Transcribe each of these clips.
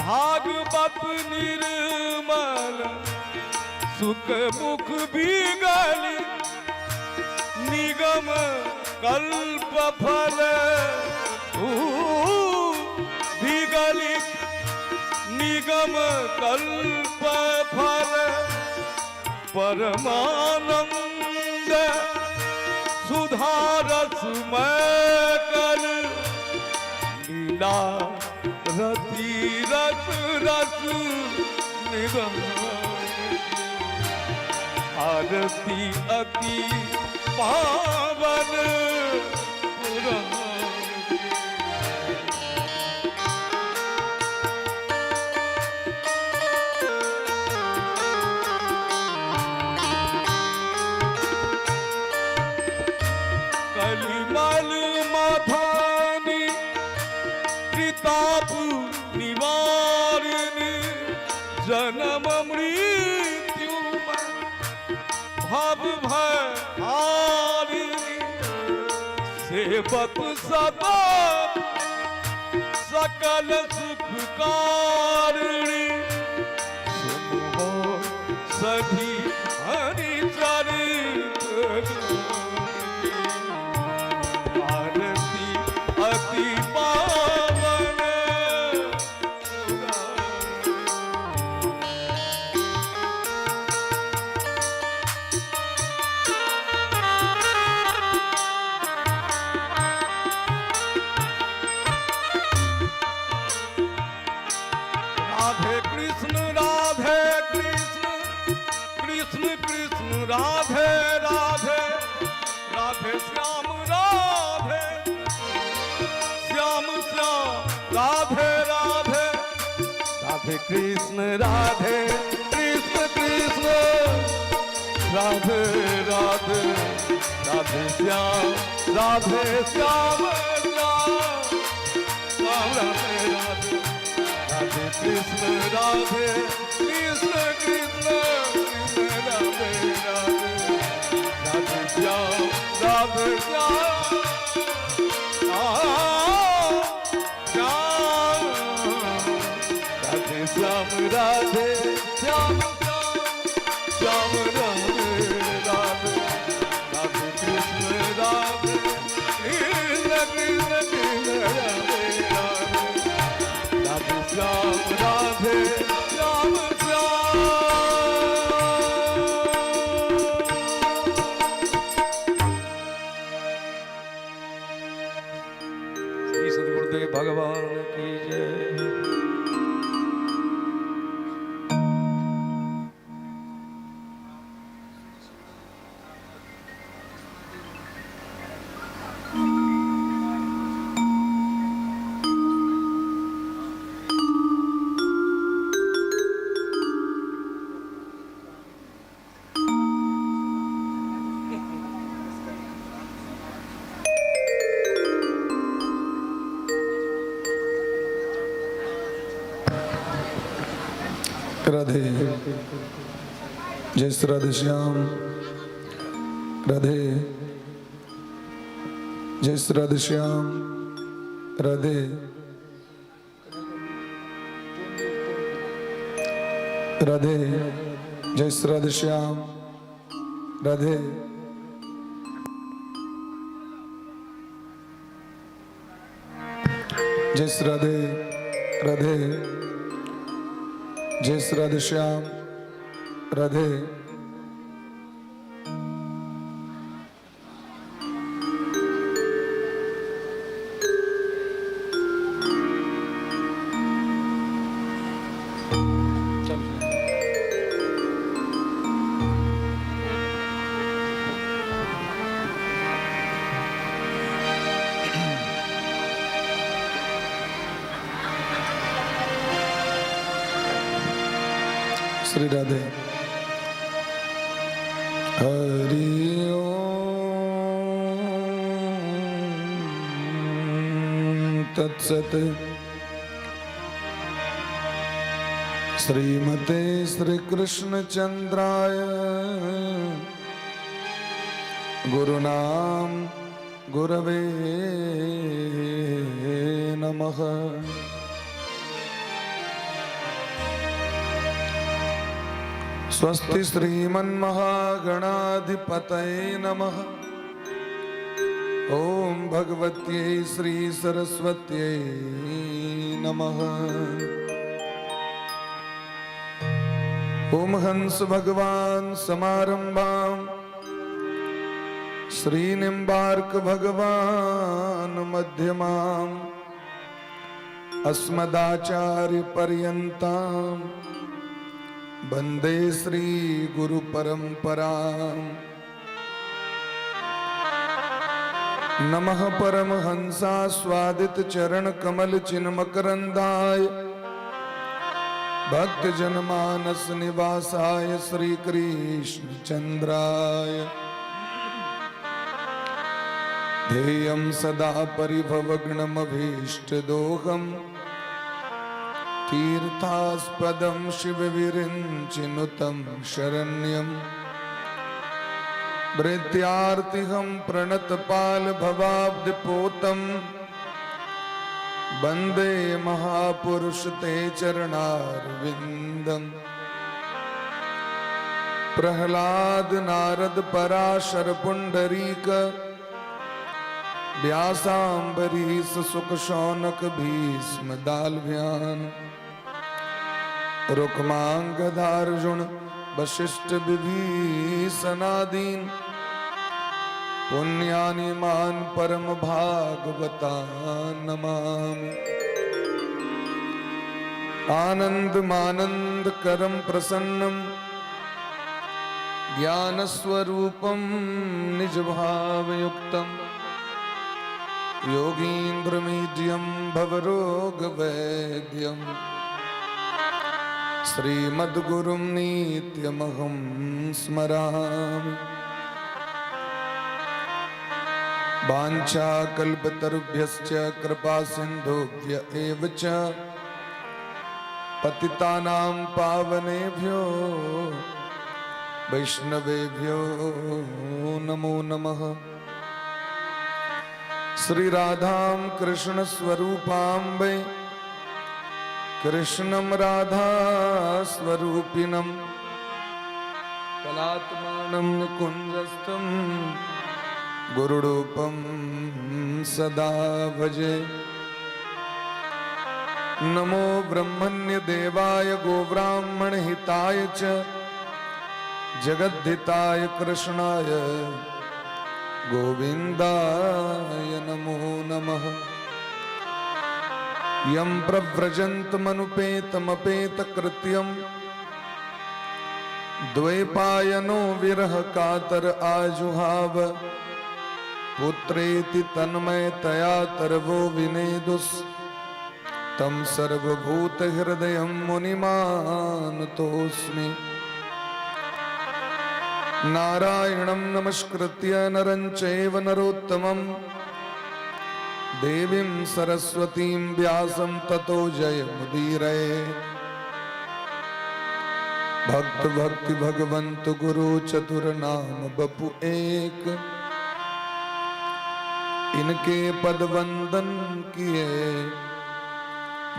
भागवत निर्मल सुख मुख बिगल निगम कल्प फल विगलित निगम कल्प फल परमानंद सुधारस मैं कल लीला रति रस रस निगम आरती अति पावन पुराण। कलिमल माधानी त्रिताप निवारिणी जन्म मृत्यु भव भयारिणी सेवत सदा सकल सुख कारिणी सुनो सखी हरि चरित आरती अति पावन। राधे कृष्ण कृष्ण कृष्ण राधे राधे राधे श्याम राधे श्याम श्याम राधे राधे राधे कृष्ण कृष्ण राधे राधे राधे श्याम श्याम श्याम राधे राधे राधे कृष्ण राधे कृष्ण कृष्ण कृष्ण राधे राधे राधे श्याम श्याम राधे श्याम राधे श्याम श्याम राधे राधे राधे कृष्ण राधे कृष्ण कृष्ण कृष्ण राधे राधे राधे श्याम राधे श्याम श्याम। श्री सद्गुरुदेव भगवान की जय। राधे, जय श्री राधे श्याम राधे, जय श्री राधे श्याम राधे, राधे, जय श्री राधे श्याम राधे, जय श्री राधे राधे, जय श्री राधे श्याम राधे। श्री राधे। हरि ओम तत्सत। श्रीमते श्री कृष्ण चंद्राय गुरुनाम गुरवे नमः। स्वस्ति श्रीमन्महागणाधिपतये नमः। ॐ भगवत्यै श्री सरस्वत्यै नमः। ॐ हंस भगवान समारंभां श्री निम्बार्क भगवान मध्यमां अस्मदाचार्य पर्यन्तां वंदे श्री गुरु परंपरां। नमः परमहंसास्वादित चरण कमल चिन्मकरंदाय भक्त जनमानस निवासाय श्री कृष्ण चंद्राय। ध्येयं सदा परिभवग्नमभीष्टदोहं तीर्थास्पदं शिवविरिञ्चिनुतं शरण्यं भृत्यार्तिहं प्रणतपालभवाब्धिपोतं वन्दे महापुरुष ते चरणारविन्दम्। प्रहलाद नारद पराशर पुंडरीक व्यासाम्बरीश सुख शौनक भीष्म दालभ्यान रुक्मांगदार्जुन वशिष्ठ विभीषणादीन पुण्यानि मान परम भागवता नमामि। आनंदमानंद करम प्रसन्नम ज्ञानस्वरूपं निज भावयुक्तं योगीन्द्रमीड्यं भवरोगवैद्यं श्रीमद्गुरुं नित्यमहं स्मरामि। वाञ्छाकल्पतरुभ्यश्च कृपा सिन्धुभ्य एव च पतितानां पावनेभ्यो वैष्णवेभ्यो नमो नमः। श्री राधां कृष्ण स्वरूपां वै कृष्णं राधा स्वरूपिणं कलात्मानं निकुञ्जस्थं गुरुरूपं सदा भजे। नमो ब्रह्मण्य देवाय गोब्राह्मण हिताय च जगद्धिताय कृष्णाय गोविन्दाय नमो नमः। यं प्रव्रजन्तमनुपेतमपेतकृत्यं द्वैपायनो विरह कातर आजुहाव पुत्रेति तन्मयतया तरवो विनेदुस् तं सर्वभूतहृदयं मुनिमानतोऽस्मि। नारायणं नमस्कृत्य नरं चैव नरोत्तमं देवीं सरस्वतीं व्यासं ततो जयमुदीरयेत्। भक्त भक्ति भगवंत गुरु चतुर नाम बपु एक, इनके पद वंदन किए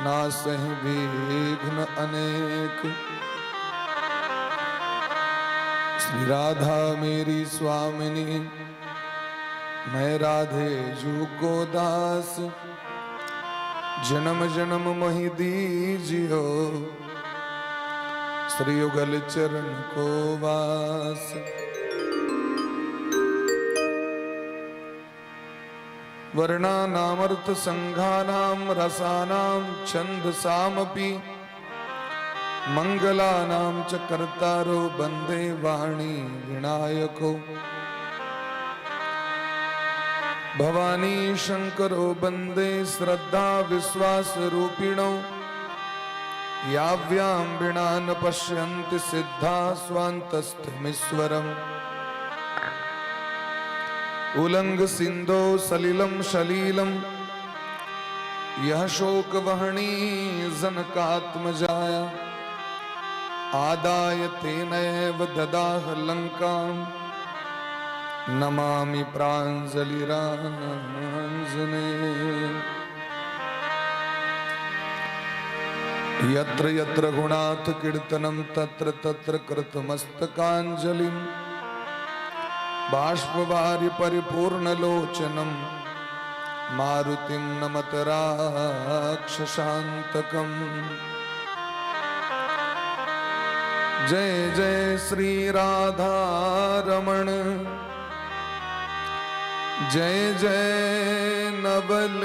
नासहि विघ्न अनेक। श्री राधा मेरी स्वामिनी, मैं राधे जू को दास, जन्म जन्म मोहि दीजियो श्री युगल चरण को वास। वर्णानामर्थ संघानां रसानां छंदसामपि मंगलानां च कर्तारो वंदे वाणी विनायको। भवानी शंकरो वंदे श्रद्धा विश्वास रूपिणौ, याव्यां विणा न पश्यन्ति सिद्धा स्वान्तस्थमीश्वरम्। उलंग सिंधो सलिलं शलीलं यह शोक वहणी जनकात्मजाया, आदाय तेनैव ददाह लंकां नमामि प्राञ्जलिराञ्जने। यत्र यत्र गुणाथ कीर्तनम तत्र तत्र कृतमस्तकांजलिम बाष्पवारि परिपूर्णलोचनम मारुतिं नमत राक्षसान्तकम्। जय जय श्री राधा रमण, जय जय नवल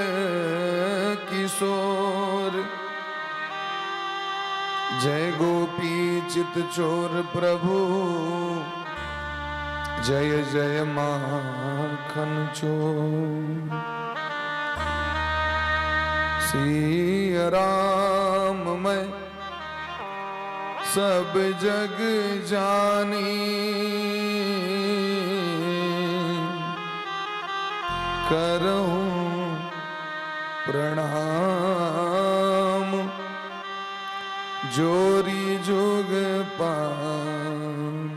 किशोर, जय गोपी चित चोर प्रभु, जय जय माखन चोर। सिय राम मैं सब जग जानी, करहूं प्रणाम जोरी जुग पान।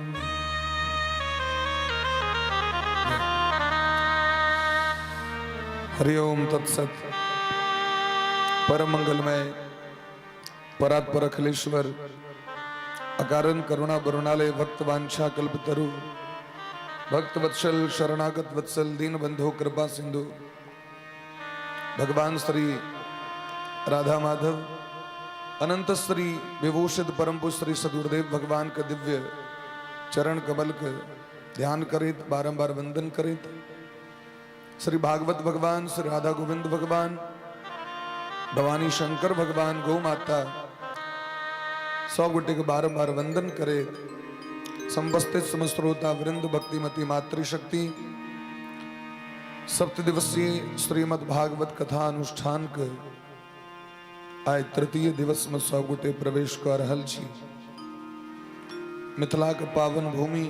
हरिओम तत्सत। परम मंगलमय परात्पर अखिलेश्वर अकारण करुणा बरुणालय भक्त वांछा कल्पतरु भक्त वत्सल शरणागत वत्सल दीन बंधु कृपा सिंधु भगवान श्री राधा माधव अनंत श्री विभूषित परम पूज्य श्री सदगुरुदेव भगवान का दिव्य चरण कमल के ध्यान करित बारंबार वंदन करित श्री भागवत भगवान, श्री राधा गोविंद भगवान, भवानी शंकर भगवान, गौ माता सब गोटे के बारंबार वंदन करे समुपस्थित समस्त श्रोता वृंद भक्तिमती मातृशक्ति सप्त दिवसीय श्रीमद् भागवत कथा अनुष्ठान के आइ तृतीय दिवस में सब गोटे प्रवेश कर रहल छी। मिथिला के पावन भूमि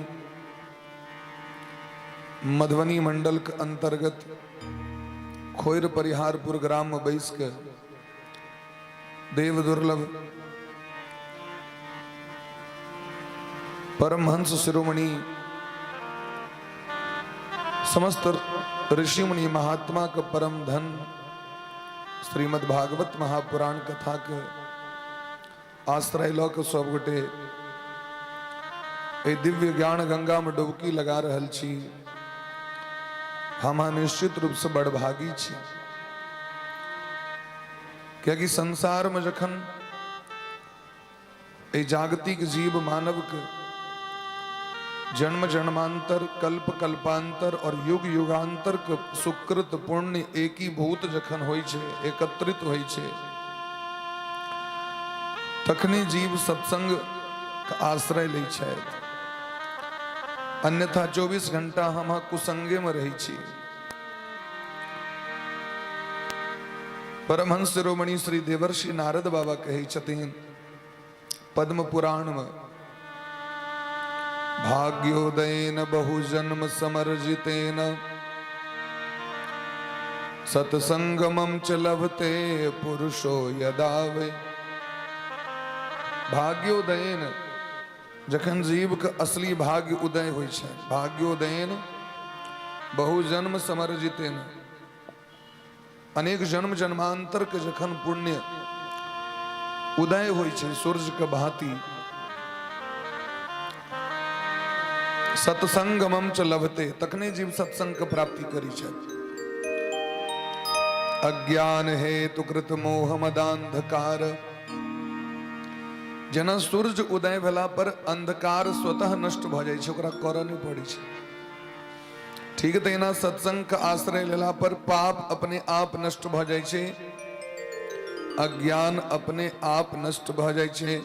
मधुबनी मंडल के अंतर्गत खोइर परिहारपुर ग्राम में बैस के देव दुर्लभ परमहंस शिरोमणि समस्त ऋषि मुनि महात्मा के परम धन श्रीमद् भागवत महापुराण कथा के आश्रय लऽ के सब गोटे एहि दिव्य ज्ञान गंगा में डुबकी लगा रहल छी। हम निश्चित रूप से बड़भागी छी, कियाकि संसार में जखन एहि जागतिक जीव मानव के जन्म जन्मांतर कल्प कल्पांतर और युग युगांतर के सुकृत पुण्य एकीभूत जखन होइ छै, एकत्रित होइ छै, तखने जीव सत्संग के आश्रय लै छथि। अन्यथा 24 घंटा हम कुसंगे में रहै छी। परमहंस शिरोमणि श्री देवर्षि नारद बाबा कहै छथिन पद्म पुराण में, भाग्योदयेन बहुजन्म समर्जितेन सत्संगमं च लभते पुरुषो यदा वै। भाग्योदयेन, जखन जीव के असली भाग्य उदय होइ छै, भाग्योदयेन बहुजन्म समर्जितेन, अनेक जन्म जन्मांतर के जखन पुण्य उदय होइ छै सूर्य के भांति, सत्संगमम च लभते, तखने जीव सत्संग के प्राप्ति करी छै। अज्ञान हेतु कृत मोह मदांधकार, जेना सूर्य उदय भेला पर अंधकार स्वतः नष्ट भऽ जाइ छै, ओकरा करऽ नहि पड़ै छै, ठीक तहिना सत्संग के आश्रय लेला पर पाप अपने आप नष्ट भऽ जाइ छै, अज्ञान अपने आप नष्ट भऽ जाइ छै।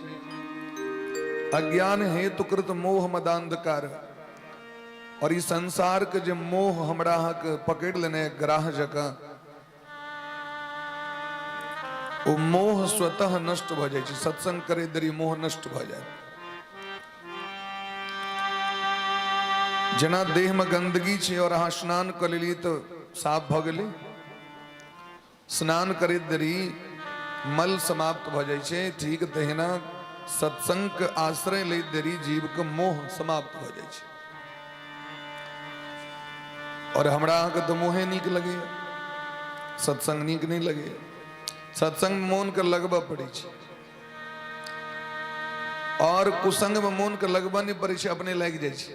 अज्ञान हेतु कृत मोह मदांधकार, और ई संसार के जे मोह हमरा अहाँके पकड़ि लेने ग्राह जकाँ, ओ मोह स्वतः नष्ट भऽ जाइ छै। सत्संग करे देरी मोह नष्ट भऽ जायत। जेना देह में गंदगी छै और अहाँ स्नान कऽ लेलियै तऽ साफ भऽ गेलै, स्नान करैत देरी मल समाप्त भऽ जाइ छै, ठीक तहिना सत्संग के आश्रय लैत देरी जीव के मोह समाप्त भऽ जाइ छै। और हमरा अहाँके तऽ मोहे नीक लगैया, सत्संग नीक नहि लगैया। सत्संग मोन के लगबऽ पड़ै छै। आओर कुसंगमे मोनके लगबऽ नहि पड़ै छै, अपने लागि जाइ छै।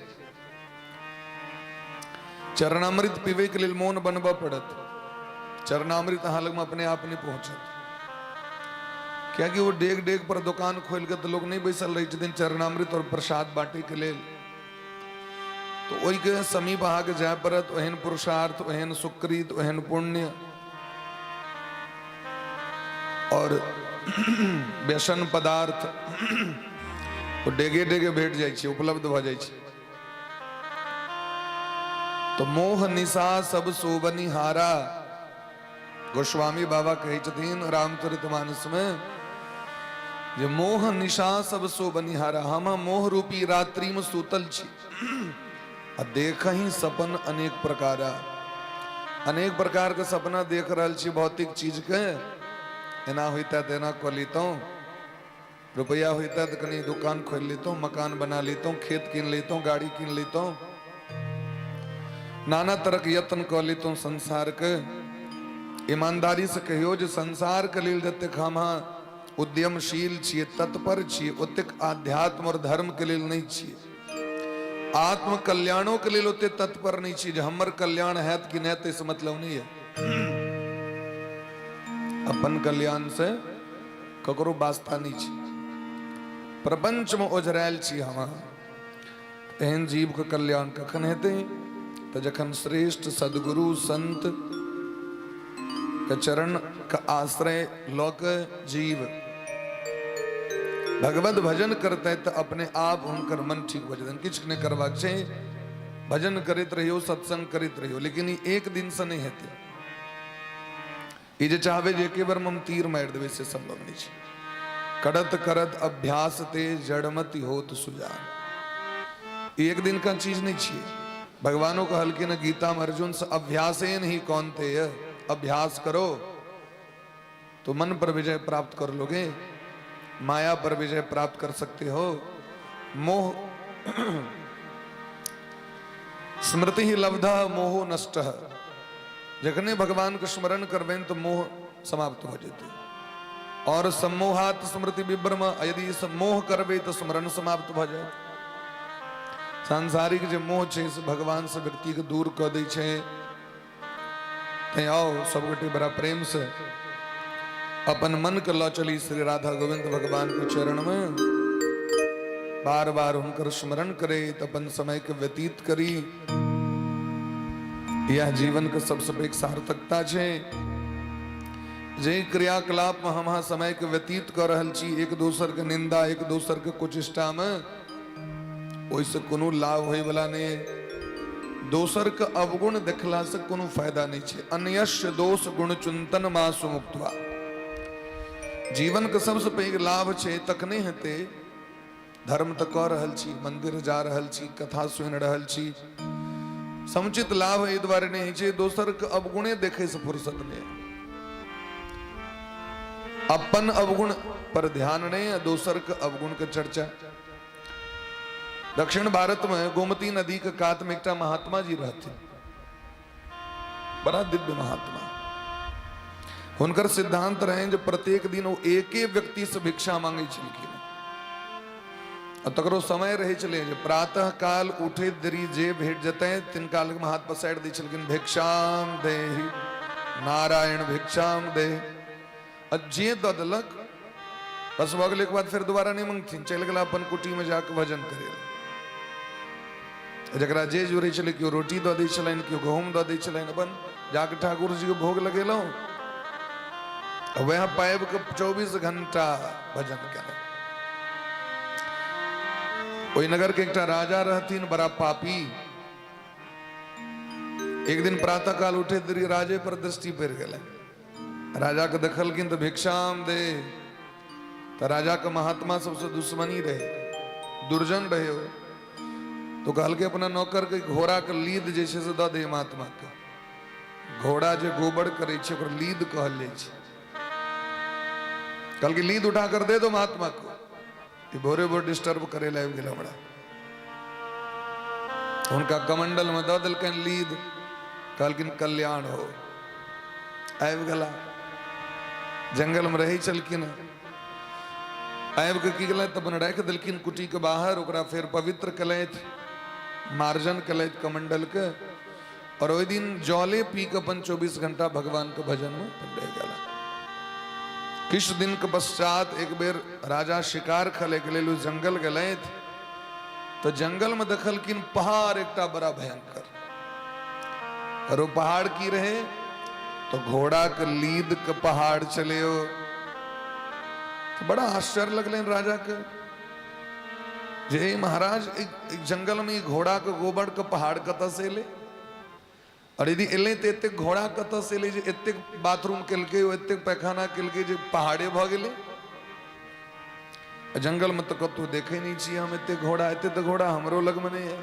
चरणामृत पीबैके लेल मोन बनबऽ पड़त। चरणामृत अहाँ लगमे अपने आप नहि पहुँचत, कियाकि ओ डेग डेग पर दोकान खोलि कऽ तऽ लोक नहि बैसल रहै छथिन चरणामृत और प्रसाद बाँटैके लेल। तऽ ओहिके समीप अहाँके जाय पड़त। ओहन पुरुषार्थ, ओहन सुकृत, ओहन पुण्य और व्यसन पदार्थ ओ डेगे डेगे भेट जाइ छै, उपलब्ध भऽ जाइ छै। तऽ मोह निशा सब सोबनिहारा, गोस्वामी बाबा कहै छथिन रामचरित मानसमे जे मोह निशा सब सोबनिहारा, हम मोह रूपी रात्रि में सुतल छी आ देखही सपन अनेक प्रकारा। अनेक प्रकार के सपना देख रहल छी भौतिक चीज के। एना होइता तऽ एना कऽ लितहुँ, रुपैआ होइता तऽ कनि दुकान खोलि लितहुँ, मकान बना लितहुँ, खेत कीन लितहुँ, गाड़ी कीन लितहुँ, नाना तरहक यत्न कऽ लितहुँ संसारके। ईमानदारीसँ कहियौ जे संसारके लेल जतेक हम अहाँ उद्यमशील छियै, तत्पर छियै, ओतेक आध्यात्म आओर धर्मके लेल नहि छियै। आत्म कल्याणोके लेल ओतेक तत्पर नहि छियै। जे हमर कल्याण हैत कि नहि ताहिसँ मतलब नहि यऽ, अपन कल्याणसँ ककरो वास्ता नहि छै। प्रपंचमे ओझरायल छी हम। एहन जीवके कल्याण कखन हेतै? तऽ जखन श्रेष्ठ सदगुरु संत के चरण के आश्रय लऽ के जीव भगवत भजन करतै तऽ अपने आप हुनकर मन ठीक भऽ जेतनि। किछु नहि करबाक छै, भजन करैत रहियौ, सत्संग करैत रहियौ। लेकिन ई एक दिनसँ नहि हेतै। ई जे चाहबै जे एके बेरमे हम तीर मारि देबै, से सम्भव नहि छै। करत करत अभ्यास ते जड़मति होत सुजान। ई एक दिन का चीज नहि छियै। भगवानो कहलखिन गीता में अर्जुन से, अभ्यासेन ही कौन्तेय, अभ्यास करो तो मन पर विजय प्राप्त कर लोगे, माया पर विजय प्राप्त कर सकते हो। मोह स्मृति ही लब्धा मोहो नष्ट। जखने भगवान के स्मरण करबनि तऽ मोह समाप्त भऽ जेतै। और सम्मोहात स्मृति विभ्रम, यदि मोह करबै तऽ स्मरण समाप्त भऽ जायत। सांसारिक जे मोह छै से भगवान से व्यक्ति के दूर कऽ दै छै। तैं आओ सबगोटे बड़ा प्रेम से अपन मन के लऽ चली श्री राधा गोविंद भगवान के चरण में। बार बार हुनकर स्मरण करैत अपन समय के व्यतीत करी। यह जीवन के सबसे पैघ सार्थकता छै। जे क्रियाकलाप में हम अहाँ समय के व्यतीत कऽ रहल छी एक दोसर के निंदा, एक दोसर के कुचेष्टा में, ओहिसँ कोनो लाभ होयवला नहि। दोसर के अवगुण देखला से कोनो फायदा नहि छै। अन्यस्य दोष गुण चिंतन मासु मुक्तवा। जीवन के सबसे पैघ लाभ छै तखने हेतै। धर्म तऽ कऽ रहल छी, मंदिर जा रहल छी, कथा सुनि रहल छी, समुचित लाभ एहि दुआरे नहि होइ छै, दोसर के अवगुणे देखै से फुर्सत नहि। अपन अवगुण पर ध्यान नहीं आ दोसर के अवगुण के चर्चा। दक्षिण भारत में गोमती नदी के कात में एकटा महात्मा जी रहथिन, बड़ा दिव्य महात्मा। हुनकर सिद्धांत रहे जे प्रत्येक दिन ओ एके व्यक्ति से भिक्षा मांगे छलखिन। आ तकरो समय रहै छलै जे प्रातः काल उठैत देरी जे भेट जेतै तिनका लगमे हाथ पसारि दै छलखिन, भिक्षाम देहि नारायण भिक्षाम देहि। आ जे दऽ देलक बस भऽ गेलै। बाद फेर दोबारा नहि मंगथिन, चलि गेला अपन कुटीमे जाकऽ भजन करै लए। जकरा जे जुड़ै छलै, केओ रोटी दऽ दै छलनि, केओ गहूँम दऽ दै छलनि, अपन जाकऽ ठाकुर जीके भोग लगेलहुँ। वएह पाबि कऽ 24 घंटा भजन केलहुँ। ओहि नगर के एकटा राजा रहथिन, बड़ा पापी। एक दिन प्रातः काल उठे देरी राजे पर दृष्टि पड़ि गेलै। राजा के देखलखिन तऽ भिक्षाम दे। तऽ राजा के महात्मा सबसे दुश्मनी रहे, दुर्जन रहे ओ। तो कहलकै अपना नौकर के, घोड़ा के लीद जे छै से दऽ दे महात्मा के। घोड़ा जे गोबर करै छै ओकर लीद कहल जाइ छै। कहलकै लीद उठा कर दे दो महात्मा को, ई भोरे भोर डिस्टर्ब करे लए आबि गेल हमरा। हुनका कमंडल में दऽ देलकनि लीद। कहलखिन कल्याण हो। आबि गेला, जंगल में रहै छलखिन। आबि कऽ की केलथि तऽ अपन राखि देलखिन कुटीके बाहर। ओकरा फेर पवित्र केलथि, मार्जन केलथि कमंडलके, और ओहि दिन जले पी के अपन 24 घंटा भगवान के भजन में अपन रहि गेला। किछु दिन के पश्चात एक बेर राजा शिकार खेले के लेल जंगल गेलथि तो जंगल में देखलखिन पहाड़ एकटा बड़ा भयंकर। और वो पहाड़ की रहे तो घोड़ा के लीद के पहाड़ चले हो। तो बड़ा आश्चर्य लगल राजा के जे महाराज एक जंगल में घोड़ा के गोबर के पहाड़ कतऽ से एलै, और यदि एलै तऽ एतेक घोड़ा कतऽ से एलै जे एतेक बाथरूम केलकै, एतेक पैखाना केलकै जे पहाड़े भऽ गेलै। जंगल में तऽ कतहु देखै नहि छियै हम एतेक घोड़ा, एते तऽ घोड़ा हमरो लगमे नहि है।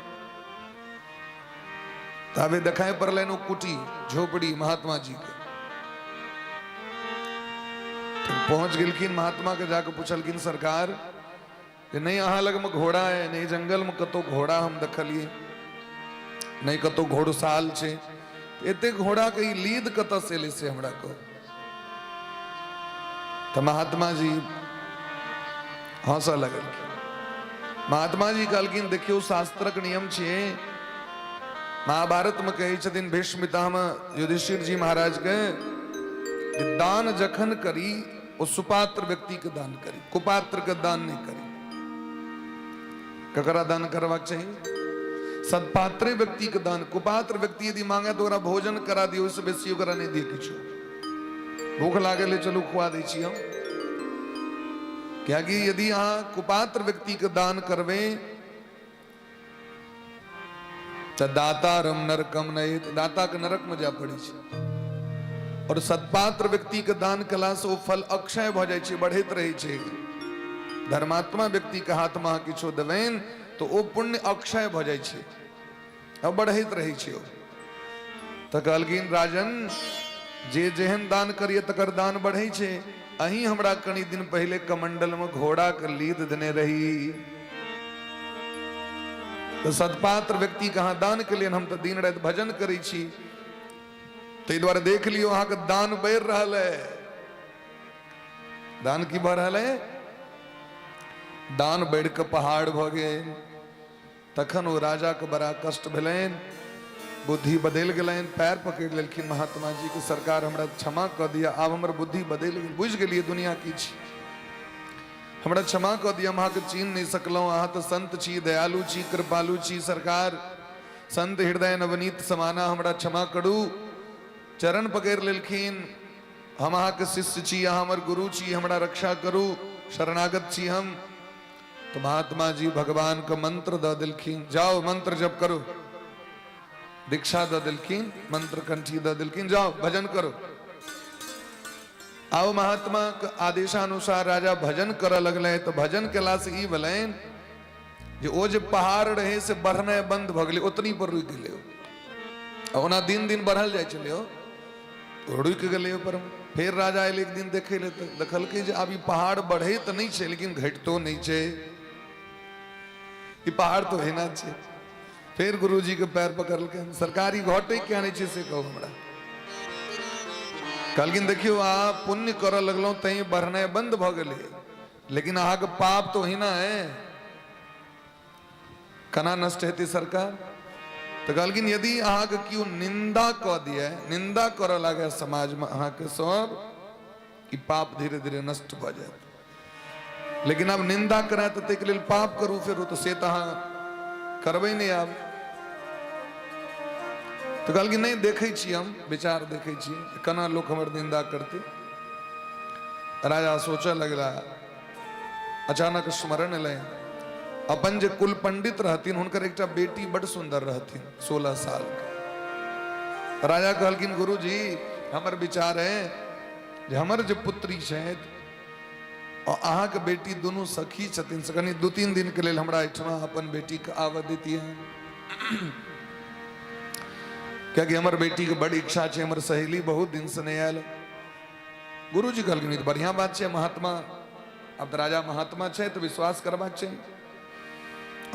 ताबे देखाइ पड़लनि ओ कुटी झोपड़ी महात्मा जी के। पहुंच गेलखिन महात्मा के, जाके पुछलखिन सरकार जे नहीं अहाँ लगमे घोड़ा है, नहीं जंगल में कतौ घोड़ा हम देखलिए, नहीं कतौ घोड़साल छै, एते घोड़ा के ई लीद कतऽ से एलै से हमरा कहू। तऽ महात्मा जी हंसऽ लगलखिन। महात्मा जी कहलखिन देखियौ शास्त्रक नियम छियै, महाभारत में कहै छथिन भीष्म पितामह युधिष्ठिर जी महाराज के जे दान जखन करी ओ सुपात्र व्यक्ति के दान करी, कुपात्र के दान नहीं करी। ककरा दान करबाक चाही? सदपात्रे व्यक्ति के दान। कुपात्र व्यक्ति यदि मांगे तो ओकरा भोजन करा दियौ, ओहिसँ बेसी ओकरा नहि दिअ किछु। भूख लागल है चलू खुआ दै छी हम। कियाकि यदि अहाँ कुपात्र व्यक्ति के दान करबै तऽ दाता रम नरकम नहीं, दाता के नरक में जाय पड़ै छै। और सदपात्र व्यक्ति के दान कला से ओ फल अक्षय भऽ जाइ छै, बढ़ैत रहै छै। धर्मात्मा व्यक्ति के हाथ में अहाँ किछो देबनि तऽ ओ पुण्य अक्षय भऽ जाइ छै आ बढ़ैत रहै छै ओ। तऽ कहलखिन राजन जे जेहन दान करिए तकर दान बढ़ै छै। अहीं हमरा कनी दिन पहिले कमंडल में घोड़ा के लीद देने रही, तऽ सदपात्र व्यक्ति के अहाँ दान केलियनि, हम तऽ दिन राति भजन करै छी, ताहि दुआरे देख लियौ अहाँके दान बढ़ि रहल है। दान की भऽ रहल है? दान बढ़ि कऽ पहाड़ भऽ गेल। तखन ओ राजाके बड़ा कष्ट भेलनि, बुद्धि बदलि गेलनि, पैर पकड़ि लेलखिन महात्मा जी के, सरकार हमरा क्षमा कऽ दिअ, आब हमर बुद्धि बदलि गेल, बुझि गेलियै दुनिया की छी, हमरा क्षमा कऽ दिअ, हम अहाँके चिन्ह नहि सकलहुँ, अहाँ तऽ संत छी, दयालु छी, कृपालु छी सरकार, संत हृदय नवनीत समाना, हमरा क्षमा करू। चरण पकड़ि लेलखिन, हम अहाँके शिष्य छी, अहाँ हमर गुरु छी, हमरा रक्षा करू, शरणागत छी हम। तो महात्मा जी भगवान के मंत्र द दिलखिन, जाओ मंत्र जप करो, दीक्षा द दिलखिन, मंत्र कंठी द दिलखिन, जाओ भजन करो। आओ महात्मा के आदेशानुसार राजा भजन करऽ लगले। तो भजन केला से ई भेलनि जे ओ जे पहाड़ रहे से बढ़नाइ बंद भऽ गेलै, ओतनी पर रुकि गेलै ओ। ओना दिन दिन बढ़ल जाइ छलै, ओ रुकि गेलै ओहि। फेर राजा एलै एक दिन देखै लए तऽ देखलकै जे आब ई पहाड़ बढ़ै तऽ नहि छै लेकिन घटितो नहि छै, ई पहाड़ तऽ ओहिना छै। फेर गुरुजी के पैर पकड़लकै, सरकार ई घटै किया नहि छै से कहू हमरा। कहलखिन देखियौ अहाँ पुण्य करऽ लगलहुँ तैं बढ़नाइ बंद भऽ गेलै, लेकिन अहाँके पाप तऽ ओहिना है, केना नष्ट हेतै सरकार? तऽ कहलखिन यदि अहाँके केओ निंदा कऽ दिए, निंदा करऽ लागे समाजमे अहाँके सब, ई पाप धीरे धीरे नष्ट भऽ जायत। लेकिन आब निंदा कराय तऽ ताहिके लेल पाप करू फेर, तऽ से तऽ अहाँ करबै नहि आब। तऽ कहलखिन नहि देखै छी हम, विचार देखै छी केना लोक हमर निंदा करतै। राजा सोचऽ लगला, अचानक स्मरण एलनि अपन जे कुल पंडित रहथिन हुनकर एकटा बेटी बड सुंदर रहथिन, 16 साल के। राजा कहलखिन गुरुजी हमर विचार है जे हमर जे पुत्री छथि और अहाँके बेटी दुनू सखी छथिन, से कनि 2-3 दिन के लेल हमरा एहिठमा अपन बेटीके आबऽ दैतियै, कियाकि हमर बेटीके बड इच्छा छै, हमर सहेली बहुत दिनसँ नहि आयल। गुरुजी कहलखिन ई तऽ बढ़िआँ बात छै महात्मा, आब तऽ राजा महात्मा छै तऽ विश्वास करबाक छै।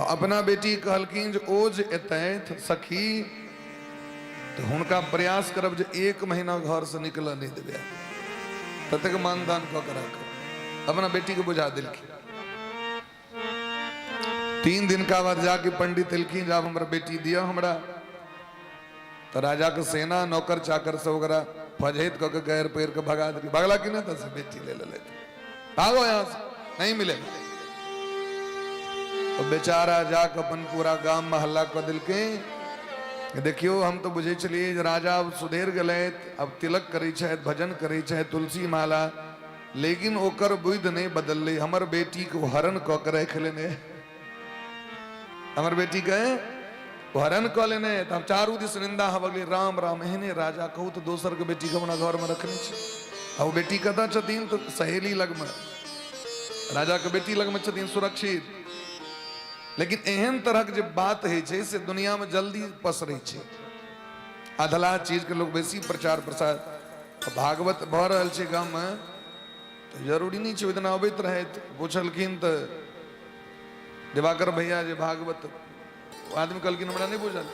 अपना बेटी कहलखिन जे ओ जे एतथि सखी तऽ हुनका प्रयास करब जे 1 महीना घरसँ निकलऽ नहि देबै, ततेक मानदान कऽ के राखब। अपना बेटीके बुझा देलखिन। 3 दिन का बाद जाके पंडित एलखिन, आब हमरा बेटी दिअ हमरा। तऽ राजा के सेना नौकर चाकर सब ओकरा फजैत कऽ के गैर पैर के भगा देलकै। भगला कि नहि? तऽ बेटी ले लेलथि, भागो यहाँ से, नहीं मिलेगा। तो बेचारा जाके अपन पूरा गाम मोहल्ला कऽ देलकै, देखियौ हम तऽ बुझै छलियै जे राजा आब सुधरि गेलथि, आब तिलक करै छथि, भजन करै छथि, तुलसी माला, लेकिन ओकर बुद्धि नहि बदललै। हमर बेटीके ओ हरण कऽ के राखि लेने, हमर बेटीके हरण कऽ लेने। तऽ हम चारू दिस निंदा होबऽ लगलै, राम राम एहने राजा कहू तऽ दोसरके बेटीके अपना घरमे रखने छै। आ ओ बेटी कतऽ छथिन? तऽ सहेली लगमे, राजाके बेटी लगमे छथिन सुरक्षित। लेकिन एहन तरहक जे बात होइ छै से दुनियामे जल्दी पसरै छै। अधलाह चीजके लोक बेसी प्रचार प्रसार। भागवत भऽ रहल छै गाममे तऽ जरूरी नहि छै ओहि दिना अबैत रहथि। पुछलखिन तऽ दिवाकर भैया जे भागवत, ओ आदमी कहलखिन हमरा नहि बुझल,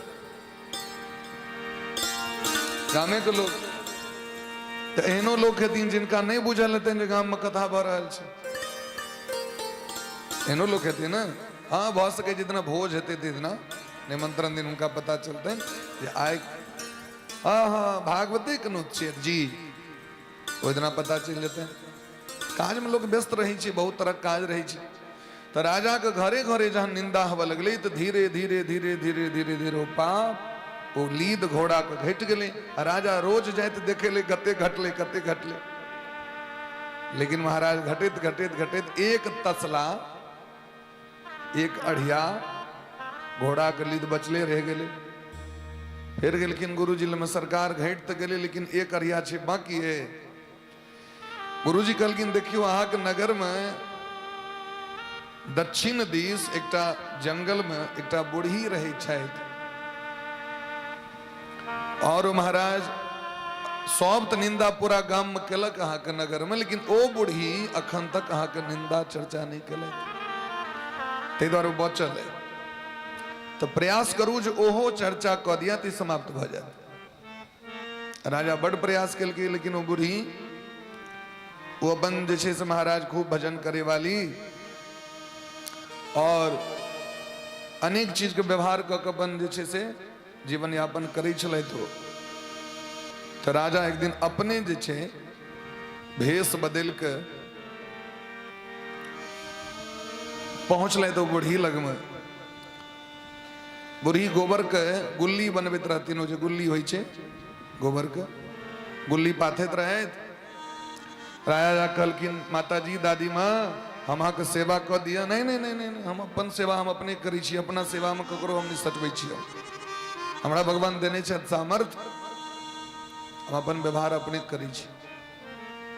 गामेके लोक। तऽ एहनो लोक हेथिन जिनका नहि बुझल हेतनि जे गाममे कथा भऽ रहल छै, एहनो लोक हेथिन ने। हँ, भऽ सकै जितना भोज हेतै तितना निमंत्रण दिन हुनका पता चलतनि जे आइ हँ हँ भागवते के नोत छियै जी, ओहि दिना पता चलि जेतै। काजमे लोक व्यस्त रहै छै, बहुत तरहक काज रहै छै। तऽ राजाके घरे घरे जहन निंदा होबऽ लगलै तऽ धीरे धीरे धीरे धीरे धीरे धीरे ओ पाप ओ लीद घोड़ाके घटि गेलै। आ राजा रोज जाइत देखै ले कते घटलै कते घटलै। लेकिन महाराज घटैत घटैत घटैत एक तसला एक अढ़िया घोड़ाके लीद बचले रहि गेलै। फेर गेलखिन गुरुजी लग, सरकार घटि तऽ गेलै लेकिन एक अढ़िया छै बाकी है। गुरुजी कहलखिन देखियौ अहाँके नगरमे दक्षिण दिस एकटा जंगलमे एकटा बूढ़ी रहै छथि और महाराज सब तऽ निंदा पूरा गाममे केलक अहाँके नगरमे, लेकिन ओ बूढ़ी अखन तक अहाँके निंदा चर्चा नहि केलक, ताहि दुआरे ओ बचल है। तऽ प्रयास करू जे ओहो चर्चा कऽ दिया तऽ समाप्त भऽ जायत। राजा बड प्रयास केलकै, लेकिन ओ बूढ़ी ओ अपन जे छै से महाराज खूब भजन करे वाली और अनेक चीजके व्यवहार कऽ के अपन जे छै से जीवन यापन करै छलथि ओ। तऽ राजा एक दिन अपने जे छै भेष बदलि कऽ पहुँचलथि ओ बूढ़ी लगमे। बूढ़ी गोबरके गुल्ली बनबैत रहथिन, ओ जे गुल्ली होइ छै गोबरके गुल्ली पाथैत रहथि। राजा कहलखिन माताजी दादी माँ हम अहाँके सेवा कऽ दिअ। नहि नहि नहि नहि, हम अपन सेवा हम अपने करै छी, अपना सेवामे ककरो हम नहि सटबै छी, हमरा भगवान देने छथि सामर्थ्य, हम अपन व्यवहार अपने करै छी।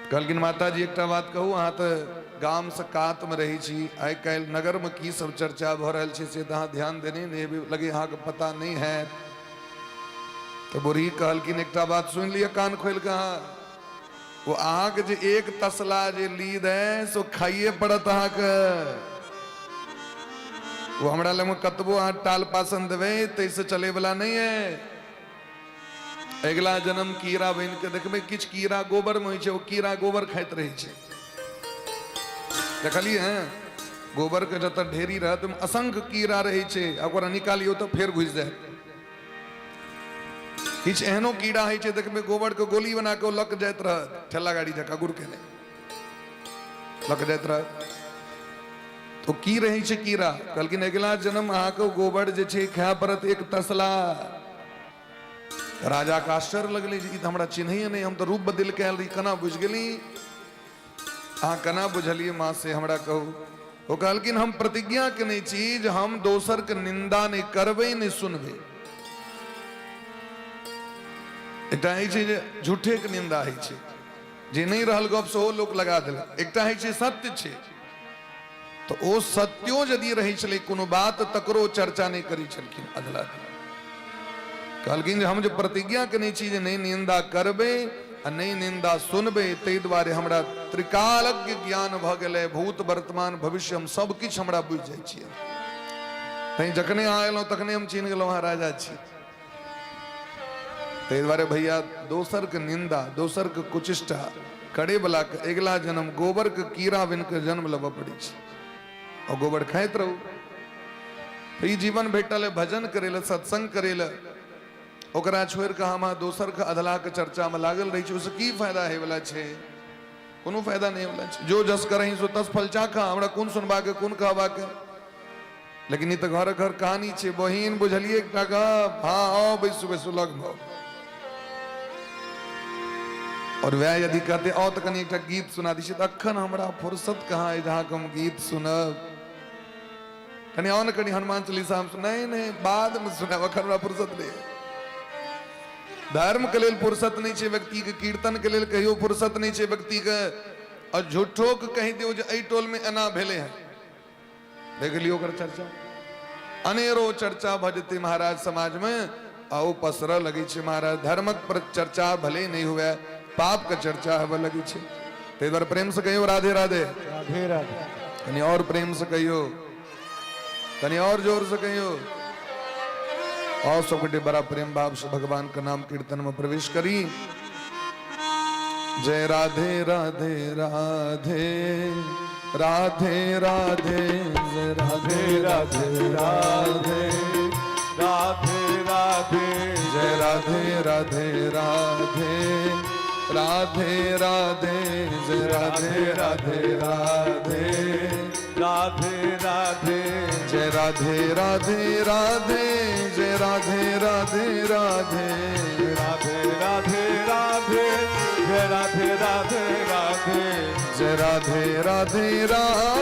कहलखिन माताजी एकटा बात कहू, अहाँ तऽ गामसँ कातमे रहै छी, आइ काल्हि नगरमे की सब चर्चा भऽ रहल छै से तऽ अहाँ ध्यान देने नहि हेबै, लगे अहाँके पता नहि हैत। तऽ बूढ़ी कहलखिन एकटा बात सुनि लिअ कान खोलि कऽ अहाँ, ओ अहाँके जे एक तसला जे लीद है से खाइए पड़त अहाँके। ओ हमरा लगमे कतबो अहाँ टाल पासन देबै ताहिसँ चलैवला नहि है। अगिला जन्म कीड़ा बनि के देखबै, किछु कीड़ा गोबर में होइ छै, ओ कीड़ा गोबर खाइत रहै छै, देखलियै हैं? गोबर के जतऽ ढेरी रहत ओहिमे असंख्य कीड़ा रहै छै, आ ओकरा निकालियौ तऽ फेर घुसि जायत। किछु एहनो कीड़ा होइ छै देखबै गोबर के गोली बना के ओ लक जाइत रहत, ठेला गाड़ी जकाँ गुड़ केने लक जाइत रहत। तो की रहै छै कीड़ा? कहलखिन अगिला जन्म अहाँके गोबर जे छै खाय पड़त एक तसला। राजा के आश्चर्य लगलै जे ई तऽ हमरा चिन्हैए नहि, हम तऽ रूप बदलि के आयल रही, केना बुझि गेली अहाँ? केना बुझलियै माँ से हमरा कहू। ओ कहलखिन हम प्रतिज्ञा केने छी जे हम दोसर के निंदा नहि करबै नहि सुनबै। एकटा होइ छै जे झूठे के निंदा होइ छै, जे नहि रहल गप सेहो लोक लगा देलक। एकटा होइ छै सत्य छै, तऽ ओ सत्यो यदि रहै छलै कोनो बात तकरो चर्चा नहि करै छलखिन। अधला कहलखिन जे हम जे प्रतिज्ञा केने छी जे नहि निंदा करबै आ नहि निंदा सुनबै, ताहि दुआरे हमरा त्रिकालज्ञ ज्ञान भऽ गेलै, भूत वर्तमान भविष्य हम सब किछु हमरा बुझि जाइ छियै। तैं जखने अहाँ एलहुँ तखने हम चिन्ह गेलहुँ अहाँ राजा छी। ताहि दुआरे भैया दोसरके निंदा दोसरके कुचिष्टा करैवलाके अगिला जन्म गोबरके कीड़ा बनि कऽ जन्म लेबऽ पड़ै छै, और गोबर खाइत रहू। तऽ ई जीवन भेटल है भजन करै लए, सत्संग करै लए, ओकरा छोड़ि कऽ हम अहाँ दोसरके अधलाहके चर्चामे लागल रहै छी, ओहिसँ की फायदा होइवला छै? कोनो फायदा नहि होइवला छै। जो जस करही सो तस फल चाखा। हमरा कोन सुनबाके कोन कहबाके, लेकिन ई तऽ घर घर कहानी छै। बहिन बुझलियै एकटा गप? हाँ, आओ बैसू बैसू लगमे। और वएह यदि कहते आओ तऽ कनि एकटा गीत सुना दै छी, तऽ अखन हमरा फुर्सत कहाँ अछि अहाँके हम गीत सुनब? कनि आओ ने, कनि हनुमान चालीसा हम सुन। नहीं नहीं, बादमे सुनाब, अखन हमरा फुर्सत नहि। धर्म के लेल फुर्सत नहि छै व्यक्तिके, कीर्तन के लेल कहियो फुर्सत नहि छै व्यक्तिके। और झूठो के कहि दियौ जे एहि टोल में एना भेलै हँ, देख लियौ ओकर चर्चा, अनेरो चर्चा भऽ जेतै महाराज समाजमे, आ ओ पसरऽ लगै छै महाराज। धर्मक पर चर्चा भले नहि हुए, पापके चर्चा हेबऽ लगै छै। ताहि दुआरे प्रेमसँ कहियौ राधे राधे। राधे राधे। कनि और प्रेमसँ कहियौ, कनि और जोरसँ कहियौ। और सब गोटे बड़ा प्रेम भाव से भगवान के नाम कीर्तन में प्रवेश करी। जय राधे राधे राधे राधे राधे, जय राधे राधे राधे राधे राधे, जय राधे राधे राधे राधे राधे, जय राधे राधे राधे राधे राधे, जय राधे राधे राधे, जय राधे राधे राधे राधे राधे राधे, जय राधे राधे राधे, जय राधे राधे राधे,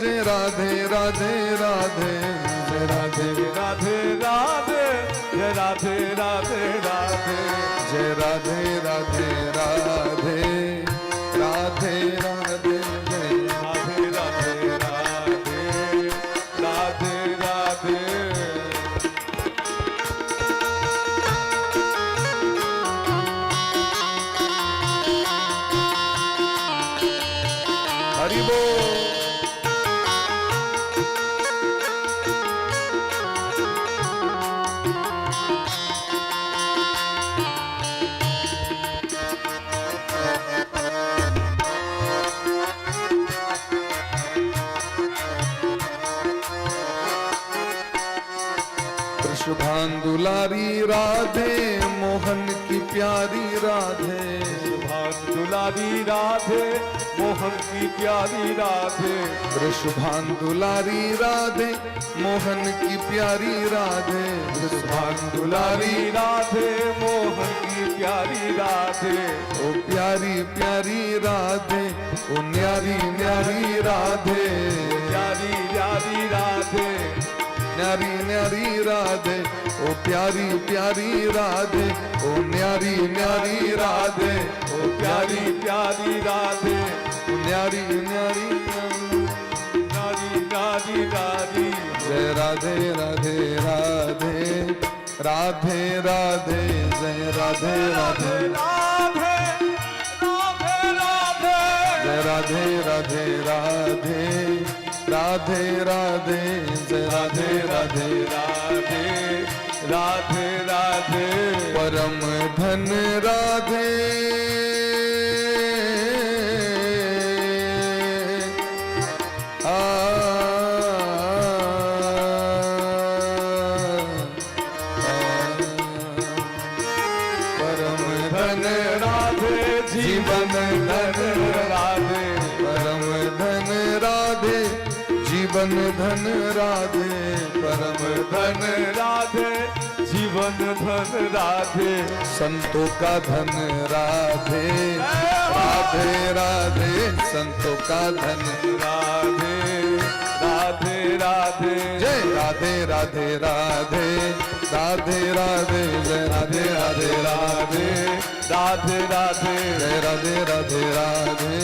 जय राधे राधे राधे, जय राधे राधे राधे, जय राधे राधे राधे, जय राधे राधे राधे राधे राधे, जय राधे राधे राधे राधे राधे। हरि बोल। वृषभान दुलारी राधे, मोहन की प्यारी राधे, भान दुलारी राधे, मोहन की प्यारी राधे, वृषभान दुलारी राधे, मोहन की प्यारी राधे, वृषभान दुलारी राधे, मोहन की प्यारी राधे, ओ प्यारी प्यारी राधे, ओ न्यारी न्यारी राधे, प्यारी प्यारी राधे, न्यारी न्यारी राधे, ओ प्यारी प्यारी राधे, ओ न्यारी न्यारी राधे, ओ प्यारी प्यारी राधे, ओ न्यारी न्यारी नारी नारी नारी। जय राधे राधे राधे राधे राधे, जय राधे राधे राधे राधे राधे, जय राधे राधे राधे राधे राधे, जय राधे राधे राधे राधे राधे, परम धन राधे, आ, परम धन राधे, जीवन धन राधे, परम धन राधे, जीवन धन राधे, परम धन राधे, जीवन धन राधे, संतों का धन राधे राधे राधे, संतों का धन राधे राधे राधे, जय राधे राधे राधे राधे राधे, जय राधे राधे राधे राधे राधे, जय राधे राधे राधे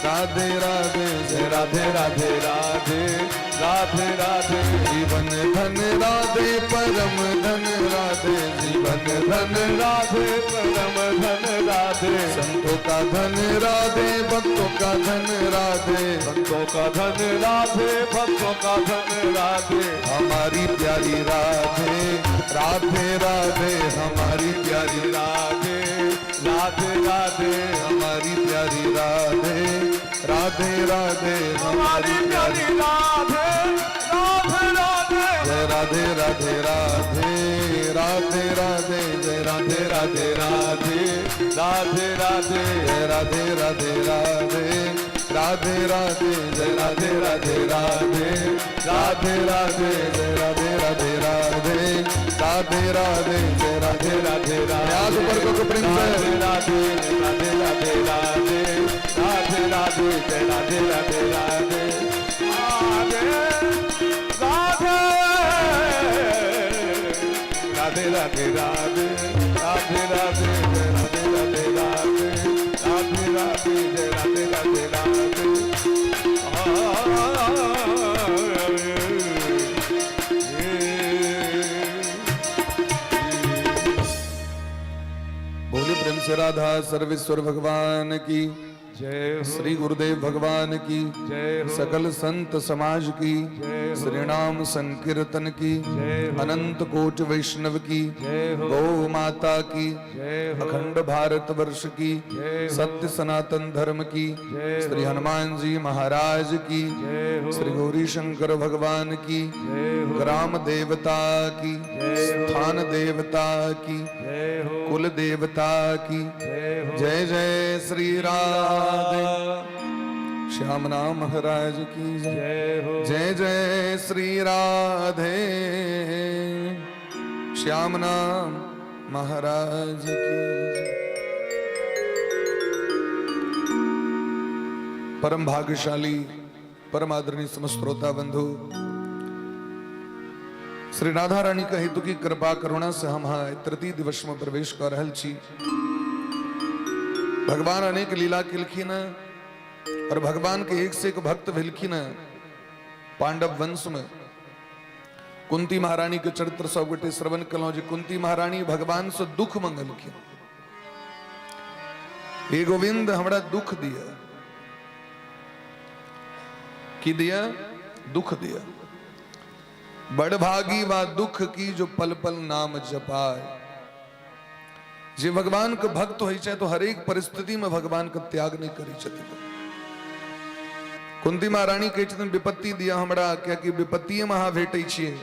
राधे राधे, जय राधे राधे राधे राधे राधे, जीवन धन राधे, परम धन राधे, जीवन धन राधे, परम धन राधे, संतों का धन राधे, भक्तों का धन राधे, संतों का धन राधे, भक्तों का धन राधे, हमारी प्यारी राधे राधे राधे, हमारी प्यारी राधे राधे राधे, हमारी प्यारी राधे राधे राधे, हमारी प्यारी राधे राधे राधे, जय राधे राधे राधे राधे राधे राधे जय राधे राधे राधे राधे राधे जय राधे राधे राधे राधे राधे जय राधे राधे राधे राधे राधे जय राधे राधे राधे राधे राधे जय राधे राधे राधे ऊपर को प्रेम से राधे राधे राधे राधे राधे राधे जय राधे राधे राधे राधे राधे राधे राधे राधे राधे राधे जय राधे राधे राधे राधे राधे जय राधे राधे राधे। बोलिए प्रेम से राधा सर्वेश्वर भगवान की जय हो। श्री गुरुदेव भगवान की जय हो। सकल संत समाज की जय हो। श्री नाम संकीर्तन की जय हो। अनंत कोट वैष्णव की जय हो। गौ माता की जय हो। अखंड भारत वर्ष की जय हो। सत्य सनातन धर्म की जय हो। श्री हनुमान जी महाराज की जय हो। श्री गौरी शंकर भगवान की जय हो। ग्राम देवता की जय हो। स्थान देवता की जय हो। कुल देवता की जय हो। जय जय श्री राधे। श्याम नाम महाराज की जय। जय हो। जय जय श्री राधे। श्याम नाम महाराज की जय। परम भाग्यशाली परम आदरणीय समस्त श्रोता बंधु, श्री राधा रानी का हेतु की कृपा करुणा से हम हाँ तृतीय दिवस में प्रवेश कर रहल छी। भगवान अनेक लीला केलखिन और भगवान के एक से एक भक्त भेलखिन। पांडव वंश में कुंती महारानी के चरित्र सब गोटे श्रवण कलौं जे कुंती महारानी भगवान से दुख मंगलखिन, हे गोविंद हमरा दुख दिया। की दिया? दुख दिया। बड़भागी वा दुख की जो पल पल नाम जपाए। जे भगवान के भक्त होइ छै तो हरेक परिस्थिति में भगवान के त्याग नहीं करै छथिन। कुंती महारानी कहै छथिन विपत्ति दिया हमरा, कियाकि विपत्तिये में अहाँ भेटै छियै,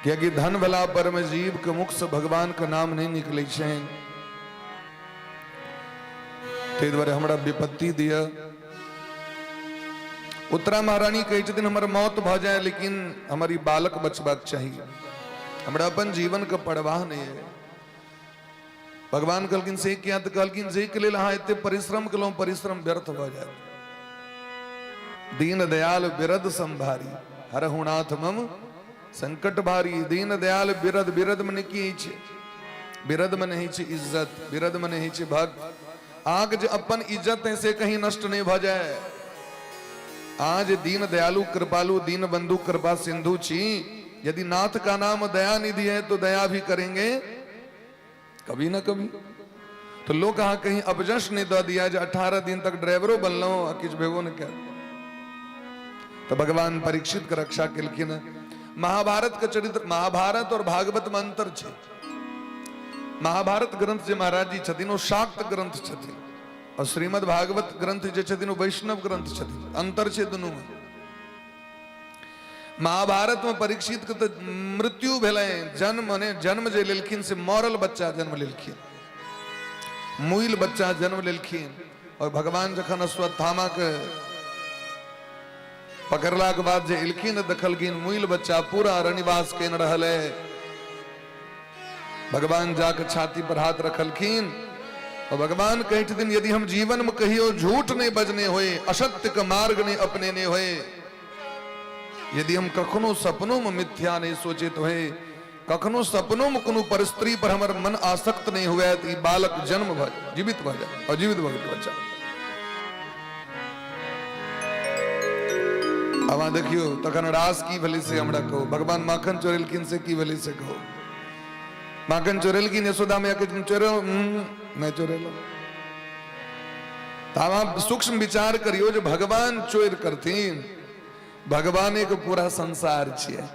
कियाकि धन वाला परम जीव के मुख से भगवान के नाम नहीं निकलै छै, ताहि दुआरे हमरा विपत्ति दिया। उत्तरा महारानी कहै छथिन हमर मौत भऽ जाय लेकिन हमर ई बालक बचबाक चाही, हमरा अपन जीवन के परवाह नहीं है। भगवान कहलखिन से किया? तऽ कहलखिन जे के लेल अहाँ एते परिश्रम केलहुँ परिश्रम व्यर्थ भऽ जायत। दीन दयाल बिरद संभारी हरहुनाथ मम संकट भारी। दीन दयाल बिरद, बिरद मने की छै? बिरद मने होइ छै इज्जत, बिरद मने होइ छै भक्त। अहाँके जे अपन इज्जत है से कहीं नष्ट नहीं भऽ जाय। आज दीन दयालु कृपालु दीन बंधु कृपा सिंधु छी, यदि नाथ का नाम दया निधि है तो दया भी करेंगे कभी ना कभी। तो लोग अहाँ कहीं अपजश नहीं दऽ दिया जे 18 दिन तक ड्राइवरो बनलहुँ आ किछु भेबो नहीं कयल। तो भगवान परीक्षित के रक्षा केलखिन। महाभारत के चरित्र, महाभारत और भागवत में अंतर छै। महाभारत ग्रंथ जे महाराज जी छथिन ओ शाक्त ग्रंथ छथिन और श्रीमद् भागवत ग्रंथ जे छथिन ओ वैष्णव ग्रंथ छथिन। अंतर छै दुनू में। महाभारत में परीक्षित के तो मृत्यु भेलै, जन्म ने जन्म जे लेलखिन से मरल बच्चा जन्म लेलखिन, मुइल बच्चा जन्म लेलखिन। और भगवान जखन अश्वत्थामा के पकड़ला के बाद जे एलखिन देखलखिन मुइल बच्चा पूरा रनिवास केने रहल है। भगवान जाके छाती पर हाथ रखलखिन और भगवान कहै छथिन यदि हम जीवन में कहियो झूठ नहीं बजने होए, असत्य के मार्ग नहीं अपनेने होए, यदि हम कखनो सपनों में मिथ्या नहीं सोचित होए, कखनो सपनों में कोनो पर स्त्री पर हमर मन आसक्त नहीं हुए, तो ई बालक जन्म भ जीवित भ जाए और जीवित भ गेल बच्चा। अब अहाँ देखियो तखन रास की भेलै से हमरा कहू, भगवान माखन चोरेलखिन से की भेलै से कहू। माखन चोरेलखिन यशोदा मैया कहै चोरे नहीं चोरेलो। तो अहाँ सूक्ष्म विचार करियो जे भगवान चोर करथिन, भगवाने के पूरा संसार छियै,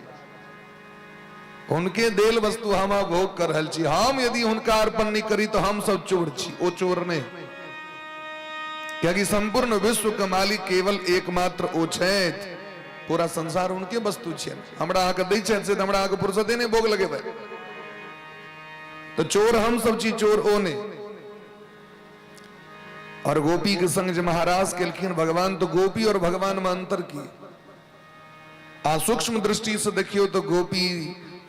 उनके देल वस्तु हम भोग कर रहल छी। हम यदि हुनका अर्पण नहीं करी तो हम सब चोर छी, ओ चोर नहीं, क्योंकि संपूर्ण विश्व के मालिक केवल एकमात्र ओ छथि। पूरा संसार हुनके वस्तु छियनि। हमरा अहाँके दै छथि से तऽ हमरा अहाँके फुर्सते नहि भोग लगेबै। तऽ चोर हम सब छी, चोर ओ नहि। और गोपी के संग जे महाराज केलखिन भगवान, तो गोपी और भगवान में अंतर की? आ सूक्ष्म दृष्टि से देखियो तो गोपी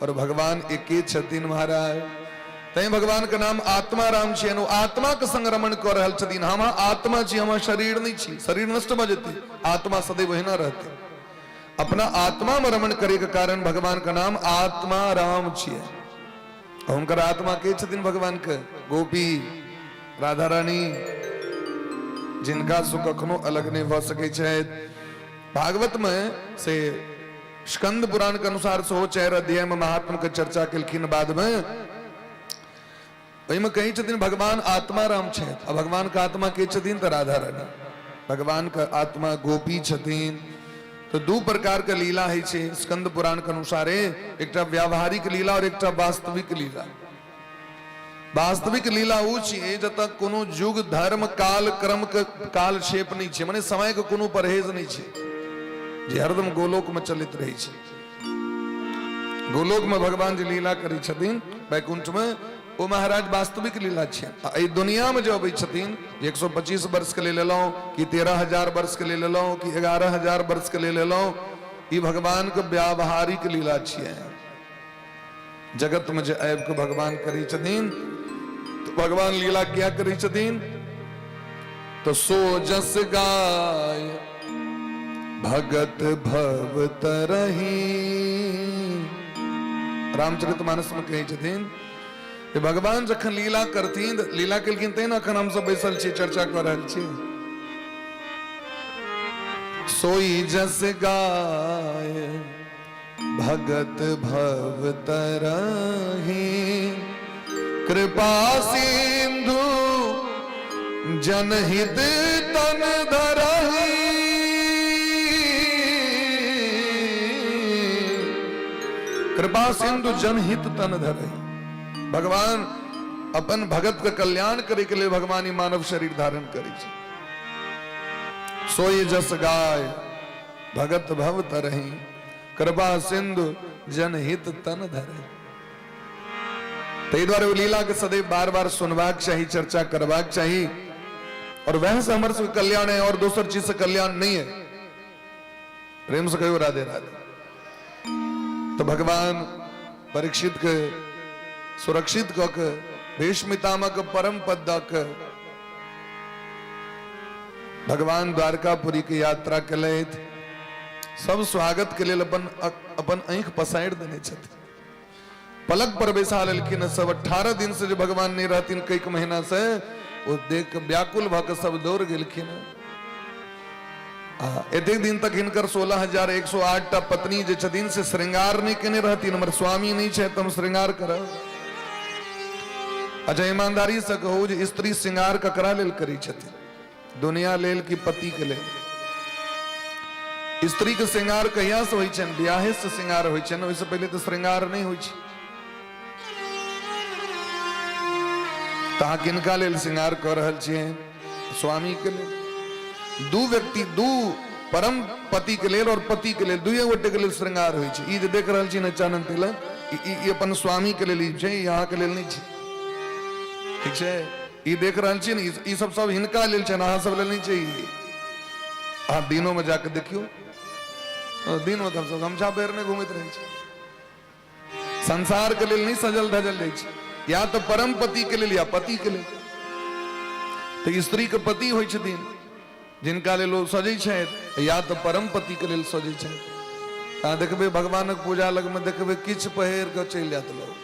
और भगवान एके छथिन महाराज। तैं भगवान के नाम आत्मा राम छियनि। ओ आत्मा के संग रमण कऽ रहल छथिन। हम आत्मा छी, हम शरीर नहीं छी। शरीर नष्ट भऽ जेतै, आत्मा सदैव ओहिना रहतै। अपना आत्मा में रमण करे के कारण भगवान के नाम आत्मा राम छियै। हुनकर आत्मा के छथिन भगवान के? गोपी राधा रानी, जिनका से कखनो अलग नहीं भऽ सकै छथि। भागवत में से स्कंद पुराण के अनुसार सेहो 4 अध्याय में महात्मा के चर्चा केलखिन। बाद में ओहिमे कहै छथिन भगवान आत्मा राम छथि। आ भगवान के आत्मा के छथिन? तऽ राधा रानी। भगवान के आत्मा गोपी छथिन। तो दू प्रकार के लीला होइ छै स्कंद पुराण के अनुसारे, एकटा व्यावहारिक लीला और एकटा वास्तविक लीला। वास्तविक लीला ओ छियै जतऽ कोनो युग धर्म काल क्रम के काल क्षेप नहि छै, माने समय के कोनो परहेज नहि छै, जे हरदम गोलोक में चलैत रहै छै। गोलोक में भगवान जे लीला करै छथिन वैकुंठ में, ओ महाराज वास्तविक लीला छै। आ एहि दुनिया में जे अबै छथिन, 125 वर्ष के लेल एलहुँ कि 13,000 वर्ष के लेल एलहुँ कि 11,000 वर्ष के लेल एलहुँ, ई भगवान के व्यावहारिक लीला छियै। जगत में जे आबि के भगवान करै छथिन, तो भगवान लीला क्या करै छथिन? तो सो जस गाय भगत भव तरही। रामचरित मानस में कहै छथिन जे भगवान जखन लीला करथिन, लीला केलखिन तैं ने अखन हमसब बैसल छी, चर्चा कऽ रहल छी। सोई जस गाय भगत भव तरही, कृपा सिंधु जनहित तन धरही। कृपा सिंधु जनहित तन धरही। भगवान अपन भगत के कल्याण करे के लिए भगवान ही मानव शरीर धारण करे छै। सोई जस गाय भगत भव तरही, कृपा सिंधु जनहित तन धरे। ताहि दुआरे ओ लीला के सदैव बार बार सुनबाक चाही, चर्चा करबाक चाही, और वह से हमर सबके कल्याण है और दोसर चीज से कल्याण नहीं है। प्रेम से कहियो राधे राधे। तो भगवान परीक्षित के सुरक्षित कऽ के भीष्म पितामह के परम पद दऽ के भगवान द्वारकापुरी के यात्रा केलथि। सब स्वागत के लेल अपन अपन आँखि पसारि देने छथिन, पलक पर बैसा लेलखिन सब। 18 दिन से जे भगवान नहीं रहथिन, कई महीना से, ओ देख के व्याकुल भऽ के सब दौड़ गेलखिन। आ एतेक दिन तक हिनकर 16,108 टा पत्नी जे छथिन से श्रृंगार नहीं केने रहथिन। हमर स्वामी नहीं छै तऽ हम श्रृंगार करब? अच्छा, ईमानदारी से कहू जे स्त्री श्रृंगार ककरा लेल करै छथिन, दुनिया लेल कि पति के लेल? स्त्री के श्रृंगार कहिया से होइ छनि? बियाहे से श्रृंगार होइ छनि, ओहिसँ पहिले तऽ श्रृंगार नहि होइ छै। तऽ अहाँ किनका लेल श्रृंगार कऽ रहल छियै? स्वामी के लेल। दू व्यक्ति, दू परम पति के लेल और पति के लेल, दुइये गोटे के लेल श्रृंगार होइ छै। ई जे देख रहल छी ने चानन तिलक, ई अपन स्वामी के लेल ई छै, ई अहाँ के लेल नहि छै, ठीक छै? ई देख रहल छी ने, ई सब सब हिनका लेल छनि, अहाँ सब लेल नहि छै ई। अहाँ दिनोमे जाके देखियौ, दिनमे तऽ हमसब गमछा पहिरने घुमैत रहै छी। संसार के लेल नहि सजल धजल रहै छै, या तऽ परम पति के लेल या पति के लेल। तऽ स्त्री के पति होइ छथिन जिनका लेल ओ सजै छथि, या तऽ परम पति के लेल सजै छथि। अहाँ देखबै भगवानक पूजा लगमे देखबै किछु पहिर कऽ चलि जायत लोक,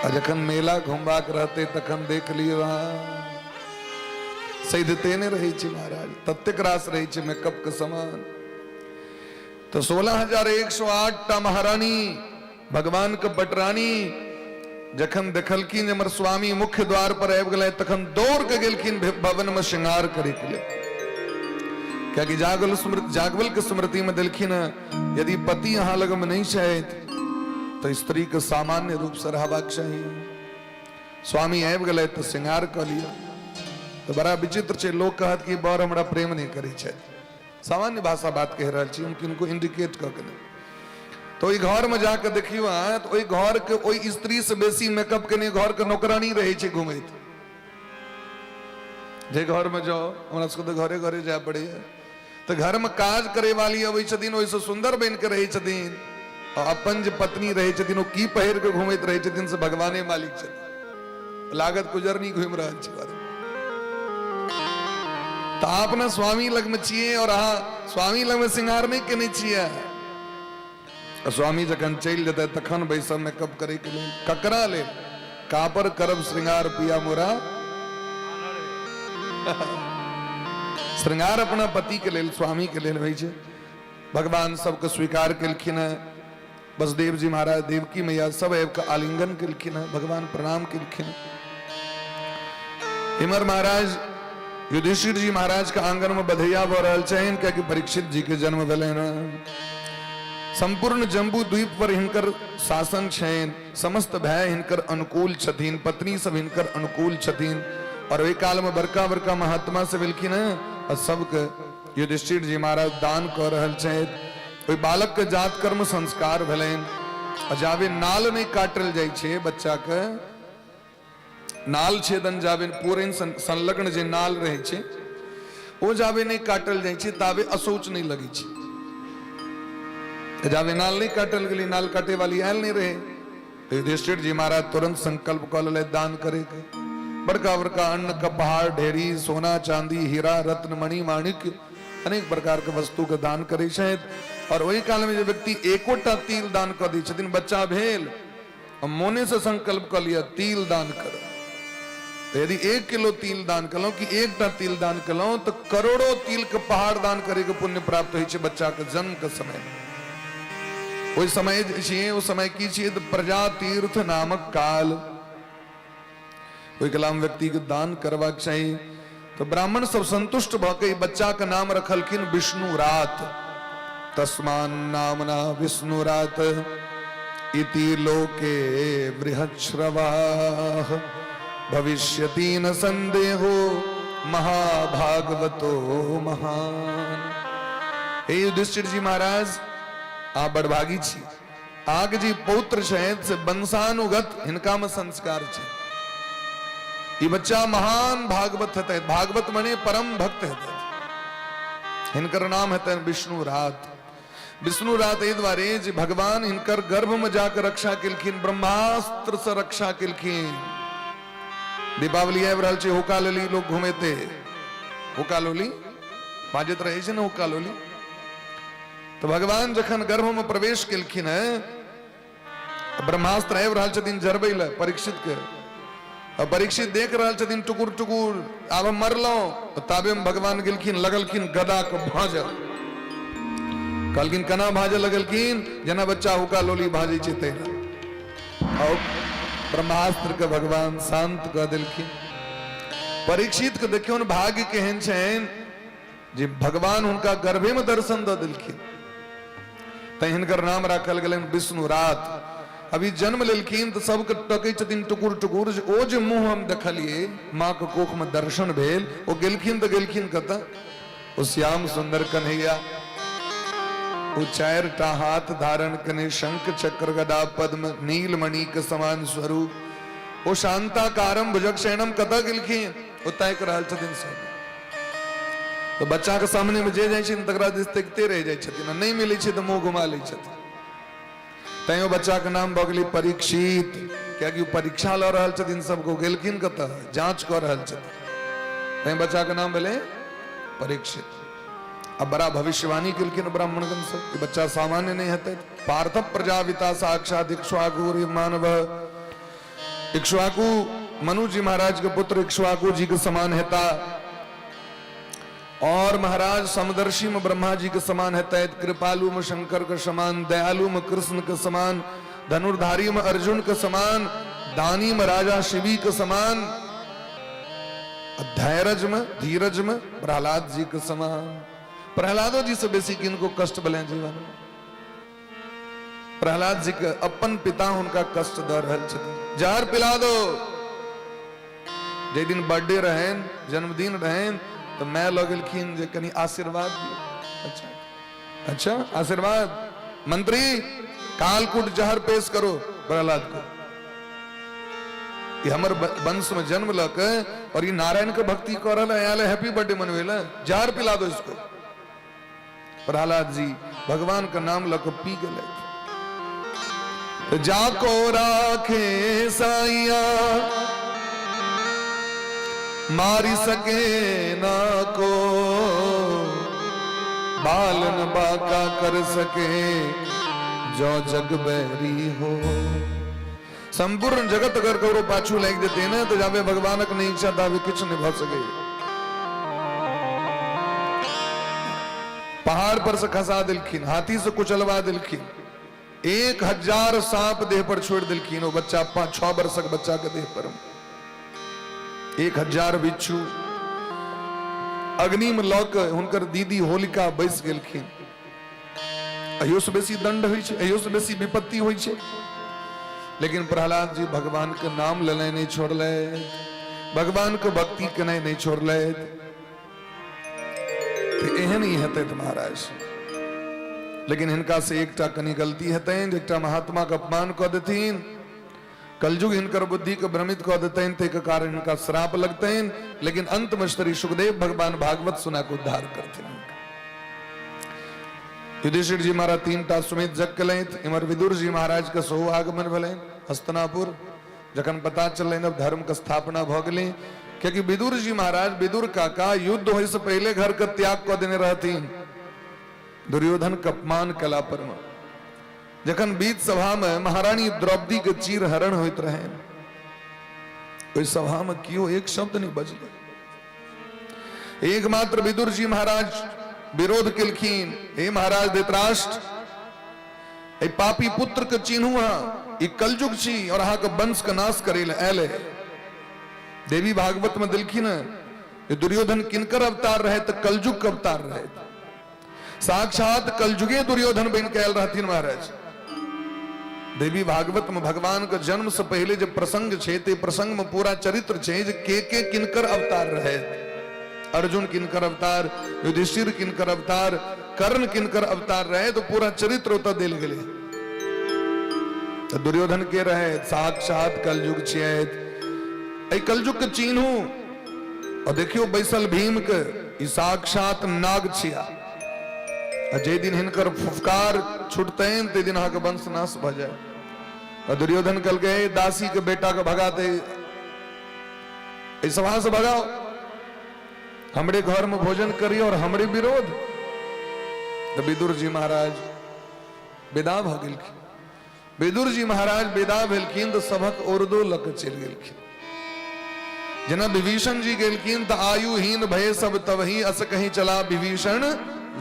आ जखन मेला घुमबाक रहतै तखन देख लियौ अहाँ, सैधते नहि रहै छै महाराज, ततेक रास रहै छै मेकअप के सामान। तऽ 16,108 टा महारानी भगवान के पटरानी जखन देखलखिन जे हमर स्वामी मुख्य द्वार पर आबि गेलै, तखन दौड़ के गेलखिन भवन में श्रृंगार करे के लेल। कियाकि जागल स्मृति, जागवल के स्मृति में देलखिन, यदि पति अहाँ लग में नहीं छथि तो स्त्री के सामान्य रूप से रहबाक चाही। स्वामी आबि गेलै तऽ श्रृंगार कऽ लिअ। तऽ बड़ा विचित्र छै, लोक कहत कि बर हमरा प्रेम नहि करै छथि। सामान्य भाषा बात कहि रहल छी हम, किनको इंडिकेट कऽ के नहि। तऽ ओहि घरमे जाकऽ देखियौ अहाँ, तऽ ओहि घरके ओहि स्त्रीसँ बेसी मेकअप केने घरके नौकरानी रहै छै घुमैत। जे घरमे जाउ, हमरा सबके तऽ घरे घरे जाय पड़ैया, तऽ घरमे काज करे वाली अबै छथिन, ओहिसँ सुन्दर बनि कऽ रहै छथिन, आ अपन जे पत्नी रहै छथिन ओ की पहिर कऽ घुमैत रहै छथिन से भगवाने मालिक छथिन। लागत गुजरनी घुमि रहल छै घरमे। तऽ अहाँ अपना स्वामी लगमे छियै और अहाँ स्वामी लगमे श्रृंगार नहि केने छियै। स्वामी जखन चलि जेतै तखन बैसब मेकअप करैके लेल। ककरा लेल? कापर करब श्रृंगार पिया मोरा। श्रृंगार अपना पति के लेल, स्वामी के लेल होइ छै। भगवान सबके स्वीकार केलखिन हेँ। वसुदेव जी महाराज, देवकी मैया सब आबि कऽ आलिंगन केलखिन हेँ, भगवान प्रणाम केलखिन। इमर महाराज युधिष्ठिर जी महाराज के आंगन में बधैया भऽ रहल छनि, कियाकि परीक्षित जी के जन्म भेलनि हेँ। संपूर्ण जम्बू द्वीप पर हिनकर शासन छनि, समस्त भाय हिनकर अनुकूल छथिन, पत्नी सब हिनकर अनुकूल छथिन। और ओहि काल में बड़का बड़का महात्मा सब एलखिन हेँ और सबके युधिष्ठिर जी महाराज दान कऽ रहल छथि। ओहि बालक के जात कर्म संस्कार भेलनि। आ जाबे नाल नहि काटल जाइ छै बच्चा के, नाल छेदन जाबे पूरे संलग्न जे नाल रहै छै ओ जाबे नहि काटल जाइ छै ताबे अशौच नहि लगै छै। जाबे नाल नहि काटल गेलै, नाल काटे वाली आयल नहि रहे, तो युधिष्ठिर जी महाराज तुरंत संकल्प कऽ लेलथि दान करे के। बड़का बड़का अन्न के पहाड़ ढेरी, सोना चांदी हीरा रत्न मणि माणिक अनेक प्रकार के वस्तु के दान करै छथि। और ओहि काल में जे व्यक्ति एकोटा तिल दान कऽ दै छथिन, बच्चा भेल मोने से संकल्प कऽ लिअ तिल दान करब, तऽ यदि 1 किलो तिल दान केलहुँ कि एकटा तिल दान केलहुँ तऽ करोड़ों तिल के पहाड़ दान करे के पुण्य प्राप्त होइ छै बच्चा के जन्म के समय में। ओहि समय जे छियै, ओ समय की छियै? तऽ प्रजा तीर्थ नामक काल। ओहि कलाम व्यक्ति के दान करबाक चाही। तऽ ब्राह्मण सब संतुष्ट भऽ के बच्चा के नाम रखलखिन विष्णु रात। तस्मान नामना विष्णु रात इति लोके बृहच्छ्रवाः भविष्यति न संदेहो महाभागवतो महान। हे युधिष्ठिर जी महाराज, आप बड़भागी छी। आग जी पौत्र छथि से वंशानुगत हिनका में संस्कार छै। ई बच्चा महान भागवत हेतै, भागवत मने परम भक्त हेतै। हिनकर नाम हेतै विष्णु रात। विष्णु रात एहि दुआरे जे भगवान हिनकर गर्भ में जाकर रक्षा केलखिन, ब्रह्मास्त्र से रक्षा केलखिन। दीपावली आबि रहल छै, हुक्का लोली लोग घुमेते, हुक्का लोली बाजैत रहै छै ने, हुक्का लोली। तऽ भगवान जखन गर्भ में प्रवेश केलखिन है, ब्रह्मास्त्र आबि रहल छथिन जरबै लए परीक्षित के। आ परीक्षित देख रहल छथिन टुकुर टुकुर, आब हम मरलहुँ। ताबे में भगवान गेलखिन, लगलखिन गदा के भाजल। कहलखिन केना भाजऽ लगलखिन? जेना बच्चा हुक्का लोली भाजै छै तहिना। और ब्रह्मास्त्र के भगवान शांत कऽ देलखिन। परीक्षित के देखियौ ने भाग्य केहन छनि जे भगवान हुनका गर्भे में दर्शन दऽ देलखिन। तैं हिनकर नाम राखल गेलनि विष्णु रात। अभी जन्म लेलखिन तऽ सबके टकै छथिन टुकुर टुकुर, जे ओ जे मुँह हम देखलियै माँ के कोख में दर्शन भेल, ओ गेलखिन तऽ गेलखिन कतऽ? ओ श्याम सुंदर कन्हैया, ओ 4टा हाथ धारण कने शंख चक्र गदा पद्म नीलमणि के समान स्वरूप, ओ शांताकारम भुजगशयनम कतऽ गेलखिन? ओ ताकि रहल छथिन सब। तऽ बच्चा के सामने में जे जाइ छै तकरा दिस तकिते रहि जाइ छथिन, आ नहि मिलै छै तऽ मुँह घुमा लै छथिन। तैं ओ बच्चा के नाम भऽ गेलै परीक्षित, कियाकि ओ परीक्षा लऽ रहल छथिन सबको, गेलखिन कतऽ जांच कऽ रहल छथिन, तैं बच्चा के नाम भेलै परीक्षित। आ बड़ा भविष्यवाणी केलखिन ब्राह्मणगण सब कि बच्चा सामान्य नहि हेतै। पार्थ प्रजापिता साक्षात इक्ष्वाकु मानव, इक्ष्वाकु मनु जी महाराज के पुत्र इक्ष्वाकु जी के समान हेता, और महाराज समदर्शी में ब्रह्मा जी के समान हेता, कृपालु में शंकर के समान, दयालु में कृष्ण के समान, धनुर्धारी में अर्जुन के समान, दानी में राजा शिवी के समान, धैरज में धीरज में प्रहलाद जी के समान। प्रहलादो जी से बेसी किनको कष्ट भेलै जीवन में? प्रहलाद जी के अपन पिता हुनका कष्ट दऽ रहल छथिन, जहर पिला दो। जे दिन बर्थडे रहनि, जन्मदिन रहनि, तऽ माय लऽ गेलखिन जे कनि आशीर्वाद दियौ। बच्चा। अच्छा आशीर्वाद। मंत्री कालकूट जहर पेश करो प्रहलाद को। ये हमर वंश में जन्म लक और ये नारायण के भक्ति कर रहा है, हैप्पी बर्थडे मनवेला, जहर पिला दो इसको। प्रहलाद जी भगवान का नाम लक पी गए। तो जाको राखे साइया मारी सके ना को, बालन बाका कर सके जो जग बैरी हो। संपूर्ण जगत अगर ककरो पाछू लागि जेतै ने तो जाबे भगवानक नहीं इच्छा ताबे किछु नहीं भऽ सके। पहाड़ पर से खसा दिलखिन, हाथी से कुचलवा दिलखिन, 1000 सांप देह पर छोड़ दिलखिन। वो बच्चा 5-6 वर्षक बच्चा के देह पर 1000 बिच्छू। अग्नि में लऽ के हुनकर दीदी होलिका बैस गेलखिन। अहियो से बेसी दंड होइ छै, अहियो से बेसी विपत्ति होइ छै, लेकिन प्रहलाद जी भगवान के नाम लेनाइ नहीं छोड़ले, भगवान के भक्ति केनाइ नहीं छोड़ले। तो एहन ही हेतै तऽ महाराज, लेकिन हिनका से एकटा कनि गलती हेतनि, एकटा महात्मा के अपमान कऽ देथिन, कलयुग हिनकर बुद्धि के भ्रमित कऽ देतनि, ताहिके कारण हिनका श्राप लगतनि। लेकिन अंत में श्री सुखदेव भगवान भागवत सुना के उद्धार करथिन। युधिष्ठिर जी महाराज 3टा सुमित जग केलथि। इम्हर विदुर जी महाराज के सेहो आगमन भेलनि हस्तिनापुर। जखन पता चललनि अब धर्म के स्थापना भऽ गेलै, कियाकि विदुर जी महाराज विदुर काका युद्ध होय से पहले घर के त्याग कऽ देने रहथिन दुर्योधन के अपमान कला पर में। जखन बीच सभा में महारानी द्रौपदी के चीर हरण होइत रहे, ओहि सभा में केओ एक शब्द नहीं बजलै। एकमात्र विदुर जी महाराज विरोध केलखिन, हे महाराज धृतराष्ट्र, एहि पापी पुत्र के चिन्हू अहाँ, ई कलयुग छी और अहाँ के वंश के नाश करे ले आयल है। देवी भागवत में दिलखिन है दुर्योधन किनकर अवतार रहे, तो कलयुग के अवतार रहे। साक्षात कलयुगे दुर्योधन बन के आयल रहथिन महाराज। देवी भागवत में भगवान के जन्म से पहले जब प्रसंग छे, ते प्रसंग में पूरा चरित्र छे जे के किनकर अवतार रहे। अर्जुन किनकर अवतार, युधिष्ठिर किनकर अवतार, कर्ण किनकर अवतार रहे, तो पूरा चरित्र ओतऽ देल गेलै। तो दुर्योधन के रहे, साक्षात कलयुग छियै। एहि कलयुग के चिन्हू और देखियो बैसल भीम के, ई साक्षात नाग छिया। आ जे दिन हिनकर फुफकार छुटतनि ते दिन अहाँके वंश नाश भऽ जाय। और दुर्योधन कहलकै, हे दासी के बेटा के भगा दे, एहि सभा से भगाओ, हमरे घर में भोजन करी और हमरे विरोध। तो विदुर जी महाराज विदा भऽ गेलखिन। विदुर जी महाराज विदा भेलखिन तऽ सभक उर्दू लऽ के चलि गेलखिन। जेना विभीषण जी गेलखिन तऽ आयुहीन भय सब तबही अस कहीं चला विभीषण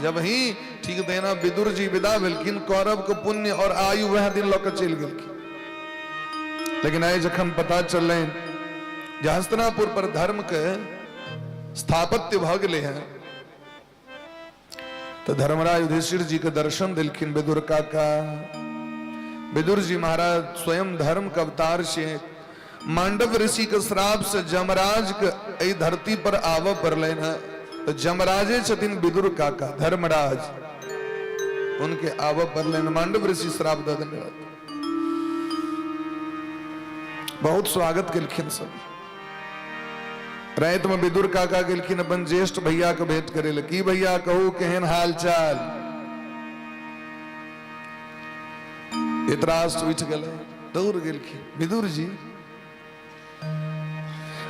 जब ही, ठीक तेना विदुर जी विदा भेलखिन, कौरव के पुण्य और आयु वह दिन लऽ के चलि गेलखिन। लेकिन आइ जखन पता चललनि जे हस्तिनापुर पर धर्म के स्थापत्य भऽ गेलै हैं, तो धर्मराज युधिष्ठिर जी के दर्शन दिलखिन विदुर काका। विदुर जी महाराज स्वयं धर्म के अवतार से मांडव ऋषि के श्राप से जमराज के एहि धरती पर आबऽ पड़लनि हैं, तो जमराजे छथिन विदुर काका धर्मराज, उनके आबऽ पड़लनि, मांडव ऋषि श्राप दऽ देने रहथिन। बहुत स्वागत केलखिन सब। राति में विदुर काका गेलखिन अपन ज्येष्ठ भैया के भेंट करे ले, की भैया कहू केहन हाल चाल। धृतराष्ट्र उठि गेलै, दौड़ गेलखिन, विदुर जी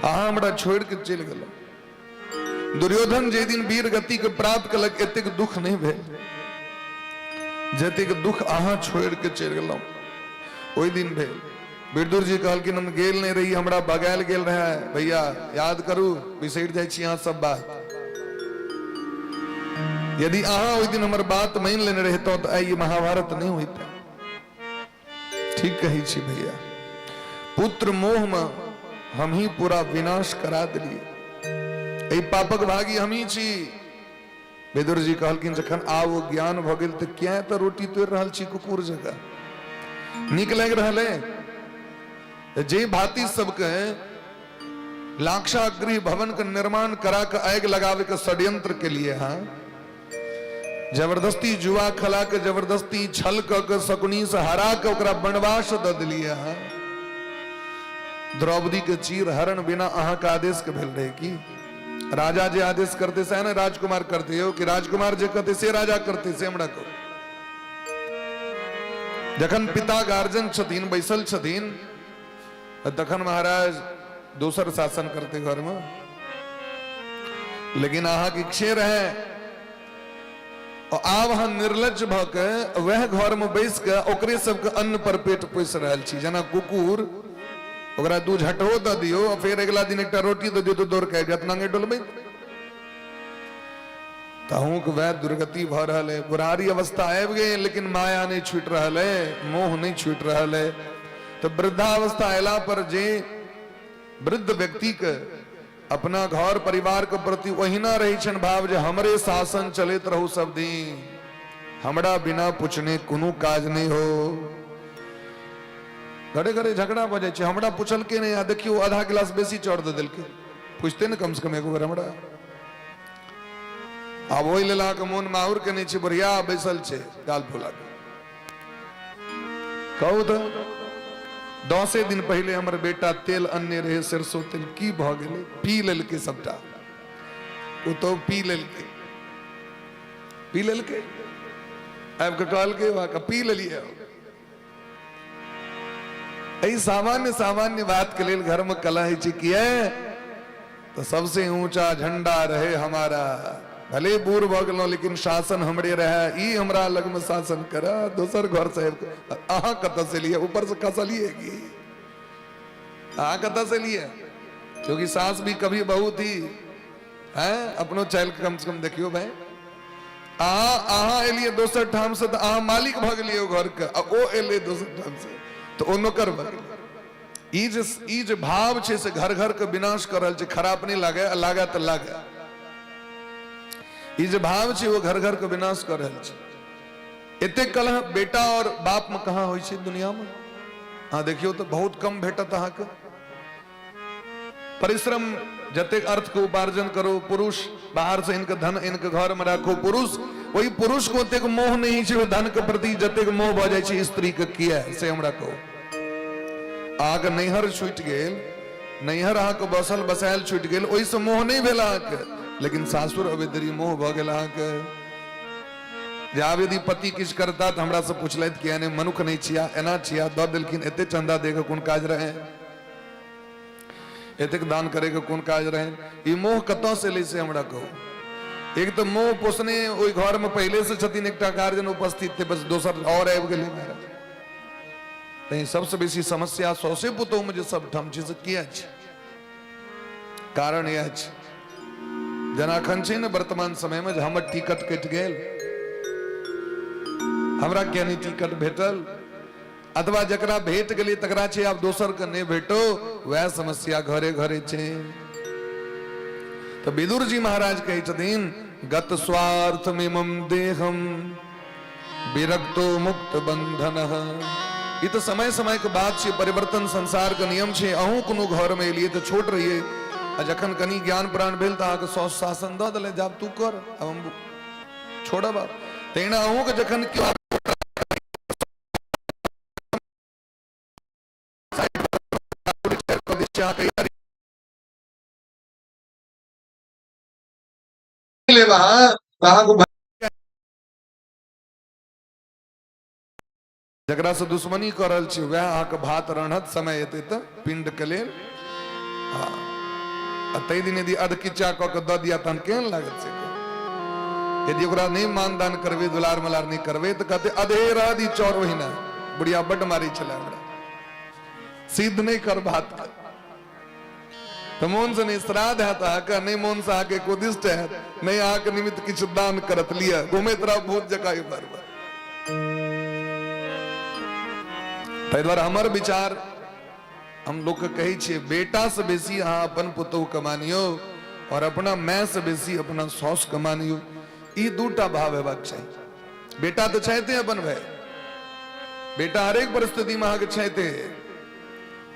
अहाँ हमरा छोड़ के चलि गेलहुँ। दुर्योधन जे दिन वीर गति के प्राप्त कलक एतेक दुख नहीं भेल जतेक दुख अहाँ छोड़ के चलि गेलहुँ ओहि दिन भेल। विदुर जी कहलखिन हम गेल नहीं रही, हमरा भगायल गेल रहे भैया, याद करू, बिसरि जाइ छी अहाँ सब बात। यदि अहाँ ओहि दिन हमर बात मानि लेने रहितहुँ तऽ आइ ई महाभारत नहीं होइते। ठीक कहै छी भैया, पुत्र मोह में हम ही पूरा विनाश करा दिलियै, एहि पापक भागी हम ही छी। विदुर जी कहलखिन जखन आब ओ ज्ञान भऽ गेल तऽ किया तऽ रोटी तोड़ि रहल छी कुकुर जकाँ, नीक लागि रहल है। जे भाती सबके लाक्षागृह भवन के निर्माण करा के आगि लगावे के षड्यंत्र के लिए हाँ, जबरदस्ती जुआ खला के जबरदस्ती छल क के शकुनी से हरा के ओकरा वनवास दऽ देलियै अहाँ। द्रौपदी के चीर हरण बिना अहाँ के आदेश के भेल रहे की? राजा जे आदेश करते से ने राजकुमार करते हो कि राजकुमार जे कहते से राजा करते, से हमरा कहू। जखन पिता गार्जियन छथिन, बैसल छथिन, तखन महाराज दोसर शासन करते घर में, लेकिन अहाँ के इच्छे रहे और आब अहाँ निर्लज भऽ के वएह घर में बैस के ओकरे सबके अन्न पर पेट पोसि रहल छी। जेना कुकुर, ओकरा दू झटहो दऽ दियौ आ फेर अगिला दिन एकटा रोटी दऽ दियौ तऽ दौड़ के आबि जायत नांगे डोलबैत। तऽ अहूँके वएह दुर्गति भऽ रहल है। बुढ़ारी अवस्था आबि गेल, लेकिन माया नहि छूटि रहल है, मोह नहि छूटि रहल है। तऽ वृद्धावस्था अयला पर जे वृद्ध व्यक्तिके अपना घर परिवार के प्रति ओहिना रहै छनि भाव जे हमरे शासन चलैत रहू सब दिन, हमरा बिना पूछने कोनो काज नहि हो। घरे घरे झगड़ा भऽ जाइ छै, हमरा पुछलकै नहि, आ देखियौ आधा गिलास बेसी चाउर दऽ देलकै, पूछते ने कम से कम एगो बेर हमरा। आब ओहि लेल अहाँके मोन माहुर के नहि छै, बढ़िया बैसल छै गाल फुला के। कहू तऽ 10 दिन पहिले हमर बेटा तेल अनने रहे, सरसों तेल, की भऽ गेलै? पी लेलकै सबटा, ओ तो पी लेलकै, पी लेलकै, आबि कऽ कहलकै अहाँके पी लेलियै। एहि सामान्य सामान्य बात के लेल घर में कलह होइ छै। किए? तऽ सबसे ऊंचा झंडा रहे हमारा, भले बूढ़ भऽ गेलहुँ लेकिन शासन हमरे रहे, ई हमरा लग में शासन कर, दोसर घर से आबि कऽ अहाँ कतऽ से लिए? ऊपर से खसलिए की अहाँ कतऽ से लिए? क्योंकि सास भी कभी बहू थी, हैं, अपनो चाइल के कम से कम देखियो भाई। अहाँ अहाँ एलिए दोसर ठाम से तऽ अहाँ मालिक भऽ गेलिए ओ घर के, आ ओ एलै दोसर ठाम से तऽ ओ नौकर भऽ गेलै। ई जे भाव छै से घर घर के विनाश कर रहल छै। खराब नहि लागे, आ लागे तऽ लागे। ई जे भाव छै ओ घर घर के विनाश कर रहल छै। एते कलह बेटा और बाप में कहाँ होइ छै दुनिया में? अहाँ देखियौ तऽ बहुत कम भेटत अहाँके। परिश्रम जतेक अर्थ के उपार्जन करो, पुरुष बाहर से इनके धन इनके घर में राखो, पुरुष वही पुरुष को ओतेक मोह नहीं छै धन के प्रति जतेक मोह भऽ जाइ छै स्त्री के, किया से हमरा कहू। अहाँके नैहर छूटि गेल, नैहर अहाँके बसल बसायल छूटि गेल, ओहिसँ मोह नहि भेल अहाँके, लेकिन सासुर अबै देरी मोह भऽ गेल अहाँके। जे आब यदि पति किछु करता तऽ हमरा से पुछलथि कि एने मनुख नहि छिया, एना छिया, दऽ देलखिन एते चंदा दे के कोन काज रहे, एतेक दान करे के कोन काज रहे। ई मोह कतऽ से एलै से हमरा कहू। एक तऽ मोह पोसने ओहि घर में पहिले से छथिन एकटा गार्जियन उपस्थित थे, बस दोसर और आबि गेलै महाराज। तैं सबसे बेसी समस्या सौसे पुतोह में जे सब ठाम छै से किया छै? कारण इएह छै, जेना एखन छै ने वर्तमान समय में जे हमर टिकट कटि गेल, हमरा किया नहि टिकट भेटल, अथवा जकरा भेट गेलै तकरा छै आब दोसर के नहि भेटो, वएह समस्या घरे घरे छै। तऽ विदुर जी महाराज कहै छथिन, गत स्वार्थ मिमम देहम विरक्तो मुक्त बंधन। ई तऽ समय समय के बात छै, परिवर्तन संसार के नियम छै। अहूँ कोनो घर में एलियै तऽ छोट रहियै, आ जखन कनि ज्ञान प्राण भेल तऽ अहाँके साउस शासन दऽ देलै, जाब तू कर, आब हम छोड़ब। आब तहिना अहूँके जखन केओ लेब अहाँ तऽ अहाँके जकरा से दुश्मनी कऽ रहल छी वएह अहाँके भात रान्हत, समय एतै तऽ पिंड के लेल। हँ, आ ताहि दिन यदि अधकिच्चा कऽ के दऽ दिया तहन केहन लागत से कहू? यदि ओकरा नहि मानदान करबै, दुलार मलार नहि करबै तऽ कहतै अधे रह दी चौर ओहिना, बुढ़िया बड्ड मारै छलै हमरा, सिद्ध नहि कर भात के। तऽ मोनसँ नहि श्राद्ध हैत अहाँके, नहि मोनसँ अहाँके एकोदिष्ट हैत, नहि अहाँके निमित्त किछु दान करत, लिअ घुमैत रहब भूत जकाँ बार बार। ताहि दुआरे हमर विचार हम लोकके कहै छियै, बेटासँ बेसी अहाँ अपन पुतोहुके मानियौ और अपना मायसँ बेसी अपना साउसके मानियौ। ई दूटा भाव हेबाक चाही। बेटा तऽ छथि अपन भाय, बेटा हरेक परिस्थितिमे अहाँके छथि।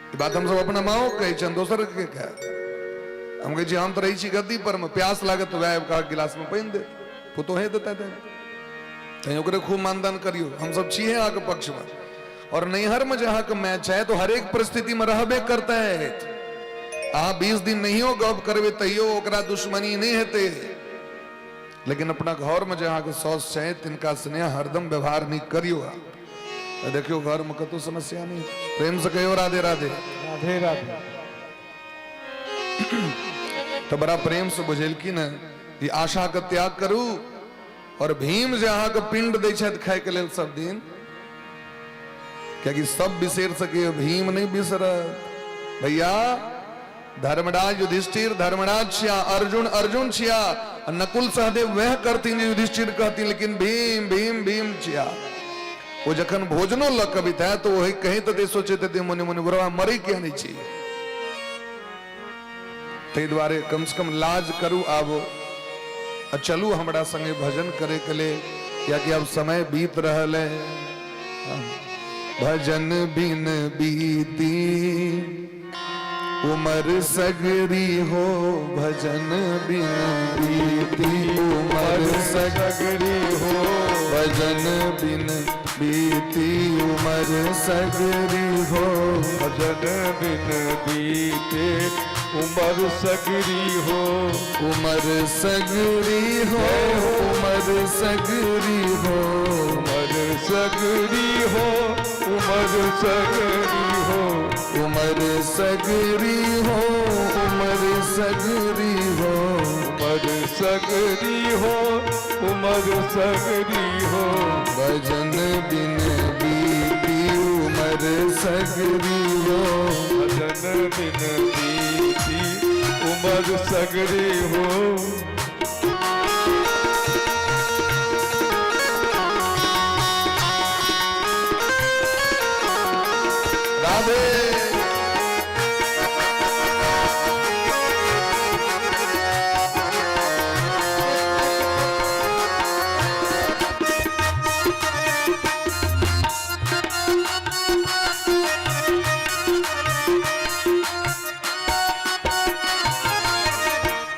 ई बात हमसब अपना माओ कहै छियनि, दोसर के कहै? हम कहै छी हम तऽ रहै छी गद्दी पर मे, प्यास लागत तऽ वएह आबि कऽ गिलासमे पानि देत, पुतोहे देतै। तैं ओकरे खूब मानदान करियौ, हमसब छियै अहाँके पक्षमे। और नैहरमे जे अहाँके माय छै तो हरेक परिस्थितिमे रहबे करतै। अहाँ 20 दिन नहियो गप करबै तैयो ओकरा दुश्मनी नहि हेतै, लेकिन अपना घरमे जे अहाँके साउस छै तिनका स्नेह हरदम व्यवहार नीक करियौ। अहाँ देखियौ घरमे कतहु समस्या नहि। प्रेम से कहियो राधे राधे। राधे राधे। तो बड़ा प्रेम से बुझेलखिन हँ ई आशा के त्याग करू। और भीम जे अहाँके पिंड दै छथि खायके लेल सब दिन, कियाकि सब बिसरि सकैए, भीम नहि बिसरत। भैया धर्मराज युधिष्ठिर धर्मराज छिया, अर्जुन अर्जुन छिया, नकुल सहदेव वह करथिन जे युधिष्ठिर कहथिन, लेकिन भीम भीम भीम छिया। ओ जखन भोजनो लऽ कऽ अबितै तऽ ओहि कहैत हेतै, सोचैत हेतै मने मने, बुढ़वा मरै किया नहि छी। ताहि दुआरे कम से कम लाज करू आब आ चलू हमरा संगे भजन करे के लेल, कियाकि अब समय बीत रहल है। भजन बिन बीती उमर सगरी हो, भजन बिन बीती उमर सगरी हो, भजन बिन बीती उमर सगरी हो, भजन बिन बीते उमर सगरी हो, उमर सगरी हो, उमर सगरी हो, उमर सगरी हो, उमर सगरी हो, उमर सगरी हो, उमर सगरी हो, उमर सगरी हो, उमर सगरी हो, भजन बिन बीती उमर सगरी हो, भजन बिन बीती उमर सगरी हो। राधे।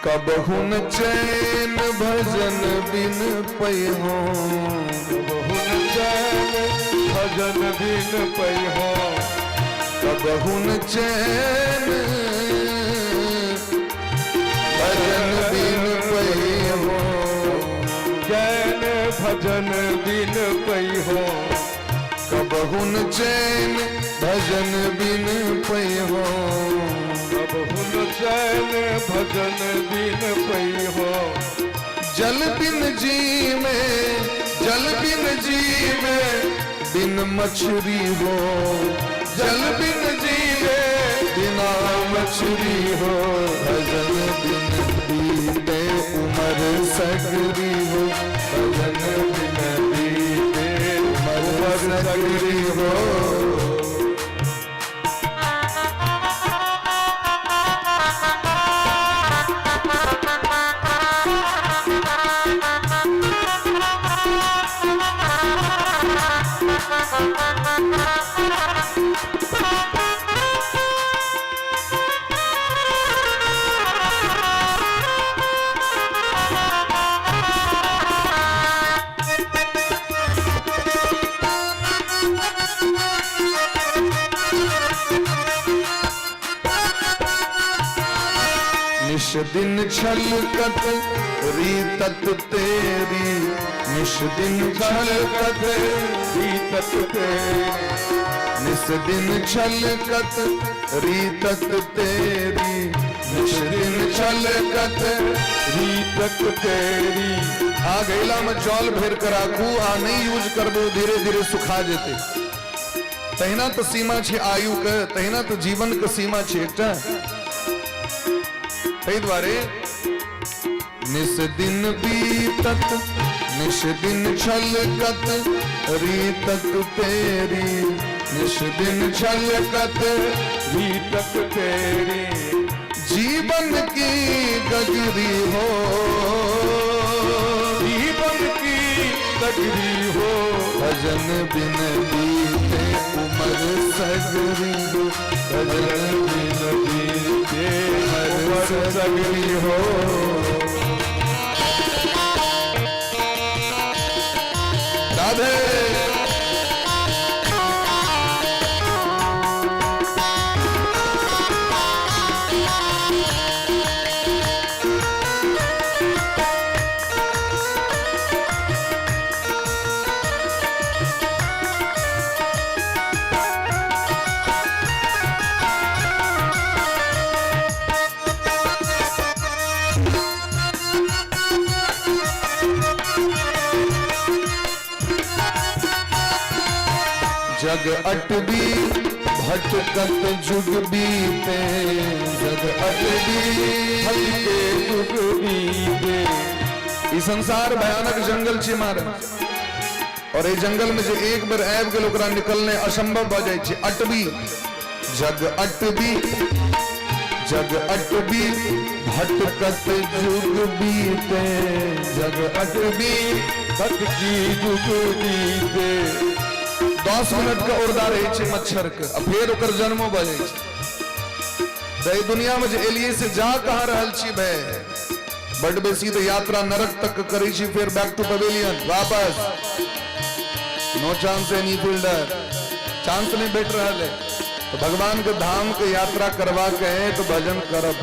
कबहुन चैन भजन बिन पैहो, कबहुन चैन भजन बिन पैहो, कबहुन चैन भजन बिन पैहो, चैन भजन बिन पैहो, कबहुन चैन भजन बिन पैहो, कबहुन चैन भजन बिन पैहो, जल बिन जी में, जल बिन जी में बिन मछली हो, जल बिन जी में बिना मछली हो, भजन बिन बीते उमर सगरी हो, भजन बिन बीते उमर सगरी हो। निश दिन छलकत रीतत तेरी, निश दिन छलकत रीतत तेरी, निश दिन छलकत रीतत तेरी, निश दिन छलकत रीतत तेरी। आ गैला में जल भर के राखू आ नहीं यूज करबो धीरे धीरे सुखा जेते। तहिना तो सीमा छे आयु के, तहिना तो जीवन के सीमा छे एकटा। ताहि दुआरे निस दिन बीतत निश दिन छलकत रीतत तेरी, निश दिन छलकत रीतत तेरी, जीवन की गगरी हो, जीवन की गगरी हो, भजन बिन बीते उमर सगरी हो, भजन बिन बीते उमर सगरी हो। राधे। जग अटबी भटकत जुग बीते, जग अटबी भटके जुग बीते। ई संसार भयानक जंगल छै महाराज, और एहि जंगल में जे एक बेर आबि गेल ओकरा निकलने असंभव भऽ जाइ छै। अटबी जग अटबी, जग अटबी भटकत जुग बीते, जग अटबी भटकी जुग बीते। 10 मिनट के औरदा रहै छै मच्छर के, आ फेर ओकर जन्मो भऽ जाइ छै। तऽ एहि दुनिया में जे एलियै से जा कहाँ रहल छी भाय? बड बेसी तऽ यात्रा नरक तक करै छी, फेर बैक टू पवेलियन वापस। नो चांस एनी फील्डर, चांस नहीं भेट रहल है। तो भगवान के धाम के यात्रा करवा के है तो भजन करब।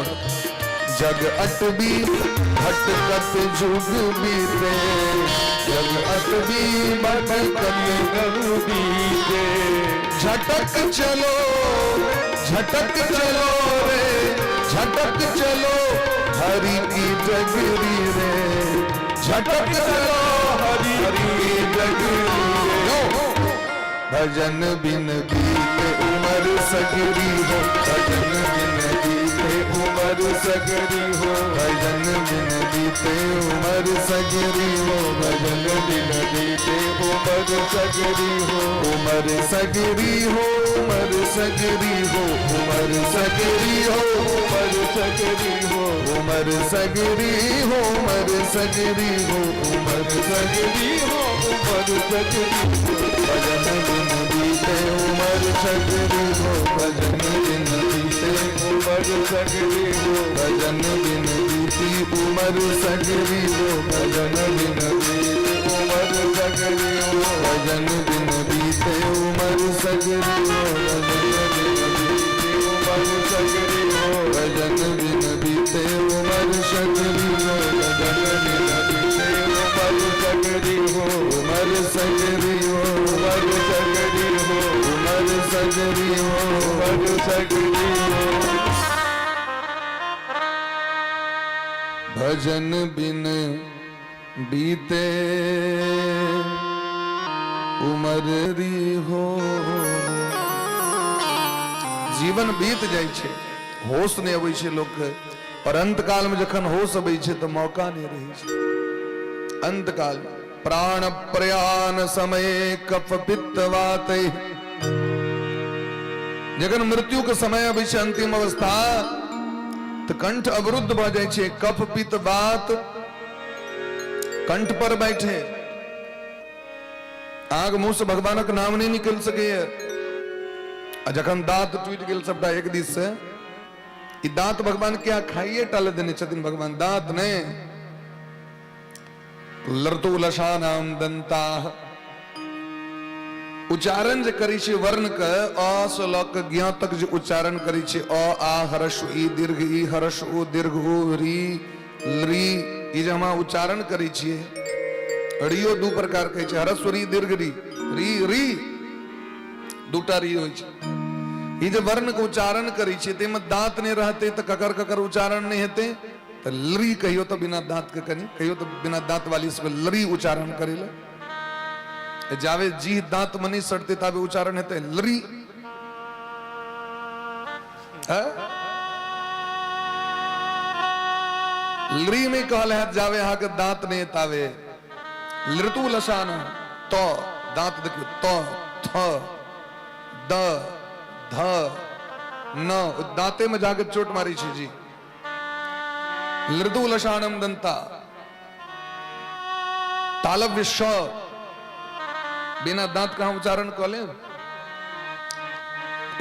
जग अटबी भटकत जुग बीते, जग अटबी भटकत जुग बीते। झटक चलो, झटक चलो रे, झटक चलो हरि की डगरी रे, झटक चलो हरि की डगरी रे। भजन बिन बीते उमर सगरी हो, भजन बिन बीते उमर सगरी हो, भजन बिन बीते उमर सगरी हो, भजन बिन बीते उमर सगरी हो, उमर सगरी हो, उमर सगरी हो, उमर सगरी हो, उमर सगरी हो, उमर सगरी हो, उमर सगरी हो, उमर सगरी हो, उमर सगरी हो। भजन बिन बीते उमर सगरी हो, भजन बिन बीते उमर सगरी हो, भजन बिन बीती उमर सगरी हो, भजन बिन बीते उमर सगरी हो, भजन बिन बीते उमर सगरी हो, भजन बिन बीते उमर सगरी हो, भजन बिन बीते उमर सगरी हो, भजन बिन बीते उमर सगरी हो, उमर सगरी हो, उमर सगरी हो, उमर सगरी हो, उमर सगरी हो। भजन बिन बीते उमर री हो। जीवन बीत जाइ छै, होश नहि अबै छै लोकके, और अंतकाल में जखन होश अबै छै तऽ मौका नहि रहै छै। अंतकाल प्राण प्रयाण समय कफ पित्त वात, जखन मृत्यु के समय अबै छै अंतिम अवस्था, तऽ कंठ अवरुद्ध भऽ जाइ छै। कफ पित्त वात कंठ पर बैठे, आग मुंह से भगवानक नाम नहीं निकल सकैए। आ जखन दांत टूटि गेल सबटा एक दिस से, ई दांत भगवान क्या खाइए टाल देने छथिन भगवान, दांत ने लरतु लशा नाम दंता। उच्चारण जे करै छै वर्ण के, अ से ल के ज्ञ तक जे उच्चारण करै छै, अ आ हर्ष ई दीर्घ ई हर्ष उ दीर्घ उ री री, ई जे हम उच्चारण करै छियै, रियो दू प्रकार के छै, ह्रस्व री दीर्घ री, री री दूटा री होइ छै। ई जे वर्ण के उच्चारण करै छियै ताहिमे दांत नहि रहतै तऽ ककर ककर उच्चारण नहि हेतै। तऽ लरी कहियो तऽ बिना दांत के, कनि कहियो तऽ बिना दांत वाली सबके लरी उच्चारण करै लए, जावे जीह दांत में नहीं सटते ताबे उच्चारण हेतै लरी। लरी में कहल है जावे अहाँ के दांत नहीं तावे लृतु लसान तो दांत देखियो त थ द ध न, दांते में जाके चोट मारी छी जी। लृतु लशानम दंता तालव्य श, बिना दांत कहाँ उच्चारण कऽ लेब?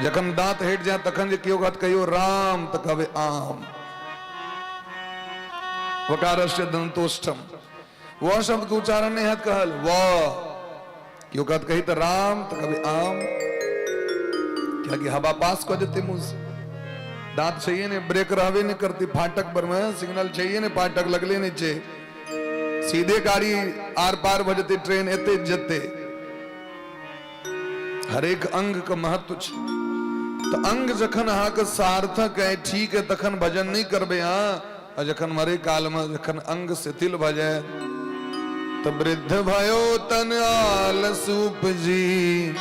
जखन दांत हटि जाए तखन जे केओ कहत कहियो राम तऽ कहबै आम। वकारस्य दंतोष्ठम, वह शब्द के उच्चारण नहीं हैत कहल व। केओ कहत कही तऽ राम, तऽ कभी आम, कियाकि हवा पास कऽ जेतै मुँह से। दाँत छैहे नहि, ब्रेक रहबे नहि करतै, फाटक पर मे सिग्नल छैहे नहि, फाटक लगले नहि छै, सीधे गाड़ी आर पार भऽ जेतै, ट्रेन एते जेतै। हरेक अंग के महत्व छै। तऽ अंग जखन अहाँके सार्थक है, ठीक है, तखन भजन नहि करबै अहाँ। आ जखन मरे काल में जखन अंग शिथिल भऽ जाय तऽ वृद्ध भयो तन आलस उपजी,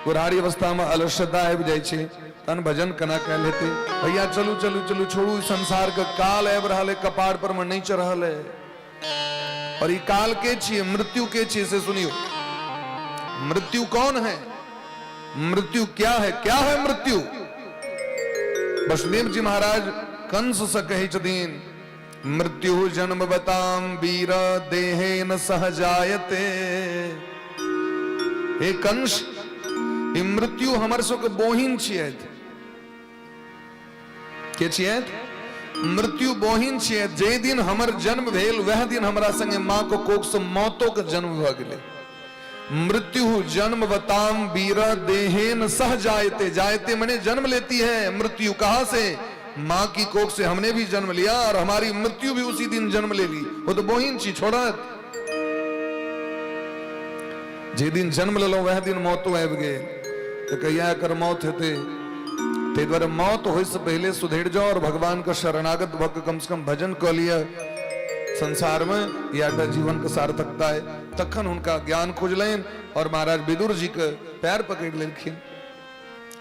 बुढ़ारी अवस्था में अलस्यता आबि जाइ छै, तहन भजन केना कयल हेतै? भैया चलू चलू चलू, छोड़ू ई संसार के, काल आबि रहल है, कपार पर में नहीं चढ़ल है। और ई काल के छियै, मृत्यु के छियै, से सुनियो। मृत्यु कौन है, मृत्यु क्या है, क्या है मृत्यु? वसुदेव जी महाराज कंस से कहै छथिन, मृत्यु जन्म बताम वीर देहे न सह जायते। हे कंस, ई मृत्यु हमर सबके बोहिन छियै। के छियै मृत्यु? बोहिन छियै। जे दिन हमर जन्म भेल वह दिन हमरा संगे माँ के कोख से मौतो के जन्म भऽ गेलै। मृत्यु जन्म बताम वीर देहेन सह जायते। जायते मने जन्म लेती है मृत्यु। कहां से? मां की कोख से हमने भी जन्म लिया और हमारी मृत्यु भी उसी दिन जन्म ले ली। वो तो बोहिन छी, छोड़त। जे दिन जन्म लेलहुँ वएह दिन मौतो आबि गेल, तऽ कहिया एकर मौत हेतै? ताहि दुआरे मौत होइसँ पहिले सुधरि जाउ और भगवान के शरणागत भऽ के कम से कम भजन कऽ लिअ। संसार में इएह टा जीवन के सार्थकता है। तखन हुनका ज्ञान खुजलनि और महाराज विदुर जी के पैर पकड़ि लेलखिन,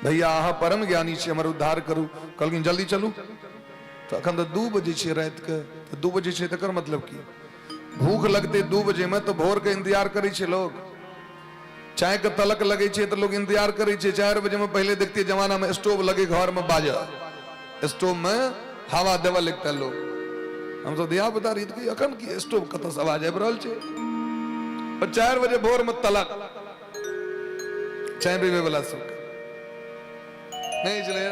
भैया अहाँ परम ज्ञानी छी, हमर उद्धार करू। कहलखिन जल्दी चलू, तऽ अखन तऽ 2 बजे छै रातिके। तऽ 2 बजे छै तकर मतलब की? भूख लगतै 2 बजे में तऽ भोर के इंतजार करै छै लोग। चाय के तलक लगै छै तऽ लोग इंतजार करै छै 4 बजे में। पहिले देखतियै जमाना में स्टोव लगे घर में, बाजऽ स्टोव में हवा देबऽ लगता लोग। हमसब धिया पुता रही तऽ अखन की स्टोव कतऽ से आवाज आबि रहल छै? और 4 बजे भोर में तलक चाय पीबै वाला सबके नहि छलै।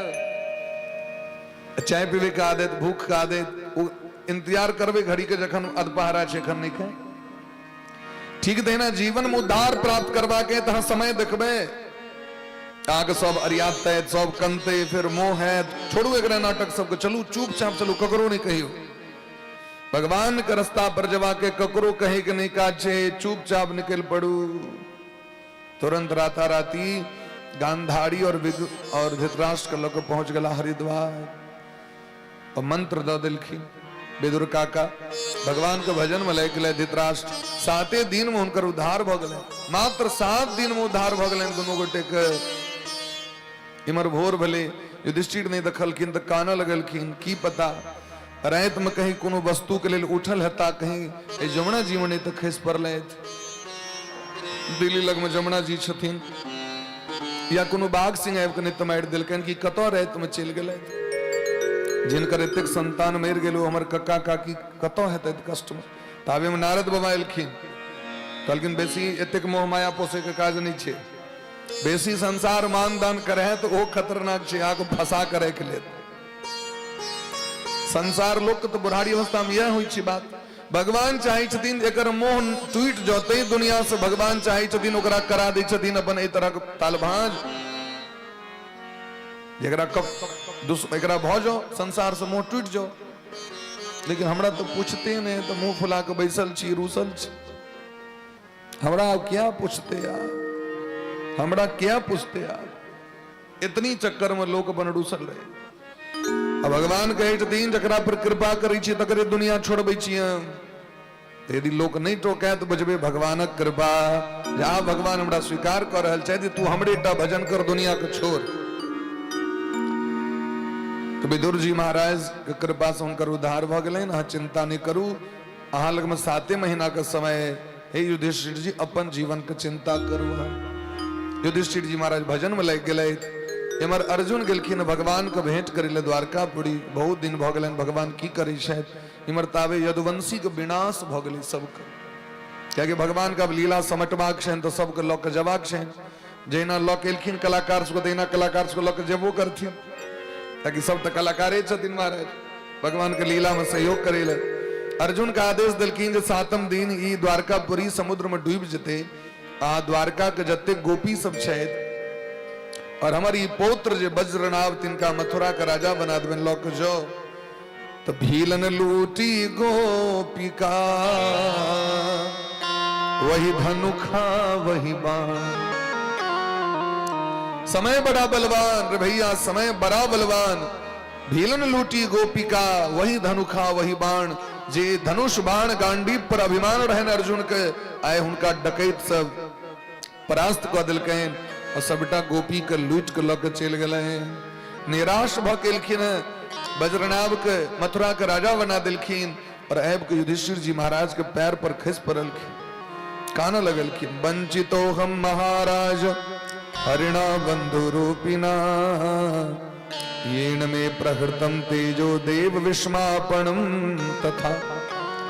चाय पीबै के आदत, भूख के आदत, ओ इंतजार करबै घड़ी के, जखन अधपहरा छै एखन नहि खाय। ठीक तहिना जीवन में उद्धार प्राप्त करबाक है तहाँ समय देखबै, अहाँके सब अरियातै, सब कनतै, फिर मोह हैत। छोड़ू एकरा नाटक सबके, चलू चुपचाप चलू, ककरो नहि कहियौ। भगवान के रास्ता पर जबा के ककरो कहे के नहीं काज छै, चुपचाप निकल पड़ू। तुरंत राता राती गांधारी और विदु और धृतराष्ट्र के लऽ पहुंच गेला हरिद्वार और मंत्र दऽ देलखिन विदुर काका। भगवान के भजन में लागि गेलै धृतराष्ट्र। 7 दिन में हुनकर उद्धार भऽ गेलै, मात्र 7 दिन में उद्धार भऽ गेलनि दुनू गोटे के। इम्हर भोर भेलै, युधिष्ठिर नहि देखलखिन तऽ कानऽ लगलखिन, की पता राति में कहीं कोनो वस्तु के लेल उठल हेता, कहीं एहि जमुना जी में नहि तऽ खसि पड़लथि। दिल्ली लग में जमुना जी छथिन, या कोनो बाघ सिंह आबि कऽ नहि तऽ मारि देलकनि, कि कतऽ राति में चलि गेलथि। जिनकर एतेक संतान मरि गेल ओ हमर कक्का काकी कतऽ हेतै कष्ट में। ताबे में नारद बाबा एलखिन, कहलखिन बेसी एतेक मोह माया पोसै के काज नहि छै, बेसी संसार मान दान करे है तो ओ खतरनाक छै, अहाँके फंसा के राखि लेत। संसार लोक के तऽ बुढ़ारी अवस्था में यह होइ छै बात। भगवान चाहै छथिन एकर मोह टूटि जतै दुनिया से, भगवान चाहै छथिन ओकरा करा दै छथिन अपन एहि तरहक तालभाज, जकरा एकरा भऽ जाओ संसार से मोह टूटि जाओ। लेकिन हमरा तऽ पूछते नहि, तऽ मुंह फुला के बैसल छी, रूसल छी। हमरा आब क्या पूछते यार, हमरा क्या पूछते यार। इतनी चक्कर में लोग अपन रूसल रहे। आ भगवान कहै छथिन जकरा पर कृपा करै छी तकरे दुनिया छोड़बै छी हम। यदि लोक नहि टोकै तऽ बुझबै भगवानक कृपा, जे आब भगवान हमरा स्वीकार कऽ रहल छथि, तू हमरे टा भजन कर, दुनिया के छोड़। तऽ विदुर जी महाराज के कृपा से हुनकर उद्धार भऽ गेलनि। अहाँ चिंता नहि करू, अहाँ लगमे 7 महीना के समय हे युधिष्ठिर जी, अपन जीवन के चिंता करू अहाँ। युधिष्ठिर जी महाराज भजन में लागि गेलथि। एम्हर अर्जुन गेलखिन भगवान के भेंट करै लए द्वारकापुरी, बहुत दिन भऽ गेलनि, भगवान की करै छथि। इम्हर ताबे यदुवंशी के विनाश भऽ गेलै सबके, कियाकि भगवान के अब लीला समेटबाक छनि तऽ सबके लऽ के जबाक छनि। जहिना लऽ के एलखिन कलाकार सबके तहिना कलाकार सबके लऽ के जेबो करथिन, ताकि सब तऽ कलाकारे छथिन महाराज, भगवान के लीला में सहयोग करे लए। अर्जुन के आदेश देलखिन जे सातम दिन ई द्वारकापुरी समुद्र में डूबि जेतै आ द्वारका के जतेक गोपी सब छथि और हमर ई पौत्र जे वज्रनाभ तिनका मथुरा के राजा बना देबनि, लऽ के जाओ। तो भीलन लूटी गोपिका, वही धनुखा वही बाण। समय बड़ा बलवान रे भैया, समय बड़ा बलवान। भीलन लूटी गोपिका, वही धनुखा वही बाण। जे धनुष बाण गांडीव पर अभिमान रहन अर्जुन के, आए हुनका डकैत सब परास्त कऽ देलकनि और सबटा गोपी के लूटि के लऽ के चलि गेलनि। निराश भऽ के एलखिन, वज्रनाभ के मथुरा के राजा बना देलखिन और आबि के युधिष्ठिर जी महाराज के पैर पर खसि पड़लखिन, कानऽ लगलखिन, वंचितो हम महाराज हरिणा बंधु रूपिणा, येन मे प्रहृतम तेजो देव विस्मापणम तथा।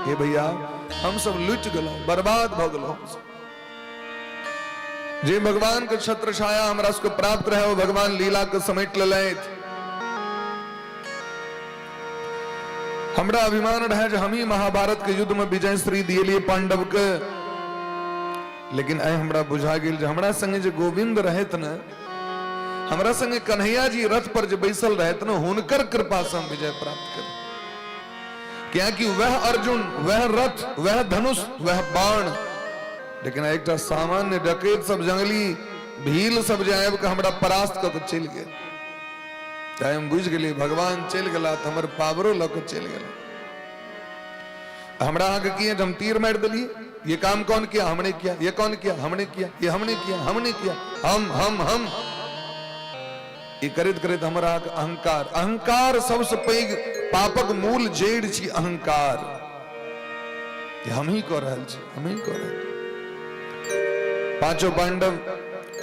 हे भैया, हम सब लुटि गेलहुँ, बर्बाद भऽ गेलहुँ हम सब। जे भगवान के छत्र छाया हमरा सबके प्राप्त रहे, वो भगवान लीला के समेट लेलथि। हमरा अभिमान रहे जे हम ही महाभारत के युद्ध में विजय श्री दिएलिए पांडव के, लेकिन आइ हमरा बुझा गेल जे हमरा संगे जे गोविंद रहत ने, हमरा संगे कन्हैया जी रथ पर जे बैसल रहत ने, हुनकर कृपा से हम विजय प्राप्त करी। क्याकि वह अर्जुन, वह रथ, वह धनुष, वह बाण, लेकिन एकटा सामान्य डकैत सब, जंगली भील सब जे आबि के हमरा परास्त कऽ के चलि गेल। तैं हम बुझि गेलियै भगवान चलि गेला तऽ हमर पावरो लऽ के चलि गेला। हमरा अहाँके की है, हम तीर मारि देलियै, ये काम कौन किया, हमने किया, ये कौन किया, हमने किया, ये हमने किया, हमने किया, हम हम हम, ई करैत करैत हमर अहाँके अहंकार, अहंकार सबसँ पैघ पापक मूल जड़ि छी अहंकार। हम ही कऽ रहल छी, हम ही कऽ रहल छी। पांचों पांडव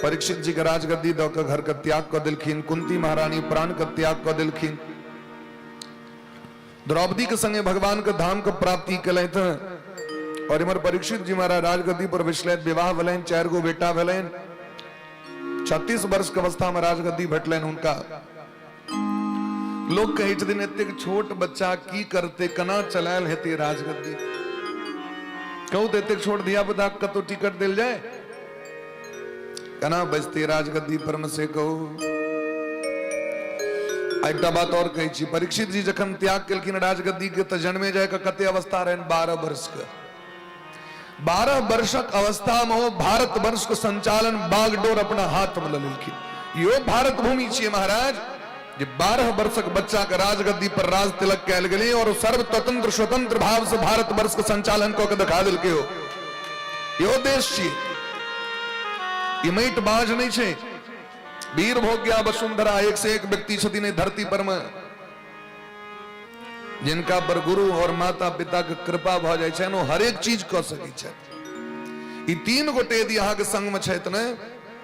परीक्षित जी के राजगद्दी दऽ के घर के त्याग कऽ देलखिन। कुंती महारानी प्राण के त्याग कऽ देलखिन। द्रौपदी के संगे भगवान के धाम के प्राप्ति केलथि और इम्हर परीक्षित जी महाराज राजगद्दी पर बैसलथि, विवाह भेलनि, 4 गो बेटा भेलनि। 36 वर्ष के अवस्था में राजगद्दी भेटलनि हुनका। लोग कहै छथिन एतेक छोट बच्चा की करते, केना चलायल हेतै राजगद्दी। कहू तऽ एतेक छोट धिया पुता के कतौ टिकट देल जाय, केना बैसतै राजगद्दी पर में, से कहू। एकटा बात और कहै छी, परीक्षित जी जखन त्याग केलखिन राजगद्दी के तऽ जन्मे जाय के कते अवस्था रहनि, 12 वर्ष के। 12 वर्षक अवस्था में ओ भारत वर्ष के संचालन बागडोर अपना हाथ में लेलखिन। यो भारत भूमि छियै महाराज जे 12 वर्षक बच्चा के राजगद्दी पर राज तिलक कयल गेलै और सर्व स्वतंत्र स्वतंत्र भाव से भारत वर्ष के संचालन कऽ के देखा देलकै। हो यो देश छियै, ई माटि बाज नहि छै। वीर भोग्या वसुंधरा, एक से एक व्यक्ति छथिन एहि धरती पर में जिनका पर गुरु और माता पिता के कृपा भऽ जाइ छनि, ओ हरेक चीज कऽ सकै छथि। ई 3 गोटे यदि अहाँके संग में छथि ने,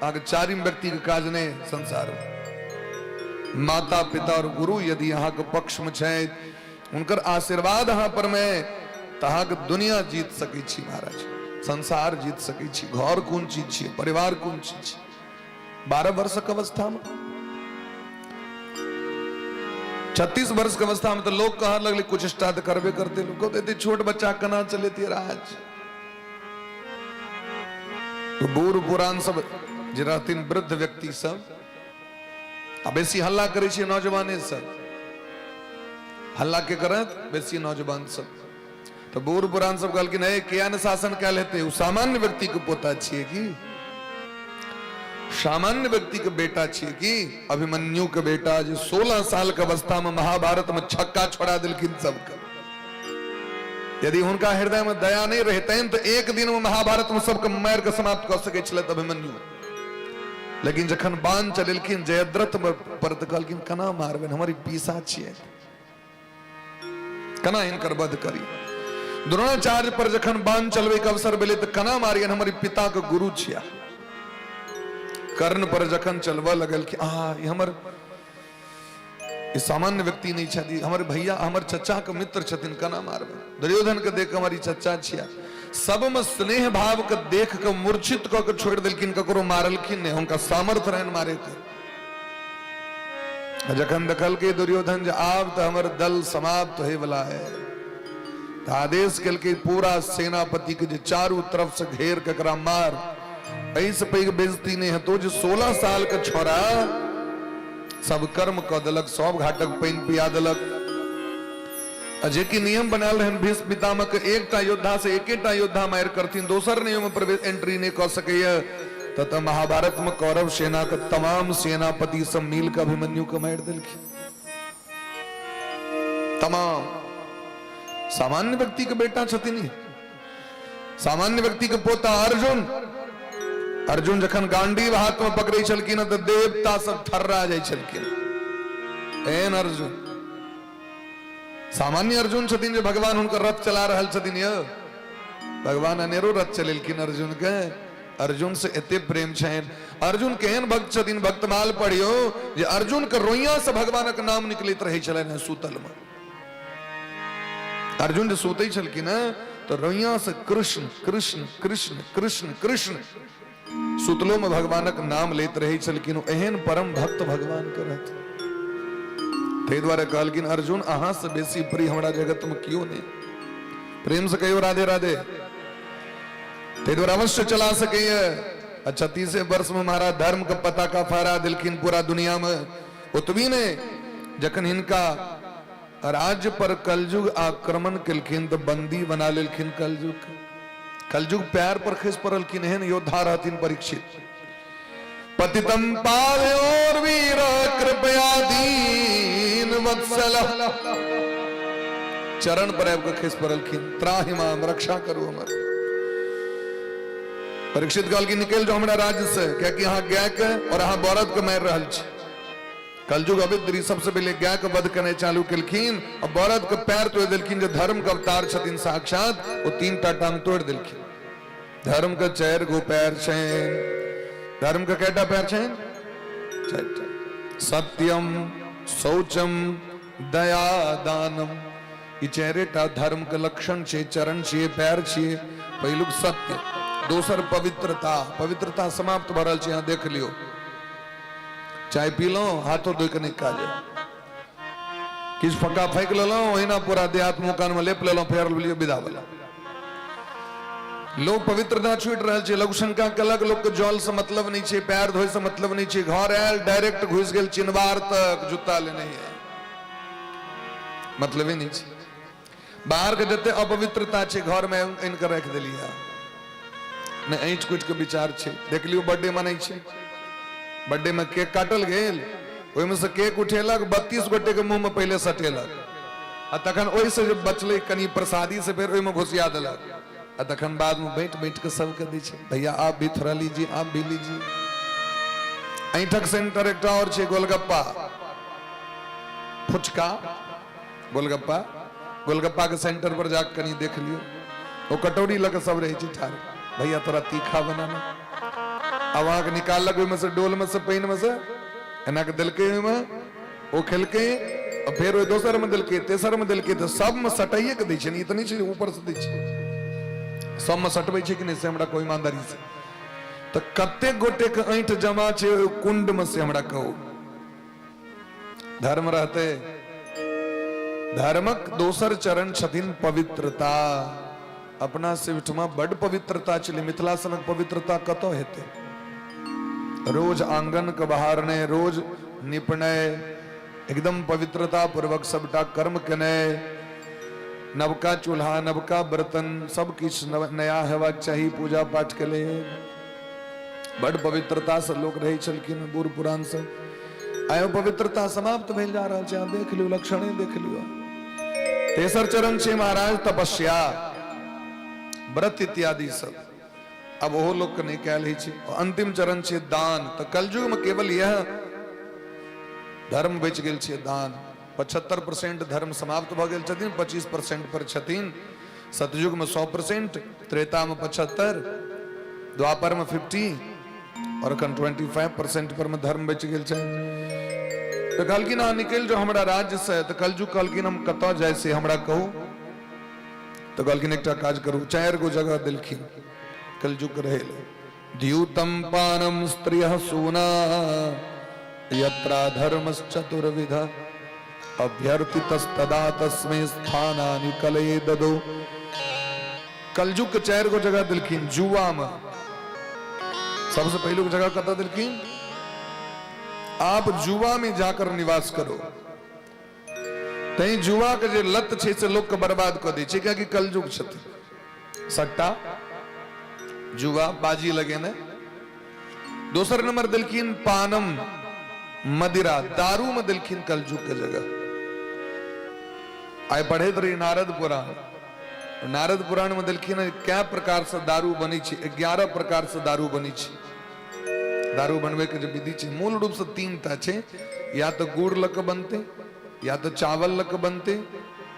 अहाँके चारिम व्यक्ति के काज नहि संसार में। माता पिता और गुरु यदि अहाँके पक्ष में छथि, हुनकर आशीर्वाद अहाँ पर में, तऽ अहाँके दुनिया जीत सकै छी महाराज, संसार जीत सकै छी। घर कोन चीज छियै, परिवार कोन चीज छियै। 12 वर्षक अवस्था में, 36 वर्ष के अवस्था में तो लोग कह लगले कुछ स्टार्ट करबे करते, लोग कहते एते छोट बच्चा केना चलेती राज। तो बूढ़ पुरान सब जे रहथिन वृद्ध व्यक्ति सब, आ बेसी हल्ला करै छै नौजवाने सब, हल्ला के करत बेसी नौजवान सब। तो बूढ़ पुरान सब कहलखिन हे किया ने शासन कयल हेतै, ओ सामान्य व्यक्ति के पोता छियै की, सामान्य व्यक्ति के बेटा छियै की, अभिमन्यु के बेटा जे 16 साल के अवस्था में महाभारत में छक्का छोड़ा देलखिन सबके। यदि हुनका हृदय में दया नहीं रहतनि तो एक दिन में महाभारत में सबके मारि के समाप्त कऽ सकै छलथि अभिमन्यु। लेकिन जखन बाण चलेलखिन जयद्रथ पर तऽ कहलखिन केना मारबनि, हमर ई पीसा छियै, केना हिनकर वध करी। द्रोणाचार्य पर जखन बाण चलबै के अवसर भेलै तऽ केना मारियनि, हमर पिता के गुरु छिया। कर्ण पर जखन चलबऽ लगल कि आ ई हमर ई सामान्य व्यक्ति नहीं छथि, हमर भैया हमर चचा के मित्र छथिन, केना मारबै। दुर्योधन के देख हमर ई चचा छिया, सब में स्नेह भाव के देख के मूर्छित कऽ के छोड़ि देलखिन, ककरो मारलखिन नहीं, हुनका सामर्थ्य रहनि मारे के। जखन देखलकै दुर्योधन जे आब तऽ हमर दल समाप्त होय वाला है, तऽ आदेश केलकै पूरा सेनापति के जे चारू तरफ से घेर के एकरा मार। एहिसँ पैघ बेइज्जती नहि हेतौ जे 16 साल के छोरा सब कर्म कऽ देलक, सब घाटक पानि पिया देलक। आ जे कि नियम बनायल रहनि भीष्म पितामह के, एकटा योद्धा से एकेटा योद्धा मारि करथिन, दोसर नहि ओहिमे प्रवेश एंट्री नहि कऽ सकैया। तऽ महाभारत में कौरव सेना के तमाम सेनापति सब मिल के अभिमन्यु के मारि देलखिन। तमाम सामान्य व्यक्ति के बेटा छथिन, सामान्य व्यक्ति के पोता अर्जुन। अर्जुन जखन गांडीव हाथ में पकड़े छलखिन तऽ देवता सब थर्रा जाइ छलखिन। एहन अर्जुन सामान्य अर्जुन छथिन जे भगवान हुनकर रथ चला रहल छथिन। यौ भगवान अनेरो रथ चलेलखिन अर्जुन के। अर्जुन से एते प्रेम छनि। अर्जुन केहन भक्त छथिन, भक्तमाल पढ़ियो जे अर्जुन के रोइया से भगवानक नाम निकलैत रहै छलनि सुतल में। अर्जुन जे सुतै छलखिन तऽ रोइया से कृष्ण कृष्ण कृष्ण कृष्ण कृष्ण सुतलो में भगवानक नाम लैत रहै छलखिन। एहन परम भक्त भगवान के रहथिन। ताहि दुआरे कहलखिन अर्जुन अहाँ से बेसी प्रिय हमरा जगत में केओ नहि। प्रेम से कहियो राधे राधे। ताहि दुआरे अवश्य चला सकैए। आ 36 वर्ष में महाराज धर्म के पताका फहरा देलखिन पूरा दुनिया में। ओतबी नहि, जखन हिनका राज्य पर कलयुग आक्रमण केलखिन तऽ बंदी बना लेलखिन कलयुग के। कलयुग पैर पर खसि पड़लखिन, एहन योद्धा रहथिन परीक्षित। पतितम पादयोर वीर कृपया दीन वत्सल, चरण पर आबि कऽ खसि पड़लखिन, त्राहि माम, रक्षा करू हमर। परीक्षित कहलखिन निकलि जाउ हमरा राज्य से, कियाकि अहाँ गाय के और अहाँ बरद के मारि रहल छी। कलयुग अविद्री सबसे पहिले गाय के वध केनाइ चालू केलखिन आ बरद के पैर तोड़ि देलखिन। जे धर्म के अवतार छथिन साक्षात, ओ 3 टा टांग तोड़ि देलखिन। धर्म के 4 गो पैर छनि। धर्म के कएटा पैर छनि? 4 टा। सत्यम शौचम दया दानम, ई चारिटा धर्म के लक्षण छै, चरण छियै, पैर छियै। पहिलुक सत्य, दोसर पवित्रता। पवित्रता समाप्त भऽ रहल छै। अहाँ देख लियौ, चाय पीलहुँ, हाथो धोइ के नहि काज, किछु फक्का फेंक लेलहुँ, ओहिना पूरा देह हाथ मुँह कानमे लेप लेलहुँ, फेर लियौ विदा भेलहुँ। लोक पवित्रता छूटि रहल छै। लघु शंका केलक, लोकके जल से मतलब नहि छै, पैर धोइ से मतलब नहि छै। घर आयल, डायरेक्ट घुसि गेल चिनवार तक, जूता लेने है, मतलबे नहि छै। बाहर के जते अपवित्रता छै घर में आनि कऽ राखि देलियै। नहि ऐंठ कुटि के विचार छै। देख लियौ, बर्थडे मनै छै, बर्थडे में केक काटल गेल, ओहिमे से केक उठेलक, 32 गोटे के मुंह में पहिले सटेलक, आ तखन ओहिसँ जे बचलै कनि प्रसादी से फेर ओहिमे घुसिया देलक, आ तखन बादमे बाँटि बाँटि कऽ सबके दै छै, भैया आप भी थोड़ा लीजिए, आप भी लीजिए। ऐंठक सेंटर एकटा आओर छै, गोलगप्पा फुचका। गोलगप्पा, गोलगप्पा के सेंटर पर जाके कनि देख लियौ, ओ कटोरी लऽ कऽ सब रहै छै ठाढ़, भैया थोड़ा तीखा बनाना। आब अहाँके निकाललक ओहिमे से, डोल में से, पानि में से एना के देलकै ओहिमे, ओ खेलकै, आ फेर ओहि दोसर में देलकै, तेसर में देलकै, तऽ सबमे सटाइए के दै छै ने। ई तऽ नहि छै ऊपर से दै छै, सबमे सटबै छै कि नहि से हमरा कहू ईमानदारी से। तऽ कतेक गोटे के ऐंठ जमा छै ओहि कुंड में से हमरा कहू। धर्म रहते? धर्मक दोसर चरण छथिन पवित्रता। अपना शिवठमा बड पवित्रता छलै, मिथिला सनक पवित्रता कतऽ हेतै? रोज आंगन के बहारने, रोज निपने, एकदम पवित्रता पूर्वक सबटा कर्म केने, नवका चूल्हा, नवका बर्तन, सब किछु नया हेबाक चाही पूजा पाठ के लेल। बड पवित्रता से लोक रहै छलखिन बूढ़ पुरान सब। आइ पवित्रता समाप्त भेल जा रहल छै, अहाँ देख लियौ, लक्षणे देख लियौ। तेसर चरण छै महाराज तपस्या, व्रत इत्यादि सब, अब ओहो लोक के नहि कयल होइ छै। अंतिम चरण छै दान। तऽ कलयुग में केवल यह धर्म बचि गेल छै, दान। 75% धर्म समाप्त भऽ गेल छथिन, 25% पर छथिन। सतयुग में 100%, त्रेता में 75, द्वापर में 50, और अखन 25% पर में धर्म बचि गेल छै। तऽ कहलखिन अहाँ निकलि जाउ हमरा राज्य से। तऽ कलयुग कहलखिन हम कतऽ जाय से हमरा कहू। तऽ कहलखिन एकटा काज करू, 4 गो जगह देलखिन कलयुग रहै लए। द्यूतम पानम स्त्रिय सूना यत्रा धर्मश्चतुर्विध। अभ्यर्थितस्तदा तस्मै स्थानानि कलये ददो। कलयुग के 4 गो जगह देलखिन जुआ में। सबसे पहलुक जगह कतऽ देलखिन? आप जुआ में जाकर निवास करो। तैं जुआ के जे लत छै से लोक के बर्बाद कऽ दै छै, कियाकि कलयुग छथिन। सट्टा जुआ बाजी लगेने। दोसर नंबर देलखिन पानम मदिरा, दारू में देलखिन कलयुग के जगह। आइ पढ़ैत रही नारद पुराण। नारद पुराण में देलखिन कै प्रकार से दारू बनै छै, 11 प्रकार से दारू बनै छै। दारू बनबै के जे विधि छै मूल रूप से 3 टा छै, या तो गुड़ लऽ कऽ बनतै, या तो चावल लऽ कऽ बनतै,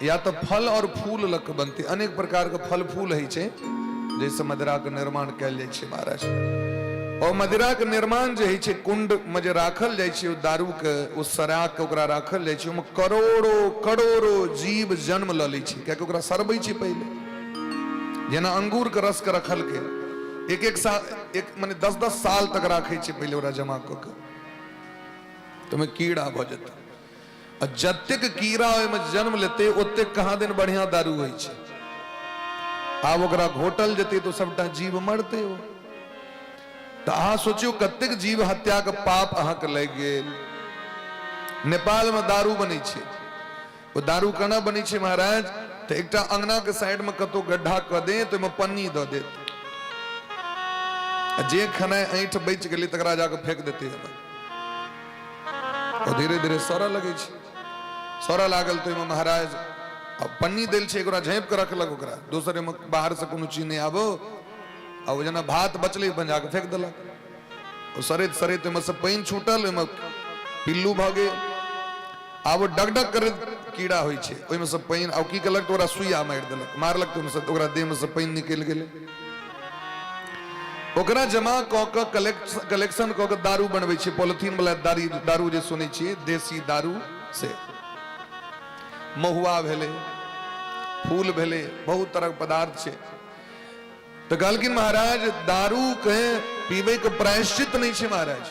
या तो फल और फूल लऽ कऽ बनतै। अनेक प्रकार के फल फूल होइ छै जाहिसँ मदिरा के निर्माण कयल जाइ छै महाराज। और मदिरा के निर्माण जे होइ छै कुंड में जे राखल जाइ छै ओ दारू के, ओ सरा के ओकरा राखल जाइ छै, ओहिमे करोड़ो करोड़ो जीव जन्म लऽ लै छै, कियाकि ओकरा सरबै छै पहिले। जेना अंगूर के रस के रखलकै एक एक साल, एक माने 10-10 साल तक राखै छै पहिले ओकरा जमा कऽ के, तऽ ओहिमे कीड़ा भऽ जेतै। आ जतेक कीड़ा ओहिमे जन्म लेतै ओतेक कहाँ दिन बढ़िया दारू होइ छै। आब ओकरा घोटल जेतै तऽ सबटा जीव मरतै ओ। तऽ अहाँ सोचियौ कतेक जीव हत्याके पाप अहाँके लागि गेल। नेपालमे दारू बनै छै, ओ दारू केना बनै छै महाराज? तऽ एकटा अंगनाके साइडमे कतौ गड्ढा कऽ दे, तऽ ओहिमे पन्नी दऽ देत, आ जे खेनाइ ऐंठ बचि गेलै तकरा जाकऽ फेंक देतै ओहिमे। ओ धीरे धीरे सड़ऽ लगै छै। सड़ऽ लागल तऽ ओहिमे महाराज आ पन्नी देल छै, ओकरा झाँपि कऽ रखलक ओकरा, दोसर ओहिमे बाहरसँ कोनो चीज नहि आबो। आ ओ जेना भात बचलै अपन जाकऽ फेंक देलक। ओ सड़ैत सड़ैत ओहिमे सँ पानि छूटल, ओहिमे पिल्लू भऽ गेल। आब ओ डगडग करैत कीड़ा होइ छै, ओहिमे सँ पानि, आ की केलक तऽ ओकरा सुइया मारि देलक, मारलक तऽ ओहिमे सँ ओकरा देहमे सँ पानि निकलि गेलै। ओकरा जमा कऽ कऽ कलेक्शन कऽ कऽ दारू बनबै छै। पॉलिथीन वाला दारू जे सुनै छियै, देसी दारू से महुआ भेलै, फूल भेलै, बहुत तरहक पदार्थ छै। तऽ कहलखिन महाराज दारू के पीबै के प्रायश्चित नहि छै महाराज।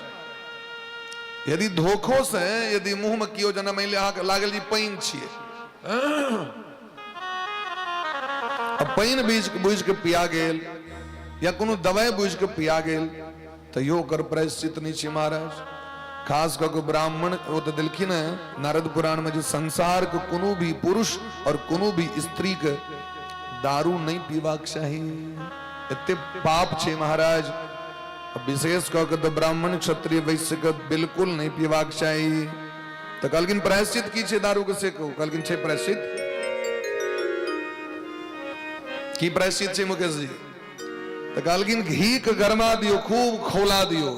यदि धोखो से यदि मुंह में केओ जेना मानि लिअ अहाँके लागल जे पानि छियै, आ पानि बुझि के पिया गेल या कोनो दवाइ बुझि के पिया गेल, तैयो ओकर प्रायश्चित नहि छै महाराज। खास कऽ के ब्राह्मण ओ तऽ देलखिन हेँ नारद पुराण में जे संसार के कोनो भी पुरुष और कोनो भी स्त्री के दारू नहि पीबाक चाही, एते पाप छै महाराज। विशेष कऽ के तऽ ब्राह्मण क्षत्रिय वैश्य के बिल्कुल नहि पीबाक चाही। तऽ कहलखिन प्रायश्चित की छै दारू के से कहू। कहलखिन छै प्रायश्चित। की प्रायश्चित छै मुकेश जी? तऽ कहलखिन घी के गरमा दियौ, खूब खौला दियौ,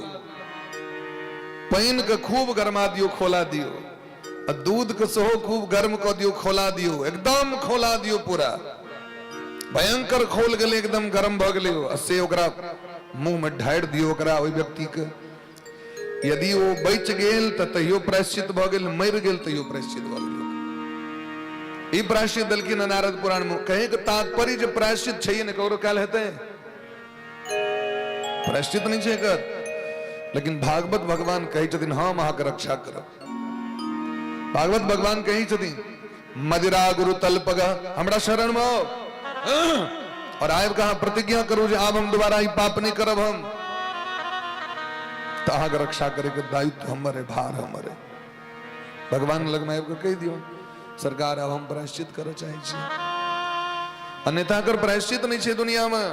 पानि के खूब गरमा दियौ, खौला दियौ, आ दूध के सेहो खूब गर्म कऽ दियौ, खौला दियौ, एकदम खौला दियौ, पूरा भयंकर खौल गेलै, एकदम गरम भऽ गेलै, आ से ओकरा मुंह में ढारि दियौ ओकरा ओहि व्यक्ति के। यदि ओ बचि गेल तऽ तैयो प्रायश्चित भऽ गेल, मरि गेल तैयो प्रायश्चित भऽ गेल। ई प्रायश्चित देलखिन नारद पुराण में। कहे के तात्पर्य जे प्रायश्चित छै ने ककरो काल्हि हेतै प्रायश्चित नहीं छै एकर। लेकिन भागवत भगवान कहै छथिन हम अहाँके रक्षा करब। भागवत भगवान कहै छथिन मदिरा गुरु तल्पग, हमरा शरण में आओ और आबि कऽ अहाँ प्रतिज्ञा करू जे आब हम दोबारा ई पाप नहि करब हम, तऽ अहाँके रक्षा करैके दायित्व हमर है, भार हमर है। भगवान लगमे आबि कऽ कहि दियौ सरकार आब हम प्रायश्चित करऽ चाहै छी, अन्यथा एकर प्रायश्चित नहि छै दुनियामे।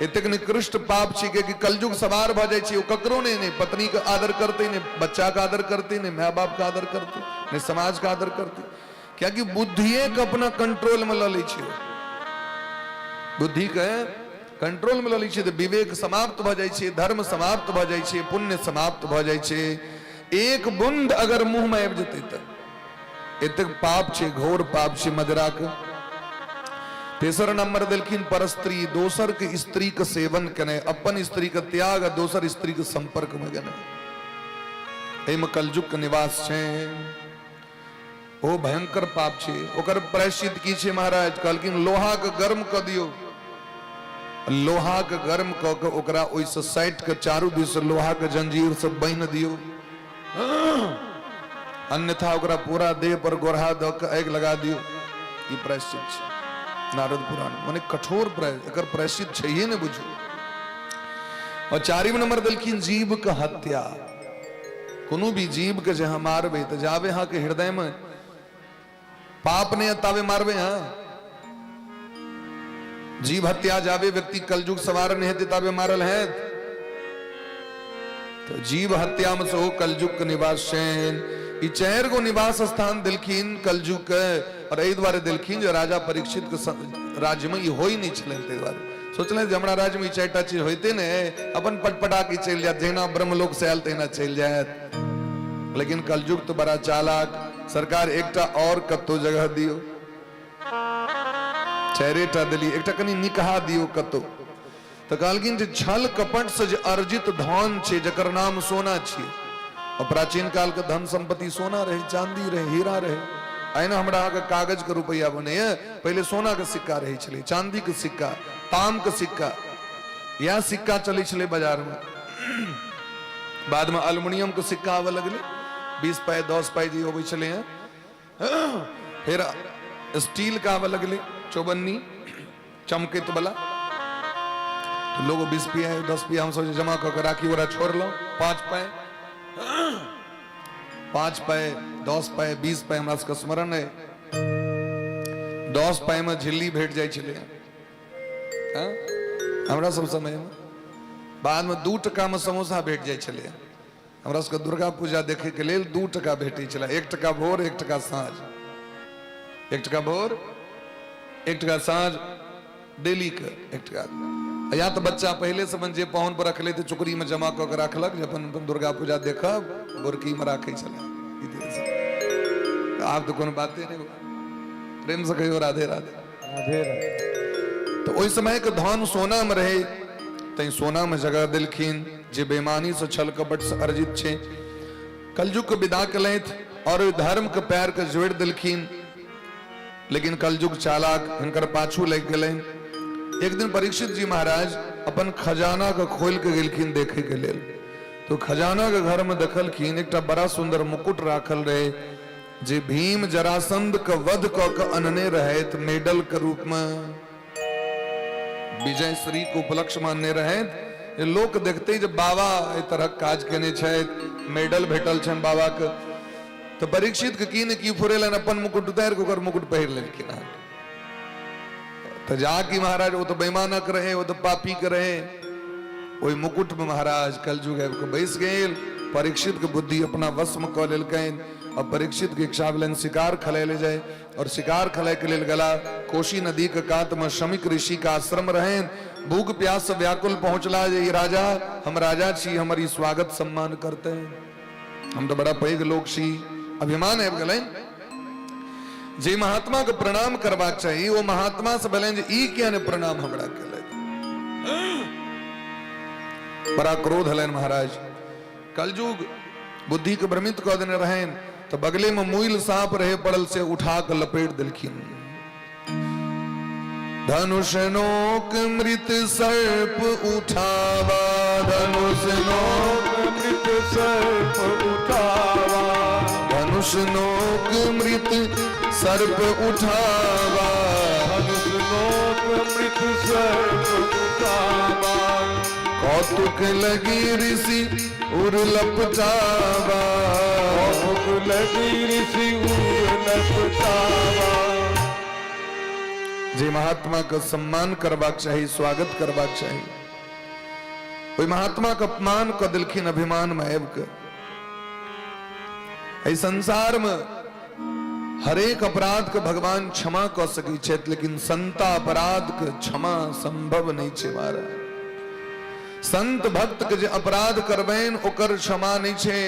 एतेक निकृष्ट पाप छै कि कलयुग सवार भऽ जाइ छै, ओ ककरो नहि, नहि पत्नी के आदर करतै, नहि बच्चा के आदर करतै, नहि माय बाप के आदर करतै, नहि समाज के आदर करतै, कियाकि बुद्धिए के अपना कंट्रोल में लऽ लै छै। बुद्धि के कंट्रोल में लऽ लै छै तऽ विवेक समाप्त भऽ जाइ छै, धर्म समाप्त भऽ जाइ छै, पुण्य समाप्त भऽ जाइ छै। एक बूंद अगर मुंह में आबि जेतै तऽ एतेक पाप छै, घोर पाप छै मदिरा के। तेसर नंबर देलखिन परस्त्री, दोसर के स्त्री के सेवन केनाइ, अपन स्त्री के त्याग आ दोसर स्त्री के संपर्क में गेनाइ, एहिमे कलयुग के निवास छै, ओ भयंकर पाप छै। ओकर प्रायश्चित की छै महाराज? कहलखिन लोहा के गर्म कऽ दियौ, लोहा के गर्म कऽ के ओकरा ओहिसँ साटि के चारू दिस लोहा के जंजीर से बान्हि दियौ। अन्यथा ओकरा पूरा देह पर गोरहा दऽ कऽ आगि लगा दियौ। ई प्रायश्चित छै नारद पुराण, मने कठोर एकर प्रायश्चित छैहे ने बुझू। और चारिम नंबर देलखिन जीव के हत्या। कोनो भी जीव के जे अहाँ मारबै तऽ जाबे अहाँके हृदय में पाप नहीं ताबे मारबे। हाँ, जीव हत्या जाबे व्यक्ति कलयुग सवार नहीं हेतै ताबे मारल है। तो जीव हत्या में सेहो कलयुग के निवास छनि। ई चारि गो निवास स्थान देलखिन कलयुग के, और एहि दुआरे देलखिन जे राजा परीक्षित के राज्य में ई होइ नहीं छलनि, ताहि दुआरे सोचलनि जे हमरा राज्य में ई चारिटा चीज होइते ने, अपन पटपटा के चलि जायत, जहिना ब्रह्मलोक से आयल तहिना चलि जायत। लेकिन कलयुग तो बड़ा चालाक, सरकार एकटा और कतौ जगह दियौ, चारिटा देली, एकटा कनि निकहा दियौ कतौ। तऽ कहलखिन जे छल कपट से जे अर्जित धन छै जकर नाम सोना छियै, और प्राचीन काल के धन संपत्ति सोना रहे, चांदी रहे, हीरा रहे। अहिना हमरा अहाँके कागज के रुपैआ बनैया, पहिले सोना के सिक्का रहै छलै, चांदी के सिक्का, ताम के सिक्का, इएह सिक्का चलै छलै बाजार में। बाद में अल्युमिनियम के सिक्का आबऽ लगलै, 20 पाइ 10 पाइ जे अबै छलै हँ। फेर स्टील के आबऽ लगलै, चौबन्नी चमकैत वाला। तो लोग 20 पिया 10 पिया हमसब जमा कऽ के राखी, ओकरा छोड़लहुँ, 5 पाइ, 5 पाइ, 10 पाइ, 20 पाइ हमरा सबके स्मरण अइ। 10 पाइ में झिल्ली भेट जाइ छलै हँ हमरा सब समय में। बाद में 2 टका में समोसा भेट जाइ छलै। हमरा सबके दुर्गा पूजा देखे के लेल 2 टका भेटै छलै, 1 टका भोर 1 टका साँझ, 1 टका भोर 1 टका साँझ, डेली के 1 टका। या तऽ बच्चा पहिले से अपन जे पाहुन पर रखले तऽ चुकरी में जमा कऽ के राखलक जे अपन अपन दुर्गा पूजा देखब, बोरकी में राखै छलै। आब तऽ कोनो बाते नहि। प्रेम से कहियो राधे राधे। राधे राधे। तऽ ओहि समय के धन सोना में रहे, तैं सोना में जगह देलखिन जे बेमानी से छल कपट से अर्जित छै। कलयुग के विदा केलथि और ओहि धर्म के पैर के जोड़ि देलखिन। लेकिन कलयुग चालाक हिनकर पाछू लागि गेलनि। एक दिन परीक्षित जी महाराज अपन खजाना के खोलि के गेलखिन देखे के लेल, तो खजाना के घर में देखलखिन एकटा बड़ा सुंदर मुकुट राखल रहे जे भीम जरासंध के वध कऽ के अनने रहथि मेडल के रूप में, विजय श्री के उपलक्ष्य मानने रहथि। जे लोक देखते जे बाबा एहि तरहक काज केने छथि, मेडल भेटल छनि बाबा के, तऽ परीक्षित के की ने की फुरेलनि, अपन मुकुट उतारि के ओकर मुकुट पहिर लेलखिन हँ। तऽ जाकि महाराज ओ तऽ बेईमानक रहे, ओ तऽ पापी के रहे, ओहि मुकुट में महाराज कलयुग आबि कऽ बैस गेल। परीक्षित के बुद्धि अपना वश में कऽ लेलकनि और परीक्षित के इच्छा भेलनि शिकार खेलाय ले जाय, और शिकार खेलाय के लेल गला। कोशी नदी के कात में शमिक ऋषि का आश्रम रहनि। भूख प्यास से व्याकुल पहुंचला जे ई राजा, हम राजा छी, हमर ई स्वागत सम्मान करते, हम तो बड़ा पैघ लोक छी। अभिमान आबि गेलनि। जे महात्मा के प्रणाम करबाक चाही ओ महात्मा से भेलनि जे ई किया ने प्रणाम हमरा केलथि। बड़ा क्रोध हलनि महाराज। कलयुग बुद्धि के भ्रमित कऽ देने रहनि, तऽ बगले में मुइल सांप रहे पड़ल, से उठा के लपेट देलखिन। धनुष नोक मृत सर्प उठावा, धनुष नोक मृत सर्प उठावा, धनुष नोक मृत सर्प उठावा, धनुष नोक मृत सर्प उठावा, कौतुक लगी ऋषि उर लपटावा, कौतुक लगी ऋषि उर लपटावा। जे महात्मा के सम्मान करबाक चाही, स्वागत करबाक चाही, ओहि महात्मा के अपमान कऽ देलखिन अभिमान में आबि कऽ। एहि संसार में हरेक अपराध के भगवान क्षमा कऽ सकै छथि, लेकिन संता अपराध के क्षमा संभव नहीं छै महाराज। संत भक्त के जे अपराध करबनि ओकर क्षमा नहीं छै।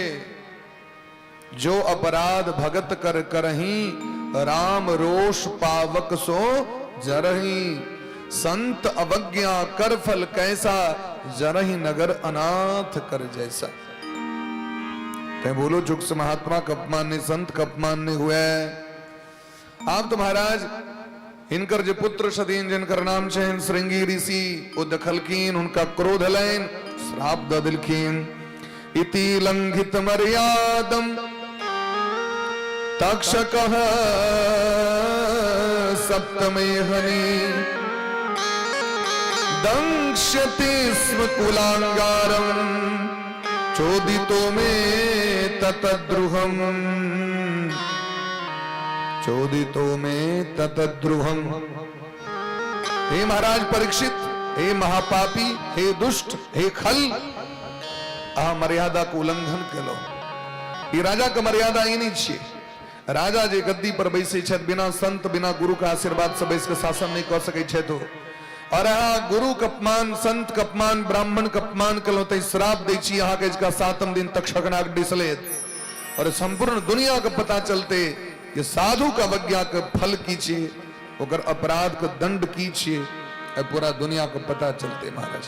जो अपराध भगत कर करही, राम रोष पावक सो जरही। संत अवज्ञा कर फल कैसा, जरही नगर अनाथ कर जैसा। ते बोलो चुक से महात्मा का अपमान नहीं, संत का अपमान नहीं हुआ है। आब तो महाराज हिनकर जे पुत्र छथिन जिनकर नाम छनि श्रृंगी ऋषि, ओ देखलखिन, हुनका क्रोध एलनि, श्राप दऽ देलखिन। इति लंघित मर्यादम तक्षक सप्तमे हनि दंश्यति स्म कुलांगारम चोदितो मे ततद्रुहम चोदितो मे ततद्रुहम। हे महाराज परीक्षित, हे महापापी, हे दुष्ट, हे खल, अहाँ मर्यादा के उल्लंघन केलहुँ। ई राजा के मर्यादा ई नहि छियै। राजा जे गद्दी पर बैसै छथि, बिना संत बिना गुरु के आशीर्वाद से बैस के शासन नहि कऽ सकै छथि ओ। और अहाँ गुरु के अपमान, संत के अपमान, ब्राह्मण के अपमान केलहुँ, तऽ श्राप दै छी अहाँके इसका सातम दिन तक्षक नाग डिसले और संपूर्ण दुनिया के पता चलते कि साधु के अवज्ञा के फल की छियै, ओकर अपराध के दंड की छियै, पूरा दुनिया के पता चलते महाराज।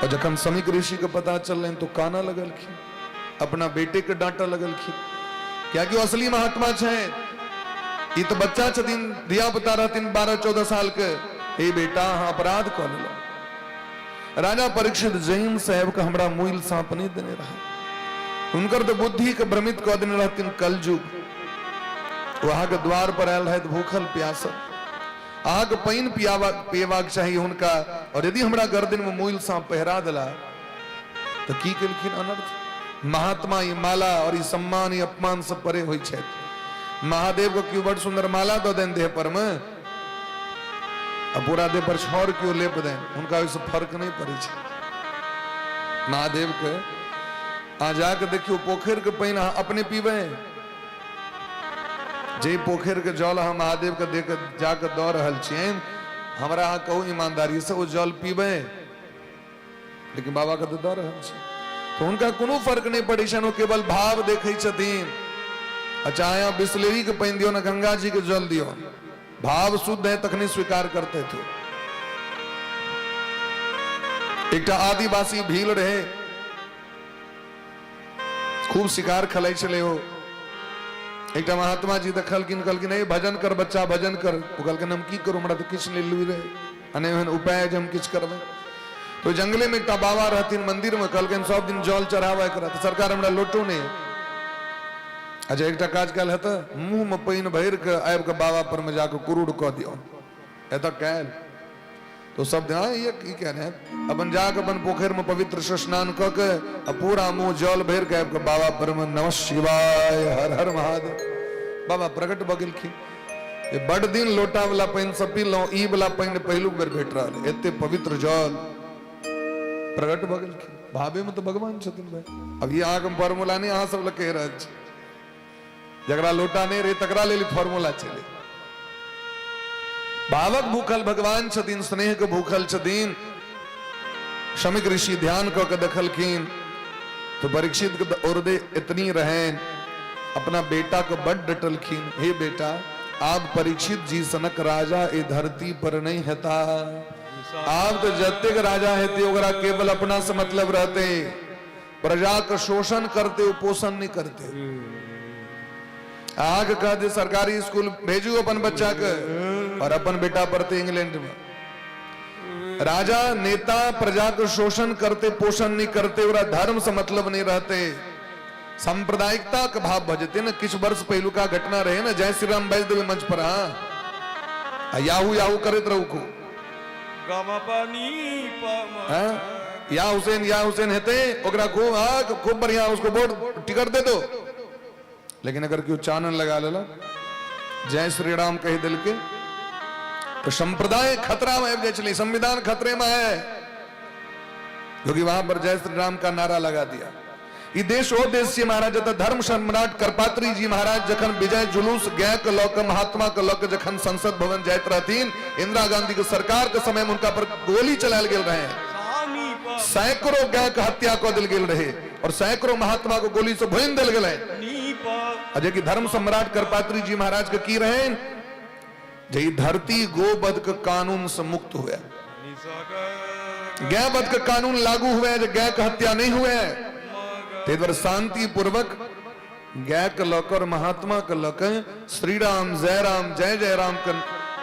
और जखन समीक ऋषि के पता चललनि तो काना लगलखिन, अपना बेटे के डांटा लगलखिन, कियाकि ओ असली महात्मा छै, ई तो बच्चा छथिन, धिया पुता रहथिन 12-14 साल के। हे बेटा, अहाँ अपराध कऽ लेलहुँ। राजा परीक्षित जैन साहेब के हमरा मुइल साँप नहि देने रहा, हुनकर तऽ बुद्धि के भ्रमित कऽ देने रहथिन कलयुग। ओ अहाँके द्वार पर आयल रहथि भूखल प्यासल, अहाँके पानि पियाबा पियबाक चाही हुनका, और यदि हमरा गर्दन में मुइल साँप पहिरा देला तऽ की केलखिन अनर्थ। महात्मा ई माला और ई सम्मान ई अपमान से परे होइ छथि। महादेव के केओ बड़ सुंदर माला दऽ देन देह पर में आ पूरा देह पर छाउर केओ लेप देन, हुनका ओहिसँ फर्क नहि पड़ै छै। महादेव के अहाँ जाके देखियौ, पोखरि के पानि अहाँ अपने पीबै, जे पोखरि के जल अहाँ महादेव के देख जाके दऽ रहल छियनि, हमरा अहाँ कहू ईमानदारी से ओ जल पीबै? लेकिन बाबा के तऽ दऽ रहल छी, तऽ हुनका कोनो फर्क नहि पड़ै छनि, ओ केवल भाव देखै छथिन। अच्छा, अहाँ बिस्लेरी के पानि दियौ ने गंगा जी के जल दियौ, भाव शुद्ध है तखने स्वीकार करते थे। एकटा आदिवासी भील रहे, खूब शिकार खेलै छलै ओ। एकटा महात्मा जी देखलखिन, कहलखिन ए भजन कर बच्चा, भजन कर। ओ कहलखिन हम की करू, हमरा तऽ किछु नहि लुरि रहै आ नहि ओहन उपाय जे हम किछु करबै। तो जंगले में एकटा बाबा रहथिन मंदिर में, कहलखिन सब दिन जल चढ़ाबै करा, तऽ सरकार हमरा लोटो नहि। अच्छा, एकटा काज कयल हेतै, मुँह में पानि भरि कऽ आबि कऽ बाबा पर में जाकऽ कुरुड़ कऽ दियौ। एतऽ कयल तो सब दिन ये की कह रहे हैं, अपन जाके अपन पोखरि में पवित्र से स्नान कऽ के आ पूरा मुंह जल भरि के आबि कऽ बाबा पर में नमः शिवाय हर हर महादेव, बाबा प्रकट भऽ गेलखिन। ये बड़ दिन लोटा वाला पानि सब पीलहुँ, ई वाला पानि पहिलुक बेर भेट रहल, एते पवित्र जल प्रकट भऽ गेलखिन। भावे में तऽ भगवान छथिन भाई। अब ई अहाँके फॉर्मूला नहि अहाँ सब लग कहि रहल छी, जकरा लोटा नहि रहै तकरा लेल फॉर्मूला छलै। भावक भूखल भगवान छथिन, स्नेह के भूखल छथिन। शमिक ऋषि ध्यान कऽ के देखलखिन तो परीक्षित के औरदे इतनी रहन, अपना बेटा के बड डटलखिन, हे बेटा आब परीक्षित जी सनक राजा ए धरती पर नहीं हेता, आब तो जतेक राजा हेते ओकरा केवल अपना से मतलब रहते, प्रजा के शोषण करते वो पोषण नहीं करते। अहाँके कह दे सरकारी स्कूल भेजू अपन बच्चा के और अपन बेटा पढ़ते इंग्लैंड में। राजा नेता प्रजा के शोषण करते पोषण नहीं करते, ओकरा धर्म से मतलब नहीं रहते, सांप्रदायिकता के भाव भऽ जेतै ने। किछु वर्ष पहिलुका घटना रहे ने, जय श्री राम बाजि देबै मंच पर, हाँ याहू याहू करैत रहू खूब, हाँ? या हुसैन या हुसैन हेतै ओकरा खूब, हाँ खूब बढ़िया, उसको वोट टिकट दे दो। लेकिन अगर केओ चानन लगा लेलक, जय श्री राम कहि देलकै, तो संप्रदाय खतरा में आबि जाइ छलै, संविधान खतरे में है, क्योंकि वहां पर जय श्री राम का नारा लगा दिया। ई देश ओ देश छियै महाराज जतऽ धर्म सम्राट करपात्री जी महाराज जखन विजय जुलूस गाय के लऽ कऽ महात्मा के लऽ कऽ जखन संसद भवन जाइत रहथिन, इंदिरा गांधी के सरकार के समय में हुनका पर गोली चलायल गेल रहे, सैकड़ों गाय के हत्या कऽ देल गेल रहे और सैकड़ों महात्मा के गोली से भूनि देल गेलै। आ जेकि धर्म सम्राट करपात्री जी महाराज के की रहे जे ई धरती गोवध के कानून से मुक्त हुए, गाय वध के कानून लागू हुए, जे गाय के हत्या नहीं हुए, ताहि दुआरे शांति पूर्वक गाय के लऽ कऽ महात्मा के लऽ कऽ श्री राम जय राम जय जय राम के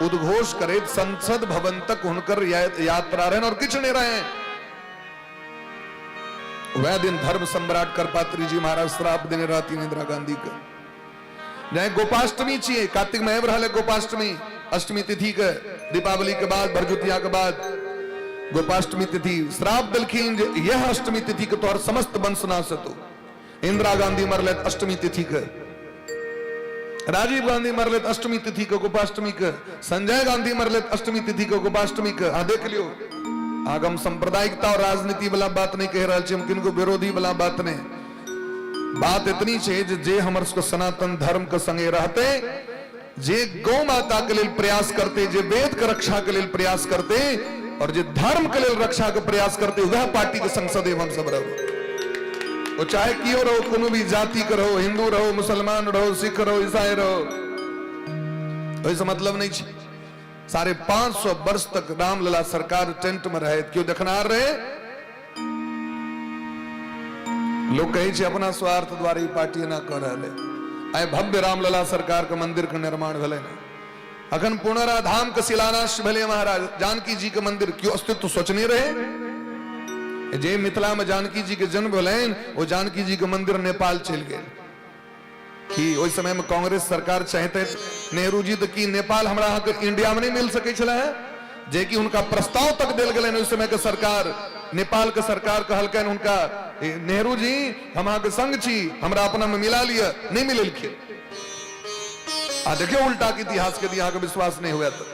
उद्घोष करैत संसद भवन तक हुनकर यात्रा रहनि और किछु नहीं रहे। वह दिन धर्म सम्राट करपात्री जी महाराज श्राप देने रहती इंदिरा गांधी के। जाए गोपाष्टमी छियै, कार्तिक में आबि रहल है गोपाष्टमी, अष्टमी तिथि के, दीपावली के बाद, भरजुतिया के बाद गोपाष्टमी तिथि। श्राप देलखिन जे यह अष्टमी तिथि के तोहर समस्त वंश नाश हेतौ। इंदिरा गांधी मरले अष्टमी तिथि के, राजीव गांधी मरले अष्टमी तिथि के गोपाष्टमी के, संजय गांधी मरले अष्टमी तिथि के गोपाष्टमी के। अहाँ देख लियो, आगम सांप्रदायिकता और राजनीति वाला बात नहीं कह रहल छी हम, किनको विरोधी वाला बात नहीं। बात इतनी छै जे जे हमर सबके सनातन धर्म के संगे रहते, जे गौ माता के लेल प्रयास करते, जे वेद के रक्षा के लेल प्रयास करते और जे धर्म के लेल रक्षा के प्रयास करते, वह पार्टी के संग सदैव हम सब रहब। वो चाहे कियो रहो, कोनो भी जाति के रहो, हिंदू रहो, मुसलमान रहो, सिख रहो, ईसाई रहो, ओहिसँ मतलब नहीं छै। 550 वर्ष तक रामलला सरकार टेंट में रहे, क्यों देखनार रहे? लोग कहै छै अपना स्वार्थ द्वारा ई पार्टी एना कऽ रहल है। आइ भव्य रामलला सरकार के मंदिर के निर्माण भेलै ने, अखन पुनरा धाम के शिलान्यास भेलै महाराज जानकी जी के मंदिर, क्यों अस्तित्व सोचने रहे? जे मिथिला में जानकी जी के जन्म भेलनि, ओ जानकी जी के मंदिर नेपाल चलि गेल। कि ओहि समय में कांग्रेस सरकार चाहते नेहरू जी तो की नेपाल हमरा अहाँके इंडिया में नहीं मिल सकै छलै है, जे कि हुनका प्रस्ताव तक देल गेलनि ओहि समय के सरकार, नेपाल के सरकार कहलकनि हुनका, नेहरू जी हम अहाँके संग छी, हमरा अपना में मिला लिअ, नहीं मिलेलखिन। आ देखियो उल्टा के इतिहास के अहाँके विश्वास नहीं हुए तो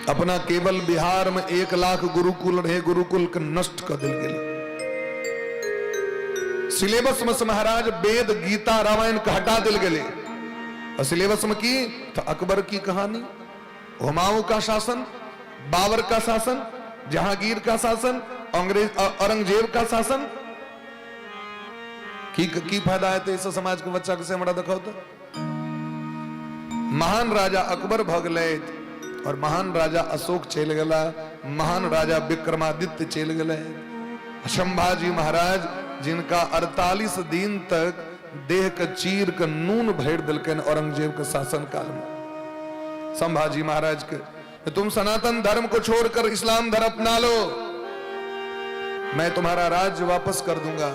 अपना केवल बिहार में 1 लाख गुरुकुल रहे, गुरुकुल के नष्ट कर दिल गेल। सिलेबस में से महाराज वेद गीता रामायण के हटा दिल गेले और सिलेबस में की तो अकबर की कहानी, हुमायूं का शासन, बाबर का शासन, जहांगीर का शासन, अंग्रेज औरंगजेब का शासन। की की फायदा है तो समाज के बच्चा के से हमरा देखाओ तो। महान राजा अकबर भऽ गेलै और महान राजा अशोक चलि गेला, महान राजा विक्रमादित्य चलि गेलै, संभाजी महाराज जिनका 48 दिन तक देह के चीर के नून भरि देलकनि औरंगजेब के शासन काल में। संभाजी महाराज के, तुम सनातन धर्म को छोड़कर इस्लाम धर्म अपना लो, मैं तुम्हारा राज्य वापस कर दूंगा।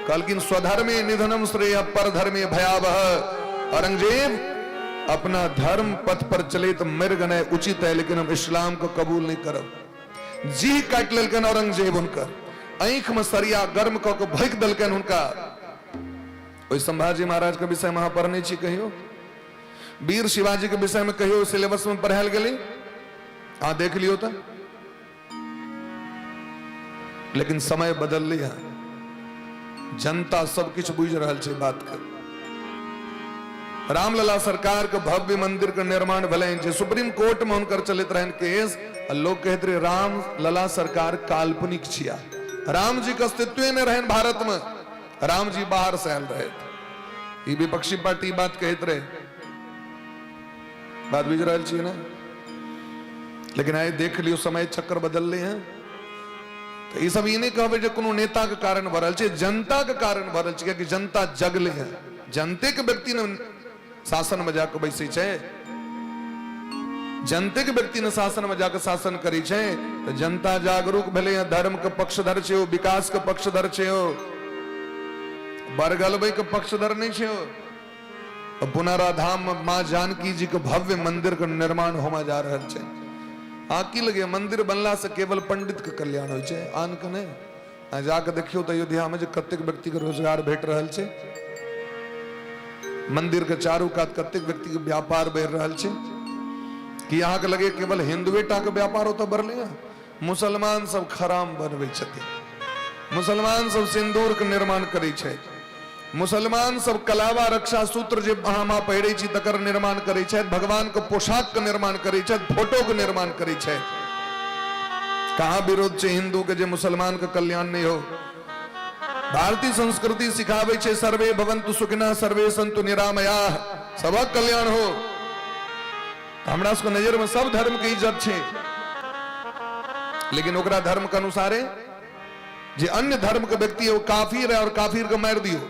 कहलखिन स्वधर्मे निधनम श्रेय पर धर्मे भयावह। औरंगजेब अपना धर्म पथ पर चले तो मर गए उचित है, लेकिन हम इस्लाम को कबूल नहीं करब। जी काटि लेलकनि औरंगजेब हुनकर, आँखि में सरिया गर्म कऽ के भोंकि देलकनि हुनका। ओहि संभाजी महाराज के विषय में अहाँ पढ़ने छी कहियो? वीर शिवाजी के विषय में कहियो सिलेबस में पढ़ायल गेलै? अहाँ देख लियो तो। लेकिन समय बदललै है, जनता सब किछु बुझि रहल छै बात के। रामलला सरकार के भव्य मंदिर के निर्माण भेलनि जे सुप्रीम कोर्ट में हुनकर चलैत रहनि केस, आ लोग कहैत रहे रामलला सरकार काल्पनिक छिया, राम जी के अस्तित्व नहि रहनि भारत में, राम जी बाहर से आयल रहे। ई विपक्षी पार्टी बात कहैत रहे। बात बुझि रहल छियै ने? लेकिन आइ देख लियौ समय चक्र बदललै हैं। तऽ ई सब ई नहि कहबै जे कोनो नेता के कारण भऽ रहल छै, जनता के कारण भऽ रहल छै, कियाकि जनता जगलै हैं। जनते के व्यक्ति ने शासन में जाके बैसै छै, जनते के व्यक्ति ने शासन में जाके शासन करै छै। तऽ जनता जागरूक भेलै हैं, धर्म के पक्षधर छै ओ, विकास के पक्षधर छै ओ, बरगलबै के पक्षधर नहि छै ओ। पुनराधाम में माँ जानकी जी के भव्य मंदिर के निर्माण होमा जा रहल छै। आ की लगे मंदिर बनला से केवल पंडित के कल्याण होइ छै, आन के नहि? आ जाके देखियौ तऽ अयोध्या में जे कतेक व्यक्ति के रोजगार भेट रहल छै, मंदिर के चारू कात कतेक व्यक्ति के व्यापार बढ़ि रहल छै। कि अहाँके लगे केवल हिंदुए टा के व्यापार ओतऽ बढ़लै हँ? मुसलमान सब खराम बनबै छथिन, मुसलमान सब सिंदूर के निर्माण करै छथि, मुसलमान सब कलावा रक्षा सूत्र जे अहाँ माँ पहिरै छी तकर निर्माण करै छथि, भगवान के पोशाक के निर्माण करै छथि, फोटो के निर्माण करै छथि। कहाँ विरोध छै हिंदू के जे मुसलमान के कल्याण नहीं हो? भारतीय संस्कृति सिखाबै छै सर्वे भवन्तु सुखिनः सर्वे सन्तु निरामयाः, सबक कल्याण हो। हमरा सबके नजर में सब धर्म के इज्जत छै, लेकिन ओकरा धर्म के अनुसारे जे अन्य धर्म के व्यक्ति है वो काफिर है और काफिर के मारि दियो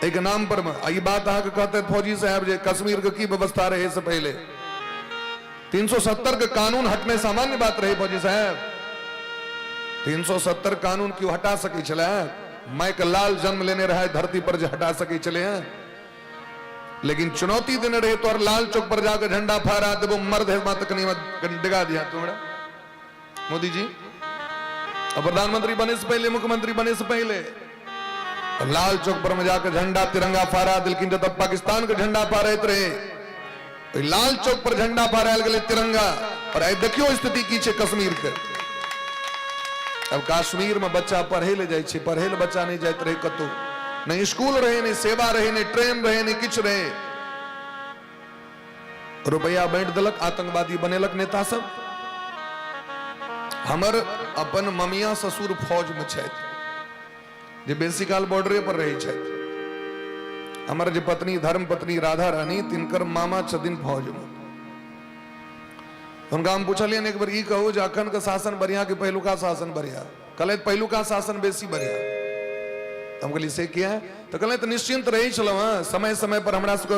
एक नाम पर में। ई बात अहाँके कहते फौजी साहब जे कश्मीर के की व्यवस्था रहे से पहले 370 के कानून हटने सामान्य बात रहे। फौजी साहब, 370 कानून क्यों हटा सकै छलै? मायके लाल जन्म लेने रहे धरती पर जे हटा सकै छलै हैं, लेकिन चुनौती देने रहे तोहर लाल चौक पर जाकर झंडा फहरा देबो, मर्द है मात कनी डिगा दिया तुम्हारा मोदी जी। और प्रधानमंत्री बने से पहले, मुख्यमंत्री बने से पहले लाल चौक पर में जाकर झंडा तिरंगा फहरा देलखिन। जब पाकिस्तान के झंडा फहराइत रहे, ओहि लाल चौक पर झंडा फहरायल गेलै तिरंगा। और आइ देखियो स्थिति की छै कश्मीर के। अब कश्मीर में बच्चा पढ़े ले जाइ छै, पढ़े ले बच्चा नहीं जाइत रहे कतौ, नहीं स्कूल रहे, नहीं सेवा रहे, नहीं ट्रेन रहे, नहीं किछु रहे। रुपया बांटि देलक, आतंकवादी बनेलक नेता सब। हमर अपन ममिया ससुर फौज में छथि, जे बेसी काल बॉर्डरे पर रहै छथि। हमर जे पत्नी, धर्म पत्नी राधा रानी, तिनकर मामा छथिन फौज में। हुनका हम पुछलियनि एक बेर, ई कहू जे अखन के शासन बढ़िया कि पहिलुका शासन बढ़िया? कहलथि पहिलुका शासन बेसी बढ़िया। हम कहलियै से किया? तऽ कहलथि निश्चिंत रहै छलहुँ हँ, समय समय पर हमरा सबके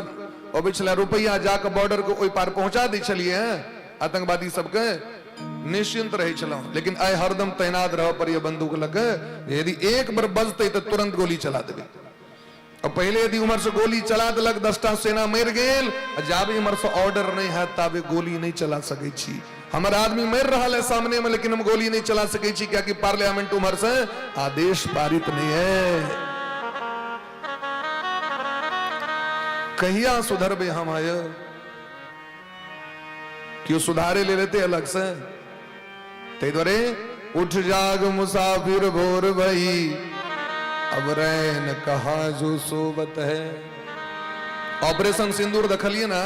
अबै छलै रुपैआ, जाकऽ बॉर्डर के ओहि पार पहुंचा दै छलियै हँ आतंकवादी सबके, निश्चिंत रहै छलहुँ। लेकिन आइ हरदम तैनात रहऽ पड़ैए बंदूक लऽ कऽ, यदि एक बेर बजतै तऽ तुरंत गोली चला देबै। और पहले यदि उम्हर से गोली चला देलक, 10टा सेना मरि गेल, आ जाबे इम्हर से ऑर्डर नहीं है ताबे गोली नहीं चला सकै छी। हमर आदमी मरि रहल है सामने में, लेकिन हम गोली नहीं चला सकै छी, कियाकि पार्लियामेंट उम्हर से आदेश पारित नहीं है। कहिया सुधरबे हम आय? क्यों सुधारे ले लेते अलग से? ताहि दुआरे उठ जाग मुसाफिर भोर भई, अब रैन कहा जो सोबत है। ऑपरेशन सिंदूर देखलिए ना,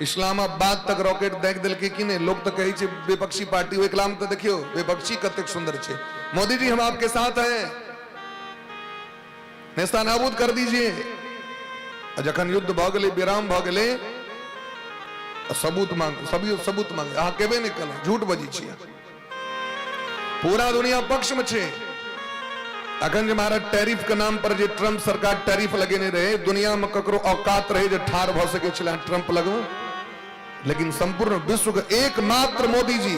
इस्लामाबाद तक रॉकेट देख देलकै कि नहीं? लोग तो कहै छै विपक्षी पार्टी, ओहि कलाम तो देखियो विपक्षी कतेक सुंदर छै। मोदी जी हम आपके साथ हैं, नेस्तानाबूद कर दीजिए। आ जखन युद्ध भऽ गेलै, विराम भऽ गेलै, सबूत मांग, सभी सबूत मांगे, अहाँ केबे नहि केलहुँ, झूठ बजै छियै। पूरा दुनिया पक्ष में छै। अखन जे महाराज टैरिफ के नाम पर जे ट्रंप सरकार टैरिफ लगेने रहे, दुनिया में ककरो औकात रहे जे ठाढ़ भऽ सकै छलै ट्रंप लग? लेकिन संपूर्ण विश्व के एकमात्र मोदी जी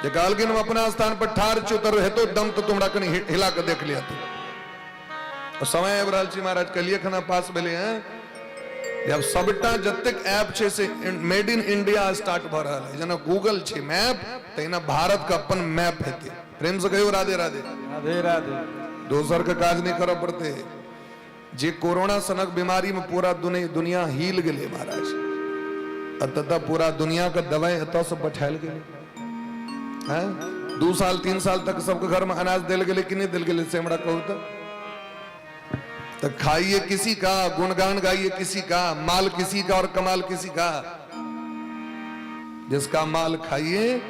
जे कहलखिन हम अपना स्थान पर ठाढ़ छी, तर हेतो दम तो तुम्हारा कनि हिला के देख लिया। तू समय आबि रहल छी महाराज, कहलिए खाना पास भेलै हैं। आब सबटा जतेक ऐप छै से मेड इन इंडिया स्टार्ट भऽ रहल है। जेना गूगल छै मैप, तहिना भारत के अपन मैप हेतै। प्रेम से कहियो राधे राधे। राधे राधे। दोसर के काज नहीं करऽ पड़तै। जे कोरोना सनक बीमारी में पूरा दुनिया हिल गेलै महाराज, अतः पूरा दुनिया के दवाई एतऽ से पठायल गेलै हैं। 2 साल 3 साल तक सबके घर में अनाज देल गेलै कि नहीं देल गेलै, से हमरा कहू। तो खाइए किसी का, गुणगान गाइए किसी का, माल किसी का और कमाल किसी का। जिसका माल खाइए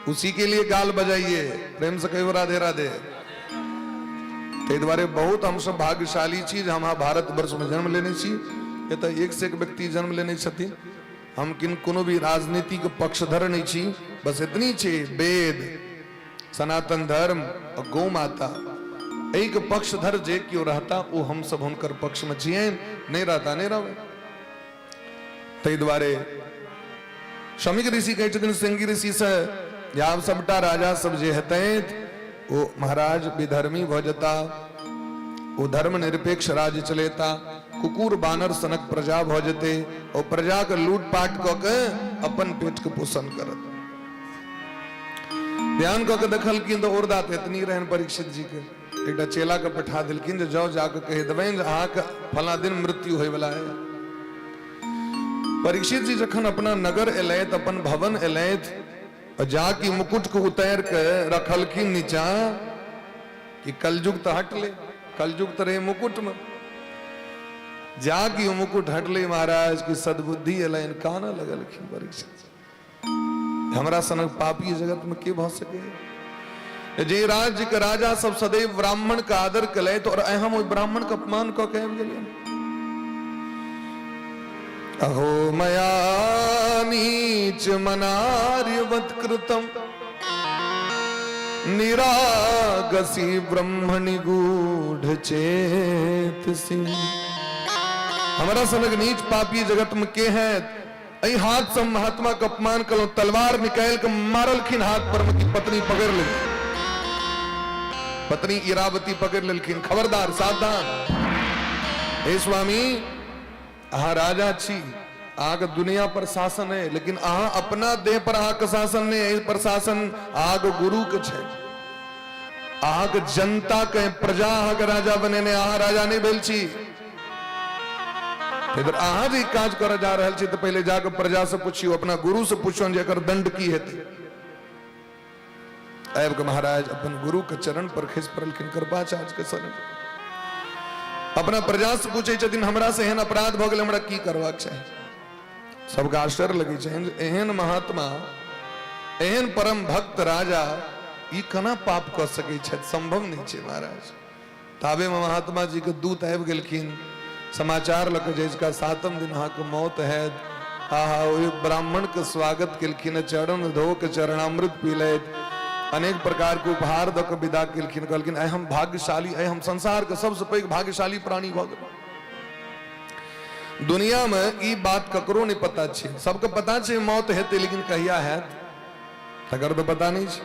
उसी के लिए गाल बजाइए। प्रेम से कहियो राधे राधे। ताहि दुआरे बहुत हम सब भाग्यशाली छी जे हम भारत वर्ष में जन्म लेने छी। एतऽ एक से एक व्यक्ति जन्म लेने छथिन। हम किन कोनो भी राजनीतिक पक्षधर नहीं छी, बस इतनी छै वेद, सनातन धर्म और गौ माता, एक पक्षधर जे क्यों रहता वो हम सब हुनकर पक्ष में छियनि, नहीं रहता नहीं रहबै। ताहि दुआरे शमीक ऋषि कहै छथिन श्रृंगी ऋषि से जे आब सबटा राजा सब जे हेतै ओ महाराज विधर्मी भऽ जेता, ओ धर्म निरपेक्ष राज्य चलेता, कुकुर बानर सनक प्रजा भऽ जेतै, ओ प्रजा के लूटपाट कऽ के अपन पेट के पोषण करत। ध्यान कऽ के देखलखिन तऽ औरदा तऽ एतनी रहनि परीक्षित जी के। एकटा चेला के पठा देलखिन जे जाओ जाके कहि देबनि जे अहाँके फलां दिन मृत्यु होयवला है। परीक्षित जी जखन अपना नगर एलथि, अपन भवन एलथि, जाकि मुकुट के उतार के रखलखिन नीचा कि कलयुग तो हटले, कलयुग तो रहे मुकुट में। जाकि मुकुट हटले महाराज की सद्बुद्धि एलनि, कानऽ लगलखिन परीक्षित, हमरा सनक पापी जगत में के भऽ सके? जे राज्य के राजा सब सदैव ब्राह्मण के आदर केलथि और हम ओहि ब्राह्मण के अपमान कऽ के आबि गेलियनि। अहो मया नीच मनार्यवत कृतम निरागसी ब्रह्मणि गूढ़ चेतसी। हमरा सनक नीच पापी जगत में के है? एहि हाथ से महात्मा के अपमान कलहुं। तलवार निकालि के मारलखिन हाथ पर में कि पत्नी पकड़ लेलखिन। पत्नी इरावती पकड़ लेलखिन, खबरदार सावधान, हे स्वामी अहाँ राजा छी, अहाँके दुनिया पर शासन है, लेकिन अहाँ अपना देह पर अहाँके शासन नहीं है, पर शासन अहाँके गुरु के छै, अहाँके जनता के प्रजा अहाँके राजा बनेने, अहाँ राजा नहीं भेल छी। इधर अहाँ जे काज करऽ जा रहल छी तऽ पहिले जाके प्रजा से पुछियौ, अपना गुरु से पुछियौ जे एकर दंड की हेतै। आबि कऽ महाराज अपन गुरु के चरण पर खसि पड़लखिन, कृपाचार्य के शरण। अपना प्रजा से पूछै छथिन हमरा से एहन अपराध भऽ गेल, हमरा की करबाक चाही? सबके आश्चर्य लगै छै, एहन महात्मा, एहन परम भक्त राजा ई केना पाप कऽ सकै छथि? संभव नहि छै महाराज। ताबे में महात्मा जी के दूत आबि गेलखिन समाचार लऽ कऽ जे इसका सातम दिन अहाँके मौत हैत। आहा, ओहि ब्राह्मण के स्वागत केलखिन, चरण धो के चरणामृत पीलथि, अनेक प्रकार के उपहार दऽ के विदा केलखिन। कहलखिन आइ हम भाग्यशाली, आइ हम संसार के सबसे पैघ भाग्यशाली प्राणी भऽ गेलहुँ। दुनिया में ई बात ककरो नहीं पता छै, सबके पता छै मौत हेतै, लेकिन कहिया हैत तकर तऽ पता नहीं छै।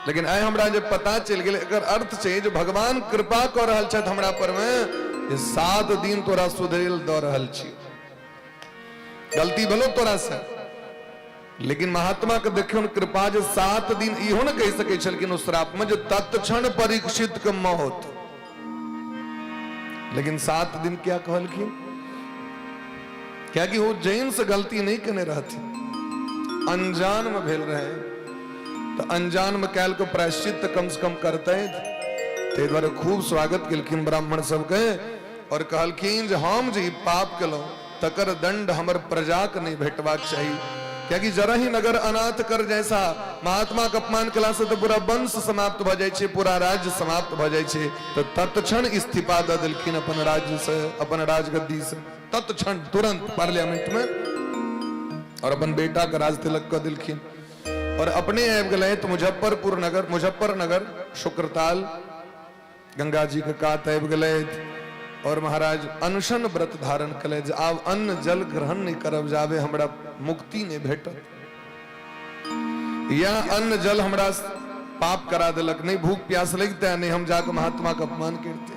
लेकिन आइ हमरा जे पता चलि गेल, एकर अर्थ छै जे भगवान कृपा कऽ रहल छथि हमरा पर मे जे 7 दिन तोरा सुधरेल दऽ रहल छी। गलती भेलो तोरा से, लेकिन महात्मा के देखियौ कृपा जे 7 दिन इहो ने कहि सकै छलखिन ओ श्राप में जे तत्क्षण परीक्षित के मौत, लेकिन 7 दिन क्या कहलखिन? कियाकि वो जैन से गलती नहीं केने रहथिन, अनजान में भेल रहे, तो अनजान में कैल के प्रायश्चित तो कम से कम करते। ताहि दुआरे खूब स्वागत केलखिन ब्राह्मण सबके और कहलखिन जे हम जे पाप केलहुँ तकर दंड हमर प्रजा के नहीं भेटबाक चाही, कियाकि जरा ही नगर अनाथ कर जैसा महात्मा के अपमान केला से तो पूरा वंश समाप्त भऽ जाइ छै, पूरा राज्य समाप्त भऽ जाइ छै। तो तत्क्षण इस्तीफा दऽ देलखिन अपन राज्य से, अपन राजगद्दी से, तत्क्षण तुरंत पार्लियामेंट में, और अपन बेटा के राज तिलक कऽ देलखिन और अपने आबि गेलै तऽ मुजफ्फरपुर नगर, मुजफ्फरनगर शुक्रताल गंगा जी के कात आबि गेलै और महाराज अनशन व्रत धारण कले जे आब अन्न जल ग्रहण नहीं करब जाबे हमरा मुक्ति नहीं भेटत। या अन्न जल हमरा पाप करा देलक, नहीं भूख प्यास लगते, नहीं हम जाके महात्मा के अपमान करते।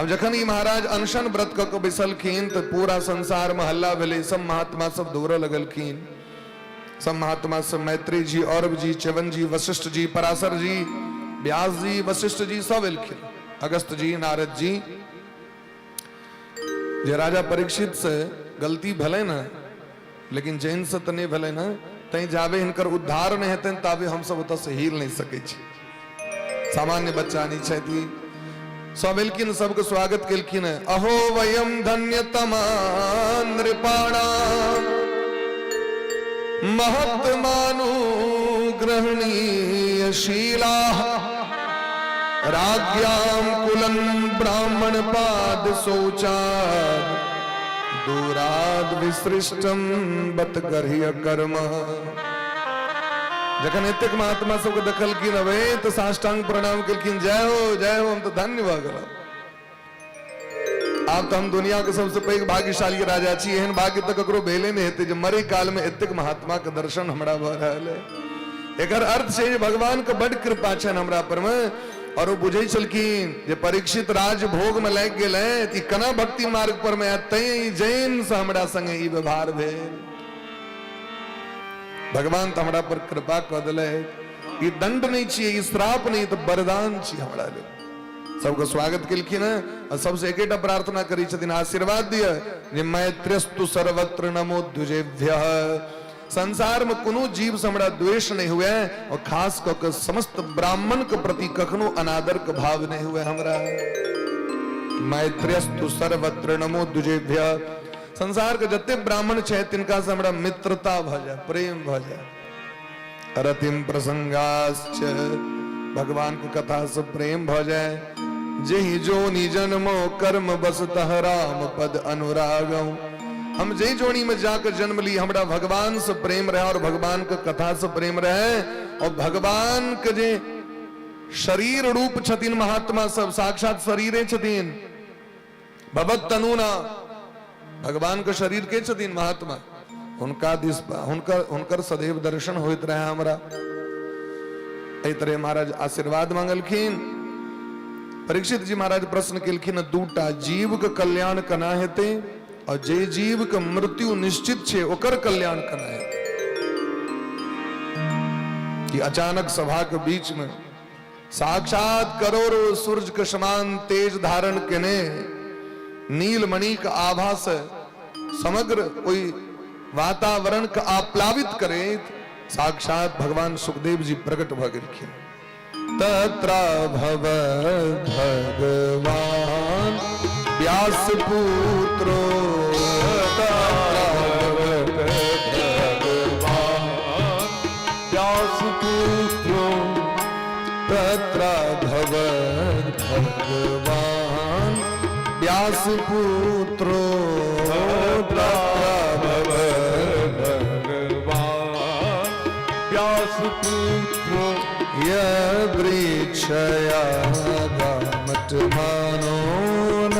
अब जखन ई महाराज अनशन व्रत कऽ के बैसलखिन तऽ पूरा संसार में हल्ला भेलै, सब महात्मा सब दौड़ऽ लगलखिन। सब महात्मा सब मैत्री जी, औरव जी, च्यवन जी, वशिष्ठ जी, पराशर जी, व्यास जी, वशिष्ठ जी सब एलखिन, अगस्त जी, नारद जी। जे राजा परीक्षित से गलती भेलै ने, लेकिन जैन से तऽ नहि भेलै ने, तैं जाबे हिनकर उद्धार नहि हेतनि ताबे हमसब ओतऽ से हिल नहि सकै छी। सामान्य बच्चा नहीं छथि। सब एलखिन, सबके स्वागत केलखिन। अहो वयम धन्यतमा नृपाणा महत्मानुग्रहणीय शीला राज्ञां कुलं ब्राह्मण पाद शौचा दूराद विसृष्टम बत गर्ह्य कर्म। जखन एतेक महात्मा सबके देखलखिन अबै तऽ साष्टांग प्रणाम केलखिन, जय हो जय हो, हम तऽ धन्य भऽ गेलहुँ, आब तऽ हम दुनिया के सबसे पैघ भाग्यशाली राजा छी, एहन भाग्य तऽ ककरो भेले नहि हेतै जे मरे काल में एतेक महात्मा के दर्शन हमरा भऽ रहल है। एकर अर्थ छै जे भगवान के बड कृपा छनि हमरा पर में। और ओ बुझै छलखिन जे परीक्षित राज भोग में लागि गेलै तऽ ई केना भक्ति मार्ग पर में आयत, तैं ई जैन से हमरा संगे ई व्यवहार भेल। भगवान तऽ हमरा पर कृपा कऽ देले, ई दंड नहि छियै, ई श्राप नहि, तऽ वरदान छी हमरा लेल। सबके स्वागत केलखिन हँ आ सबसे एकेटा प्रार्थना करै छथिन, आशीर्वाद दिअ जे मैत्र्यस्तु सर्वत्र नमो द्विजेभ्यः, संसार में कोनो जीव से हमरा द्वेष नहीं हुए और खास कऽ के समस्त ब्राह्मण के प्रति कखनो अनादर के भाव नहीं हुए हमरा। मैत्र्यस्तु सर्वत्र नमो द्विजेभ्यः, संसार के जते ब्राह्मण छथि तिनका से हमरा मित्रता भऽ जाय, प्रेम भऽ जाय। रतिम प्रसंगाश्च, भगवान के कथा से प्रेम भऽ जाय। जेहि जोनि जन्मो कर्म बसतः राम पद अनुरागम, हम जही जोनी में जाकर जन्म ली हमरा भगवान से प्रेम रहे और भगवान के कथा से प्रेम रहे और भगवान के जे शरीर रूप छथिन महात्मा सब साक्षात शरीरे छथिन, भगवत तनुना भगवान के शरीर के छथिन महात्मा, हुनका दिस हुनकर हुनकर सदैव दर्शन होइत रहे हमरा। एहि तरह महाराज आशीर्वाद मांगलखिन। परीक्षित जी महाराज प्रश्न केलखिन, दूटा जीव के कल्याण केना हेतै और जे जीव के मृत्यु निश्चित छै ओकर कल्याण केना हेतै? कि अचानक सभा के बीच में साक्षात करोड़ों सूर्य के समान तेज धारण केने नीलमणि के आभा से समग्र ओहि वातावरण के आप्लावित करैत साक्षात भगवान सुखदेव जी प्रकट भऽ गेलखिन। तत्र भव भगवान व्यास पुत्रो, व्यास पुत्रो, तत्र भव भगवान व्यास पुत्रो, तत्र भव भगवान व्यास पुत्रो, यदृच्छया गामट मानो न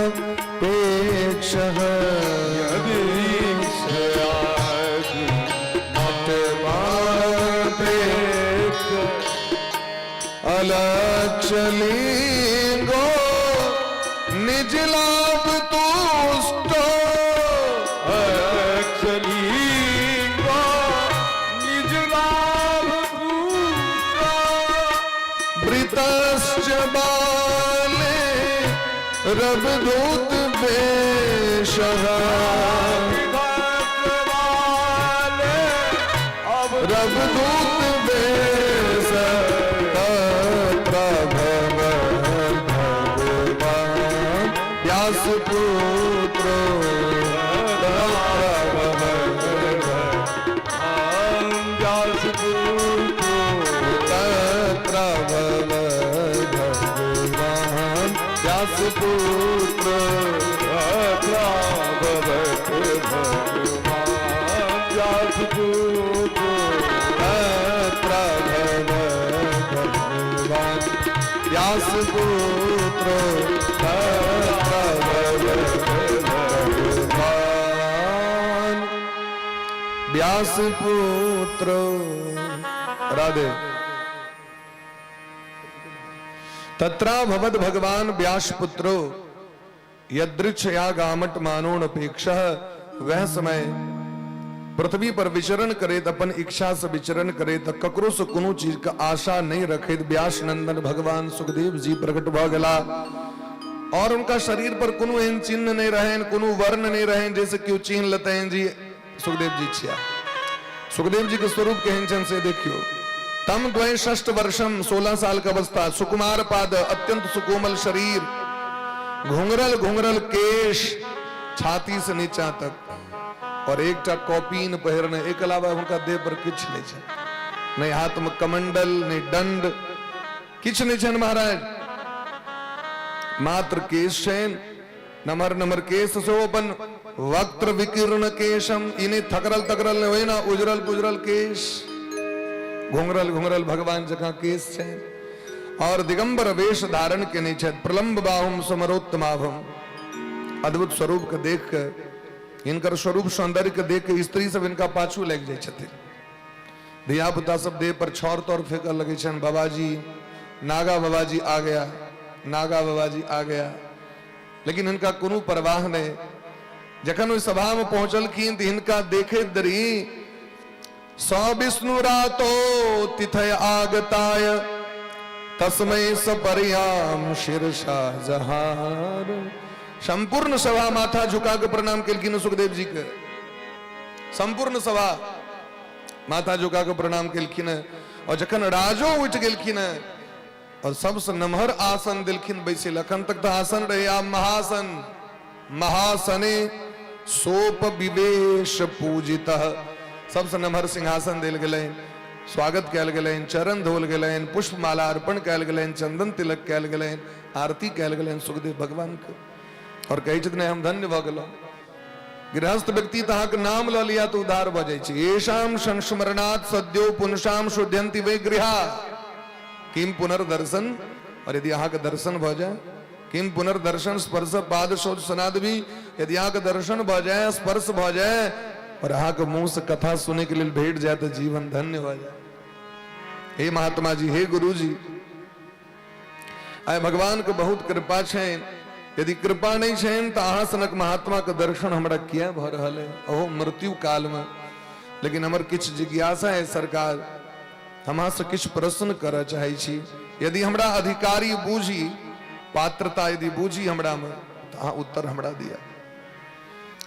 पेक्षः, अलक्षलिंगो निज लाभ तुष्टो, अलक्षलिंगो निज लाभ तुष्टो, वृतश्च बाले रवधूत वेशः, रवधूत वेश, तत्र भव भगवान व्यास पुत्रो, व्यास पुत्रो, तत्र भव भगवान व्यास पुत्र, व्यास पुत्र, तत्र भव भगवान व्यास पुत्र, तत्र भव भगवान व्यास पुत्र। राधे। तत्रा भवद भगवान व्यास पुत्रो यदृच्छया गामट मानोनपेक्ष। वह समय पृथ्वी पर विचरण करैत, अपन इच्छा से विचरण करैत, ककरो से कोनो चीज के आशा नहीं रखैत व्यास नंदन भगवान सुखदेव जी प्रकट भ गेला और उनका शरीर पर कोनो एहन चिन्ह नहीं रहन, कोनो वर्ण नहीं रहन जैसे केओ चिन्ह लेते जी सुखदेव जी छिया। सुखदेव जी के स्वरूप केहन छनि से देखियो। तम द्वय षष्ठ वर्षम, 16 साल के अवस्था, सुकुमार पाद, अत्यंत सुकोमल शरीर, घुंघरल घुंघरल केश छाती से नीचा तक और एकटा कॉपीन पहिरने, एक अलावा हुनका देह पर किछु नहीं छनि, नहीं हाथ में कमंडल, नहीं दंड, किछु नहीं छनि महाराज, मात्र केश छनि, नमर नमर केश सेहो अपन वक्त्र विकीर्ण केशम, ई नहि थकरल तकरल नहि होय ना, उजरल पुजरल केश, घुंघरल घुंघरल भगवान जकाँ केश छनि और दिगंबर वेश धारण केने छथि, प्रलंब बाहुम समरोत्तमाभम। अद्भुत स्वरूप के देख के, हिनकर स्वरूप सौंदर्य के देख के स्त्री सब हिनका पाछू लागि जाइ छथिन। धिया पुता सब देह पर छौर तौर फेंकऽ लगै छनि, बाबाजी नागा बाबाजी आ गया, नागा बाबाजी आ गया, लेकिन हिनका कोनो परवाह नहि। जखन ओहि सभा में पहुंचलखिन तऽ हिनका देखैत देरी स विष्णु रातो तिथय आगताय तस्मै सपर्याम शीर्षा जहार। संपूर्ण सभा माथा झुका के प्रणाम केलखिन सुखदेव जी के, संपूर्ण सभा माथा झुका के प्रणाम केलखिन और जखन राजो उठि गेलखिन और सबसे नमहर आसन दिलखिन बैसे, अखन तक तो आसन रहे, आब महासन, महासने सोप विवेश पूजित, सबसे नमहर सिंहासन दिल गेलनि, स्वागत कयल गेलनि, चरण धोल गेलनि, पुष्पमाला अर्पण कयल गेलनि, चंदन तिलक कयल गेलनि, आरती कयल गेलनि सुखदेव भगवान के और कहै छथिन हम धन्य भऽ गेलहुँ। गृहस्थ व्यक्ति तऽ अहाँके नाम लऽ लिया तऽ उद्धार भऽ जाइ छै। येषाम संस्मरणात् सद्यो पुंसाम शुद्ध्यन्ति वै गृहा किम पुनर्दर्शन, और यदि अहाँके दर्शन भऽ जाय, किम पुनर्दर्शन स्पर्श पाद शौच सनाद भी, यदि अहाँके दर्शन भऽ जाय, स्पर्श भऽ जाय और अहाँके मुंह से कथा सुनै के लेल भेट जाय तऽ जीवन धन्य भऽ जाय। हे महात्मा जी, हे गुरु जी, आइ भगवान के बहुत कृपा छनि। यदि कृपा नहीं छनि तऽ अहाँ सनक महात्मा के दर्शन हमरा किया भऽ रहल है, ओहो मृत्यु काल में। लेकिन हमर किछु जिज्ञासा है सरकार, हम अहाँ से किछु प्रश्न करऽ चाहै छी। यदि हमरा अधिकारी बूझी, पात्रता यदि बूझी हमरा में, तऽ अहाँ उत्तर हमरा दिया।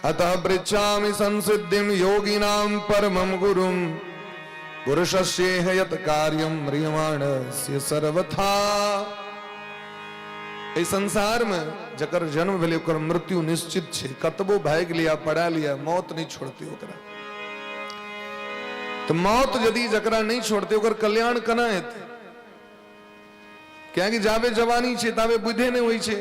अतः पृच्छामि संसिद्धिं योगिनां परमं गुरुं पुरुषस्येह यत् कार्यं म्रियमाणस्य सर्वथा। एहि संसार में जकर जन्म भेलै ओकर मृत्यु निश्चित छै। कतबो भागि लिया, पड़ा लिया, मौत नहीं छोड़ती ओकरा। तऽ मौत यदि जकरा नहीं छोड़ते ओकर कल्याण केना हेतै? कियाकि जाबे जवानी छै ताबे बुद्धे नहि होइ छै,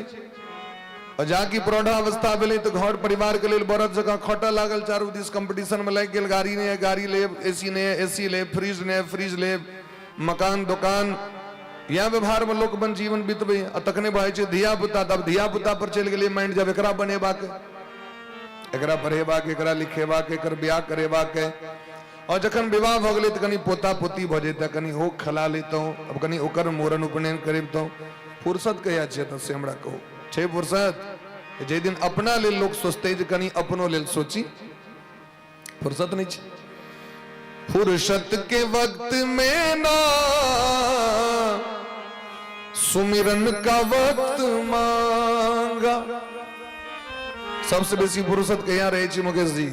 और जाकि प्रौढ़ावस्था भेलै तऽ घर परिवार के लेल बरद जकाँ खटऽ लागल, चारू दिस कंपटीशन में लागि गेल। गाड़ी नहि है, गाड़ी लेब, एसी नहि है, एसी लेब, फ्रिज नहि है, फ्रिज लेब, मकान दोकान, इएह व्यवहार में लोक अपन जीवन बितबै। आ तखने भऽ जाइ छै धिया पुता, तब धिया पुता पर चलि गेलै माइंड, जब एकरा बनेबाक, एकरा पढ़ेबाक, एकरा लिखेबाक, एकर ब्याह करेबाक। और जखन विवाह भऽ गेलै तऽ कनि पोता पोती भऽ जैतै, कनि ओ खेला लैतहुँ, अब कनि ओकर मूड़न उपनयन करबितहुँ। फुर्सत कहिया छै तऽ से हमरा कहू, छै फुर्सत? जाहि दिन अपना लेल लोक सोचतै जे कनि अपनो लेल सोची, फुर्सत नहि छै। फुर्सत के वक्त में ना सुमिरन का वक्त मांगा। सबसे बेसी फुर्सत कहिया रहै छै मुकेश जी?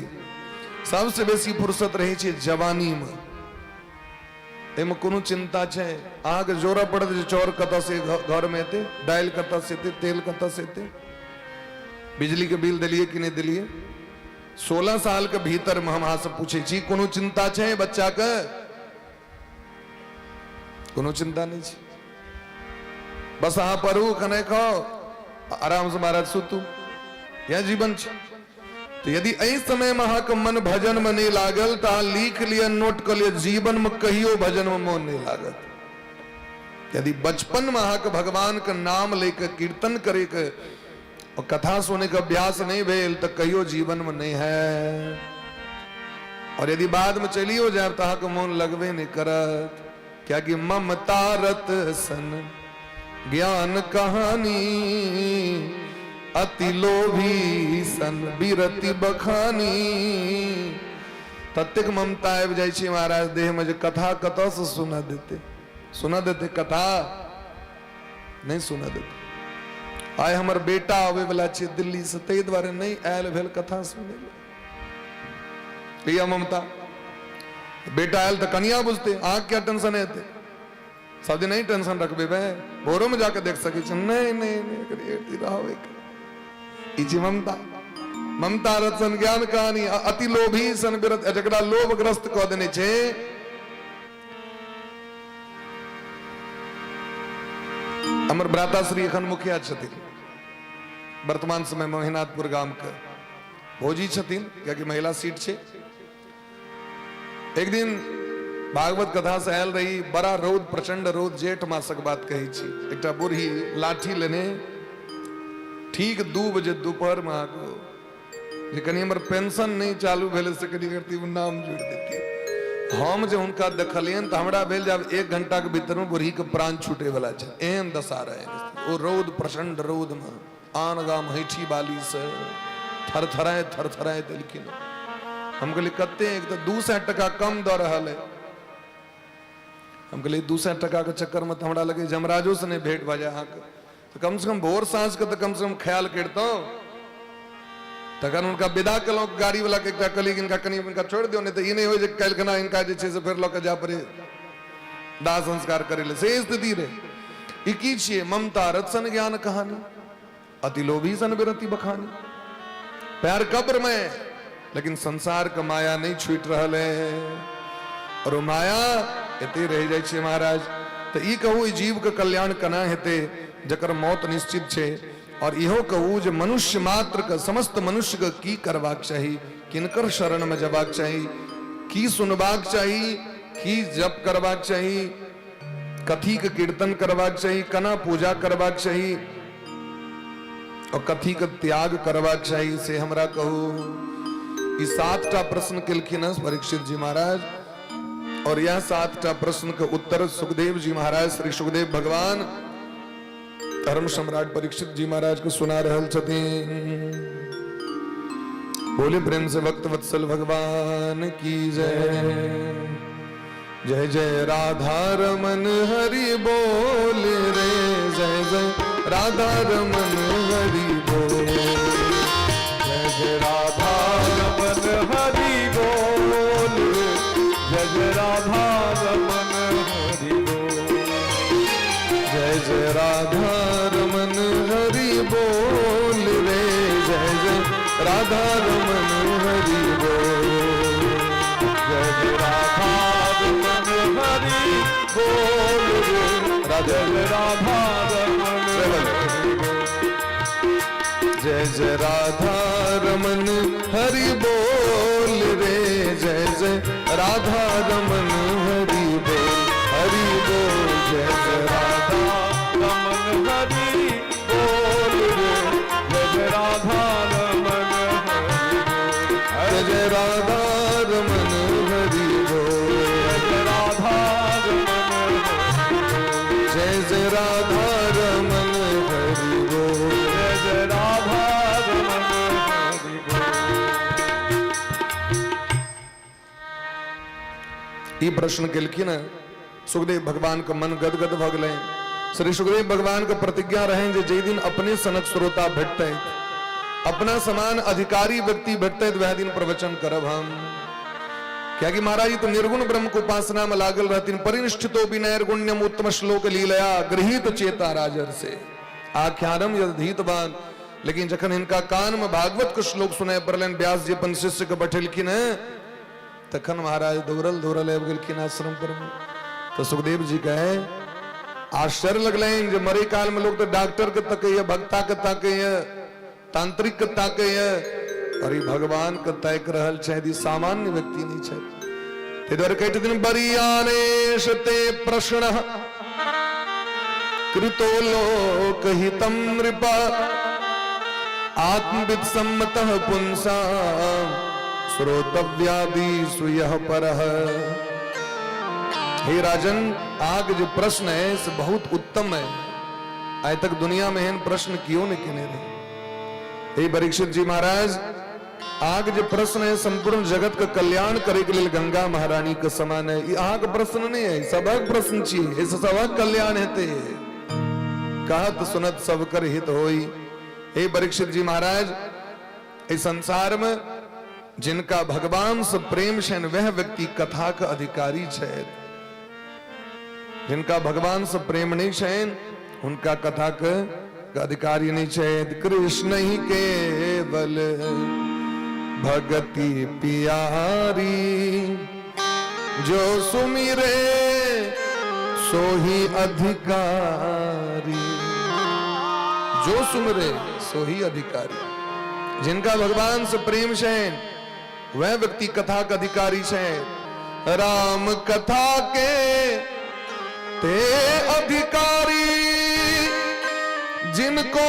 सबसे बेसी फुर्सत रहै छै जवानी में। एहिमे कोनो चिंता छै अहाँके जोड़ऽ पड़त जे चाउर कतऽ से घर में एतै, दालि कतऽ से एतै, तेल कतऽ से एतै, बिजली के बिल देलियै कि नहि देलियै? 16 साल के भीतर में हम अहाँ से पूछै छी, कोनो चिंता छै बच्चा के? कोनो चिंता नहि छै। बस अहाँ पढ़ू, खेनाइ खाउ, आराम से महाराज सुतू, यह जीवन छै। तऽ यदि एहि समय में अहाँके मन भजन में नहि लागल तऽ अहाँ लिख लिअ, नोट कऽ लिअ, जीवन में कहियो भजन में मन नहि लागत। यदि बचपन में अहाँके भगवान के नाम लैके कीर्तन करैके और कथा सुने के अभ्यास नहीं भेल तऽ कहियो जीवन में नहीं है। और यदि बाद में चलियो जाए तऽ अहाँके मन लगबे नहीं करत, कियाकि ममता रत सन ज्ञान कहानी अति लोभी सन बिरति बखानी। ततेक ममता आबि जाइ छै महाराज देह में जे कथा कतऽ से सुना देते, सुना देते कथा नहीं सुना देते। आइ हमर बेटा आबै वाला छै दिल्ली से, ताहि दुआरे नहीं आयल भेल कथा सुनै लए। ममता बेटा आयल तऽ कनिया बुझते, अहाँ क्या टेंशन हेतै? सब दिन नहीं टेंशन रखबे बे, भोरो में जाके देख सकै छी। नहीं नहीं नहीं, रहबे ई छी ममता। ममता रतन ज्ञान कहानी अति लोभी सन विरत, जकरा लोभग्रस्त कऽ देने छै। हमर भ्राताश्री एखन मुखिया छथिन वर्तमान समय में महिनाथपुर गाम के, भौजी छथिन, कियाकि महिला सीट छै। एक दिन भागवत कथा से आयल रही, बड़ा रौद, प्रचंड रौद, जेठ मासक बात कहै छी। एकटा बूढ़ी लाठी लेने ठीक 2 बजे दोपहर में अहाँके जे कनि हमर पेंशन नहीं चालू भेलै से कनि करती नाम जोड़ि देती। हम जे हुनका देखलियनि तऽ हमरा भेल जे आब 1 घंटा के भीतर में बूढ़ी के प्राण छूटे वाला छै, एहन दशा रहे। ओ रौद, प्रचंड रौद में आन गाम हैठी बाली से थरथराए थरथराए देलखिन। हम कहलिए कते? एक तऽ 200 टका कम दऽ रहल है। हम कहलिए 200 टका के चक्कर में तऽ हमरा लगे जमराजो से नहीं भेंट भऽ जाए अहाँके, तऽ कम से कम भोर साँझ के तऽ कम से कम ख्याल करितहुँ। तखन हुनका विदा केलहुँ गाड़ी वाला के, एकटा कहलियै हिनका कनि हिनका छोड़ि दियौ, नहि तऽ ई नहि होइ जे काल्हि खना हिनका जे छै से फेर लऽ कऽ जाय पड़े दाह संस्कार करै लए, से स्थिति रहै। ई की छियै? ममता रत्सन ज्ञान कहानी अति लोभी सन विरति बखानी। प्यार कब्र में, लेकिन संसार के माया नहीं छूट रहल है और ओ माया एते रह जाइ छै महाराज। तऽ ई कहू, ई जीव के कल्याण केना हेतै जकर मौत निश्चित छै? और इहो कहू जे मनुष्य मात्र के, समस्त मनुष्य के की करबाक चाही, किनकर शरण में जबाक चाही, की सुनबाक चाही, की जप करबाक चाही, कथी के कीर्तन करबाक चाही, केना पूजा करबाक चाही और कथी के त्याग करबाक चाही, से हमरा कहू। ई 7टा प्रश्न केलखिन हँ परीक्षित जी महाराज। और यह 7टा प्रश्न के उत्तर सुखदेव जी महाराज श्री सुखदेव भगवान धर्म सम्राट परीक्षित जी महाराज के सुना रहल छथिन। बोले प्रेम से भक्त वत्सल भगवान की जय। जय जय राधा रमन हरि बोल रे, जय जय राधा रमन हरि बोल, जय जय राधा रमन हरि बोल, जय जय राधा रमन हरि बोल, जय जय राधा रमन हरि बोल रे, जय जय राधा रमन हरि बोल, जय जय राधा रमन हरि बोल रे, राधे जय राधा रमन जय जय राधा रमन हरि बोल रे, जय जय राधा रमन हरि बोल, हरि बोल, जय जय राधा रमन हरि बोल रे, जय जय राधा रमन हरि बोल, जय जय राधा रमन हरि बोल, जय राधा रमन जय जय राधा रमन हरि बोल, जय जय राधा रमन हरि बोल। ई प्रश्न केलखिन हँ, सुखदेव भगवान के मन गदगद भऽ गेलनि। श्री सुखदेव भगवान के प्रतिज्ञा रहनि जे जाहि दिन अपने सनक श्रोता भेटतै, अपना समान अधिकारी व्यक्ति भेटतै, वएह दिन प्रवचन करब हम। कियाकि महाराज जी तो निर्गुण ब्रह्म के उपासना में लागल रहथिन। परिनिष्ठितो विनैर्गुण्यम उत्तम श्लोक लीलया गृहीत चेता राजर से आख्यानम यदधीतवान। लेकिन जखन हिनका कान में भागवत के श्लोक सुनाय पड़लनि, व्यास जी अपन शिष्य के बैठेलखिन हँ, तखन महाराज दौड़ल दौड़ल आबि गेलखिन आश्रम पर में। तो सुखदेव जी कहे आश्चर्य लगलनि जे मरे काल में लोग तो डॉक्टर के तकैया, भक्ता के ताकैया, तांत्रिक के ताकैया, और ई भगवान के ताकि रहल छथि, ई सामान्य व्यक्ति नहीं छथि। ताहि दुआरे कहै छथिन बरियानेश ते प्रश्न कृतो लोकहितं नृप आत्मविद सम्मतः पुंसा श्रोतव्यादिषु यः परः। हे राजन, आग जो प्रश्न है से बहुत उत्तम है। आइ तक दुनिया में एहन प्रश्न क्यों नहीं केने रहे। हे परीक्षित जी महाराज, आग जो प्रश्न है संपूर्ण जगत का कल्याण करे के लिए गंगा महारानी के समान है। ई अहाँके प्रश्न नहीं है, सबक प्रश्न छी, एहिसँ सबक कल्याण हेतै। कहत सुनत सब कर हित होई। हे परीक्षित जी महाराज, इस संसार में जिनका भगवान से प्रेम छनि वह व्यक्ति कथा के अधिकारी छथि। जिनका भगवान से प्रेम नहीं छनि हुनका कथा के अधिकारी नहीं छथि। कृष्ण ही केवल भगति प्यारी, जो सुमिरे सो ही अधिकारी। जो सुमिरे सो ही अधिकारी। जिनका भगवान से प्रेम छनि वह व्यक्ति कथा के अधिकारी छनि। राम कथा के ते अधिकारी, जिनको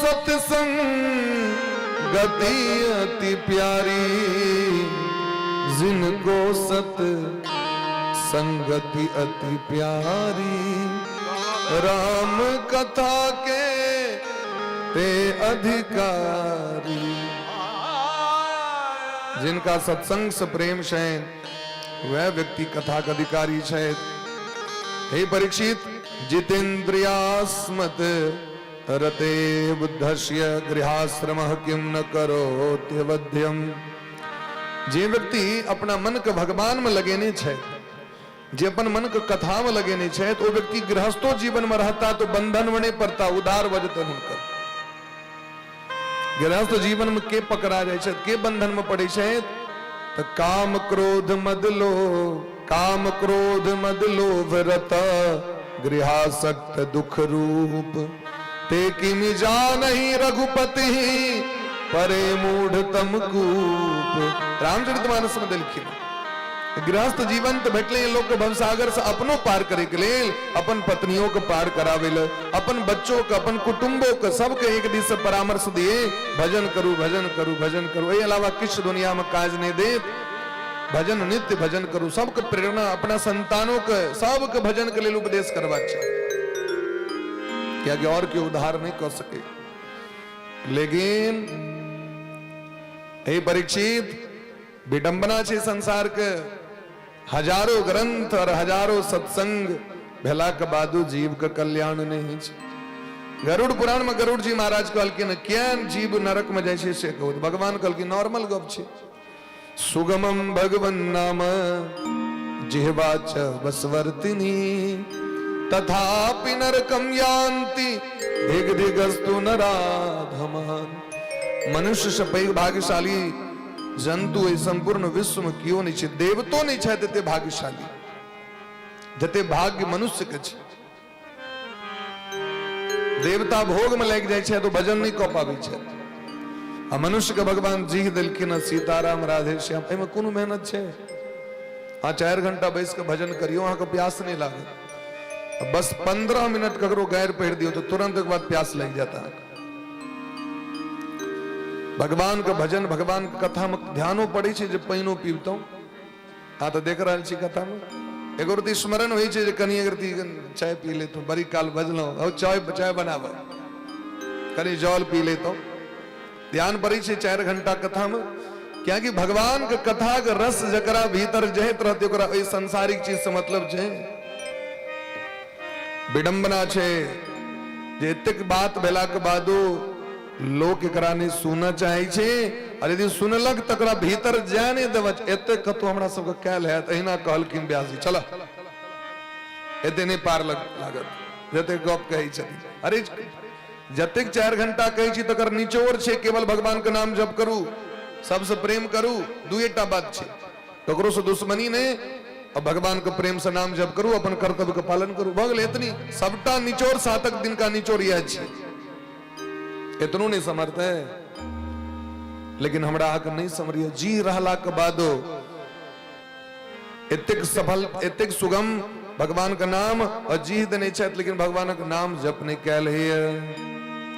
सत्संग गति अति प्यारी, जिनको सत संगति अति प्यारी, राम कथा के ते अधिकारी। जिनका सत्संग से प्रेम छनि वह व्यक्ति कथा के अधिकारी छथि। हे परीक्षित, जितेन्द्रियास्मत् रते बुद्धस्य गृहाश्रमः किं न करोत्यवध्यम। जे व्यक्ति अपना मन के भगवान में लगेने छै, जे अपन मन के कथा में लगेने छै, तो वो व्यक्ति गृहस्थो जीवन में रहता तो बंधन में नहीं पड़ता, उधार भऽ जेतनि हुनकर। गृहस्थ जीवन में के पकड़ा जाइ छै, के बंधन में पड़ै छै, तो काम क्रोध मद लोभ, काम क्रोध मद लोभ रत गृहासक्त दुख रूप, ते किमि जानहि रघुपति परे मूढ़ तम कूप। रामचरितमानस में देलखिन गृहस्थ जीवन तो भेटले लोग के भवसागर से अपनो पार करे के लेल, अपन पत्नियों के पार करावे ले, अपन बच्चों के, अपन कुटुंबों के, सबके एक दिस से परामर्श दिए, भजन करू भजन करू भजन करू, एहि अलावा किछु दुनिया में काज नहीं देत। भजन, नित्य भजन करू। सबके प्रेरणा, अपना संतानों के, सबके भजन के लेल उपदेश करबाक चाही, कियाकि और केओ उद्धार नहीं कऽ सके। लेकिन हे परीक्षित, विडंबना छै संसार के, हजारों ग्रंथ और हजारों सत्संग भेला के बादो जीव के कल्याण नहीं छै। गरुड़ पुराण में गरुड़ जी महाराज कहलखिन, किया जीव नरक में जाइ छै से कहू। भगवान कहलखिन, नॉर्मल गप छै। सुगमम भगवन नाम जिह्वा च वसवर्तिनी तथापि नरकम यान्ति धिग धिगस्तु नराधमान। मनुष्य से पैघ भाग्यशाली जन्तु एहि संपूर्ण विश्व में केओ नहि छै। देवतो नहि छथि एते भाग्यशाली जते भाग्य मनुष्य के छै। देवता भोग में लागि जाइ छै तो भजन नहि कऽ पाबै छै, आ मनुष्य के भगवान जीह देलखिन हँ, सीताराम राधे श्याम। एहिमे कोनो मेहनत छै? अहाँ 4 घंटा बैस कऽ भजन करियौ, अहाँके प्यास नहि लागत। बस 15 मिनट ककरो गारि पढ़ि दियौ तऽ तुरंत ओकर बाद प्यास लागि जायत अहाँके। भगवान के भजन, भगवान के कथा में ध्यानो पड़ै छै जे पानिओ पीबतहुँ। अहाँ तऽ देख रहल छी, कथा में एगो रति स्मरण होइ छै जे कनि एक रति चाय पी लेतहुँ, बड़ी काल बजलहुँ, हौ चाय, चाय बनाबऽ, कनि जल पी लेतहुँ। ध्यान पड़ै छै 4 घंटा कथा में, कियाकि भगवान के कथा के रस जकरा भीतर जहत रहतै ओकरा ओहि सांसारिक चीज से मतलब छै। विडंबना छै जे एतेक बात भेलाके बादो लोक एकरा नहि सुनऽ चाहै छै, आ यदि सुनलक तकरा भीतर जाय नहि देबऽ। एतेक कतौ हमरा सबके कयल हैत? अहिना कहलखिन व्यास जी, चल एते नहि पार लागत जतेक गप कहै छथिन। अरे, जतेक 4 घंटा कहै छी तकर निचोड़ छै केवल भगवान के नाम जप करू, सबसे प्रेम करू। दुएटा बात छै, ककरो से दुश्मनी नहि और भगवान के प्रेम से नाम जप करू, अपन कर्तव्य के पालन करू। भऽ गेलै एतनी सबटा निचोड़। सातक दिन का निचोड़ यह छै। एतनो नहीं समर्थ है, लेकिन हमरा अहाँके नहीं समरिय। जी रहला के बादो एतेक सफल, एतेक सुगम भगवान के नाम और जी देने छथि, लेकिन भगवानक नाम जप नहीं कैल है,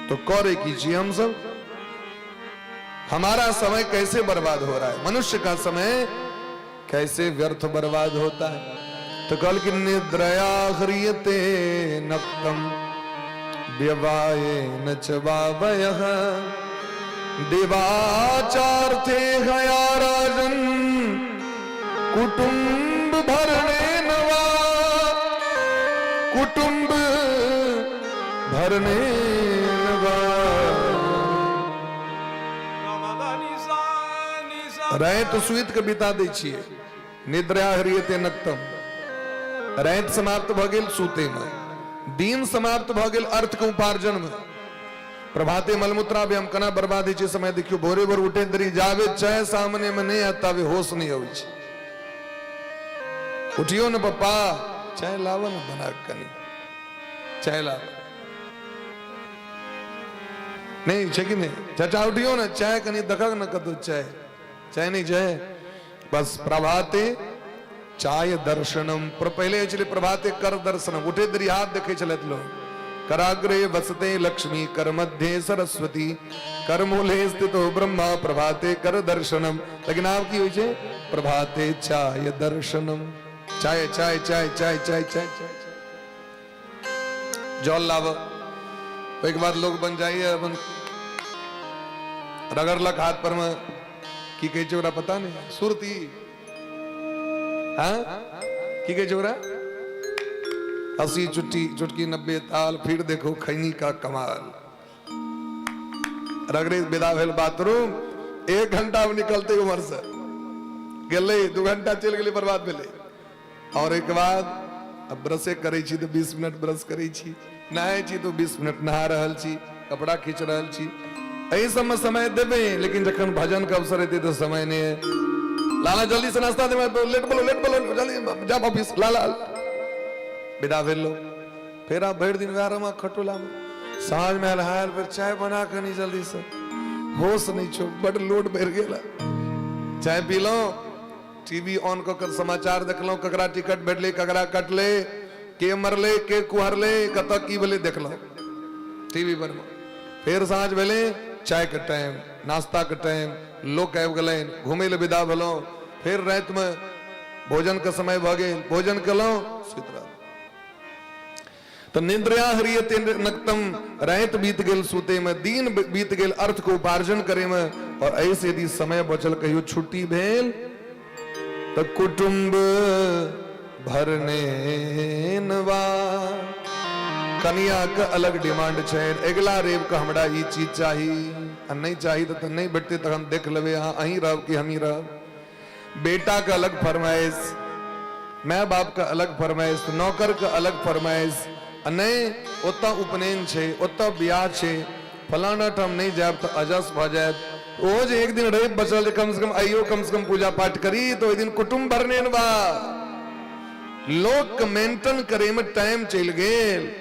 तो करे की छी हम सब? हमारा समय कैसे बर्बाद हो रहा है? मनुष्य का समय कैसे व्यर्थ बर्बाद होता है? तो कल की निद्रया ह्रियते नक्तम व्यवाये च वावयः दिवाचार्थे हया राजन कुटुंब भरणे नवा, कुटुंब भरणे नवा। राति सुति के बिता दै छियै। निद्रा ह्रियते नक्तम, राति समाप्त भऽ गेल सुते में, दिन समाप्त भऽ गेल अर्थ के उपार्जन में। प्रभाते मलमूत्राभ्याम, केना बर्बाद होइ छै समय देखियौ। भोरे भोर उठे देरी, जाबे चाय सामने में नहि आयत ताबे होश नहि अबै छै। उठियो ने पप्पा, चाय लाबऽ ने बना कऽ, कनि चाय लाबऽ। नहीं छै कि नहीं? चाचा उठियो ने, चाय कनि देखक ने कतौ, चाय, चाय नहीं छै? बस प्रभाते चाय दर्शनम। पर पहले होइ छलै प्रभाते कर दर्शनम। उठे देरी हाथ देखै छलथि लोग। कराग्रे वसते लक्ष्मी कर मध्य सरस्वती कर मूले स्थितो ब्रह्मा प्रभाते कर दर्शनम। लेकिन आब की होइ छै? प्रभाते चाय दर्शनम। चाय, चाय, चाय, चाय, चाय, चाय, चाय, जल लाब। ओहिके बाद लोग बन जाइए, अपन रगड़लक हाथ पर में, की कहै छै ओकरा पता नहि, सुरती, हाँ, की कहै छै ओकरा? 80 चुटकी, चुटकी 90 ताल, फिर देखो खैनी का कमाल। रगड़े विदा भेल बाथरूम, 1 घंटा में निकलते उम्हर से गेलै, 2 घंटा चलि गेलै, बर्बाद भेलै। और एक बाद अब ब्रशे करै छी तऽ 20 मिनट ब्रश करै छी, नहाय छी तऽ 20 मिनट नहा रहल छी, कपड़ा खींच रहल छी, एहि सबमे समय देबै। लेकिन जखन भजन के अवसर एतै तऽ समय नहि है। लाला, जल्दी से नाश्ता देबै, लेट बोलो, लेट बोलो, जल्दी जाब ऑफिस लाला। विदा भेल लोग। फेर आब भरि दिन वएह रमा खटोला में, साँझ में आयल हायल, फेर चाय बना कनी जल्दी से, होश नहीं छो, बड लोड बढ़ि गेल। चाय पीलहुँ, टीवी ऑन कऽ के समाचार देखलहुँ, ककरा टिकट भेटलै, ककरा कटलै, के मरलै, के कुहरलै, कतऽ की भेलै, देखलहुँ टीवी पर। फेर साँझ भेलै, चायके टाइम, नाश्ताके टाइम, लोक आबि गेलनि, घुमै लए विदा भेलहुँ। फेर रातिमे भोजनके समय भऽ गेल, भोजन केलहुँ, सुति रहलहुँ। तऽ निद्रा हरियते नक्तम, राति बीत गेल सुते में, दिन बीत गेल अर्थ के उपार्जन करे में, और ऐसे यदि समय बचल कहियो छुट्टी भेल तऽ कुटुम्ब भरने नवा। कनिया के अलग डिमांड छै, अगिला रेव के हमरा ई चीज चाही, आ नहीं चाही तऽ नहीं भेटतै तखन देख लेबै, अहाँ अहीं रहब कि हमही रहब। बेटा के अलग फरमाइश, माय बाप के अलग फरमाइश, नौकर के अलग फरमाइश, आ नहीं ओतऽ उपनयन छै, ओतऽ बियाह छै, फलाना ठाम नहीं जायब तऽ अजस भऽ जायत। ओ जे एक दिन रवि बचल जे कम से कम आइयो कम से कम पूजा पाठ करी, तो ओहि दिन कुटुम्ब भरने बा। लोक के मेंटेन करे में टाइम चलि गेल।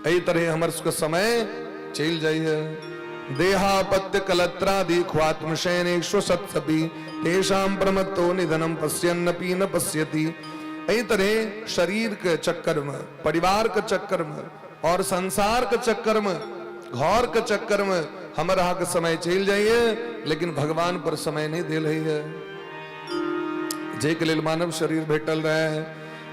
एहि तरह हमर सबके समय चलि जाइए। देहापत्य कलत्रादि ख्वात्मशयनेष्व सत्सपि तेषां प्रमत्तो निधनं पश्यन्नपि न पश्यति। एहि तरह शरीर के चक्कर में, परिवार के चक्कर में और संसार के चक्कर में, घर के चक्कर में हमर अहाँके समय चलि जाइए, लेकिन भगवान पर समय नहीं देल है। जाहिके लेल मानव शरीर भेटल रहे।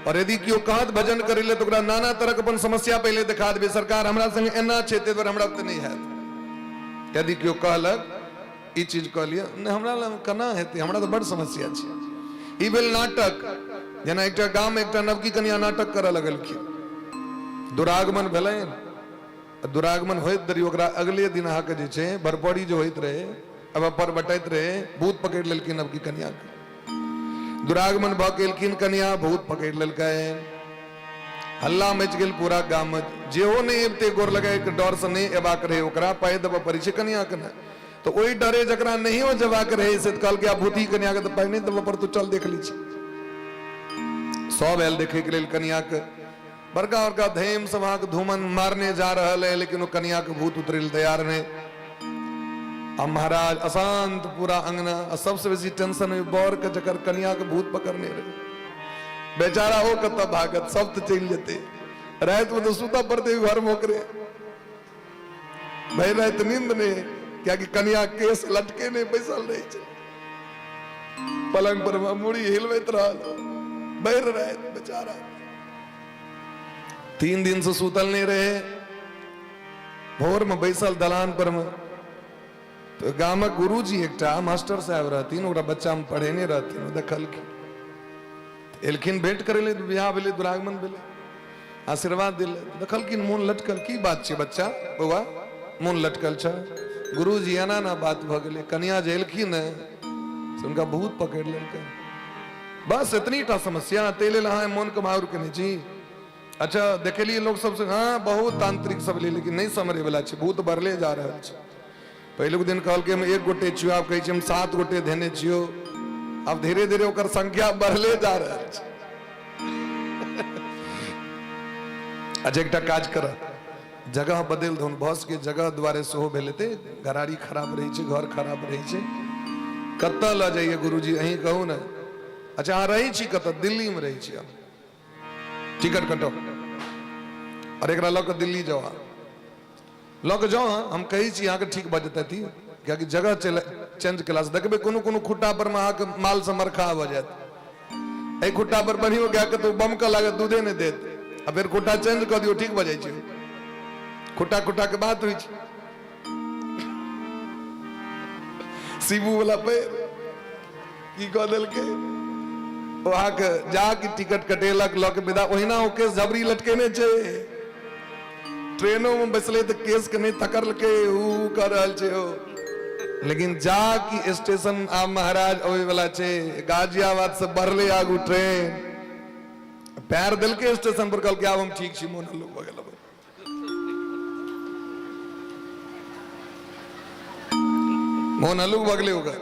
और यदि केओ कहत भजन करे ले तो ओकरा नाना तरह के अपन समस्या पहले देखा देबै, सरकार हमरा संग एना छै ताहि दुआरे हमरा ओते नहि हैत। यदि केओ कहलक ई चीज कहलियै नहि हमरा लग केना हेतै, हमरा तऽ बड़ समस्या छै। ई भेल नाटक। जेना एकटा गाम में एकटा नवकी कनिया नाटक करऽ लगलखिन, दुरागमन भेलनि, दुरागमन होइत देरी ओकरा अगले दिन अहाँके जे छै भरपड़ी जे होइत रहे, अब पर बटैत रहे, भूत पकड़ि लेलखिन नवकी कनिया के। दुरागमन भऽ के एलखिन कनिया, भूत पकड़ि लेलकै, हल्ला मचि गेल पूरा गाम में। जेहो नहि अबिते गोर लगाय के डर से नहि अयबाक रहे ओकरा, पाइ देबऽ पड़ै छै कनिया के ने, तऽ ओहि डरे जकरा नहियो जेबाक रहे से कहलकै आब भूती कनिया के तऽ पाइ नहि देबऽ पड़तौ, चल देख लै छी। सब आयल देखै के लेल कनिया के, बड़का बड़का धैम सब अहाँके धूमन मारने जा रहल है, लेकिन ओ कनिया के भूत उतरै लए तैयार नहि। आ महाराज अशांत पूरा अंगना, आ सबसे बेसी टेंशन ओहि बर के जकर कनिया के भूत पकड़ने रहे, बेचारा ओ कतऽ भागत, सब तऽ चलि जेतै, राति में तऽ सुतऽ पड़तै घर में ओकरे, भरि राति नींद नहि, कियाकि कनिया केस लटके नहि बैसल रहै छै पलंग पर, मुड़ी हिलबैत रहल भरि राति बेचारा। 3 दिन से सुतल नहीं रहे, भोर में बैसल दलान पर में, तो गामक गुरुजी एकटा मास्टर साहब रहथिन, ओकरा बच्चा में पढ़ेने रहथिन, देखलखिन, एलखिन भेंट करे ले, बियाह भेलै, दुरागमन भेलै, आशीर्वाद दिल, देखलखिन मोन लटकल, की बात छै बच्चा बौआ मोन लटकल छ? गुरुजी एना ना बात भऽ गेलै, कनिया जे एलखिन से हुनका भूत पकड़ि लेलकै, बस एतनी टा समस्या, ताहि लेल अहाँ मोन के माहुर केने छी। अच्छा देखेलियै लोक सबसे, हाँ बहुत तांत्रिक सब ले, लेकिन नहीं समरे वाला छै, भूत बढ़ले जा रहल छै। पहिलुक दिन कहलकै हम 1 गोटे छियो, आब कहै छै हम 7 गोटे धेने छियो, आब धीरे धीरे ओकर संख्या बढ़ले जा रहल छै। अच्छा एकटा काज कर, जगह बदलि दहुन, भऽ सकै जगह दुआरे सेहो भेल हेतै, घरारी खराब रहै छै, घर खराब रहै छै। कतऽ लऽ जाइए गुरुजी अहीं कहू ने। अच्छा अहाँ रहै छी कतऽ? दिल्लीमे रहै छी हम। टिकट कटो और एकरा लऽ कऽ दिल्ली जाओ, अहाँ लऽ कऽ जाओ, हम कहै छी अहाँके ठीक भऽ जेतै, कियाकि जगह चेंज केलासँ देखबै कोनो कोनो खुट्टा पर मे अहाँके माल से मरखा भऽ जायत, एहि खुट्टा पर बढ़ियो गाय के तो बमकऽ लागत, दूधे नहि देत, आ फेर खुट्टा चेंज कऽ दियौ ठीक भऽ जाइ छै। खुट्टा खुट्टा के बात होइ छै। शिबू वाला पैर की कऽ देलकै, ओ अहाँके जा के टिकट कटेलक लऽ के विदा, ओहिना ओ केस झबरी लटकेने छै, ट्रेनो में बैसले तऽ केस के नहि थकरलकै, ऊ कऽ रहल छै ओ, लेकिन जा कि स्टेशन आब महाराज अबै वाला छै, गाजियाबाद से बढ़ले आगू ट्रेन, पैर देलकै स्टेशन पर, कहलकै आब हम ठीक छी, मोन हल्लुक भऽ गेल। मोन हल्लुक भऽ गेलै ओकर।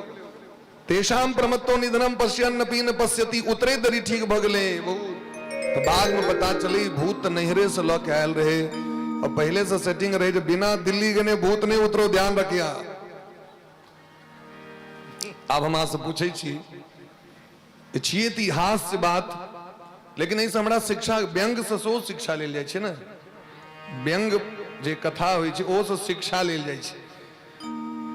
तेषाम प्रमत्तो निधनम पश्यन नपी न पश्यति, उतरे दरी ठीक भऽ गेलै बहुत। तऽ बाद में पता चली भूत नैहरे से लऽ के आयल रहे, और पहले से सेटिंग रहे जे बिना दिल्ली गेने भूत नहीं उतरो, ध्यान रखिया। आब हम अहाँ से पूछै छी, छियै तऽ ई हास्य बात, लेकिन एहिसँ हमरा शिक्षा, व्यंग्यसँ सेहो शिक्षा लेल जाइ छै ने, व्यंग्य जे कथा होइ छै ओहोसँ शिक्षा लेल जाइ छै।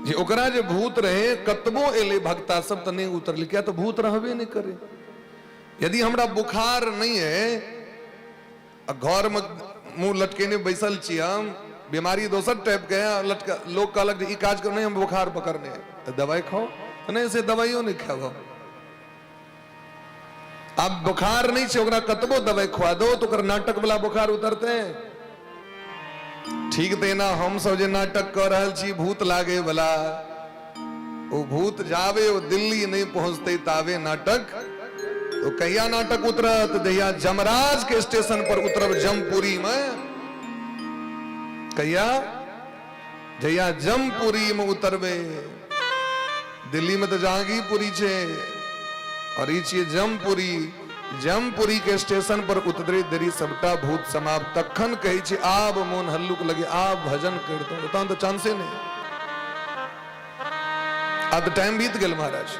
जे ओकरा जे भूत रहे कतबो एलै भक्ता सब तऽ नहि उतरलै, किया तऽ भूत रहबे नहि करे। यदि हमरा बुखार नहि है आ घरमे मुँह लटकेने बैसल छी हम, बीमारी दोसर टाइपके है, लटका लोक कहलक जे ई काज करू, नहि हम बुखार पकड़ने है, तऽ दवाइ खाउ, तऽ नहि से दवाइयो नहि खायब हम। आब बुखार नहि छै, ओकरा कतबो दवाइ खुआ दो तऽ ओकर नाटक वाला बुखार उतरतै। ठीक तेना हम सब जे नाटक कऽ रहल छी भूत लागे वाला, ओ भूत जावे ओ दिल्ली नहि पहुँचतै तावे नाटक। तो कहिया नाटक उतरत? जहिया जमराज के स्टेशन पर उतरब जमपुरी में। कहिया? जहिया जमपुरी में उतरबे। दिल्ली में तो जहांगीरपुरी छे और ई छियै जमपुरी। जमपुरी के स्टेशन पर उतरे देरी सबटा भूत समाप्त। तखन कहै छी आब मोन हल्लुक लगे, आब भजन करितहुँ, तहन तऽ चांसे नहि। आब तऽ टाइम बीत गेल महाराज।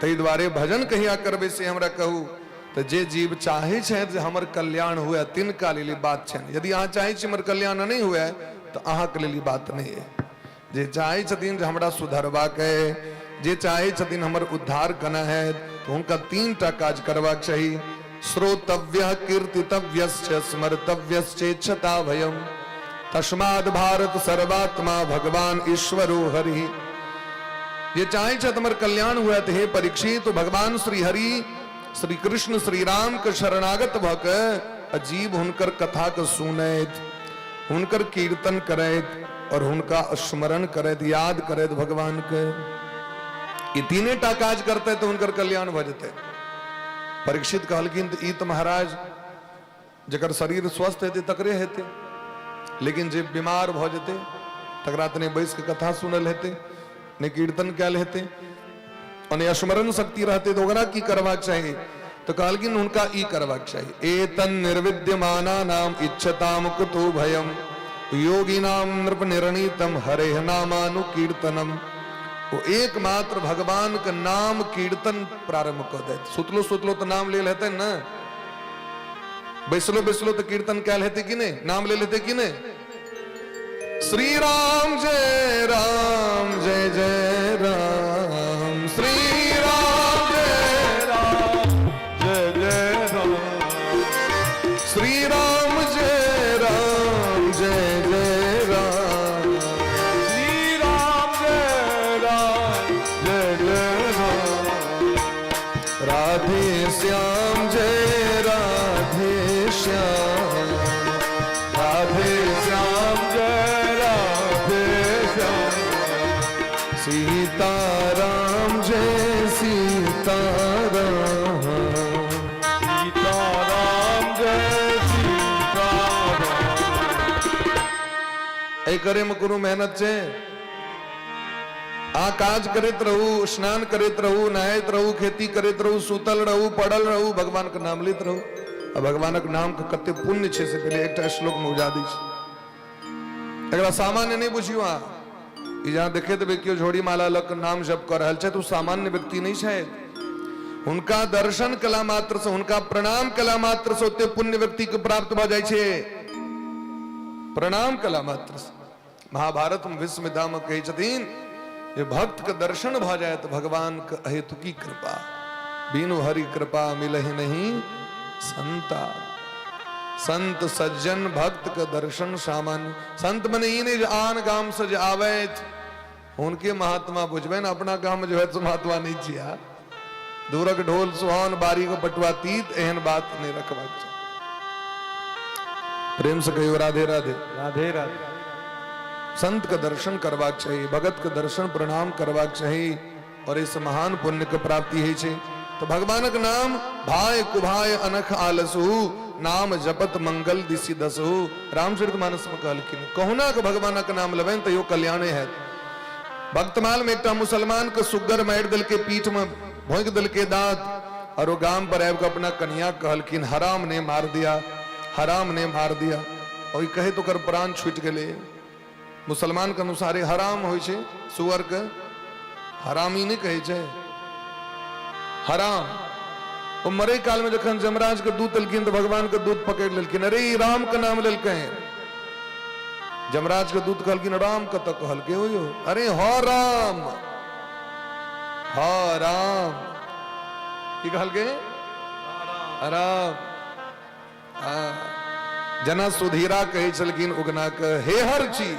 ताहि दुआरे भजन कहिया करबै से हमरा कहू। तऽ जे जीव चाहै छथि जे हमर कल्याण हुए तिनका लेल ई बात छनि। यदि अहाँ चाहै छी हमर कल्याण नहि हुए तऽ अहाँके लेल ई बात नहि अइ। जे चाहै छथिन जे हमरा सुधरबाक अइ, जे चाहै छथिन हमर उद्धार केना हैत, तऽ हुनका तीन टा काज करबाक चाही। श्रोतव्य कीर्तितव्यश्च स्मर्तव्यश्चेच्छता भयम तस्माद् भारत सर्वात्मा भगवान ईश्वरो हरि। जे चाहै छथि हमर कल्याण हुए तऽ हे परीक्षित, तो भगवान श्री हरि श्री कृष्ण श्री राम के शरणागत भऽ के अजीब हुनकर कथा के सुनैत, हुनकर कीर्तन करैत और हुनका स्मरण करैत, याद करैत भगवान के, ई तीने टा काज करते तऽ हुनकर कल्याण भऽ जेतै। परीक्षित कहलखिन तऽ ई तऽ महाराज जकर शरीर स्वस्थ हेतै तकरे हेतै, लेकिन जे बीमार भऽ जेतै तकरा तऽ नहि बैस कऽ कथा सुनल हेतै, नहि कीर्तन कयल हेतै, और नहि स्मरण शक्ति रहतै, तऽ ओकरा की करबाक चाही? तऽ कहलखिन हुनका ई करबाक चाही, एतन निर्विद्यमाना नाम इच्छताम कुतो भयम योगिनाम नृप निर्णीतम हरेह नामानुकीर्तनम। ओ एकमात्र भगवान के नाम कीर्तन प्रारंभ कऽ देत। सुतलो सुतलो तऽ नाम लेल हेतै ने, बैसलो बैसलो तऽ कीर्तन कयल हेतै कि नहि, नाम लेल हेतै कि नहि? श्री राम जय राम जय जय राम, श्री राम जय राम जय जय राम, श्री राम जय राम जय जय राम, श्री राम जय राम जय जय राम, राधे श्याम जय राधे श्याम, राधे श्याम जय राधे श्याम, सीता राम जय सीता राम, सीता राम जय सीता राम। एहि करे में कोनो मेहनत छै? अहाँ काज करैत रहू, स्नान करैत रहू, नहाइत रहू, खेती करैत रहू, सुतल रहू, पड़ल रहू, भगवान के नाम लैत रहू। आ भगवानक नाम के कते पुण्य छै से पहिले एकटा श्लोक में बुझा दै छी। एकरा सामान्य नहि बुझियौ अहाँ। ई जहाँ देखैत हेबै केओ झोड़ी माला लऽ कऽ नाम जप कऽ रहल छथि, ओ सामान्य व्यक्ति नहि छथि। हुनका दर्शन कला मात्र से, हुनका प्रणाम कला मात्र से ओते पुण्य व्यक्ति के प्राप्त भऽ जाइ छै। प्रणाम कला मात्र से। महाभारत में भीष्म पितामह कहै छथिन जे भक्त के दर्शन भऽ जाय तऽ भगवान के अहेतुकी कृपा, बिनु हरि कृपा मिलहि नहीं संता। संत सज्जन भक्त के दर्शन सामान्य संत मने ई नहि जे आन गाम से जे आबैत हुनके महात्मा बुझबै ने, अपना गाम में जो है से महात्मा नहीं छिया। दूरक ढोल सुहान बारी को पटुआ तीत, एहन बात नहीं रखबाक चाही। प्रेम से कहियो राधे राधे। राधे राधे। संत के दर्शन करबाक चाही, भगत के दर्शन प्रणाम करबाक चाही और इस महान पुण्य के प्राप्ति होइ छै। तो भगवानक नाम भाय कुभाय अनख आलसु, नाम जपत मंगल दिशि दसु। रामचरित मानस में कहलखिन कहुना के भगवानक नाम लेबनि तैयो कल्याणे हैत। भक्तमाल में एकटा मुसलमान के सुग्गर मारि देलकै, पीठ में भोंकि देलकै दांत और वो गाम पर आबि के अपना कनिया कहलखिन हराम ने मार दिया, हराम ने मार दिया। और कहे तो ओकर प्राण छूटि गेलै। मुसलमान के अनुसारे हराम होइ छै सुअर के, हरामी नहि कहै छै, हराम। ओ मरे काल में जखन जमराज के दूत एलखिन तऽ भगवान के दूत पकड़ि लेलखिन, अरे ई राम के नाम लेलकै। जमराज के दूत कहलखिन राम कतऽ कहलकै ओ यौ अरे ह राम ह राम की कहलकै राम। जेना सुधीरा कहै छलखिन उगना के हे हर छी।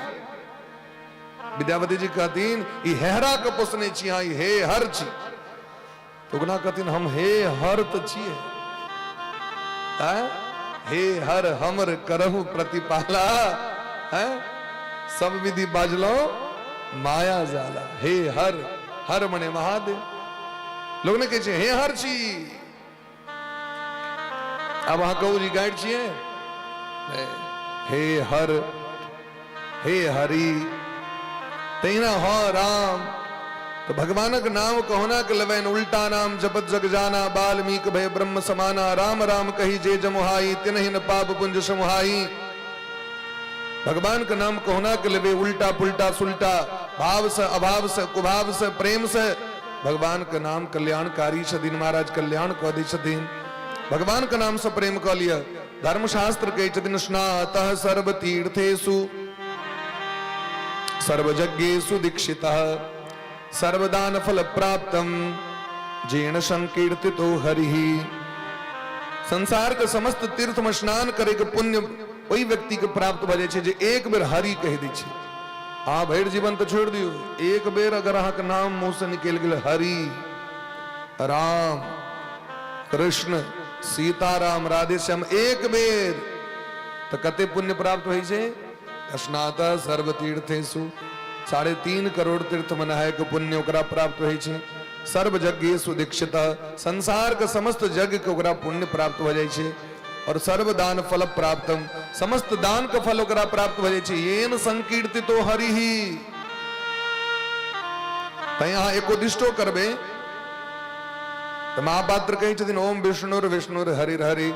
विद्यापति जी कहथिन ई हेहरा के पोसने छी अहाँ, ई हे हर छी। उगना कहथिन हम हे हर तऽ छियै, हे हर हमर करहु प्रतिपाला, हैं सब विधि बाजलो माया जाला। हे हर, हर मने महादेव। लोग ने कहै छै हे हर छी। आब अहाँ कहू जी गाइड छियै? हे हर, हे हरि, तहिना ह राम। तो भगवानक नाम कहुना के लेबनि, उल्टा नाम जपत जग जाना, वाल्मीकि भय ब्रह्म समाना, राम राम कही जे जमुहाई, तिनहि न पाप पुंज समुहाई। भगवान के नाम कहुना के लेबे, उल्टा पुल्टा सुल्टा, भाव से अभाव से कुभाव से प्रेम से भगवान के नाम कल्याणकारी छथिन महाराज, कल्याण कऽ दै छथिन। भगवान के नाम से प्रेम कऽ लिअ। धर्मशास्त्र कहै छथिन स्नातः सर्व तीर्थेषु सर्वयज्ञेषु दीक्षितः सर्वदान फल प्राप्तम जेन संकीर्तितो हरिः। संसार के समस्त तीर्थ में स्नान करे के पुण्य ओहि व्यक्ति के प्राप्त भऽ जाइ छै जे एक बेर हरि कहि दै छै। अहाँ भरि जीवन तऽ छोड़ि दियौ, एक बेर अगर अहाँके नाम मुँह से निकलि गेल हरि राम कृष्ण सीताराम राधेश्याम एक बेर, तऽ कते पुण्य प्राप्त होइ छै? स्नात सर्व तीर्थेषु, 3.5 करोड़ तीर्थ में नहाय के पुण्य ओकरा प्राप्त होइ छै। सर्व यज्ञेषु दीक्षित, संसार के समस्त यज्ञ के ओकरा पुण्य प्राप्त भऽ जाइ छै। और सर्वदान फल प्राप्तम, समस्त दान के फल ओकरा प्राप्त भऽ जाइ छै। येन संकीर्तितो हरिहि। तैं अहाँ एकोदिष्टो करबै तऽ महापात्र कहै छथिन ओम विष्णुर विष्णुर हरिर हरि,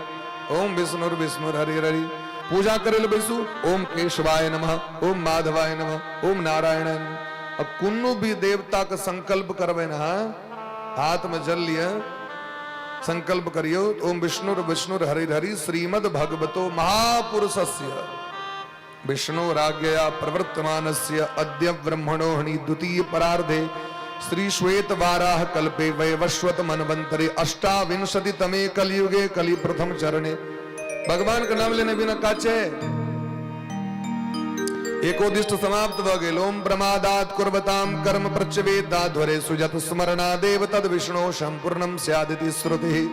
ओम विष्णुर विष्णुर हरिर हरि। पूजा करे लए बैसू, ओम केशवाय नमः, ओम माधवाय नमः, ओम नारायणाय नमः। अब कोनो भी देवता के संकल्प करबै ने, हाथ में जल लिअ, संकल्प करियौ ओम विष्णुर विष्णुर हरिर हरि श्रीमद भगवतो महापुरुषस्य विष्णु राज्ञया प्रवर्तमानस्य अद्य ब्रह्मणो हणि द्वितीय परार्धे श्री श्वेत वाराह कल्पे वैवस्वत मनवंतरे अष्टाविंशति तमे कलयुगे कलि प्रथम चरणे। भगवान के नाम लेने बिना काचे एकोदिष्ट समाप्त भ गेल। ओम प्रमादात कुर्वताम कर्म प्रच्यवेदाध्वरे सुजत स्मरणादेव तद विष्णु संपूर्णम स्यादिति श्रुति।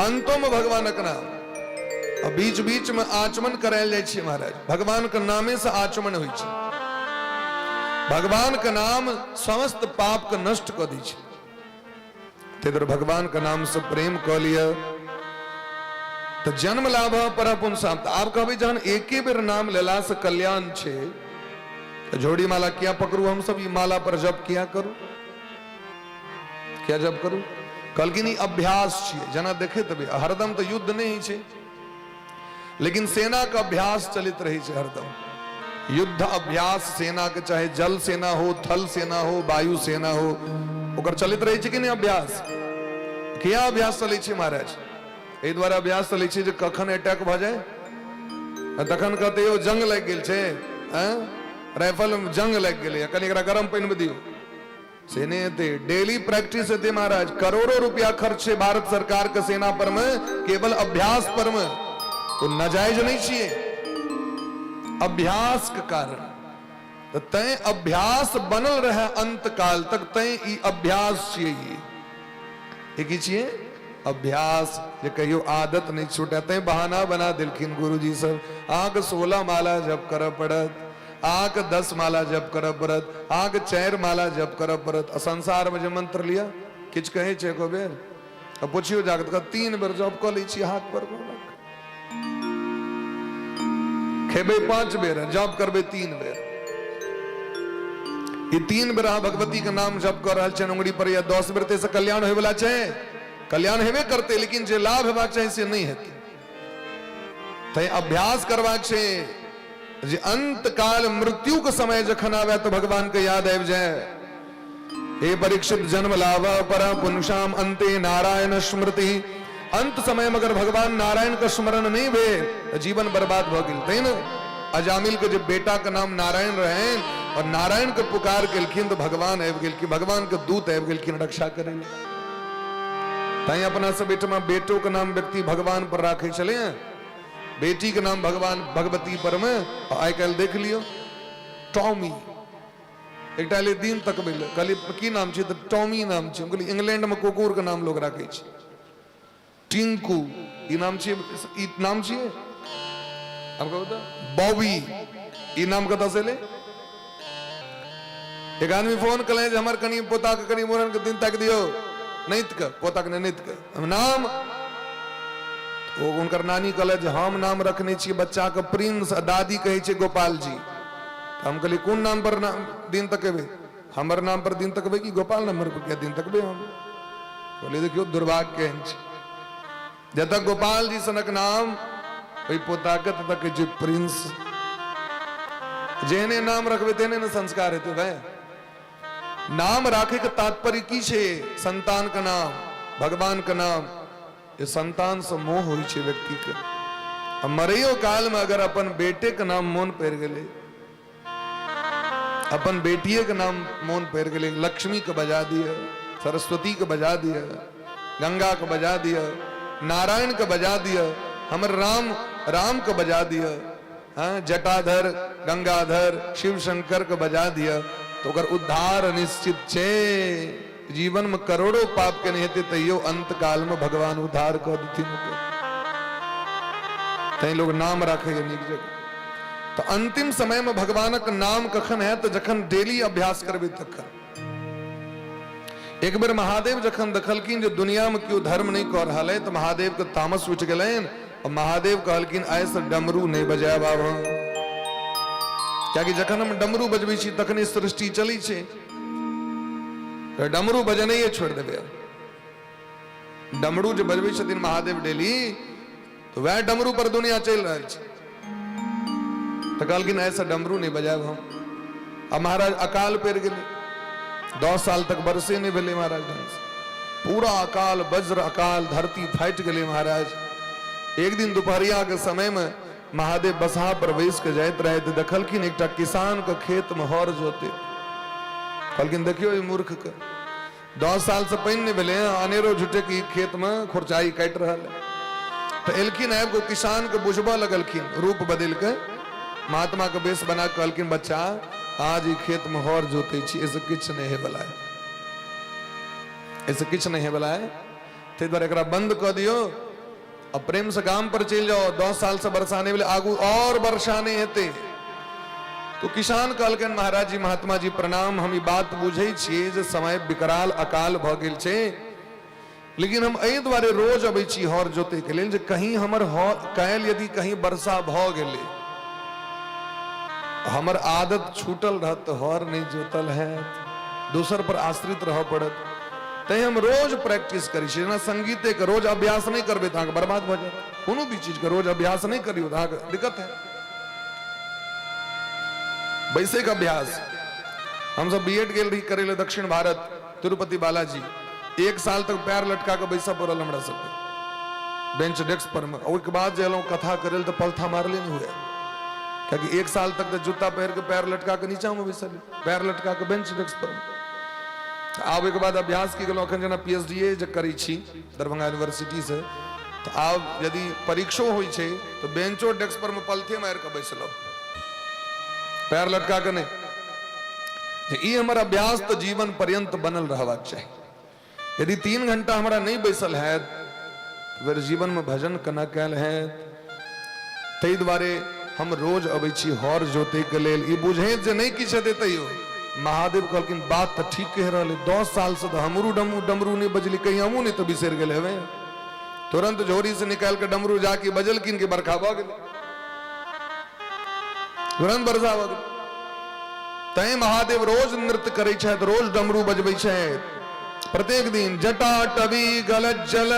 अंतो में भगवानक नाम आ बीच बीच में आचमन करायल जाइ छै महाराज। भगवान के नामे से आचमन होइ छै। भगवान के नाम समस्त पाप के नष्ट कऽ दै छै। ताहि दुआरे भगवान के नाम से प्रेम कऽ लिअ तऽ जन्म लाभ पर पुंसाम। तऽ आब कहबै जहन एके बेर नाम लेला से कल्याण छै तऽ झोड़ी माला किया पकड़ू हम सब, ई माला पर जप किया करू, किया जप करू? कहलखिन ई अभ्यास छियै, जेना देखैत हेबै हरदम तऽ युद्ध नहि होइ छै, लेकिन सेना के अभ्यास चलैत रहै छै हरदम। युद्ध अभ्यास सेना के, चाहे जल सेना हो, थल सेना हो, वायु सेना हो, ओकर चलैत रहै छै कि नहि अभ्यास? किया अभ्यास चलै छै महाराज? एहि दुआरे अभ्यास चलै छै जे कखन अटैक भऽ जाय, तखन कहते यौ जंग लागि गेल छै, राइफल में जंग लागि गेलै, कनि एकरा गरम पानि मे दियौ। से नहि हेतै, डेली प्रैक्टिस हेतै महाराज। करोड़ों रुपया खर्च छै भारत सरकार के सेना पर में, केवल अभ्यास पर में, तो नाजायज नहीं छियै अभ्यास के कारण। तऽ तैं अभ्यास बनल रहे अंत काल तक, तैं ई अभ्यास छियै। ई की छियै? अभ्यास, जे कहियो आदत नहीं छूटे। तैं बहाना बना देलखिन गुरुजी सब, अहाँके 16 माला जप करऽ पड़त, अहाँके 10 माला जप करऽ पड़त, अहाँके 4 माला जप करऽ पड़त। आ संसार में जे मंत्र लिअ, किछु कहै छै एको बेर आ पुछियो जाके तऽ 3 बेर जप कऽ लै छी हाथ पर, खेबै 5 बेर, जप करबै 3 बेर। ई 3 बेर अहाँ भगवती के नाम जप कऽ रहल छियनि उंगरी पर, या 10 बेर, ताहिसँ कल्याण होयवला छै? कल्याण हेबे करतै, लेकिन जे लाभ हेबाक चाही से नहि हेतै। तैं अभ्यास करबाक छै जे अंत काल मृत्यु के समय जखन आवे तो भगवान के याद आबि जाए। हे परीक्षित, जन्म लाभ पर पुंसाम अंते नारायण स्मृति। अंत समय में अगर भगवान नारायण के स्मरण नहीं भेल तो जीवन बर्बाद भ गेल। तैं ने अजामिल के जे बेटा के नाम नारायण रहनि और नारायण के पुकार केलखिन तऽ भगवान आबि गेलखिन, भगवान के दूत आबि गेलखिन रक्षा करै लए। तैं अपना सब एहिठमा बेटो के नाम व्यक्ति भगवान पर राखै छलै, बेटी के नाम भगवान भगवती पर में। आइ काल्हि देख लियौ टॉमी, एकटा एलै दिन तकबै लए, कहलियै की नाम छै, तऽ टॉमी नाम छै। हम कहलियै इंग्लैंड में कुकुर के नाम लोग राखै छै। टिंकू ई नाम छियै, ई नाम छियै। आब कहू तऽ बॉबी ई नाम कतऽ से एलै? एक आदमी फोन कले जे हमर कनि पोता के कनि मूड़न के दिन ताकि दियौ, नैत के पोता के नहि, नैत के हम नाम। ओ हुनकर नानी कहले जे हम नाम रखने छियै बच्चा के प्रिंस आ दादी कहै छै गोपाल जी। तऽ हम कहलियै कोन नाम पर नाम दिन तकेबै? हमर नाम पर दिन तकबै कि गोपाल नंबर पर किया दिन तकबै? हम कहलियै देखियौ दुर्भाग्य केहन छै, जतऽ गोपाल जी सनक नाम ओहि पोता के ततऽ कहै छै प्रिंस। जेहने नाम रखबै तेहने ने संस्कार हेतै भाई। नाम राखे के तात्पर्य की छै? संतान के नाम, भगवान के नाम। ये संतान से मोह होइ छै व्यक्ति के। आ मरैयो काल में अगर अपन बेटे के नाम मोन पड़ि गेलै, अपन बेटिए के नाम मोन पड़ि गेलै, लक्ष्मी के बजा दिया, सरस्वती के बजा दिया, गंगा के बजा दिया, नारायण के बजा दिया, हमर राम राम के बजा दिया, हाँ, जटाधर गंगाधर शिव शंकर के बजा दिया, तो ओकर उद्धार निश्चित छै। जीवन में करोड़ों पाप के नहीं हेतै तैयो अंत काल में भगवान उद्धार कऽ देथिन ओकर। तैं लोग नाम राखैए नीक जगह। तऽ अंतिम समय में भगवानक नाम कखन है? तऽ जखन डेली अभ्यास करबै तखन। एक बेर महादेव जखन देखलखिन जे दुनिया में केओ धर्म नहीं कऽ रहल है, तऽ महादेव के तामस उठि गेलनि और महादेव कहलखिन आइ से डमरू नहीं बजायब आब हम, कियाकि जखन हम डमरू बजबै छी तखने सृष्टि चलै छै, तऽ डमरू बजनाइए छोड़ि देबै। डमरू जे बजबै छथिन महादेव डेली, तऽ वएह डमरू पर दुनिया चलि रहल छै। तऽ कहलखिन ऐसा डमरू नहीं बजायब हम। आ महाराज अकाल पड़ि गेलै, 10 साल तक बरसे नहीं भेलै महाराज ढंग से, पूरा अकाल, वज्र अकाल, धरती फाटि गेलै महाराज। एक दिन दुपहरिया के समय में महादेव बसहा पर बैस के जाइत रहे तऽ देखलखिन एकटा किसान के खेत में हर जोते। कहलखिन देखियौ ई मूर्ख के, 10 साल से पानि नहि भेलै, अनेरो झूठे के खेत में खुरचाई काटि रहल है। तऽ एलखिन आबि कऽ किसान के बुझबऽ लगलखिन, रूप बदलि के महात्मा के वेश बना कऽ कहलखिन बच्चा आज ई खेत में हर जोते छी, एहिसँ किछु नहि होयवला है, एहिसँ किछु नहि होयवला है, ताहि दुआरे एकरा बंद कऽ दियौ आ प्रेम से गाम पर चलि जाओ। 10 साल से वर्षा नहि भेलै, आगू और वर्षा नहि हेतै। तो किसान कहलकनि महाराज जी महात्मा जी प्रणाम, हम ई बात बुझै छियै जे समय विकराल अकाल भऽ गेल छै, लेकिन हम एहि दुआरे रोज अबै छी हर जोतै के लेल जे कहीं हमर हर काल्हि यदि कहीं वर्षा भऽ गेलै, हमर आदत छूटल रहत तऽ हर नहि जोतल हैत, दोसर पर आश्रित रहऽ पड़त। तैं हम रोज प्रैक्टिस करै छी। जेना संगीते के रोज अभ्यास नहि करबै तऽ अहाँके बर्बाद भऽ जायत। कोनो भी चीजके रोज अभ्यास नहि करियौ तऽ अहाँके दिक्कत है। बैसैके अभ्यास, हमसब बी एड गेल रही करै लए दक्षिण भारत तिरुपति बालाजी, 1 साल तक पैर लटका कऽ बैसऽ पड़ल हमरा सबके बेंच डेस्क पर में। ओहिके बाद जे एलहुँ कथा करै लए तऽ पलथा मारले नहि हुए, कियाकि 1 साल तक तऽ जूता पहिर के पैर लटका कऽ नीचा में बैसल, पैर लटका कऽ बेंच डेस्क पर। आब ओहिके बाद अभ्यास की गेलहुँ, अखन जेना पी एच डी ए जे करै छी दरभंगा यूनिवर्सिटी से, तऽ आब यदि परीक्षो होइ छै तऽ बेंचो डेस्क पर में पलथे मारि कऽ बैसलहुँ, पैर लटका कऽ नहि। जे ई हमर अभ्यास तऽ जीवन पर्यंत बनल रहबाक चाही। यदि 3 घंटा हमरा नहि बैसल हैत तऽ फेर जीवनमे भजन केना कयल हैत? ताहि दुआरे हम रोज अबै छी हर जोतैके लेल, ई बुझैत जे नहि किछु हेतै तैयो। महादेव कहलखिन बात तऽ ठीक कहि रहल है, 10 साल से तऽ हमरू डमरू डमरू नहि बजली, कहीं हमहूँ नहि तऽ बिसरि गेल हेबै। तुरंत झोरी से निकालि कऽ डमरू जाके बजलखिन कि बरखा भऽ गेलै, तुरंत वर्षा भऽ गेलै। तैं महादेव रोज नृत्य करै छथि, रोज डमरू बजबै छथि प्रत्येक दिन। जटा टवी गलज्जल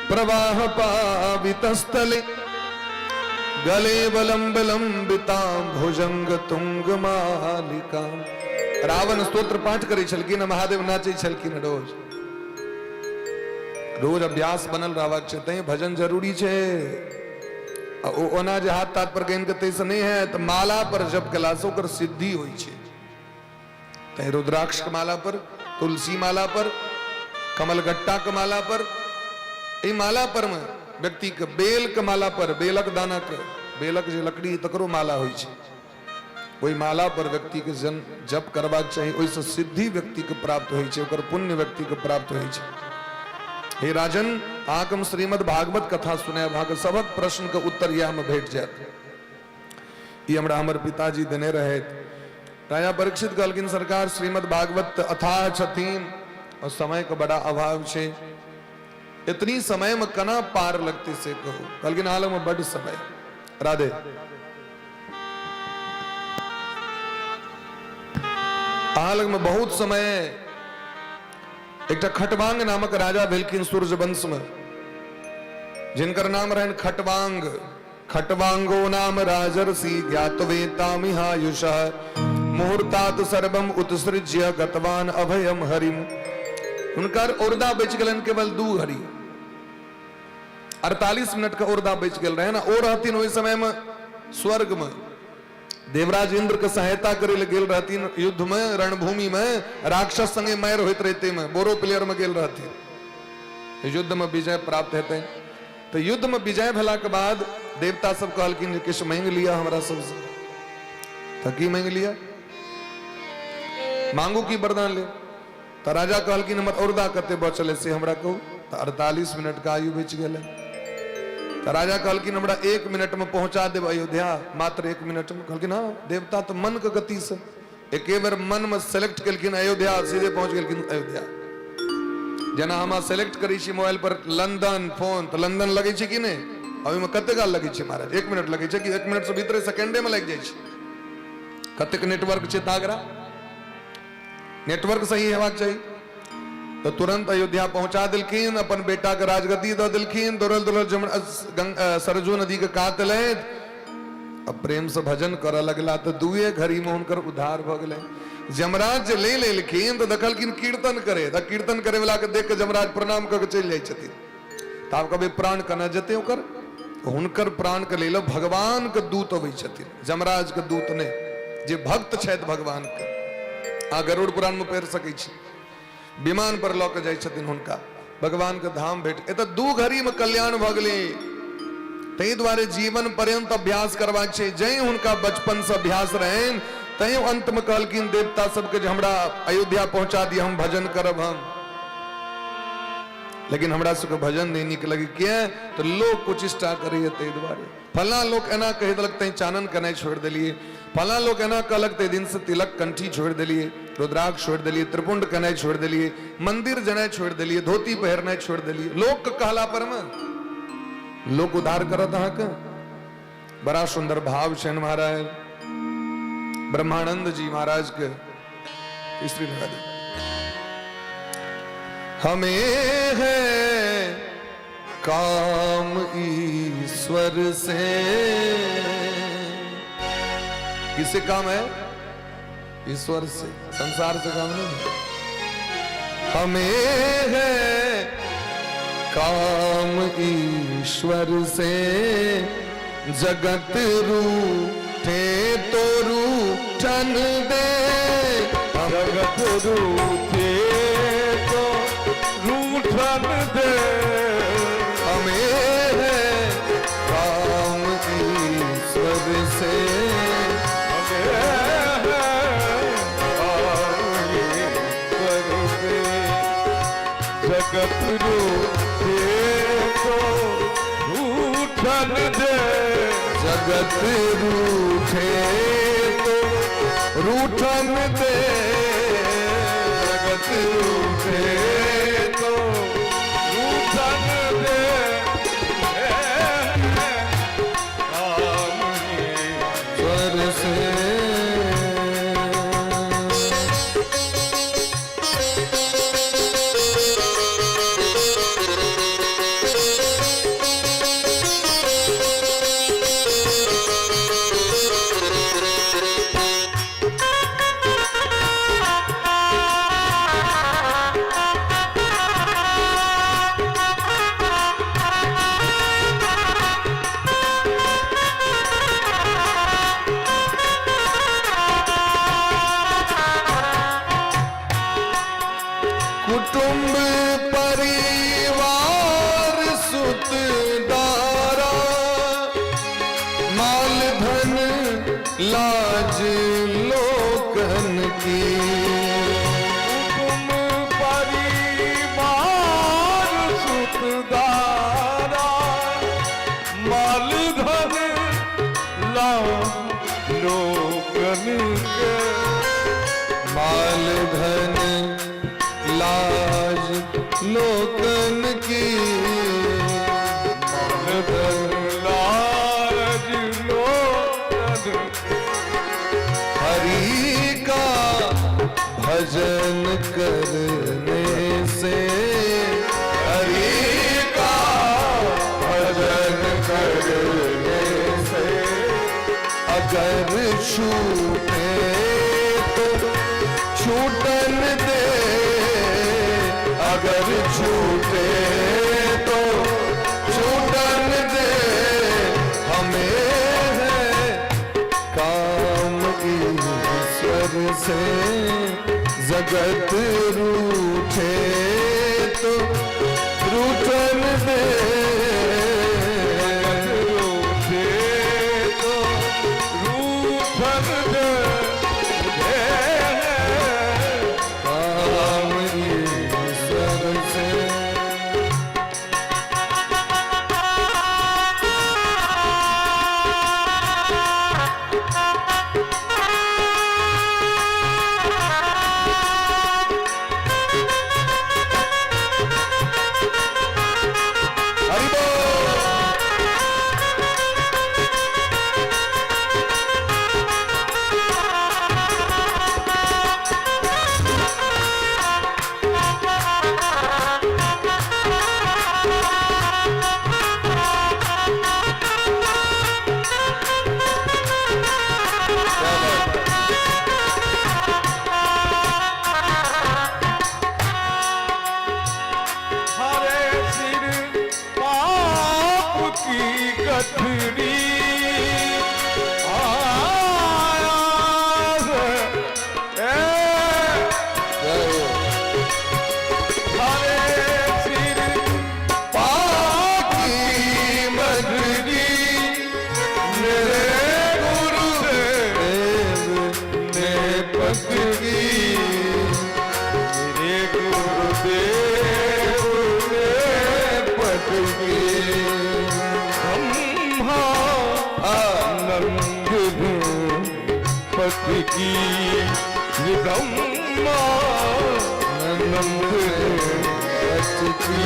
प्रवाह पावित स्थले गले बलम्ब लंबितां भुजंग तुंग मालिका। रावण स्तोत्र पाठ करै छलखिन, महादेव नाचै छलखिन। रोज रोज अभ्यास बनल रहबाक छै, तैं भजन जरूरी छै। आ ओ ओना जे हाथ ताथ पर गानि के ताहिसँ नहि हैत, माला पर जप केलासँ ओकर सिद्धि होइ छै। तैं रुद्राक्ष के माला पर, तुलसी माला पर, कमलगट्टा के माला पर, एहि माला पर मे व्यक्ति के बेल के माला पर, बेलक दाना के, बेलक जे लकड़ी तकरो माला होइ छै, ओहि माला पर व्यक्ति के जन जप करबाक चाही। ओहिसँ सिद्धि व्यक्ति के प्राप्त होइ छै, ओकर पुण्य व्यक्ति के प्राप्त होइ छै। हे राजन, अहाँके हम श्रीमद् भागवत कथा सुनायब, अहाँके सभक प्रश्न के उत्तर इएह मे भेट जायत। ई हमरा हमर पिताजी देने रहथि। राजा परीक्षित कहलखिन, सरकार श्रीमद् भागवत अथाह छथिन और समय के बड़ा अभाव छै, इतनी समय में कना पार लगते से कहू। कहलखिन हाल में बड समय। राधे, अहाँ में बहुत समय। एकटा खटवांग नामक राजा भेलखिन सूर्य वंश में, जिनकर नाम रहन खटवांग। खटवांगो नाम राजर्षि ज्ञातवेतामिहायुष मुहूर्तात् सर्वम उत्सृज्य गतवान अभयम हरिम। हुनकर औरदा बचि गेलनि केवल 2 घड़ी, 48 मिनट के औरदा बचि गेल रहनि। ओ रहथिन ओहि समय में स्वर्ग में, देवराज इंद्र के सहायता करे ले गेल रहथिन युद्ध में, रणभूमि में राक्षस संगे मारि होइत रहते में बोरो प्लेयर में गेल रहथिन। युद्ध में विजय प्राप्त हेतनि तो युद्ध में विजय भेला के बाद देवता सब कहलखिन जे किछु मांगि लिअ हमरा सबसे। तऽ की मांगि लिअ? मांगू की वरदान ले। तऽ राजा कहलखिन हमर औरदा कते बचल है से हमरा कहू। तऽ 48 मिनट के आयु बचि गेलै। तऽ राजा कहलखिन हमरा 1 मिनट में पहुंचा देब अयोध्या, मात्र 1 मिनट में। कहलखिन हाँ, देवता तऽ मन के गति से एके बेर मन में सेलेक्ट केलखिन अयोध्या, सीधे पहुंच गेलखिन अयोध्या। जेना हम सेलेक्ट करै छी मोबाइल पर लंदन फोन, तऽ लंदन लगै छै कि नहि? ओहिमे कते काल लगै छै महाराज? 1 मिनट लगै छै कि 1 मिनट से भीतरे सेकेंडे में लागि जाइ छै। कतेक नेटवर्क छै तागड़ा, नेटवर्क सही हेबाक चाही। तऽ तुरंत अयोध्या पहुंचा देलखिन, अपन बेटा के राजगद्दी दऽ देलखिन। दौड़ल दौड़ल सरजू नदी के कात एलथि, अब प्रेम से भजन करऽ लगला तऽ 2 घड़ी में हुनकर उद्धार भऽ गेलै। जमराज जे ले लेलखिन तऽ देखलखिन कीर्तन करे, तऽ कीर्तन करे वाला के देख के जमराज प्रणाम कऽ के चलि जाइ छथिन। तऽ आब कभी प्राण केना जेतै ओकर? हुनकर प्राण के लेल भगवान के दूत अबै छथिन, जमराज के दूत नहि, जे भक्त छथि भगवान के। आ गरुड़ पुराण में पढ़ि सकै छी, विमान पर लऽ के जाइ छथिन हुनका, भगवान के धाम भेट। एतऽ 2 घड़ी में कल्याण भऽ गेलै। ताहि दुआरे जीवन पर्यंत अभ्यास करबाक छै। जै हुनका बचपन से अभ्यास रहनि तैं अंत में कहलखिन देवता सबके जे हमरा अयोध्या पहुंचा दिअ, हम भजन करब हम। लेकिन हमरा सबके भजन नहीं नीक लगे, किया? तो लोग कुचिष्टा करैए ताहि दुआरे। फलां लोक एना कहि देलक तैं चानन केनाइ छोड़ि देलियै, फलां लोक एना कहलक ताहि दिन से तिलक कंठी छोड़ि देलियै, रुद्राक्ष छोड़ि देलियै, त्रिपुंड केनाइ छोड़ि देलियै, मंदिर जेनाइ छोड़ि देलियै, धोती पहिरनाइ छोड़ि देलियै। लोक के कहला पर में लोक उद्धार करत अहाँके। बड़ा सुंदर भाव छनि महाराज ब्रह्मानंद जी महाराज के। स्त्री लगा दे। हमें है काम ईश्वर से, किससे काम है? ईश्वर से, संसार से काम नहीं है। हमें है काम ईश्वर से, जगत रूठे तो रूठन दे। जगत रूठे तो रूठन दे। हमें है काम ईश्वर से, हमें है काम ईश्वर से, जगत रूठे तो रूठन दे। जगत रूठे तो रूठन दे। जगत रूठे तो रूठन दे। काम ईश्वर से। लाज लोकन की। हुकुम परिवार सुतदारा, माल धन लाज लोकन के। माल धन लाज लोकन की, माल धन लाज लोकन। हरि का भजन करने से, हरि का भजन करने से, अगर छूटे तो छूटन दे, अगर छूटे तो छूटन दे, हमें है काम ईश्वर से। जगत रूठे तो रूठन दे, जगत रूठे तो रूठन दे, मुझे है काम ईश्वर से। हरि बोल। क्या बात है। हरे सिर पाप की गठरी आया है। ए, जय हो। हरे सिर पाप की मजरी मेरे गुरु देव ने पटकी, मेरे गुरुदेव ने पटकी। ब्रह्मा नंद पत की, ब्रह्मा नंद पटकी।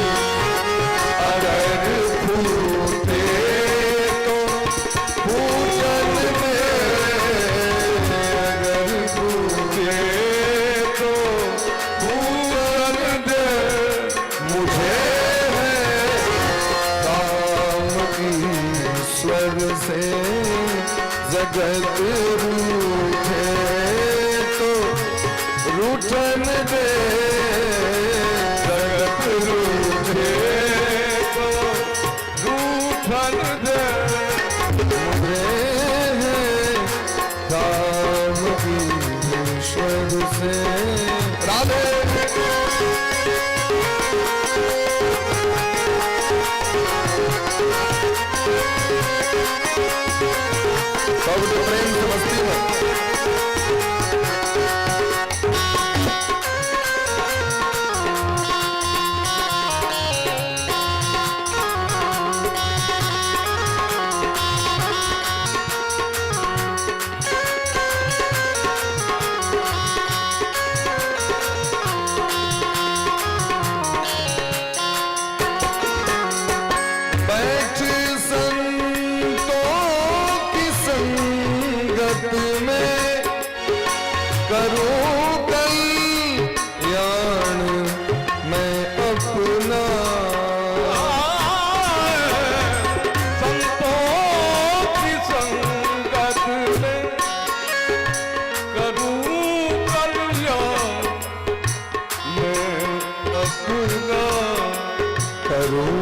अगर फूटे तो पूजन में, अगर फूटे तो पूजन दे, मुझे है काम ईश्वर से। जगत रूठे तो रूठन दे, जगत रूठे तो रूठन दे, मुझे है काम ईश्वर से। राधे। सब तो प्रेम से मस्ती में। बैठ संतों की संगत में करूं कल्याण मैं अपना। संतों की संगत में करूं कल्याण मैं अपना। करूं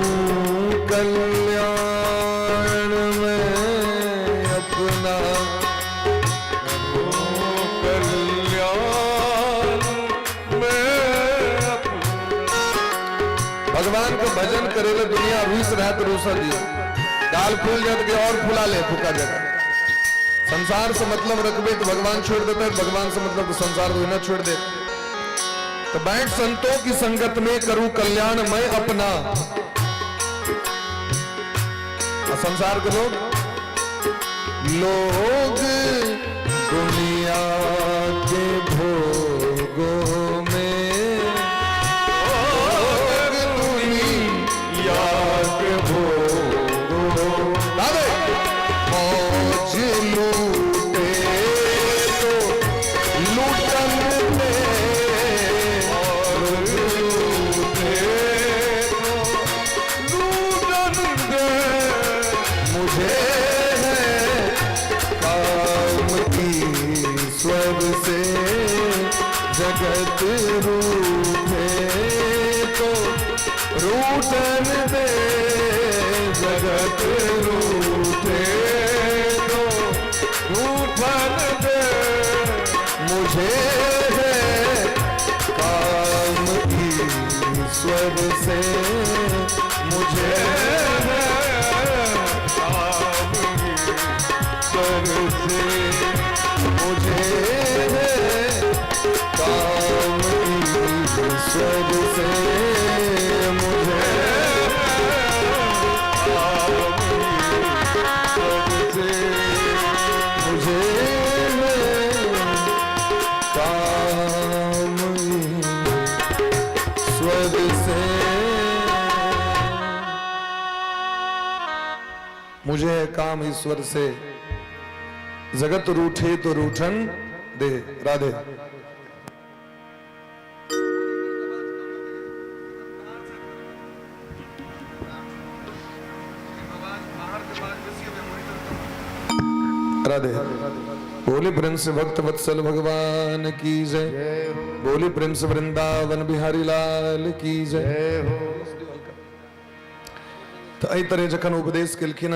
कल्याण मैं अपना। कल्याण मैं अपना। भगवान का भजन करेले दुनिया रूस रहा तो रूसा दियो, गाल फूल जात के और फुला ले फूका जगह। संसार से मतलब रखबे तो भगवान छोड़ देता है, भगवान से मतलब तो संसार तो ना छोड़ दे। तो बैठ संतों की संगत में करूं कल्याण मैं अपना। और संसार के लोग लोग दुनिया के भोगों में, लोग दुनिया के भोगों दादे मौज लूटे तो लूटन दे, मौज लूटे तो लूटन दे, मुझे है काम ईश्वर से, जगत रूठे तो रूठन दे, जगत रूठे तो रूठन दे, मुझे है काम ईश्वर से, मुझे है काम ईश्वर से, मुझे है काम ईश्वर से, मुझे काम ईश्वर से, मुझे है काम ईश्वर से, मुझे है काम ईश्वर से, जगत रूठे तो रूठन दे। राधे। राधे। बोले प्रेम से भक्त वत्सल भगवान की जय। जय हो। बोले प्रेम से वृंदावन बिहारी लाल की जय। जय हो। तो एहि तरह जखन उपदेश केलखिन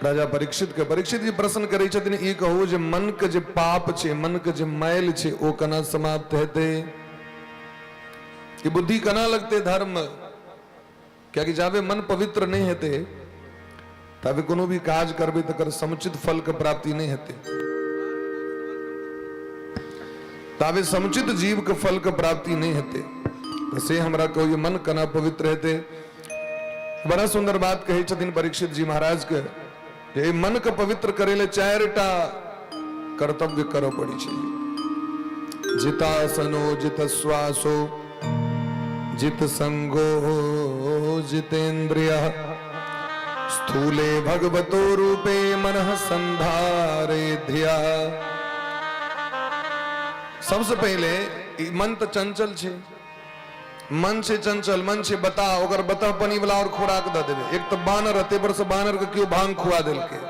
राजा परीक्षित के, परीक्षित जी प्रश्न करै छथिन, ई कहू जे मन के जे पाप छै, मन के जे मैल छै, ओ केना समाप्त हेतै? ई बुद्धि केना लगतै धर्म? कियाकि जाबे मन पवित्र नहि हेतै ताबे कोनो भी काज करबै तकर समुचित फल के प्राप्ति नहि हेतै, ताबे समुचित जीव के फल के प्राप्ति नहि हेतै। तऽ से हमरा कहू जे मन केना पवित्र हेतै? बड़ा सुंदर बात कहै छथिन परीक्षित जी महाराज के, जे मन के पवित्र करै ले चारिटा कर्तव्य करऽ पड़ै छै। जितासनो जित श्वासो जित संगो जितेन्द्रिय, स्थूले भगवतो रूपे मनः संधारे धिया। सबसे पहिले ई मन तऽ चंचल छै, मन छै चंचल, मन छै बता, ओकर बता पनी वाला और खुराक दऽ देबै। एक तऽ बानर, ताहि पर से बानर के केओ भांग खुआ देलकै,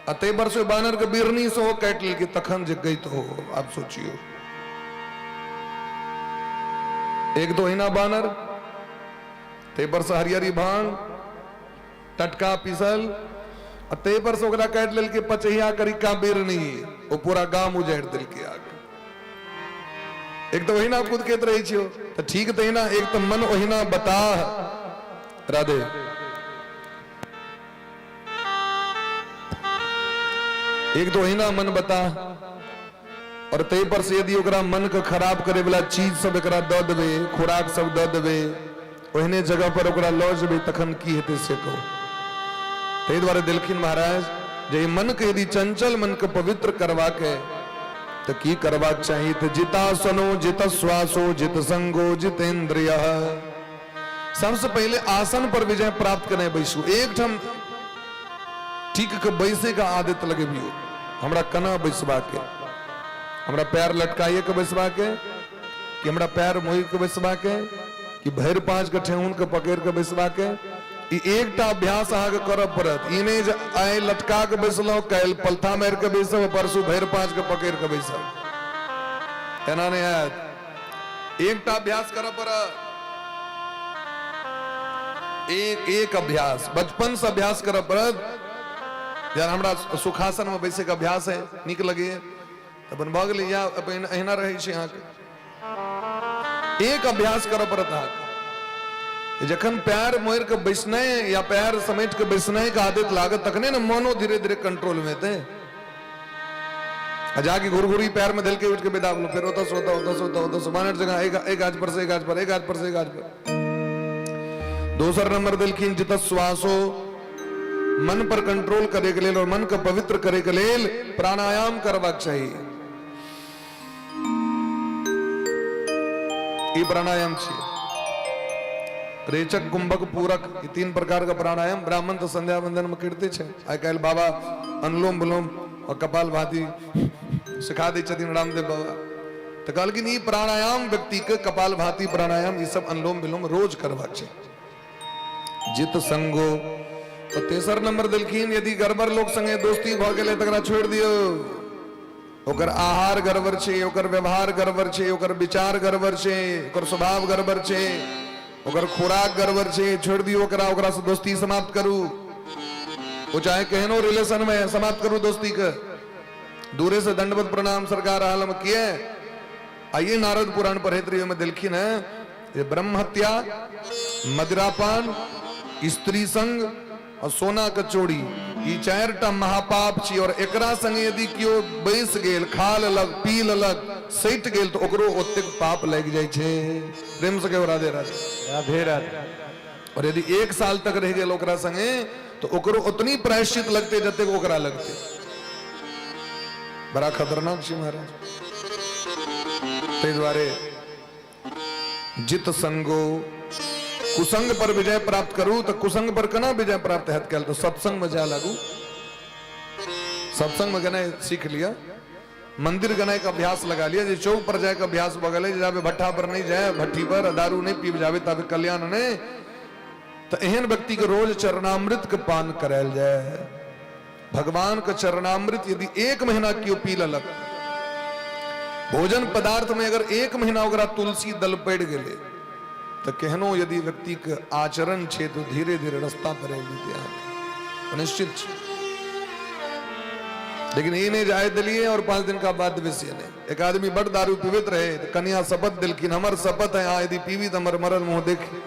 आ ताहि पर से बानर के बिरनी सेहो काटि लेलकै, तखन जे गैत हो, आब सोचियौ। एक तो ओहिना बानर, ताहि पर से हरियरी भांग टटका पीसल, आ ताहि पर से ओकरा काटि लेलकै पचहिया करिका बिरनी, ओ पूरा गाम उजाड़ि देलकै आगे। एक तो ओहिना कुदकैत रहै छियौ तऽ ठीक तहिना, एक तऽ मन ओहिना बताह। राधे। एक तो ओहिना मन बताह, और ताहि पर से यदि ओकरा मन के खराब करे वाला चीज सब एकरा दऽ देबै, खुराक सब दऽ देबै, ओहने जगह पर ओकरा लऽ जेबै, तखन की हेतै से कहू। ताहि दुआरे देलखिन महाराज जे मन के यदि चंचल मन के पवित्र करबाक है तो की करबाक चाही? तो जितासनो जित श्वासो जित संगो जितेंद्रिय। सबसे पहले आसन पर विजय प्राप्त करने बैसू, एक ठाम ठीक के बैसे के आदत लगेबियो। हमरा केना बैसबाक है? हमरा पैर लटकाइए के बैसबाक है कि हमरा पैर मोड़ के बैसबाक है कि भरि पाँच के ठेहुन के पकड़ के बैसबाक है? ई एकटा अभ्यास अहाँके करऽ पड़त। ई नहि जे आइ लटका के बैसलहुँ, काल्हि पलथा मारि के बैसब, परसू भरि पाँच के पकड़ के बैसब, एना नहि हैत। एकटा अभ्यास करऽ पड़त, एक एक अभ्यास बचपन से अभ्यास करऽ पड़त। यार हमरा सुखासन में बैसे के अभ्यास है, नीक लगैए, तऽ अपन भऽ गेलै, या अपन एहिना रहै छै। अहाँके एक अभ्यास करऽ पड़त अहाँके। जखन पैर मोड़ के बैसनाइ या पैर समेट के बैसनाइ के आदत लागत तखने ने मनो धीरे धीरे कंट्रोल में एतै। आ जाके घुरघुरी पैर में धल के उठ के विदा भेलहुँ, फेर ओतऽ से ओतऽ, ओतऽ से ओतऽ, ओतऽ से बानर जकाँ एक एक गाछ पर से एक गाछ पर, एक गाछ पर से एक गाछ पर। दोसर नंबर देलखिन जित श्वासो, मन पर कंट्रोल करे के लेल और मन के पवित्र करे के लेल प्राणायाम करबाक चाही। ई प्राणायाम छियै रेचक, कुंभक, पूरक, ई तीन प्रकार के प्राणायाम ब्राह्मण तो संध्या वंदन में करिते छै। आइ काल्हि बाबा अनुलोम विलोम और कपाल भाती सिखा दै छथिन रामदेव बाबा। तऽ कहलखिन ई प्राणायाम व्यक्ति के कपाल भाती प्राणायाम ई सब अनुलोम विलोम रोज करबाक छै। जित संगो, तो तेसर नंबर देलखिन यदि गड़बड़ लोक संगे दोस्ती भऽ गेलै तकरा छोड़ि दियौ। ओकर आहार गड़बड़ छै, ओकर व्यवहार गड़बड़ छै, ओकर विचार गड़बड़ छै, ओकर स्वभाव गड़बड़ छै, ओकर खुराक गड़बड़ छै, छोड़ि दियौ ओकरा, ओकरा से दोस्ती समाप्त करू। ओ चाहे केहनो रिलेशन में समाप्त करू दोस्ती के। दूरे से दंडवत प्रणाम सरकार आलम किए। आइए नारद पुराण पढ़ैत रही, ओहिमे देलखिन है जे ब्रह्म हत्या, मदिरापान, स्त्री संग और सोना के चोरी, ई चारिटा महापाप छी। और एकरा संगे यदि केओ बैस गेल, खा लेलक, पी लेलक, सटि गेल, तऽ ओकरो ओतेक पाप लागि जाइ छै। प्रेम से कहियो राधे राधे। राधे राधे। और यदि 1 साल तक रहि गेल ओकरा संगे तो ओकरो उतनी प्रायश्चित लगते जतेक ओकरा लगते। बड़ा खतरनाक छै महाराज। ताहि दुआरे जित संगो, कुसंग पर विजय प्राप्त करू। तो कुसंग पर केना विजय प्राप्त हैत कयल? तो सत्संग में जाय लागू, सत्संग में गेनाइ सीख लिअ, मंदिर गेनाइ के अभ्यास लगा लिअ। जे चौक पर जाय के अभ्यास भऽ गेलै, जे जाबे भट्ठा पर नहीं जाय, भट्ठी पर दारू नहीं पीब जाबे ताबे कल्याण नहीं। तो एहन व्यक्ति के रोज चरणामृत के पान करायल जाय। भगवान के चरणामृत यदि 1 महीना केओ पी लेलक, भोजन पदार्थ में अगर 1 महीना ओकरा तुलसी दल पड़ि गेलै, तो केहनो यदि व्यक्ति के आचरण छै तो धीरे धीरे रास्ता पर आबि जेतै अहाँके, निश्चित छै। लेकिन ई नहीं जाय दिलिए और 5 दिन का बाद बेसी नहीं। एक आदमी बड़ दारू पीबैत रहे, तो कन्या शपथ दिलखिन, हमर शपथ है अहाँ यदि पीबी तो हमर मरल मुँह देखी।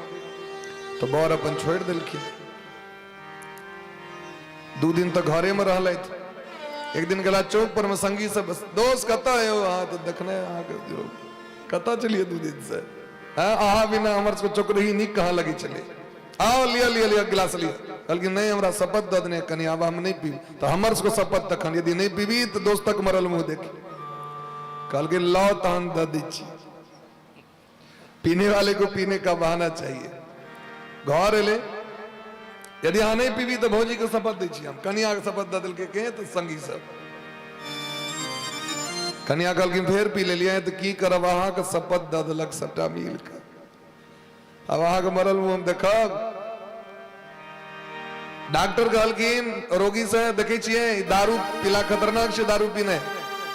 तो बर अपन छोड़ि देलखिन। 2 दिन तक घरे में रहलथि। एक दिन गेला चौक पर में संगी सब, दोस्त कतऽ यौ अहाँ? तऽ देखने अहाँके कतऽ चलिए 2 दिन से, हाँ, अहाँ बिना हमर सबके चौकरही नीक कहाँ लगी छलै। आओ लिअ लिअ लिअ गिलास लिअ। कहलखिन नहीं, हमरा शपथ दऽ देने कनि, आब हम नहीं पीब। तऽ हमर सबके शपथ तखन यदि नहीं पीबी तऽ दोस्तक मरल मुँह देखी। कहलखिन लाओ तहन दऽ दै छी। पीने वाले को पीने का बहाना चाहिए। घर एले, यदि अहाँ नहीं पीबी तऽ भौजी के शपथ दै छी हम। कनिया के शपथ दऽ देलकै के तऽ संगी सब। कनिया कहलखिन फेर पी लेलियै तऽ की करब, अहाँके शपथ दऽ देलक सबटा मिल कऽ, आब अहाँके मरल मुँह हम देखब। डॉक्टर कहलखिन रोगी से, देखै छियै दारू पीला खतरनाक छै, दारू पीने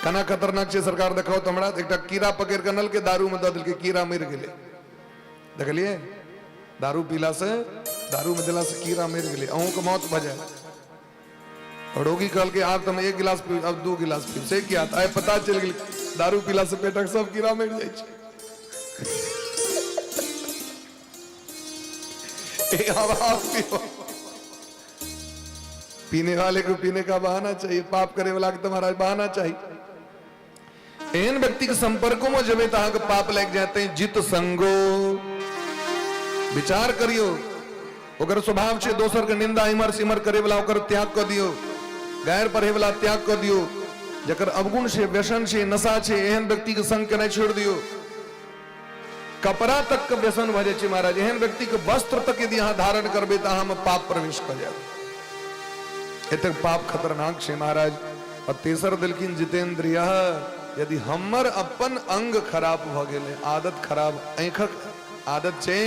केना खतरनाक छै सरकार देखाउ तऽ हमरा। एकटा कीड़ा पकड़ि कऽ अनलकै, दारू में दऽ देलकै, कीड़ा मरि गेलै। देखलियै दारू पीला से, दारू में देला से कीड़ा मरि गेलै, अहूँके मौत भऽ जायत। रोगी कहलकै आब तऽ हम 1 गिलास पीब, आब 2 गिलास पीब। से किया? तऽ आइ पता चलि गेल दारू पीला से पेटक सब कीड़ा मरि जाइ छै। पीने वाले को पीने का बहाना चाहिए, पाप करे वाला के तुम्हारा बहाना चाहिए। एहन व्यक्ति के संपर्कों में जेबै तऽ अहाँके पाप लागि जाते। जित संगो, विचार करियो, ओकर स्वभाव छै दोसर के निंदा इमर सिमर करे वाला, ओकर त्याग कऽ दियौ। गैर पढ़े वाला त्याग कऽ दियौ। जकर अवगुण छै, व्यसन छै, नशा छै, एहन व्यक्ति के संग केनाइ छोड़ि दियौ। कपड़ा तक के व्यसन भऽ जाइ छै महाराज। एहन व्यक्ति के वस्त्र तक यदि अहाँ धारण करबै तऽ अहाँमे पाप प्रवेश कऽ जायत। एतेक पाप खतरनाक छै महाराज। और तेसर देलखिन जितेंद्रिय, यदि हमर अपन अंग खराब भऽ गेलै, आदत खराब, आँखिक आदत छै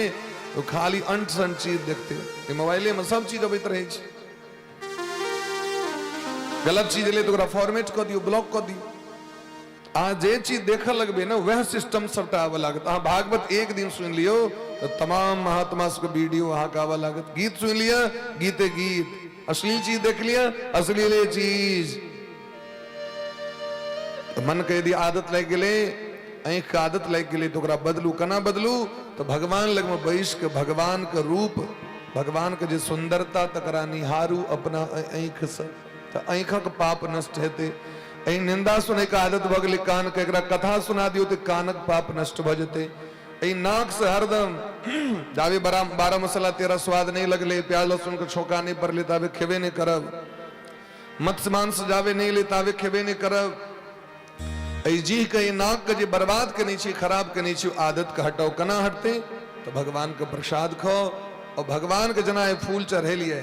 तो खाली अंट संट चीज देखते, मोबाइले में सब चीज अबैत रहै छै, गलत चीज एलै तऽ ओकरा फॉर्मेट कऽ दियौ, ब्लॉक कऽ दियौ। अहाँ जे चीज देखऽ लगबै ने वएह सिस्टम सबटा आबऽ लागत। अहाँ भागवत एक दिन सुनि लियौ तऽ तमाम महात्मा सबके वीडियो अहाँके आबऽ लागत। गीत सुनि लिअ, गीते गीत, अश्लील चीज देख लिअ, अश्लीले चीज। तऽ मनके यदि आदत लागि गेलै, आँखिके आदत लागि गेलै, तऽ ओकरा बदलू। केना बदलू? तऽ भगवान लगमे बैस के भगवान के रूप, भगवान के जे सुंदरता तकरा निहारू अपना आँखिसँ, तऽ आँखिक पाप नष्ट हेतै। एहि निंदा सुनैके आदत भऽ गेलै कानके, एकरा कथा सुना दियौ तऽ कानक पाप नष्ट भऽ जेतै। एहि नाकसँ हरदम जाबे 12 मसाला 13 स्वाद नहि लगलै, प्याज लहसुन के छौंका नहि पड़लै ताबे खेबे नहि करब, मत्स्य मांस जाबे नहि एलै ताबे खेबे नहि करब। एहि जीह के, एहि नाक के जे बर्बाद केने छी, खराब केने छी, आदत के हटाउ। केना हटतै? तऽ भगवान के प्रसाद खाओ और भगवान के जेना फूल चढ़ेलियै,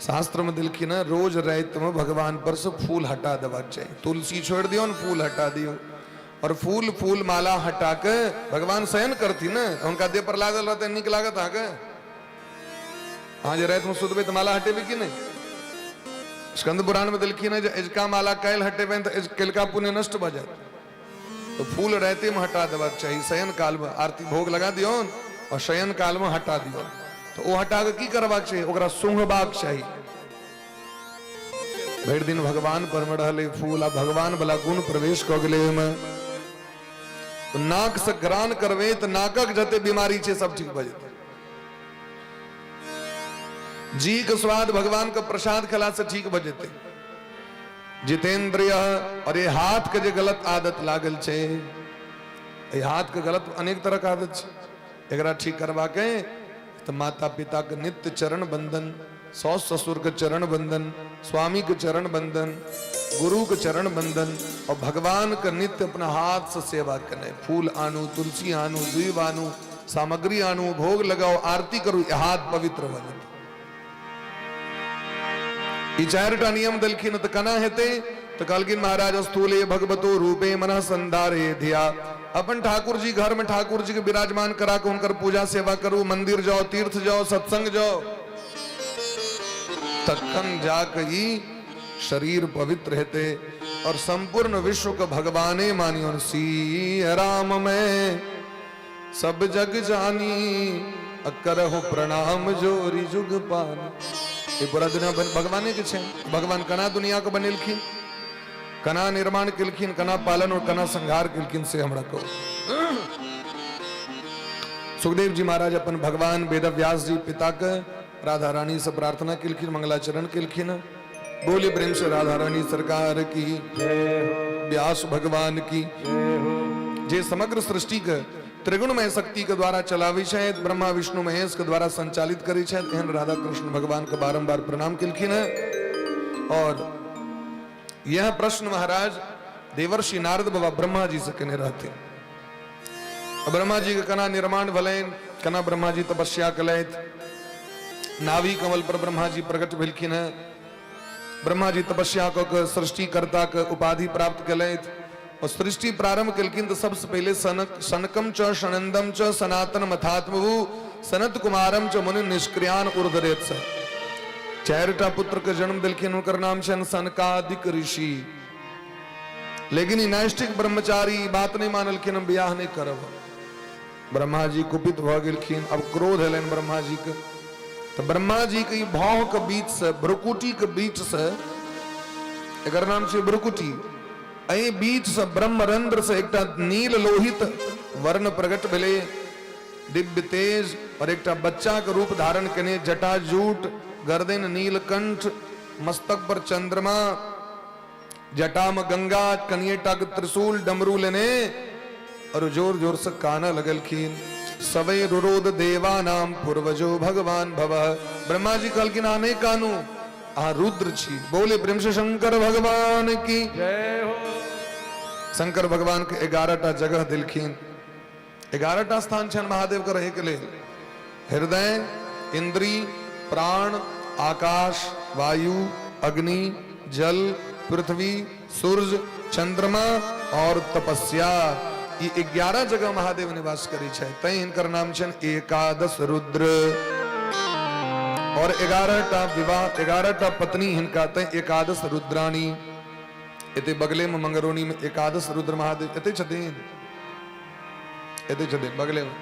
शास्त्र में देलखिन हँ रोज राति में भगवान पर से फूल हटा देबाक चाही। तुलसी छोड़ि दियौ ने, फूल हटा दियौ, और फूल फूल माला हटा के भगवान शयन करथिन ने, हुनका देह पर लागल रहतै, नीक लागत अहाँके? अहाँ जे रातिमे सुतबै तऽ माला हटेबै कि नहि? स्कंद पुराण में देलखिन हँ जे अजुका माला काल्हि हटेबनि तऽ काल्हिका पुण्य नष्ट भऽ जायत। तो फूल राति में हटा देबाक चाही, शयन काल में आरती भोग लगा दियौन और शयन काल में हटा दियौन। तो ओ हटा के की करबाक चाही? ओकरा सूंघबाक चाही। भरि दिन भगवान पर में रहलै फूल, आ भगवान वाला गुण प्रवेश कऽ गेलै ओहिमे। नाक से घ्राण करबै तऽ नाकक जते बीमारी छै सब ठीक भऽ जेतै। जी के स्वाद भगवान के प्रसाद खेला से ठीक भऽ जेतै। जितेंद्रिय, और ये हाथ के जे गलत आदत लागल छै, एहि हाथ के गलत अनेक तरह के आदत छै, एकरा ठीक करबा के तऽ माता पिता के नित्य चरण बंधन, सास ससुर के चरण बंधन, स्वामी के चरण बंधन, गुरु के चरण बंधन, और भगवान के नित्य अपना हाथ से सेवा करने, फूल आनू, तुलसी आनू, दूब आनू, सामग्री आनू, भोग लगाओ, आरती करू, हाथ पवित्र भऽ जेतै। ई चारिटा नियम देलखिन तऽ केना हेतै? तऽ कहलखिन महाराज स्थूले भगवतो रूपे मनः संधारे धिया। अपन ठाकुर जी घर में ठाकुर जी के विराजमान करा के हुनकर पूजा सेवा करू, मंदिर जाओ, तीर्थ जाओ, सत्संग जाओ, तखन जाके ई शरीर पवित्र हेतै और संपूर्ण विश्व के भगवाने मानियो। सी राम में सब जग जानी, करहु प्रणाम जोरी जुग पानी। ये पूरा दुनिया भगवाने के छे। भगवान कना दुनिया के बनेलखिन, कना निर्माण केलखिन, कना पालन और कना संहार केलखिन, से हमरा कहू। सुखदेव जी महाराज अपन भगवान वेदव्यास जी पिता के राधा रानी से प्रार्थना केलखिन, मंगलाचरण केलखिन। बोले प्रेम से राधा रानी सरकार की, व्यास भगवान की जे समग्र सृष्टि के त्रिगुणमय शक्ति के द्वारा चलाबै छथि, ब्रह्मा विष्णु महेश के द्वारा संचालित करै छथि, एहन राधा कृष्ण भगवान के बारंबार प्रणाम केलखिन हैं। और यह प्रश्न महाराज देवर्षि नारद बाबा ब्रह्मा जी से केने रहथिन। ब्रह्मा जी के कना निर्माण भलनि, कना ब्रह्मा जी तपस्या कलथि, नाभि कमल पर ब्रह्मा जी प्रकट भेलखिन हैं। ब्रह्मा जी तपस्या कऽ के सृष्टिकर्ता के उपाधि प्राप्त केलथि और सृष्टि प्रारंभ केलखिन तऽ सबसे पहिले सनक सनकम च सनंदम च सनातन मथात्मभु सनत कुमारम च मुनि निष्क्रियान उर्धरेत से चारिटा पुत्र के जन्म देलखिन। हुनकर नाम छनि सनकादिक ऋषि। लेकिन ई नैष्ठिक ब्रह्मचारी बात नहीं मानलखिन, हम बियाह नहीं करब। ब्रह्मा जी कुपित भऽ गेलखिन। अब क्रोध एलनि ब्रह्मा जी के, तो ब्रह्मा जी के भाव के बीच से, भ्रुकुटी के बीच से, एकर नाम छै भ्रुकुटी, एहि बीच से ब्रह्मरंध्र से एकटा नील लोहित वर्ण प्रकट भेलै, दिव्य तेज, और एकटा बच्चा के रूप धारण केने, जटाजूट, गर्दन नीलकंठ, मस्तक पर चंद्रमा, जटा में गंगा, कनिएटा के त्रिशूल डमरू लेने और जोर जोर से काना लगलखिन। सवै रुरोध देवा नाम पूर्वजो भगवान भव। ब्रह्मा जी कहलखिन आ नहीं कानू, आ रुद्र छी। बोले प्रेम से शंकर भगवान की जय हो। शंकर भगवान के 11 टा जगह दिलखिन। 11 टा स्थान छनि महादेव के रहे के लेल। हृदय, इंद्री, प्राण, आकाश, वायु, अग्नि, जल, पृथ्वी, सूर्य, चंद्रमा और तपस्या, ये 11 जगह महादेव निवास करै छै, तैं हिनकर नाम छनि एकादश रुद्र। और 11 टा विवाह, 11 टा पत्नी हिनका, तैं एकादश रुद्राणी। एते बगले में मंगरौनी में एकादश रुद्र महादेव एते छथिन, एते छथिन बगले में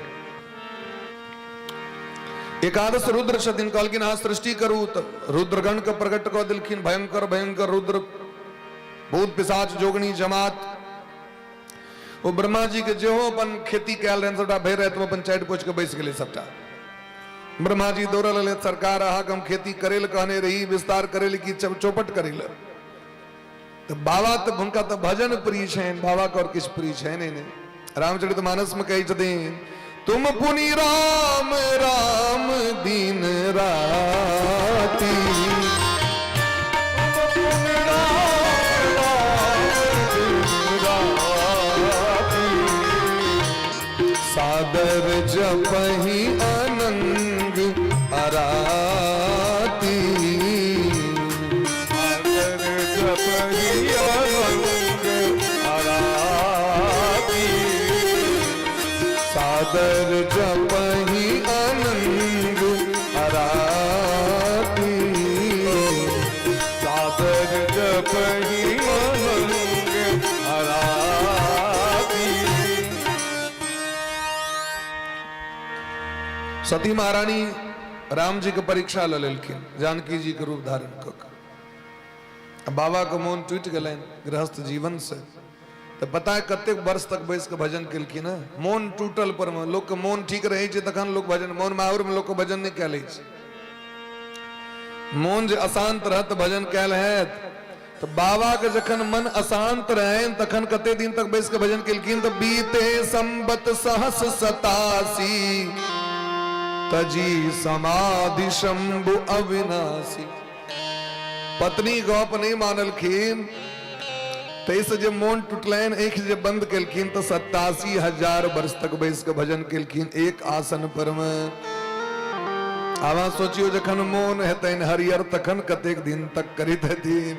एकादश रुद्र छथिन। कहलखिन अहाँ सृष्टि करू, तऽ रुद्रगण के प्रकट कऽ देलखिन। भयंकर भयंकर रुद्र, भूत पिशाच जोगनी जमात। ओ ब्रह्मा जी के जेहो अपन खेती कयल रहनि सबटा भरि रातिमे अपन चाटि पोछि कऽ बैस गेलै सबटा। ब्रह्मा जी दौड़ल एलै, सरकार अहाँके हम खेती करै लए कहने रही, विस्तार करै लए कि चौपट करै लए? तऽ बाबा तऽ हुनका तऽ भजन प्रिय छनि, बाबा के आओर किछु प्रिय छनि नहि। रामचरित मानस में कहै छथिन, तुम पुनि राम राम दिन राति, सादर जपहि अनंग अराती, सादर जपहि अनंग अराती, सादर जपहि अनंग अराती, सादर जपहि अनंग अराती। सती महारानी राम जी के परीक्षा ल लेलखिन जानकी जी के रूप धारण कऽ के। बाबा के मोन टूटि गेलनि गृहस्थ जीवन से, तऽ पता है कतेक वर्ष तक बैस के भजन केलखिन हँ। मोन टूटल पर मे लोक के मोन ठीक रहै छै तखन लोक भजन, मोन माहुर मे लोक के भजन नहि कए लै छै। मोन जे अशांत रहत तऽ भजन कयल हैत। तऽ बाबा के जखन मन अशांत रहनि तखन कते दिन तक बैस के भजन केलखिन? तऽ बीते संबत सहस 87 तजी समाधि शंभु अविनाशी। पत्नी गप नहि मानलखिन, ताहिसँ जे मोन टूटलनि, आँखि जे बंद केलखिन तऽ 87,000 वर्ष तक बैस के भजन केलखिन एक आसन पर मे। आब अहाँ सोचियौ जखन मोन हेतनि हरियर तखन कतेक दिन तक करैत हेथिन।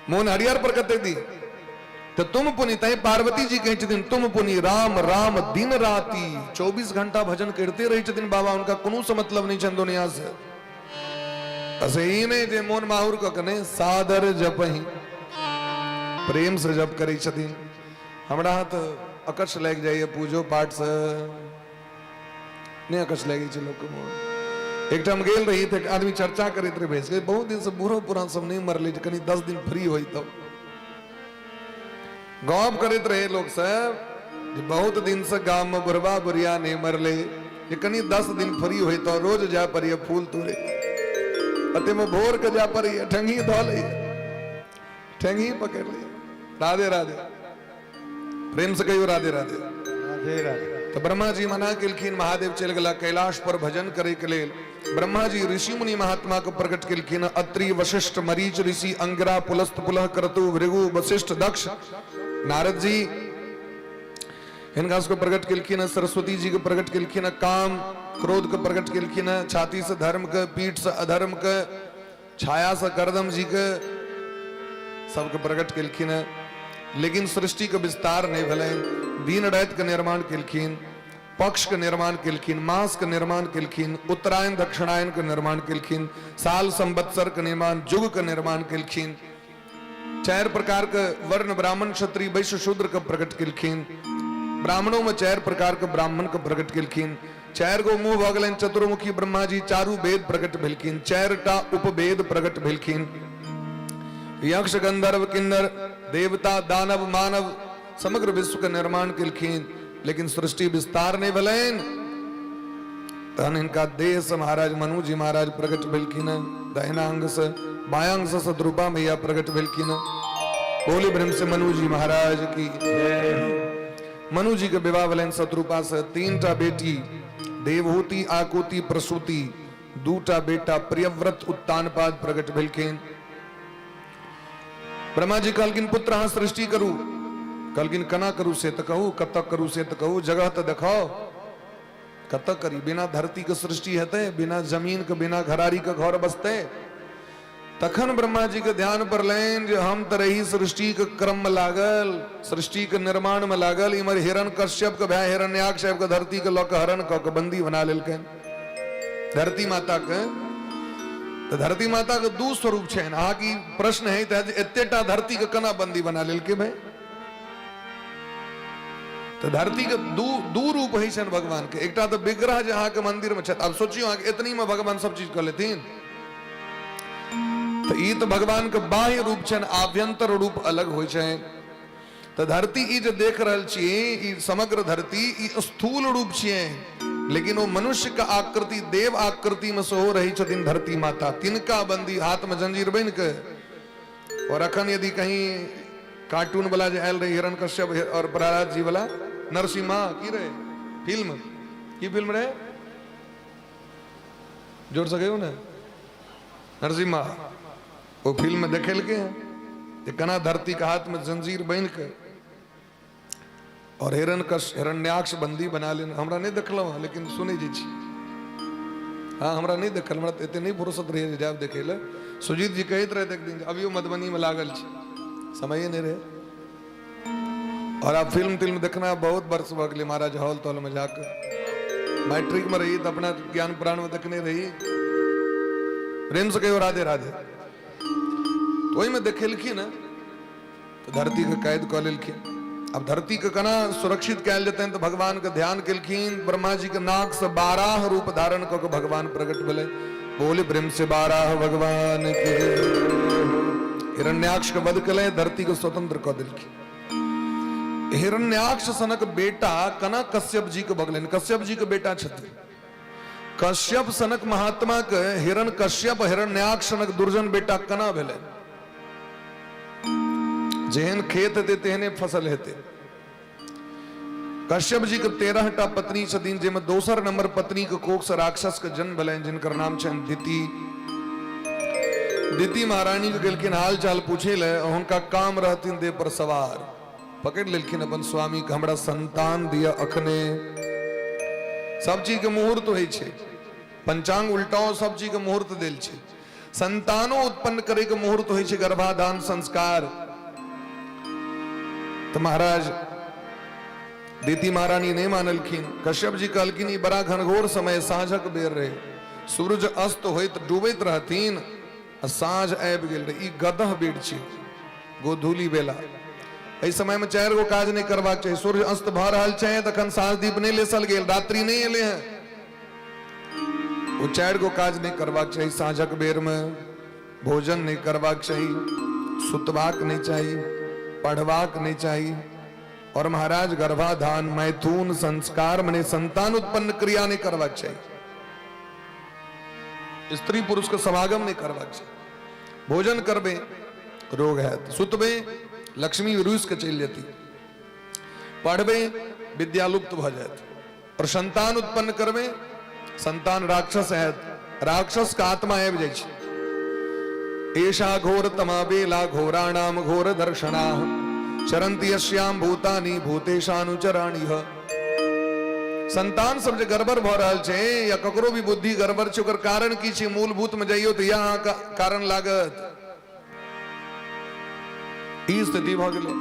मोन हरियर पर कतेक दिन? तऽ तुम पुनि, तैं पार्वती जी कहै छथिन तुम पुनि राम राम दिन राति, 24 घंटा भजन करिते रहै छथिन बाबा, हुनका कोनो से मतलब नहि छनि दुनिया से। से ई नहि जे मोन माहुर कऽ के नहि, सादर जपही, प्रेम से जप करै छथिन। हमरा तऽ अकच्छ लागि जाइए पूजो पाठ से, नहि अकच्छ लागि छै लोकके मोन। एकठाम गेल रही तऽ एक आदमी चर्चा करैत रहै बैस के, बहुत दिनसँ बूढ़ो पुरान सब नहि मरलै, जे कनि 10 दिन फ्री होइ तब गप करैत रहे लोक सब जे बहुत दिनसँ गाममे बुढ़बा बुढ़िया नहि मरलै, जे कनि 10 दिन फ्री होइ तऽ रोज जाय पड़ैए फूल तोड़े, अतेमे भोर के जाय पड़ैए, ठेंगी धऽ लैए, ठेंगी पकड़ि लैए। राधे राधे, प्रेम से कहियो राधे राधे। राधे राधे। तऽ ब्रह्मा जी मना केलखिन, महादेव चलि गेला कैलाश पर भजन करे के लेल। ब्रह्मा जी ऋषि मुनि महात्मा के प्रकट केलखिन, अत्रि वशिष्ठ मरीच ऋषि अंगिरा पुलस्त पुलह क्रतु भृगु वशिष्ठ दक्ष नारद जी, हिनका सबके प्रकट केलखिन। सरस्वती जी के प्रकट केलखिन, काम क्रोध के प्रकट केलखिन, छाती से धर्म के, पीठ से अधर्म के, छाया से करदम जी के, सबके प्रकट केलखिन। लेकिन सृष्टि के विस्तार नहीं भेलनि। दिन राति के निर्माण केलखिन, पक्ष के निर्माण केलखिन, मास के निर्माण केलखिन, उत्तरायण दक्षिणायन के निर्माण केलखिन, साल संवत्सर के निर्माण, युग के निर्माण केलखिन, 4 प्रकार के वर्ण ब्राह्मण क्षत्रिय वैश्य शूद्र के प्रकट केलखिन, ब्राह्मणों में 4 प्रकार के ब्राह्मण के प्रकट केलखिन, 4 गो मुंह भऽ गेलनि चतुर्मुखी ब्रह्मा जी, चारू वेद प्रकट भेलखिन, 4 टा उपवेद प्रकट भेलखिन, यक्ष गंधर्व किन्नर देवता दानव मानव समग्र विश्व के निर्माण केलखिन, लेकिन सृष्टि विस्तार नहीं भेलनि। तहन हिनका देह से महाराज मनु जी महाराज प्रकट भेलखिन, दहिना अंग से, बायां अंग से शत्रुपा मैया प्रकट भेलखिन। बोली ब्रह्म से मनु जी महाराज की। मनु जी के विवाह भेलनि शत्रुपा से, 3 टा बेटी देवहूति आकुति प्रसूति, 2 टा बेटा प्रियव्रत उत्तानपाद प्रकट भेलखिन। ब्रह्मा जी कहलखिन पुत्र अहाँ सृष्टि करू। कहलखिन केना करू से तऽ कहू, कतऽ करू से तऽ कहू, जगह तऽ देखाओ, कतऽ करी? बिना धरती के सृष्टि हेतै, बिना जमीन के, बिना घरारी के घर बसतै? तखन ब्रह्मा जी के ध्यान पड़लनि जे हम तऽ रही सृष्टि के क्रम में लागल, सृष्टि के निर्माण में लागल, इम्हर हिरण कश्यप के भाय हिरण्याक्ष आबि के धरती के लऽ के हरण कऽ के बंदी बना लेलकनि धरती माता के। तऽ धरती माता के 2 स्वरूप छनि। अहाँके ई प्रश्न है जे एतेटा धरती के केना बंदी बना लेलकै भाय? तऽ धरती के दू रूप होइ छनि भगवान के। एकटा तऽ विग्रह जे अहाँके मंदिर में छथि। आब सोचियौ अहाँके एतनी में भगवान सब चीज कऽ लेथिन, तऽ ई तऽ भगवान के बाह्य रूप छनि, आभ्यंतर रूप अलग होइ छनि। तऽ धरती ई जे देख रहल छियै, ई समग्र धरती ई स्थूल रूप छियै, लेकिन ओ मनुष्य के आकृति देव आकृति में सेहो रहै छथिन धरती माता। तिनका बंदी हाथ में जंजीर बनि के। और अखन यदि कहीं कार्टून वाला जे आयल रहे हिरण कश्यप और प्रहलाद जी वाला नरसिम्हा की रहे फिल्म, की फिल्म रहे, जोर से कहियो ने, नरसिम्हा, ओ फिल्म में देखेलके हैं जे केना धरती के हाथ में जंजीर बांधि के और हिरण कश हिरण्याक्ष बंदी बना लेने। हमरा नहीं देखलहुँ हँ, लेकिन सुनै जे छी। हाँ, हमरा नहीं देखल, हमरा तऽ एते नहीं फुर्सत रहे जे जायब देखै लए। सुजीत जी कहैत रहथि एक दिन जे अभियो मधुबनी में लागल छै, समये नहीं रहे। और आब फिल्म तिल्म देखना बहुत वर्ष भऽ गेलै महाराज, हॉल तॉल में जाके मैट्रिक में रही तऽ अपना ज्ञान प्राण में देखने रही। प्रेम से कहियो राधे राधे। तो ओहिमे देखेलखिन हँ तऽ धरती के कैद कऽ लेलखिन। अब धरती के केना सुरक्षित कयल जेतनि तऽ भगवान के ध्यान केलखिन। ब्रह्मा जी के नाक से 12 रूप धारण कऽ के भगवान प्रकट भेलै। बोले प्रेम से 12 भगवान के। हिरण्याक्ष के वध केलै, धरती के स्वतंत्र कऽ देलखिन। हिरण्याक्ष सनक बेटा कना कश्यप जी के भऽ गेलनि। कश्यप जी के बेटा छथिन। कश्यप सनक महात्मा के हिरण कश्यप हिरण्याक्ष सनक दुर्जन बेटा कना भेलै? जेहन खेत हेतै तेहने फसल हेतै। कश्यप जी के 13 टा पत्नी छथिन, जाहिमे दोसर नंबर पत्नी के कोख से राक्षस के जन्म भेलनि, जिनकर नाम छनि दिति। दिति महारानी के गेलखिन हाल चाल पूछे ले, हुनका काम रहथिन देह पर सवार, पकड़ लेलखिन अपन स्वामी के, हमरा संतान दिया अखने। सब चीज के मुहूर्त होइ छै, पंचांग उल्टाओ सब चीज के मुहूर्त देल छै। संतानो उत्पन्न करे के मुहूर्त होइ छै गर्भाधान संस्कार। तो महाराज दीति महारानी नहीं मानलखिन। कश्यप जी कहलखिन ई बड़ा घनघोर समय, साँझक बेर रहे, सूरज अस्त होइत डूबैत रहथिन आ साँझ आबि गेल रहे। ई गदह बेर छै, गोधूली बेला। एहि समय में 4 गो काज नहीं करबाक चाही। सूर्य अस्त भऽ रहल छै तखन साँझ दीप नहीं लेसल गेल, रात्रि नहीं एले हैं, वो 4 गो काज नहीं करबाक चाही। साँझक बेर में भोजन नहीं करबाक चाही, सुतबाक नहीं चाही, पढ़बाक नहीं चाही, और महाराज गर्भाधान मैथुन संस्कार मने संतान उत्पन्न क्रिया नहीं करबाक चाही, स्त्री पुरुष के समागम नहीं करबाक चाही। भोजन करबे रोग है, सुतबे लक्ष्मी रूस के चलि जेती, पढ़बे विद्या लुप्त भ जायत, और संतान उत्पन्न करबे संतान राक्षस है, राक्षस का आत्मा आबि जाइ छै। एषा घोर तमा बेला घोराणाम घोर दर्शना चरंती यश्याम भूतानि भूतेशानुचराणि। संतान सब जे गड़बड़ भऽ रहल छै या ककरो भी बुद्धि गड़बड़ छै, ओकर कारण की छै? मूलभूत में जइयो तऽ इएह अहाँके कारण लागत। ई स्थिति भऽ गेलै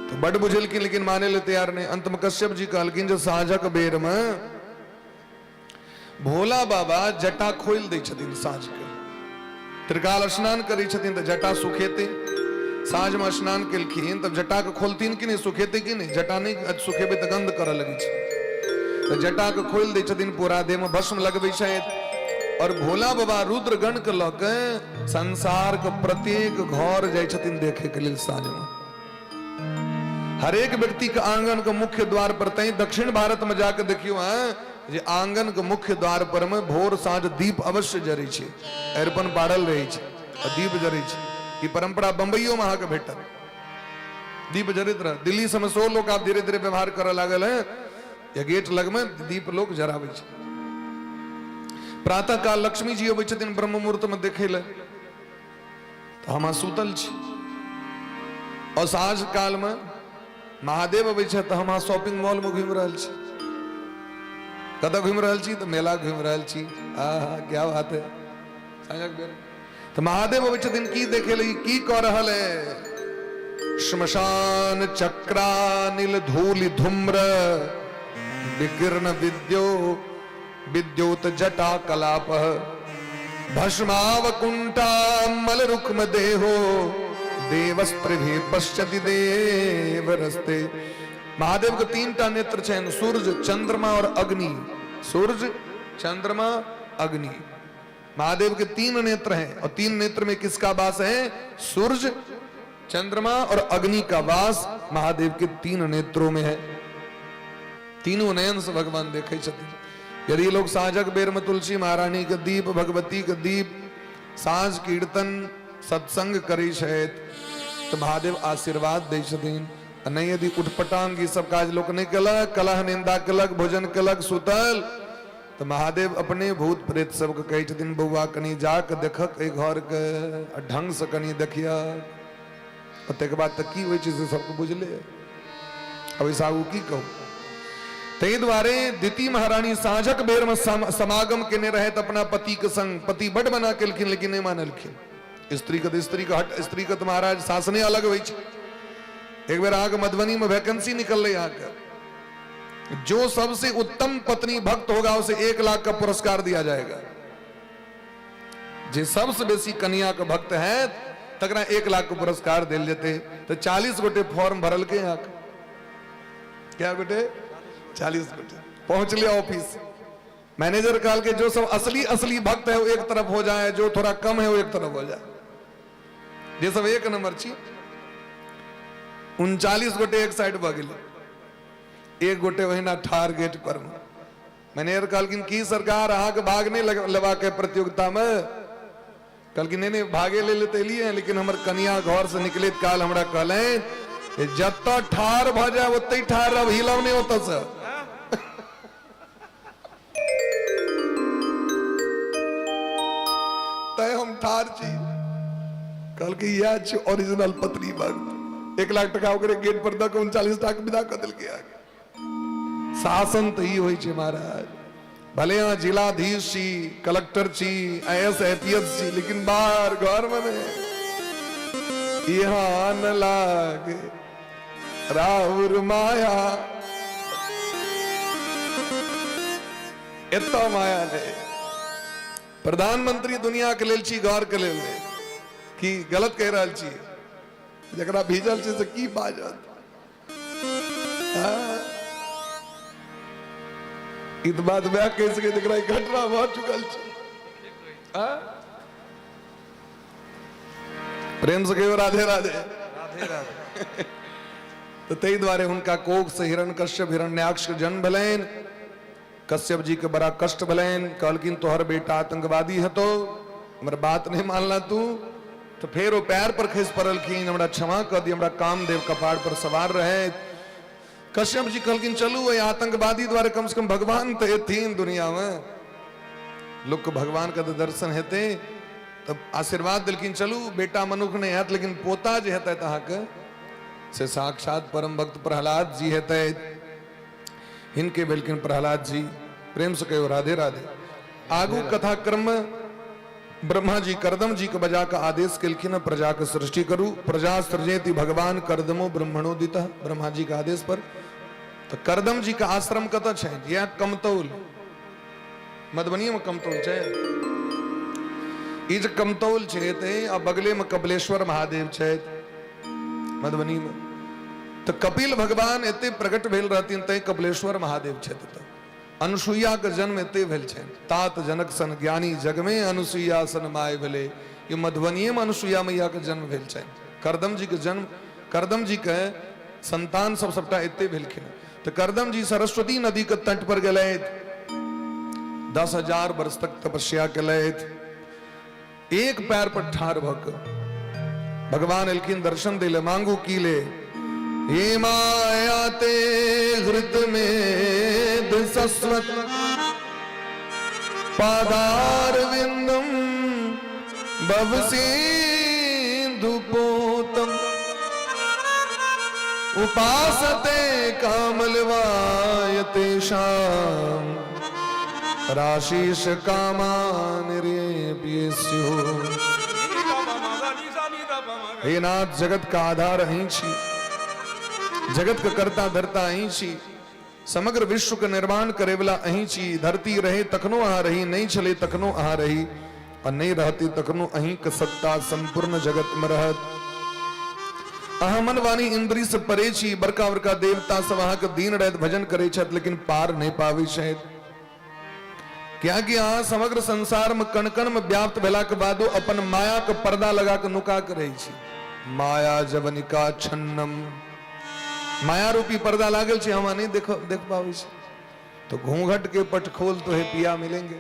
तऽ बड बुझेलखिन, लेकिन माने ले तैयार नहि। अंत में कश्यप जी कहलखिन जे साँझक बेर में भोला बाबा जटा खोलि दै छथिन, साँझ के त्रिकाल स्नान करै छथिन तऽ जटा सुखेतै। साँझ में स्नान केलखिन तब जटा के खोलथिन कि नहि, सुखेतै कि नहि? जटा नहि सुखेबै तऽ गंध करऽ लगै छै, तऽ जटा के खोलि दै छथिन, पूरा देह में भस्म लगबै छथि, और भोला बाबा रुद्रगण के लऽ के संसार के प्रत्येक घर जाइ छथिन देखे के लेल। साँझ में हरेक व्यक्ति के आंगन के मुख्य द्वार पर, तैं दक्षिण भारत में जाके देखियो हैं जे आंगन के मुख्य द्वार पर में भोर साँझ दीप अवश्य जरै छै, अरिपन पाड़ल रहै छै आ दीप जरै छै। ई परंपरा बम्बइयो में अहाँके भेटत, दीप जरैत रह। दिल्ली सबमे सेहो लोक आब धीरे धीरे व्यवहार करऽ लागल है, या गेट लग में दीप लोक जराबै छै। प्रातः काल लक्ष्मी जी अबै छथिन ब्रह्म मुहूर्त में देखै लए, तऽ हम सुतल छी, और साँझ काल में महादेव अबै छथि तऽ हम अहाँ शॉपिंग मॉल में घुमि रहल छी। कतऽ घुमि रहल छी? तऽ मेला घुमि रहल छी। आहा क्या बात है। साँझक बेर तऽ महादेव अबै छथिन की देखे लए, की कऽ रहल है? श्मशान चक्रानिल धूलि धूम्र विकीर्ण विद्यो विद्योत जटा कलाप भस्मावकुंठा मल रुक्म देहो देवस्त्रिभि पश्यति देव रस्ते। महादेव के 3 टा नेत्र छनि, सूर्य चंद्रमा और अग्नि। सूर्य चंद्रमा अग्नि, महादेव के 3 नेत्र हैं, और 3 नेत्र में किसका वास है? सूर्य चंद्रमा और अग्नि का वास महादेव के तीन नेत्रों में है। तीनों नयन से भगवान देखे छथिन। यदि लोग साँझक बेर में तुलसी महारानी के दीप, भगवती के दीप, साँझ कीर्तन सत्संग करै छथि तऽ महादेव आशीर्वाद दै छथिन। आ नहि यदि उठपटांग ई सब काज लोक नहि केलक, कलह निंदा केलक, भोजन केलक, सुतल, तऽ महादेव अपने भूत प्रेत सबके कहै छथिन, बौआ कनि जाके देखक एहि घरके आ ढंगसँ कनि देखियक। आ ताहिके बाद तऽ की होइ छै से सबके बुझले। अब एहिसँ आगू की कहू। ताहि दुआरे दिति महारानी साँझक बेरमे समागम केने रहथि अपना पतिके संग। पति बड मना केलखिन लेकिन नहि मानलखिन। स्त्रीके तऽ स्त्रीके हट, स्त्रीके तऽ महाराज शासने अलग होइ छै। एक बेर अहाँके मधुबनीमे वैकेंसी निकललै अहाँके, जो सबसे उत्तम पत्नी भक्त होगा उसे 1 लाख का पुरस्कार दिया जाएगा। जे सबसे बेसी कन्या के भक्त है तकरा 1 लाख के पुरस्कार देल जेतै। तऽ 40 गोटे फॉर्म भरलकै अहाँके। क्या गोटे? 40 गोटे पहुंचले ऑफिस। मैनेजर कहलकै जो सब असली असली भक्त है वो एक तरफ हो जाए, जो थोड़ा कम है वो एक तरफ हो जाए। जे सब एक नंबर छी। 39 गोटे एक साइड भऽ गेलै, एक गोटे ओहिना ठार गेट पर मे। मैनेजर कहलखिन की सरकार अहाँके भाग नहि लेबाक है प्रतियोगिता में? कहलखिन नहीं नहीं, भागे ले लेते एलियै, लेकिन हमर कनिया घर से निकलैत काल हमरा कहलनि जे जतऽ ठार भऽ जाय ओतहि ठार रहब, हिलब नहि ओतऽ से। तैं हम ठार छी। कहलकै इएह छी ओरिजिनल पत्नी भक्त। 1 लाख टका ओकरे गेट पर दऽ कऽ 39 टाका विदा कऽ देलकै। आगे शासन तऽ ई होइ छै महाराज, भले अहाँ जिलाधीश छी, कलेक्टर छी, I S I P S छी, लेकिन बाहर घर में नहि। यहाँ न लागे राहुर माया, एतऽ माया नहि। प्रधानमंत्री दुनिया के लेल छी, घर के लेल नहि। की गलत कहि रहल छी? जकरा भीजल छै से की बाजत? ई तऽ बात वएह कहि सकै जकरा ई घटना भऽ चुकल छै। प्रेम से कहियो राधे राधे। राधे राधे। तऽ ताहि दुआरे हुनका कोख से हिरण कश्यप हिरण्याक्ष के जन्म भेलनि। कश्यप जी के बड़ा कष्ट भेलनि। कहलखिन तोहर बेटा आतंकवादी हेतौ, हमर बात नहीं मानला तू। तो फेर ओ पैर पर खसि पड़लखिन, हमरा क्षमा कऽ दिअ, हमरा कामदेव कपार पर सवार रहे। कश्यप जी कहलखिन चलू एहि आतंकवादी द्वारे कम से कम भगवान तऽ एथिन दुनिया में, लोक के भगवान के तऽ दर्शन हेतै। तब आशीर्वाद देलखिन, चलू बेटा मनुख नहीं हैत लेकिन पोता जे हेतै अहाँके से साक्षात परम भक्त प्रहलाद जी हेतै। हिनके भेलखिन प्रहलाद जी। प्रेम से कहियो राधे राधे। आगू कथाक्रम में ब्रह्मा जी करदम जी के बजा के आदेश केलखिन, प्रजा के सृष्टि करू। प्रजा सृजेति भगवान करदमो ब्रह्मणोदित, ब्रह्मा जी के आदेश पर। तो करदम जी के आश्रम कतऽ छै? यह कमतौल, मधुबनी में कमतौल छै। ई जे कमतौल छै ते आ बगले में कपिलेश्वर महादेव छै मधुबनी में। तो कपिल भगवान एते प्रकट भेल रहथिन तैं कपिलेश्वर महादेव छथि। तऽ अनुसुईया के जन्म एते भेल छनि। तात जनक सन ज्ञानी जग में अनुसुईया सन my भेले। ये मधुबनिये में अनुसुईया मैया के जन्म भेल छनि। करदम जी के जन्म, करदम जी के संतान सब सबटा एते भेलखिन। तो करदम जी सरस्वती नदी के तट पर गेलथि, 10,000 वर्ष तक तपस्या केलथि, एक पैर पर ठाढ़ भऽ कऽ। भगवान एलखिन दर्शन दै ले, मांगू की ले? हे माया ते हृत में सस्वत पादारविंदम भवसिंधु पोतम उपासते कामलवायते शाम राशीष कामान रे हे नाथ, जगत का आधार अहीं छी, जगत के कर्ता धर्ता अहीं छी, समग्र विश्व के निर्माण करे वाला अहीं छी। धरती रहे तखनो अहाँ रही, नहीं छले तखनो अहाँ रही, और नहीं रहती तखनो अहीं के सत्ता संपूर्ण जगत में रहत। अहाँ मन वाणी इंद्री से परे छी। बड़का बड़का देवता सब अहाँ के दिन राति भजन करे छथि लेकिन पार नहीं पाबै छथि, कियाकि अहाँ समग्र संसार में कण कण में व्याप्त भेला के बादो अपन माया के पर्दा लगा के नुका के रहै छी। माया जवनिका छन्नम, माया रूपी पर्दा लागल छै, हम नहि देख देख पाबै छी। तो घूंघट के पट खोल तो हे पिया मिलेंगे।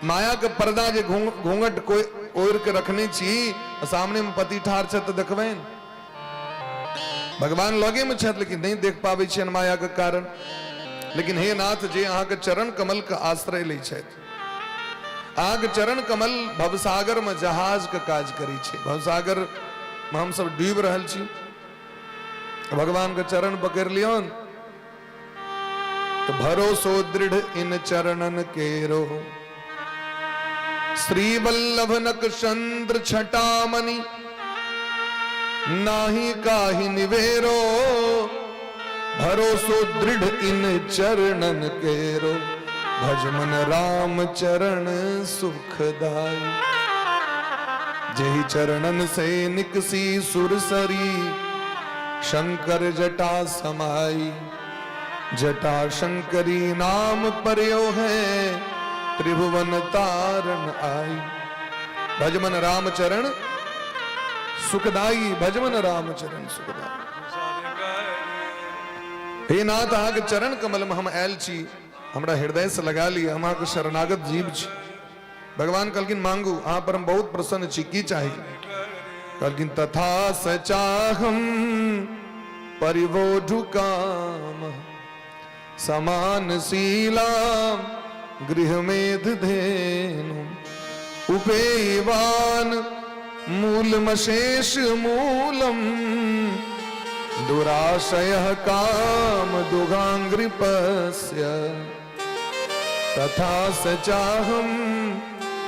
माया के पर्दा जे घूंघट कोई ओढ़ के रखने छी, सामने में पति ठार छै तऽ देखबनि, भगवान लगे में छथि लेकिन नहीं देख पाबै छियनि माया के कारण। लेकिन हे नाथ, जे अहाँके चरण कमल के आश्रय लै छथि, अहाँके चरण कमल भवसागर में जहाज के काज करै छै। भवसागर में हम सब डूबि रहल छी, भगवान के चरण पकड़ि लियौन तो भरोसो दृढ़ इन चरणन केरो। श्री वल्लभ नक चंद्र छटामणि नाही काहि निवेरो, भरोसो दृढ़ इन चरणन केरो, भजमन राम चरण सुखदाई। जेहि चरणन से निकसी सुरसरी, शंकर जटा समाई। जटा शंकरी नाम परयो है, त्रिभुवन तारण आई। भजमन राम चरण सुखदाई, भजमन राम चरण सुखदाई। हे नाथ, अहाँके चरण कमल में हम आयल छी, हमरा हृदय से लगा लिअ, हम अहाँके शरणागत जीव छी। भगवान कहलखिन मांगू, अहाँ पर हम बहुत प्रसन्न छी, की चाही? कहलखिन तथा सचाहम परिवोढु काम, समान शीला गृह मेध धेनु, उपेवान मूलमशेष मूलम, दुराशय काम दुगांग्रिपस्य, तथा सचाहम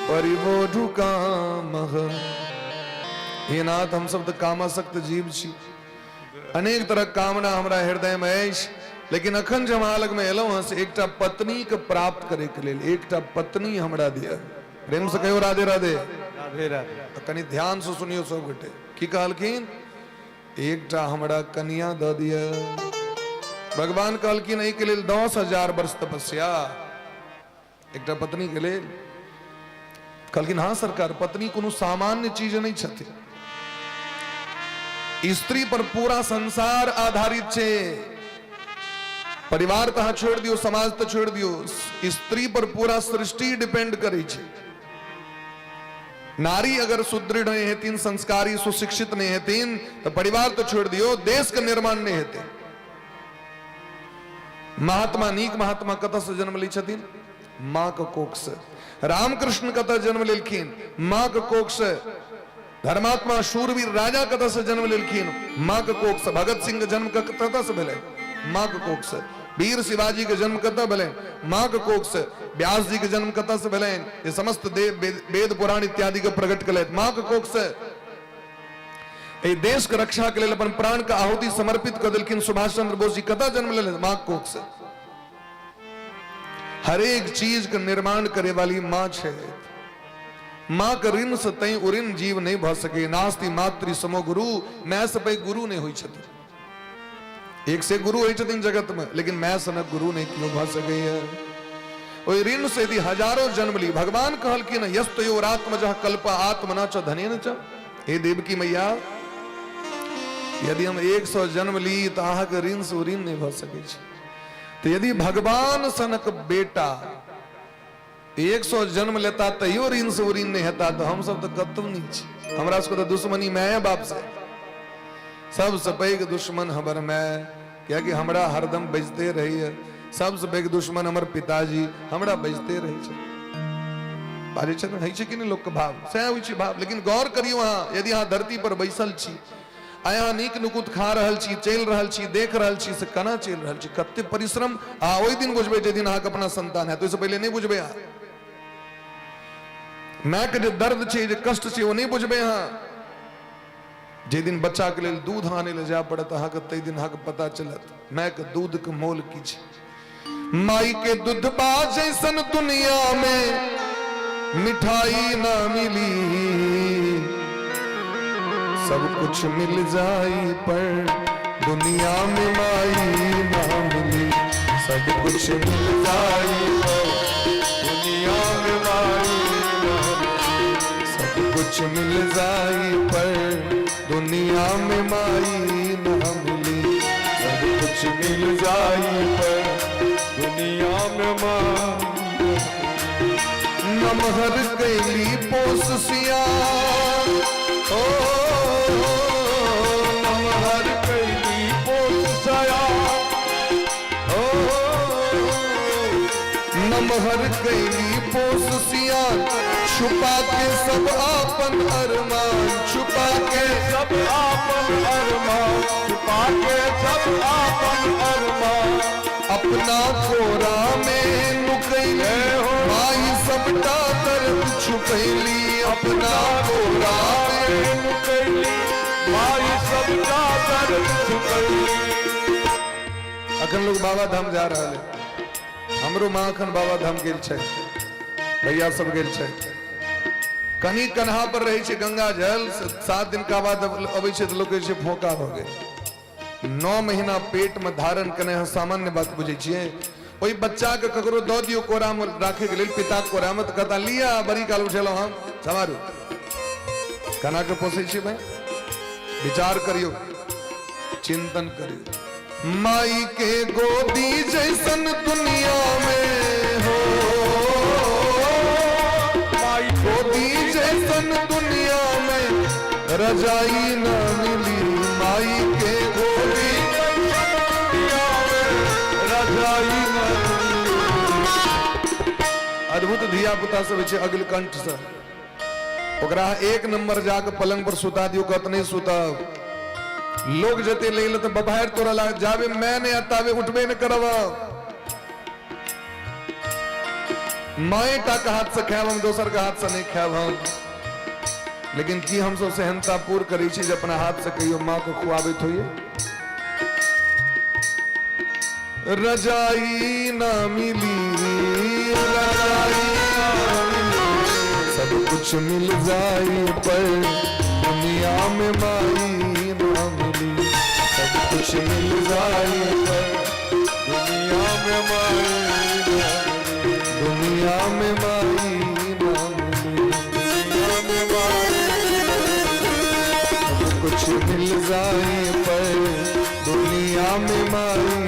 परिवोढु कामः। हे नाथ, हम सब तऽ कामासक्त जीव छी, अनेक तरहक कामना हमरा हृदय में अछि, लेकिन अखन जे हम अहाँ लगमे एलहुँ हँ से एकटा पत्नीके प्राप्त करैके लेल, एकटा पत्नी हमरा दिअ। प्रेम से कहियो राधे राधे। राधे राधे। तऽ कनि ध्यान से सुनियौ सब गोटे, की कहलखिन? एकटा हमरा कनिया दऽ दिअ। भगवान कहलखिन एहिके लेल 10,000 वर्ष तपस्या, एकटा पत्नी के लेल। कहलखिन हाँ सरकार, पत्नी कोनो सामान्य चीज नहीं छथिन, स्त्री पर पूरा संसार आधारित छै। परिवार तऽ अहाँ छोड़ि दियौ, समाज तऽ छोड़ि दियौ, स्त्री पर पूरा सृष्टि डिपेंड करै छै। नारी अगर सुदृढ़ नहीं हेथिन, संस्कारी सुशिक्षित नहीं हेथिन, तऽ परिवार तऽ छोड़ि दियौ, देश के निर्माण नहीं हेतै। महात्मा, नीक महात्मा कतऽ से जन्म लै छथिन? माँ के कोख से। रामकृष्ण कतऽ जन्म लेलखिन? माँ के कोख से। धर्मात्मा शूरवीर राजा कतऽ से जन्म लेलखिन? माँ के कोख से। भगत सिंह के जन्म कतऽ से भेलै? माँ के कोख से। वीर शिवाजी के जन्म कतऽ भेलै? माँ के कोख से। व्यास जी के जन्म कतऽ से भेलनि? ये समस्त देव वेद पुराण इत्यादि के प्रकट केलथि, माँ के कोख से। एहि देश के रक्षा के लेल अपन प्राण के आहुति समर्पित कऽ देलखिन सुभाष चंद्र बोस जी, कतऽ जन्म लेलनि? माँ के कोख से। हरेक चीज के निर्माण करे वाली माँ छै। माँ के ऋण से तै उऋण जीव नहीं भऽ सके। नास्ति मातृ समो गुरु, my से पैघ गुरु नहीं होइ छथिन। एक से गुरु होइ छथिन जगत में, लेकिन my सनक गुरु नहीं केओ भऽ सकैए। ओहि ऋण से यदि हजारों जन्म ली, भगवान कहलखिन यस्तयोरात्मजः कल्प आत्मना च धनेन च। हे देवकी मैया, यदि हम 100 जन्म ली तऽ अहाँके ऋण से ऋण नहीं भऽ सकै छै। तऽ यदि भगवान सनक बेटा 100 जन्म लेता तैयो ऋण से ऋण नहीं हेता, तऽ हम सब तऽ कतौ नहीं छी। हमरा सबके तऽ दुश्मनी माय बाप से, सबसे पैघ दुश्मन हमर माय, कियाकि हमरा हरदम बजते रहैए। सबसे पैघ दुश्मन हमर पिताजी, हमरा बजते रहै छै। बाजै छै ने, होइ छै कि नहि लोकके भाव? सएह होइ छै भाव। लेकिन गौर करियौ अहाँ, यदि अहाँ धरती पर बैसल छी, आइ अहाँ नीक नुकुत खा रहल छी, चलि रहल छी, देख रहल छी, से केना चलि रहल छी, कते परिश्रम। आ ओहि दिन बुझबै जाहि दिन अहाँके अपना संतान हैत, ओहिसँ पहिले नहि बुझबै अहाँ। मायके जे दर्द छै, जे कष्ट छै, ओ नहि बुझबै अहाँ। जाहि दिन बच्चाके लेल दूध आनै लए जाय पड़त अहाँके, ताहि दिन अहाँके पता चलत मायके दूधके मोल की छै। माई के दूध बा जैसन दुनिया में मिठाई ना मिली, सब कुछ मिल जाई पर दुनिया में माई ना मिली। सब कुछ मिल जाई पर दुनिया में माई ना मिली। सब कुछ मिल जाई पर दुनिया में माई ना मिली। सब कुछ मिल जाई पर दुनिया में माई। नमहर कैली पोस सिया, ओ नमहर कैली पोस सया, ओ नमहर कैली पोस सिया, छुपा के सब आपन अरमान, छुपा के सब आपन अरमान, छुपा के सब आपन अरमान। अपना कोरा में नुकैली माई, सबटा दर्द छुपैली, अपना कोरा में नुकैली माई, सबटा दर्द छुपैली। अखन लोग बाबा धाम जा रहल है। हमरो माँ अखन बाबा धाम गेल छै, भैया सब गेल छै। कनी कन्हा पर रहै छै गंगा जल, 7 दिन का बाद अबै छै तऽ लोक कहै छै फोका भऽ गेल। 9 महीना पेट में धारण केने अहाँ सामान्य बात बुझै छियै? ओहि बच्चा के ककरो दऽ दियौ कोरा में राखै के लेल, पिता के कोरा में, तऽ कहता लिया बड़ी काल उठेलहुँ हम, सम्हारू। केना के पोसै छियै भाई? विचार करियौ, चिंतन करियौ। माई के गोदी जैसन दुनिया में हो, माई गोदी जैसन दुनिया में रजाई न मिली, माई के गोदी दुनिया में रजाई न। अद्भुत धिया पुता सब छै अगिल कंठ से, ओकरा एक नंबर जाके पलंग पर सुता दियौ, कहत नहीं सुतब। लोग जते ले ले तो बबाहर तोरा लाग जाबे, मैं नहीं ताबे उठबे नहीं करब। माए टा के हाथ से खायब हम, दोसर के हाथ से नहीं खायब हम। लेकिन की हम सब सेहनतापूर करै छी जे अपना हाथ से कहियो माँ के खुआबैत होइए? रजाई ना मिली, रजाई ना मिली, सब कुछ मिल जाए पर दुनिया में माई ना मिली। सब कुछ मिल जाए पर दुनिया में माई न मिली। दुनिया में माई ना मिली। दुनिया में माई। सब कुछ मिल जाए पर दुनिया में माई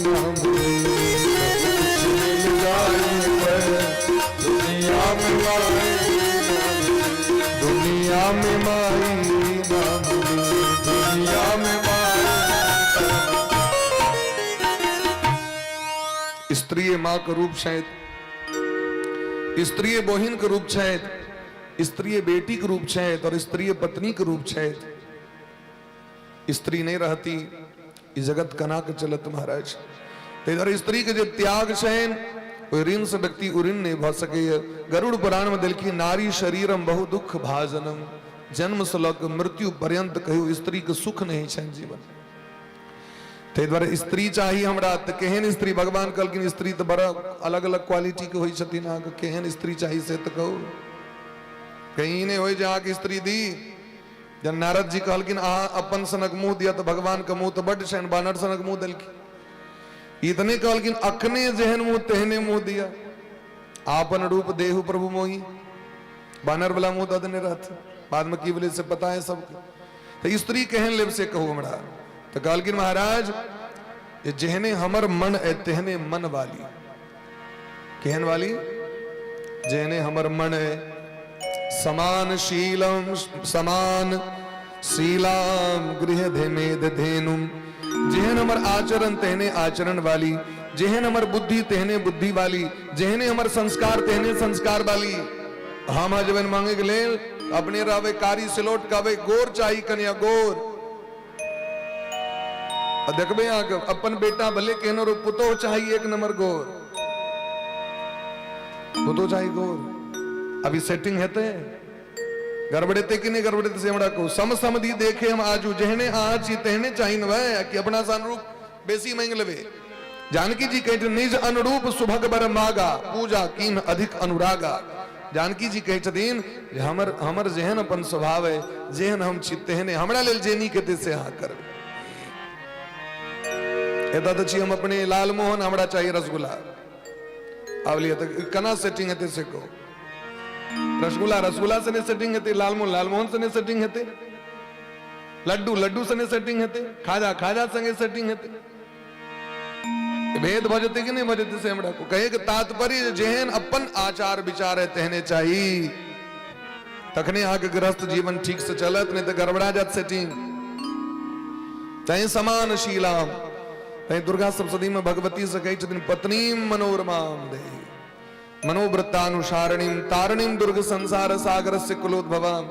ना मिली। सब कुछ मिल जाए पर दुनिया में माई। दुनिया में माई ना मिली। दुनिया में माई। स्त्रीय माँ के रूप छथि, स्त्रीय बहिन के रूप छथि, स्त्रीय बेटी के रूप छथि और स्त्रीय पत्नी के रूप छथि। स्त्री नहीं रहती ई जगत कना के चलत महाराज? ताहि दुआरे स्त्री के जे त्याग छनि ओहि ऋण से व्यक्ति उऋण नहीं भऽ सकैए। गरुड़ पुराण में देलखिन नारी शरीरम बहु दुख भाजनम, जन्म से लऽ के मृत्यु पर्यंत कहियो स्त्री के सुख नहीं छनि जीवन। ताहि दुआरे स्त्री चाही हमरा तऽ केहन स्त्री? भगवान कहलखिन स्त्री तऽ बड़ा अलग अलग क्वालिटी के होइ छथिन, अहाँके केहन स्त्री चाही से तऽ कहू। कहीं नहि होइ जे अहाँके स्त्री दी। जब नारद जी कहलखिन अहाँ अपन सनक मुँह दिअ तऽ भगवान के मुँह तऽ बड्ड छनि, बानर सनक मुँह देलखिन। ई तऽ नहि कहलखिन अखने जेहन मुँह तेहने मुँह दिअ, आपन रूप देहु प्रभु मोही, बानर वाला मुँह दऽ देने रहथिन। बाद में की भेलै से पता है सबके। तऽ स्त्री केहन लेब से कहू हमरा। तऽ कहलखिन महाराज जे जेहने हमर मन है तेहने मन वाली। केहन वाली? जेहने हमर मन है, समान शीलम समान शीलाम गृह धेमेध धेनुम, जेहन हमर आचरण तेहने आचरण वाली, जेहन हमर बुद्धि तेहने बुद्धि वाली, जेहने हमर संस्कार तेहने संस्कार वाली। हम जबन मांगे के लेल अपने रहबे कारी सिलोट कहबे गोर चाही कन्या गोर। आ देखबे अहाँके अपन बेटा भले केहनो रहो, पुतोह चाही एक नंबर गोर, पुतोह चाही गोर। अभी सेटिंग हेतै, गड़बड़ेते कि नहीं गड़बड़ेते से हमरा कहू। सम समधि देखे हम आजू, जेहने अहाँ छी तेहने चाही न भाई, कि अपना से अनुरूप बेसी मांगि लेबै। जानकी जी कहै छथिन निज अनुरूप सुभग बर मागा, पूजा कीन अधिक अनुरागा। जानकी जी कहै छथिन जे हमर जेहन अपन स्वभाव है, जेहन हम छी तेहने हमरा लेल जे नीक हेतै से अहाँ करबै। एतऽ तऽ छी हम अपने लालमोहन, हमरा चाही रसगुल्ला। आब लिअ तऽ केना सेटिंग हेतै से कहू। रसगुल्ला रसगुल्ला से नहि सेटिंग हेतै, लालमोहन लालमोहन से नहि सेटिंग हेतै। लड्डू लड्डू संगे सेटिंग हेतै, खाजा खाजा संगे सेटिंग हेतै। भेद भऽ जेतै कि नहि भऽ जेतै से हमरा कहे के तात्पर्य, जेहन अपन आचार विचार है तेहने चाही, तखने अहाँके गृहस्थ जीवन ठीक से चलत, नहीं तऽ गड़बड़ा जात सेटिंग। तैं समान शीलाम, तैं दुर्गा सप्तशती में भगवती से कहै छथिन पत्नी मनोरमाम दे मनोवृत्तानुसारणीम तारणीम दुर्ग संसार सागर से कुलोद्भवाम।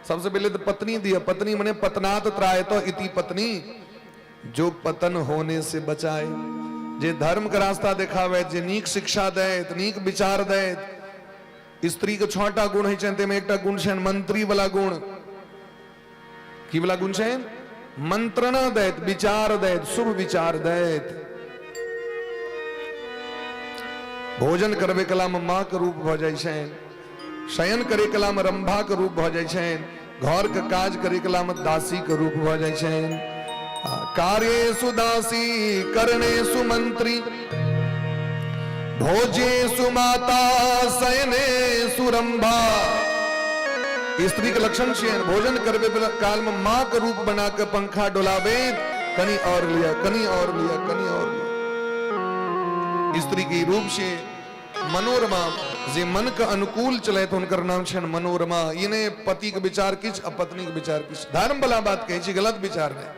सबसे पहले तो पत्नी दिया, पत्नी मने पतनात त्रायतो इति पत्नी, जो पतन होने से बचाए, जे धर्म के रास्ता देखावे, जे नीक शिक्षा दे, नीक विचार दे। स्त्री के छटा गुण होइ छनि, ताहिमे एकटा गुण छनि मंत्री वाला गुण। की वाला गुण छनि? मंत्रणा दैत, विचार दैत, शुभ विचार दैत। भोजन करबे कला में माँ के रूप भऽ जाइ छनि, शयन करे कला में रंभा के रूप भऽ जाइ छनि, घर के काज करे कला में दासी के रूप भऽ जाइ छनि। कार्येषु दासी करणेषु मंत्री भोजेषु माता शयनेषु रंभा। स्त्री के लक्षण छियनि भोजन करबे काल में माँ के रूप बना के पंखा डोलाबे, कनी और लिया, कनी और लिया, कनी और लिया। स्त्री के रूप छै मनोरमा, जे मन के अनुकूल चले तो हुनकर नाम छनि मनोरमा। ई नहि पति के विचार किछु आ पत्नी के विचार किछु। धर्म वाला बात कहै छी, गलत विचार नहि।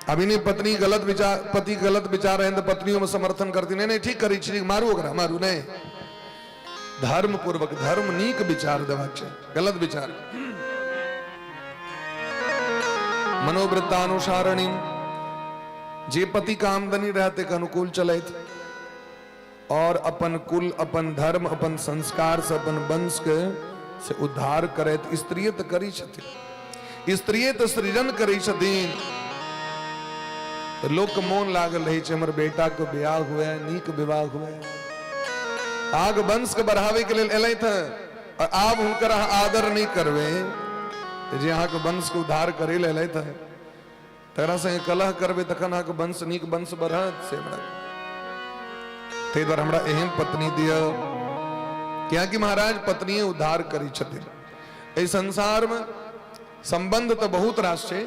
अभी नहीं पत्नी गलत विचार, पति गलत विचार है तो पत्नियों में समर्थन करती, नहीं नहीं ठीक करी छी, मारू ओकरा मारू, नहीं। धर्म पूर्वक धर्म नीक विचार देबाक छै, गलत विचार। मनोवृत्तानुसारणी, जे पति के आमदनी रहते के अनुकूल चलैत और अपन कुल, अपन धर्म, अपन संस्कार से अपन वंश के से उद्धार करैत। स्त्रिये तऽ करै छथिन, स्त्रिये तऽ सृजन करै छथिन। तऽ लोक मोन लागल रहै छै हमर बेटा के ब्याह हुए, नीक विवाह हुए, आग वंश के बढ़ावे के लेल एलथि हँ और आब हुनकर अहाँ आदर नहि करबै तऽ जे अहाँके वंश के उद्धार करै लेल एलथि हँ तकरा संगे कलह करबै तखन अहाँके वंश नीक वंश बढ़त। से हमरा ताहि दुआरे हमरा एहन पत्नी दिअ, कियाकि महाराज पत्निए उद्धार करै छथिन। एहि संसारमे संबंध तऽ बहुत रास छै,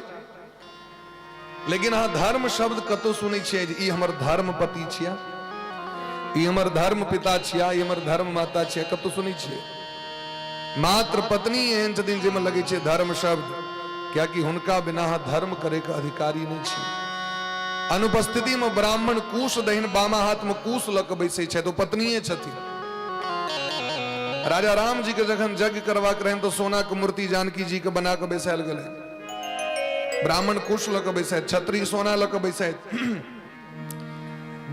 लेकिन अहाँ धर्म शब्द कतौ सुनै छियै जे ई हमर धर्म पति छिया, ई हमर धर्म पिता छिया, ई हमर धर्म माता छिया? कतौ सुनै छियै? मात्र पत्नी एहन छथिन जाहिमे लगै छै धर्म शब्द, कियाकि हुनका बिना अहाँ धर्म करे के अधिकारी नहि छी। अनुपस्थिति में ब्राह्मण कुश दहिन बामा हाथ में कुश लऽ के बैसै छथि, ओ पत्निए छथिन। राजा राम जी के जखन यज्ञ करबाक रहनि तऽ सोना के मूर्ति जानकी जी के बना के बैसायल गेलै। ब्राह्मण कुश लऽ के बैसैत, क्षत्रिय सोना लऽ के बैसैत,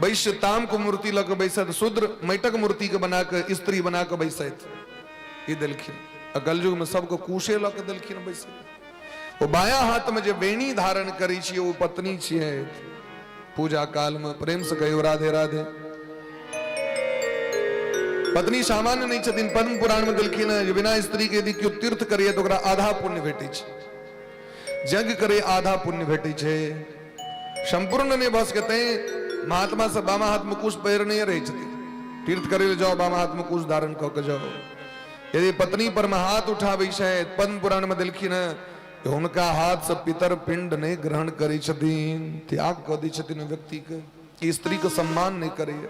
वैश्य ताम के मूर्ति लऽ के बैसैत, शूद्र माटिक मूर्ति के बना के स्त्री बना के बैसैत। ई देलखिन। आ कलयुग में सबके कुशे लऽ के देलखिन बैसै। ओ बाया हाथ में जे वेणी धारण करै छियै ओ पत्नी छियै। पूजा काल में प्रेम से कहियो राधे राधे। पत्नी सामान्य नहीं छथिन। पद्म पुराण में देलखिन जे बिना स्त्री के यदि केओ तीर्थ करिए तऽ ओकरा आधा पुण्य भेटै छै, यज्ञ करे आधा पुण्य भेटै छै, संपूर्ण नहि भऽ सकै। तैं महात्मा सब बामा हाथ में कुश पहिरने रहै छथिन। तीर्थ करे लए जाओ, बामा हाथ में कुश धारण कऽ के जाओ। यदि पत्नी पर में हाथ उठाबै छै, पद्म पुराण में देलखिन हँ हुनका हाथ से पितर पिंड नहि ग्रहण करै छथिन, त्याग कऽ दै छथिन व्यक्ति के, स्त्री के सम्मान नहि करैए।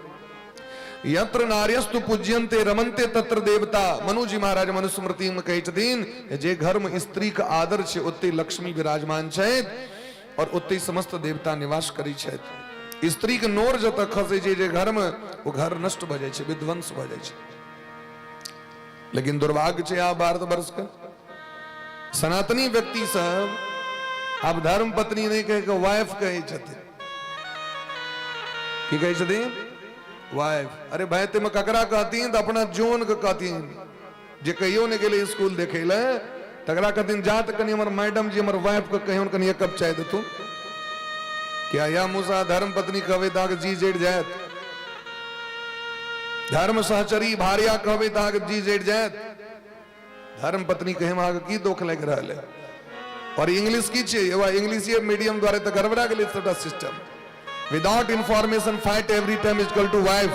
यत्र नार्यस्तु पूज्यन्ते रमन्ते तत्र देवता। मनुजी महाराज मनुस्मृति में कहै छथिन जे घर में स्त्री के आदर छै ओते लक्ष्मी विराजमान छथि और ओते समस्त देवता निवास करै छथि। स्त्री के नोर जतऽ खसै छै जे घर में, ओ घर नष्ट भऽ जाइ छै, विध्वंस भऽ जाइ छै। लेकिन दुर्भाग्य छै आब भारतवर्ष के सनातनी व्यक्ति सब आब धर्म पत्नी नहि कहि के वाइफ कहै छथिन। की कहै छथिन? वाइफ। अरे भाई, तेमे ककरा कहथिन? तऽ अपना जोन के कहथिन, जे कहियो नहि गेलै स्कूल देखै लए तकरा कहथिन जा तऽ कनि हमर मैडम जी हमर वाइफ के कहियो कनि एक कप चाय देथुन। क्या या मुसा धर्म पत्नी कहबै तऽ अहाँके जी जड़ि जायत, धर्म सहचरी भार्या कहबै तऽ अहाँके जी जड़ि जायत, धर्म पत्नी कहे अहाँके की दोख लागि रहल है? और इंग्लिश की छै? एवा इंग्लिश मीडियम द्वारे तऽ गड़बड़ा गेलै सबटा system. Without information fight every time is equal to wife.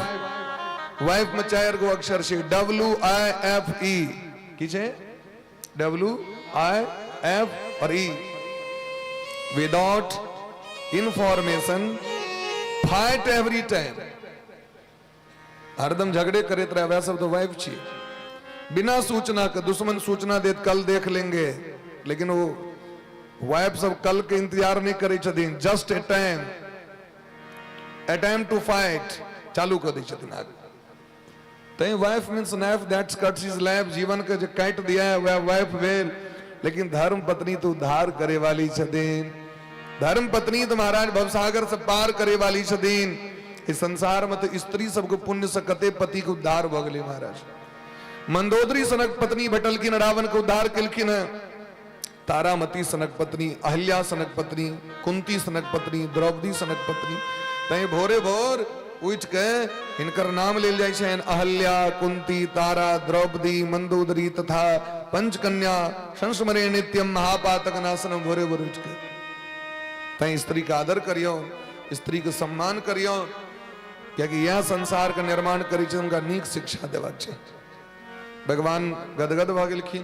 Wife में चारि गो अक्षर छै, डब्ल्यू I F E. की छै? डब्ल्यू I F और ई। Without information fight every time. हरदम झगड़े करैत रहे, वएह सब तऽ वाइफ छी। बिना सूचना के दुश्मन सूचना देत, कल देख लेंगे, लेकिन ओ वाइफ सब कल के इंतजार नहि करै छथिन। Just a time, a time to fight चालू कऽ दै छथिन आगे। तैं wife means knife that's cuts is life. जीवन के जे काटि दिया है वह वाइफ भेल। लेकिन धर्म पत्नी तो उद्धार करे वाली छथिन। धर्म पत्नी तो महाराज भवसागर से पार करे वाली छथिन। इस संसार में तो स्त्री सबके पुण्य से कते पति के उद्धार भऽ गेलै महाराज। मंदोदरी सनक पत्नी भेटलखिन, रावण के उद्धार केलखिन। तारामती सनक पत्नी, अहिल्या सनक पत्नी, कुंती सनक पत्नी, द्रौपदी सनक पत्नी। तैं भोरे भोर उठि के हिनकर नाम लेल जाइ छनि, अहल्या, कुंती, तारा, द्रौपदी, मंदोदरी तथा पंचकन्या संस्मरे नित्यम महापातक नाशनम। भोरे भोर उठि के तैं स्त्री के आदर करियौ, स्त्री के सम्मान करियौ, कियाकि यह संसार के निर्माण करै छै, हुनका नीक शिक्षा देबाक छै। भगवान गदगद भऽ गेलखिन।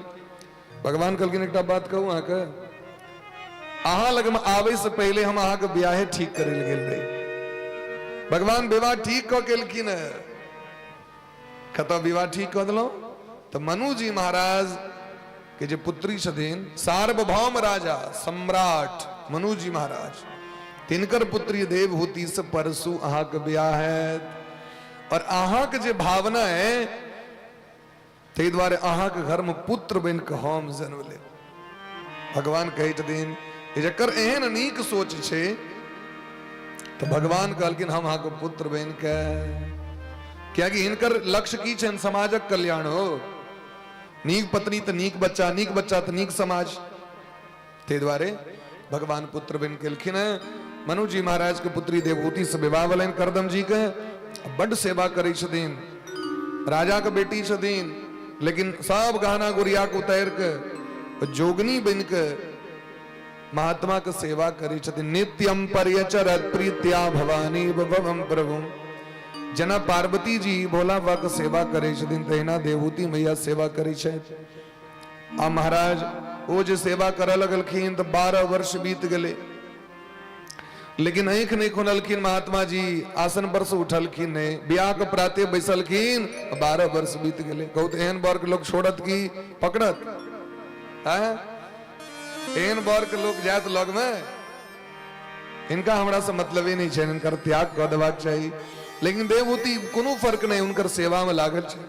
भगवान कहलखिन, एकटा बात कहू अहाँके, अहाँ लगमे आबै से पहिले हम अहाँके बियाहे ठीक करै लए गेल रही। भगवान विवाह ठीक कऽ केलखिन। कतऽ विवाह ठीक कऽ देलहुँ? तऽ मनुजी महाराज के जे पुत्री छथिन, सार्वभौम राजा सम्राट मनुजी महाराज, तिनकर पुत्री देवहूति से परसू अहाँके बियाह हैत। और अहाँके जे भावना है, ताहि दुआरे अहाँके घरमे पुत्र बनि कऽ हम जन्म लेब। भगवान कहै छथिन, जकर एहन नीक सोच छै, तऽ भगवान कहलखिन, हम अहाँके पुत्र बनि कऽ, कियाकि हिनकर लक्ष्य की छनि? समाजक कल्याण हो। नीक पत्नी तऽ नीक बच्चा, नीक बच्चा तऽ नीक समाज। ताहि दुआरे भगवान पुत्र बनि केलखिन हेँ। मनुजी महाराज के पुत्री देवहूति से विवाह भेलनि करदम जी के। बड्ड सेवा करै छथिन। राजा के बेटी छथिन, लेकिन सब गहना गुड़िया के उतारि के जोगनी बनि के महात्मा के सेवा करै छथिन। नित्यम पर्यचरत प्रीत्या भवानी भवम प्रभु। जेना पार्वती जी भोला बाबा के सेवा करै छथिन, तहिना देवहूति मैया सेवा करै छथि। आ महाराज, ओ जे सेवा करऽ लगलखिन तऽ 12 वर्ष बीत गेलै, लेकिन आँखि नहि खोललखिन महात्मा जी, आसन पर से उठलखिन नहि। बियाह के प्राते बैसलखिन, 12 वर्ष बीत गेलै। कहू तऽ, एहन बर के लोक छोड़त की पकड़त? आँय? एहन बर के लोक जायत लगमे? हिनका हमरा से मतलबे नहि छनि, हिनकर त्याग कऽ देबाक चाही। लेकिन देवहूति कोनो फर्क नहि, हुनकर सेवा मे लागल छै,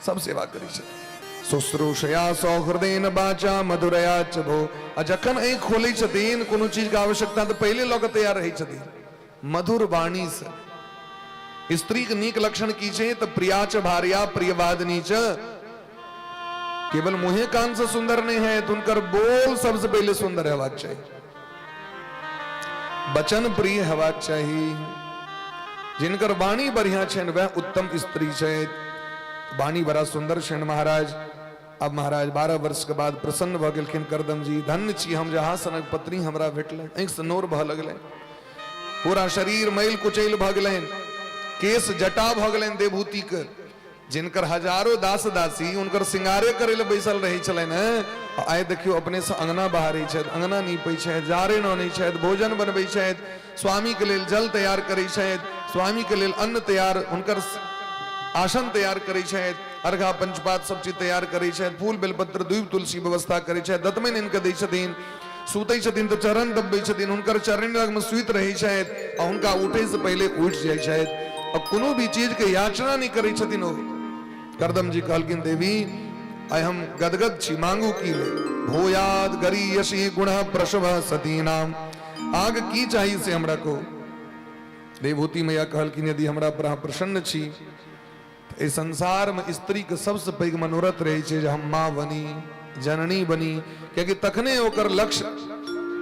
सब सेवा करै छै। शुश्रूषया सौहृदेन वाचा मधुरया च भो। आ जखन आँखि खोलै छथिन, कोनो चीज के आवश्यकता तऽ पहिले लऽ कऽ तैयार रहै छथिन मधुर वाणी से। स्त्रीक नीक लक्षण की छै? तऽ प्रिया च भार्या प्रियवादिनी च। केवल मुहे कान से सुंदर नहीं है तो उनकर बोल सबसे पहले सुंदर हेबाक चाही, वचन प्रिय हेबाक चाही। जिनकर वाणी बढ़िया छनि, वह उत्तम स्त्री छथि। वाणी बड़ा सुंदर छनि महाराज। अब महाराज 12 वर्ष के बाद प्रसन्न भऽ गेलखिन करदम जी। धन्य छी हम जे अहाँ सनक पत्नी हमरा भेटलनि। आँखिसँ नोर भऽ लगलनि, पूरा शरीर मैल कुचैल भऽ गेलनि, केश जटा भऽ गेलनि देवहूतिके। जिनकर हजारो दास दासी हुनकर श्रृंगारे करै लए बैसल रहै छलनि हेँ, आइ देखियौ, अपनेसँ अंगना बहारै छथि, अंगना नीपै छथि, जारनि अनै छथि, भोजन बनबै छथि, स्वामीके लेल जल तैयार करै छथि, स्वामीके लेल अन्न तैयार, हुनकर आसन तैयार करै छथि, अर्घा पंचपात सब चीज तैयार करै छथि, फूल बेलपत्र दूब तुलसी व्यवस्था करै छथि, दतमनि आनि कऽ दै छथिन, सुतै छथिन तऽ चरण दबबै छथिन, हुनकर चरण लगमे सुति रहै छथि आ हुनका उठैसँ पहिले उठि जाइ छथि आ कोनो भी चीजके याचना नहि करै छथिन ओ। करदम जी कहलखिन, देवी, आइ हम गदगद छी, मांगू की ले? भूयाद गरीयसी गुण प्रसव सती नाम। आग की चाही से हमरा कहू। देवहूति मैया कहलखिन, यदि हमरा पर अहाँ प्रसन्न छी, एहि संसारमे स्त्रीके सबसँ पैघ मनोरथ रहै छै जे हम माँ बनी, जननी बनी, कियाकि तखने ओकर लक्ष्य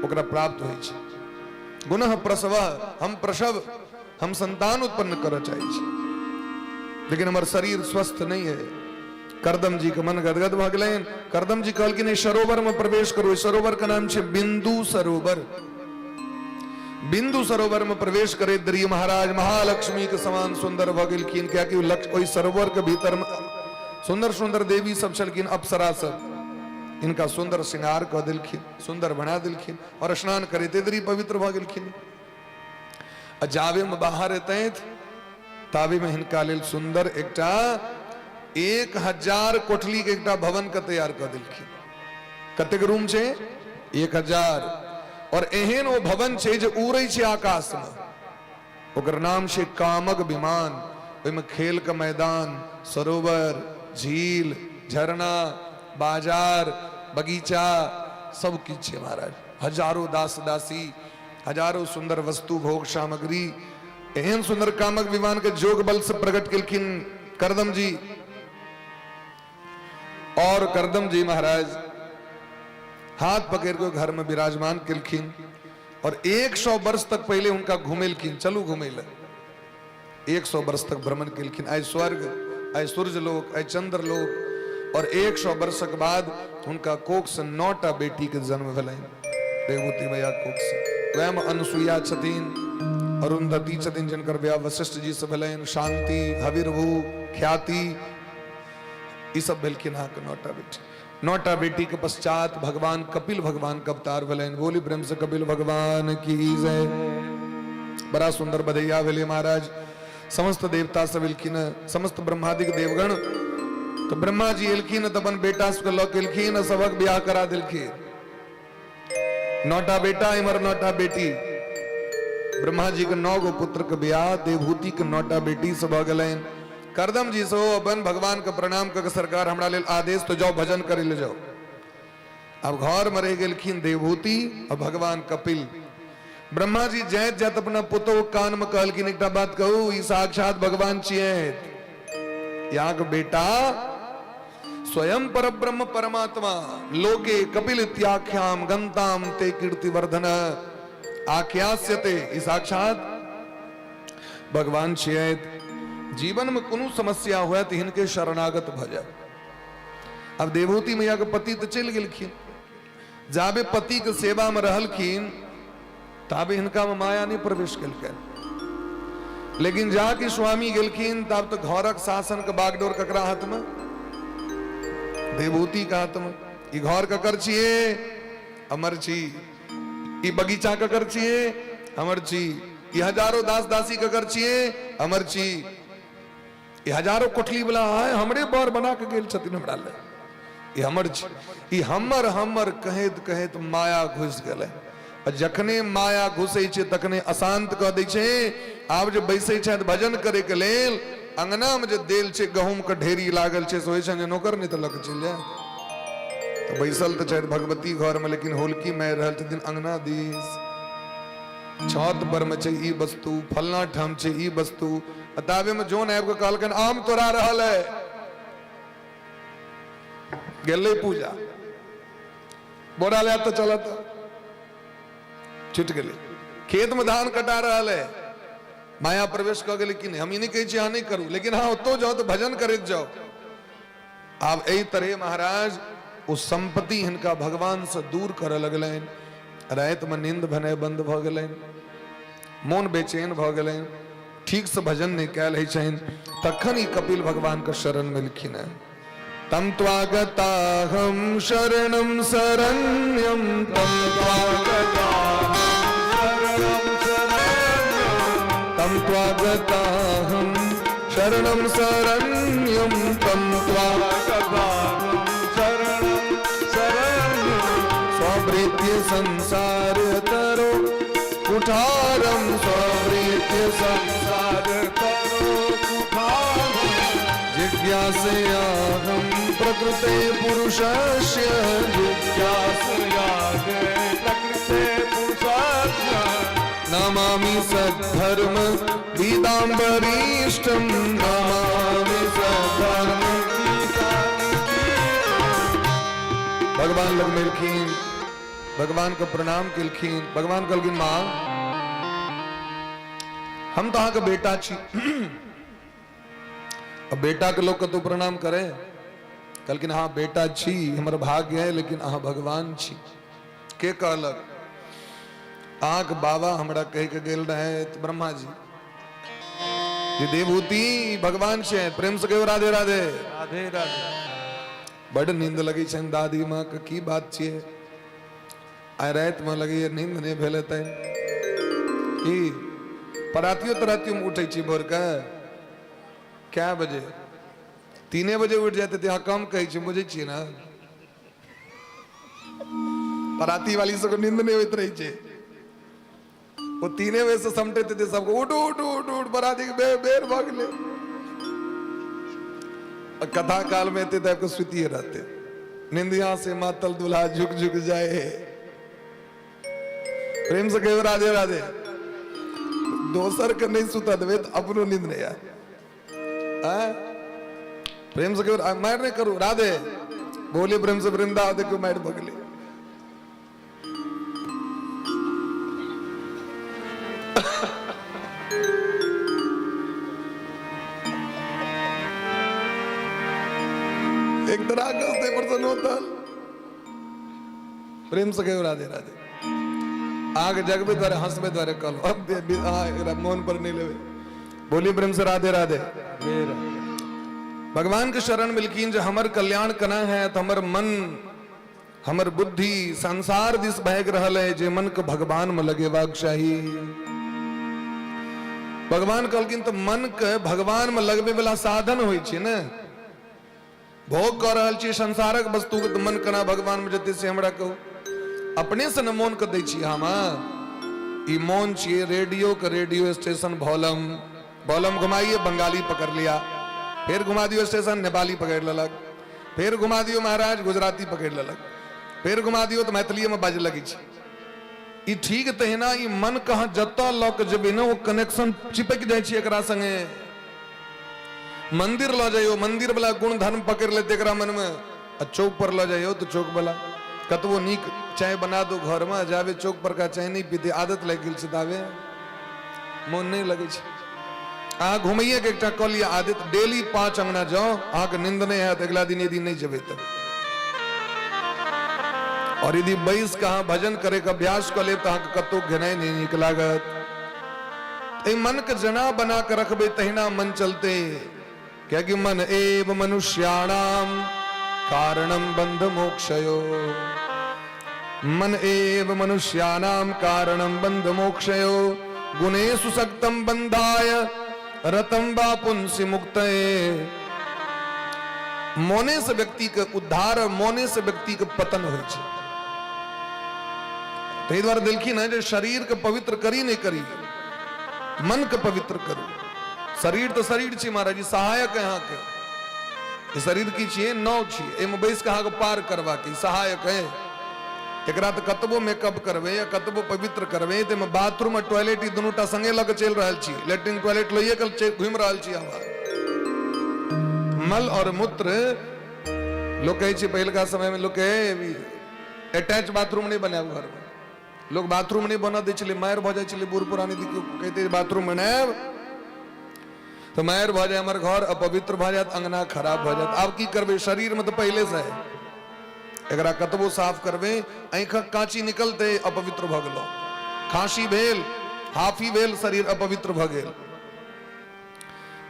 ओकरा प्राप्त होइ छै। गुणः प्रसव, हम प्रसव, हम संतान उत्पन्न करऽ चाहै छी, लेकिन हमर शरीर स्वस्थ नहि है। करदम जी के मन गदगद भऽ गेलनि। करदम जी कहलखिन, एहि सरोवर में प्रवेश करू। एहि सरोवर के नाम छै बिंदु सरोवर। बिंदु सरोवर में प्रवेश करैत देरी महाराज महालक्ष्मी के समान सुंदर भऽ गेलखिन, कियाकि ओहि सरोवर के भीतर में सुंदर सुंदर देवी सब छलखिन, अप्सरा सब। हिनका सुन्दर श्रृंगार कऽ देलखिन, सुन्दर बना देलखिन और स्नान करैते देरी पवित्र भऽ गेलखिन। आ जाबे में बाहर एतैथ ताबे में हिनका लेल सुन्दर एकटा 1000 कोठली के एकटा भवन के तैयार कऽ देलखिन। कतेक रूम छै? 1000। और एहन ओ भवन छै जे उड़ै छै आकाश में, ओकर नाम छै कामक विमान। ओहिमे खेल के मैदान, सरोवर, झील, झरना, बाजार, बगीचा सब किछु छै महाराज। हजारों दास दासी, हजारों सुंदर वस्तु, भोग सामग्री। एहन सुंदर कामक विमान के जोग बल से प्रकट केलखिन करदम जी। और करदम जी महाराज हाथ पकड़ के घर में विराजमान केलखिन और 100 वर्ष तक पहले उनका घुमेलखिन, चलू घुमे ले। 100 वर्ष तक भ्रमण केलखिन, आइ स्वर्ग, आइ सूर्य लोक, आइ चंद्र लोक। और 100 वर्ष के बाद हुनका कोख से 9टा बेटी के जन्म भेलनि, देवहूति मैया कोख से। वएह में अनुसुईया छथिन, अरुंधति छथिन जिनकर ब्याह वशिष्ठ जी से भेलनि, शांति, हविर्भू, ख्याति, ई सब भेलखिन अहाँके 9टा बेटी। 9टा बेटी के पश्चात भगवान कपिल भगवान के अवतार भेलनि। बोली प्रेम से कपिल भगवान की जय। बड़ा सुंदर बधैया भेलै महाराज। समस्त देवता सब एलखिन, समस्त ब्रह्मादिक देवगण। तो ब्रह्मा जी एलखिन तऽ अपन बेटा सबके लऽ के एलखिन, सबक ब्याह करा देलखिन। 9टा बेटा इम्हर 9टा बेटी। ब्रह्मा जी के 9 गो पुत्र के ब्याह देवहूति के 9टा बेटी से भऽ गेलनि। करदम जी से अपन भगवान के प्रणाम कऽ के सरकार हमरा लेल आदेश तो जाओ भजन करे ले जाओ। अब घर में रह गेलखिन देवहूति और भगवान कपिल। ब्रह्मा जी जाइत जाइत अपना पुतोह कान में कहलखिन एकटा बात कहू, ई साक्षात भगवान छियै, यहाँ के बेटा स्वयं परब्रह्म परमात्मा। लोके कपिल इत्याख्याम गंताम ते कीर्तिवर्धन आख्यास्यते। ई साक्षात भगवान छियै। जीवन में कोनो समस्या हुए तो हिनके शरणागत भ जाए। अब देवहूति मैया के पति तो चलि गेलखिन, जाबे पति के सेवा में रहलखिन ताबे हिनका में माया नहीं प्रवेश केलकनि, लेकिन जाके स्वामी गेलखिन तब तो घरक शासन के बागडोर ककरा हाथ में? देवहूति के हाथ में। ई घर ककर छियै? हमर छी। ई बगीचा ककर छियै? हमर छी। ई हजारों दास दासी ककर छियै? हमर छी। ई हजारों कोठली वाला है हमरे बर बना के गेल छथिन हमरा ले, ई हमर छी। ई हमर हमर कहैत कहैत माया घुसि गेलै। आ जखने माया घुसै छै तखने अशांत कऽ दै छै। आब जे बैसै छथि भजन करे के लेल, अंगना में जे देल छै गहूम के ढेरी लागल छै, से होइ छनि जे नौकर नहि तऽ लऽ के चलि जाय। तऽ बैसल तऽ छथि भगवती घर में, लेकिन होलकी मारि रहल छथिन अंगना दिस। छत पर में छै ई वस्तु, फलना ठाम छै ई वस्तु। आ ताबे में जोन आबि कऽ कहलकनि आम तोड़ा रहल है, गेलै पूजा बोरा ले तऽ चलत, छुटि गेलै। खेत में धान कटा रहल है, माया प्रवेश कऽ गेलै कि नहि? हम ई नहि कहै छी अहाँ नहि करू, लेकिन अहाँ ओतौ जाउ तऽ भजन करैत जाउ। आब एहि तरह महाराज ओ संपत्ति हिनका भगवान से दूर करऽ लगलनि। रातिमे नींद भेनाइ बंद भऽ गेलनि, मोन बेचैन भऽ गेलनि, ठीक से भजन नहि कयल होइ छनि। तखन ई कपिल भगवान के शरण में एलखिन हेँ। तम त्वागताहं शरणं शरण्यं तम त्वागताहं शरणं शरण्यं तम त्वागताहं शरणं शरण्यं तम त्वागताहं शरणं शरण्यं स्ववृत्य संसार तरो कुठारं स्ववृत्य संसार तरो कुठारं जिज्ञासयाहं प्रकृते पुरुषस्य जिज्ञासयाहं प्रकृते पुरुषस्य नमामि सद्धर्म पीताम्बरीष्टं नमामि सद्धर्म। भगवान लग मेलखिन, भगवान के प्रणाम केलखिन। भगवान कहलखिन माँ हम तो अहाँके बेटा छी, अब बेटा के लोग कतौ प्रणाम करे? कहलखिन हाँ बेटा छी, हमर भाग्य है, लेकिन अहाँ भगवान छी। के कहलक? अहाँके बाबा हमरा कह के गेल रहे ब्रह्मा जी जे देवहूति भगवान छै। प्रेम से कहियो राधे राधे। राधे राधे। बड नींद लगै छनि दादी माँ के, की बात छियै? आइ रातिमे लगैए नींद नहि भेल हेतनि। की परातियो तरातियोमे उठै छी भोरके? कए बजे? 3 बजे उठि जाइत हेतै। अहाँ कम कहै छी, बुझै छियै ने, पराती वाली सबके नींद नहि होइत रहै छै। ओ 3 बजे से समटैत हेतै सबके, उठ उठ उठ उठ, बराती के बेर बेर भऽ गेलै। आ कथा काल में एते तऽ सुतिए रहते। निंदिया से मातल दुल्हा झुक झुक जाए। प्रेम से कहियो राधे राधे। दोसर के नहीं सुता देबै तऽ अपनो नींद नहीं आयत। आँय? प्रेम से कहियो, मारि नहीं करू, राधे बोले प्रेम से। वृंदा देखियो मारि भऽ गेलै। एक तरह कसते प्रसन्न होता। प्रेम से कहियो राधे राधे। आग जगबे द्वारे हंसबे द्वारे कहलो, अब एकरा मोन पर नहीं लेबे। बोलिए प्रेम से राधे राधे। भगवान के शरण मिलखिन जे हमर कल्याण केना है? तो हमर मन हमर बुद्धि संसार दिस भागि रहल है, जे मन के भगवान में लगेबाक चाही। भगवान कहलखिन तऽ मन के भगवान में लगबे वाला साधन होइ छै ने। भोग कऽ रहल छी संसारक वस्तु के, तऽ मन केना भगवान में जेतै से हमरा कहू। अपने से ने मोन के दै छी हम। ई मोन छियै रेडियो के रेडियो स्टेशन। वॉल्यूम वॉल्यूम घुमाइए, बंगाली पकड़ लिया। फेर घुमा दियौ स्टेशन, नेपाली पकड़ लेलक। फेर घुमा दियौ महाराज, गुजराती पकड़ लेलक। फेर घुमा दियौ तऽ मैथिलीएमे बाजऽ लगै छै ई। ठीक तहिना ई मन कहाँ जतऽ लऽ के जेबै ने, ओ कनेक्शन चिपकि जाइ छै एकरा संगे। मंदिर लऽ जइयौ, मंदिर वाला गुण धर्म पकड़ि लेतै एकरा मनमे, आ चौक पर लऽ जइयौ तऽ चौक वाला। कतबो नीक चाय बना दो घरमे, जाबे चौक पर का चाय नहि पीते, आदत लागि गेल छै, ताबे मोन नहि लगै छै। अहाँ घुमैएके एकटा कऽ लिअ आदत, डेली 5 अंगना जाउ, अहाँके नींद नहि हैत अगिला दिन यदि नहि जेबै तऽ। और यदि बैस कऽ अहाँ भजन करैके अभ्यास कऽ लेब तऽ अहाँके कतहु घेनाइ नहि नीक लागत। एहि मनके जेना बना कऽ रखबै तहिना मन चलतै, कियाकि मन एव मनुष्याणाम कारणम बंध मोक्षयो। मन एव मनुष्याणाम कारणम बंध मोक्षयो, गुणेषु सक्तम बंधाय रतम वा पुंसि मुक्तये। मोने से व्यक्ति के उद्धार, मोने से व्यक्ति के पतन होइ छै। ताहि दुआरे देलखिन है जे शरीर के पवित्र करी नहि करी, मन के पवित्र करू। शरीर तऽ शरीर छी महाराज जी, सहायक है अहाँके। ई शरीर की छियै? नाव छियै, एहिमे बैस कऽ अहाँके पार करबाक, ई सहायक है। एकरा तऽ कतबो मेकअप करबै या कतबो पवित्र करबै तऽ एहिमे बाथरूम आ टॉयलेट ई दुनू टा संगे लऽ कऽ चलि रहल छी। लेट्रिन टॉयलेट लइए कऽ घुमि रहल छी हम। मल और मूत्र, लोक कहै छै पहिलका समयमे लोक कहै अटैच बाथरूम नहि बनायब घरमे। लोक बाथरूम नहि बनऽ दै छलै, मारि भऽ जाइ छलै। बूढ़ पुरानी देखियौ, कहिते बाथरूम बनायब तऽ मारि भऽ जाय, हमर घर अपवित्र भऽ जायत, अंगना खराब भऽ जायत। आब की करबै? शरीरमे तऽ पहिलेसँ है, एकरा कतबो साफ करबै, आँखिक काँची निकलतै, अपवित्र भऽ गेलहुँ। खाँसी भेल, हाफी भेल, शरीर अपवित्र भऽ गेल।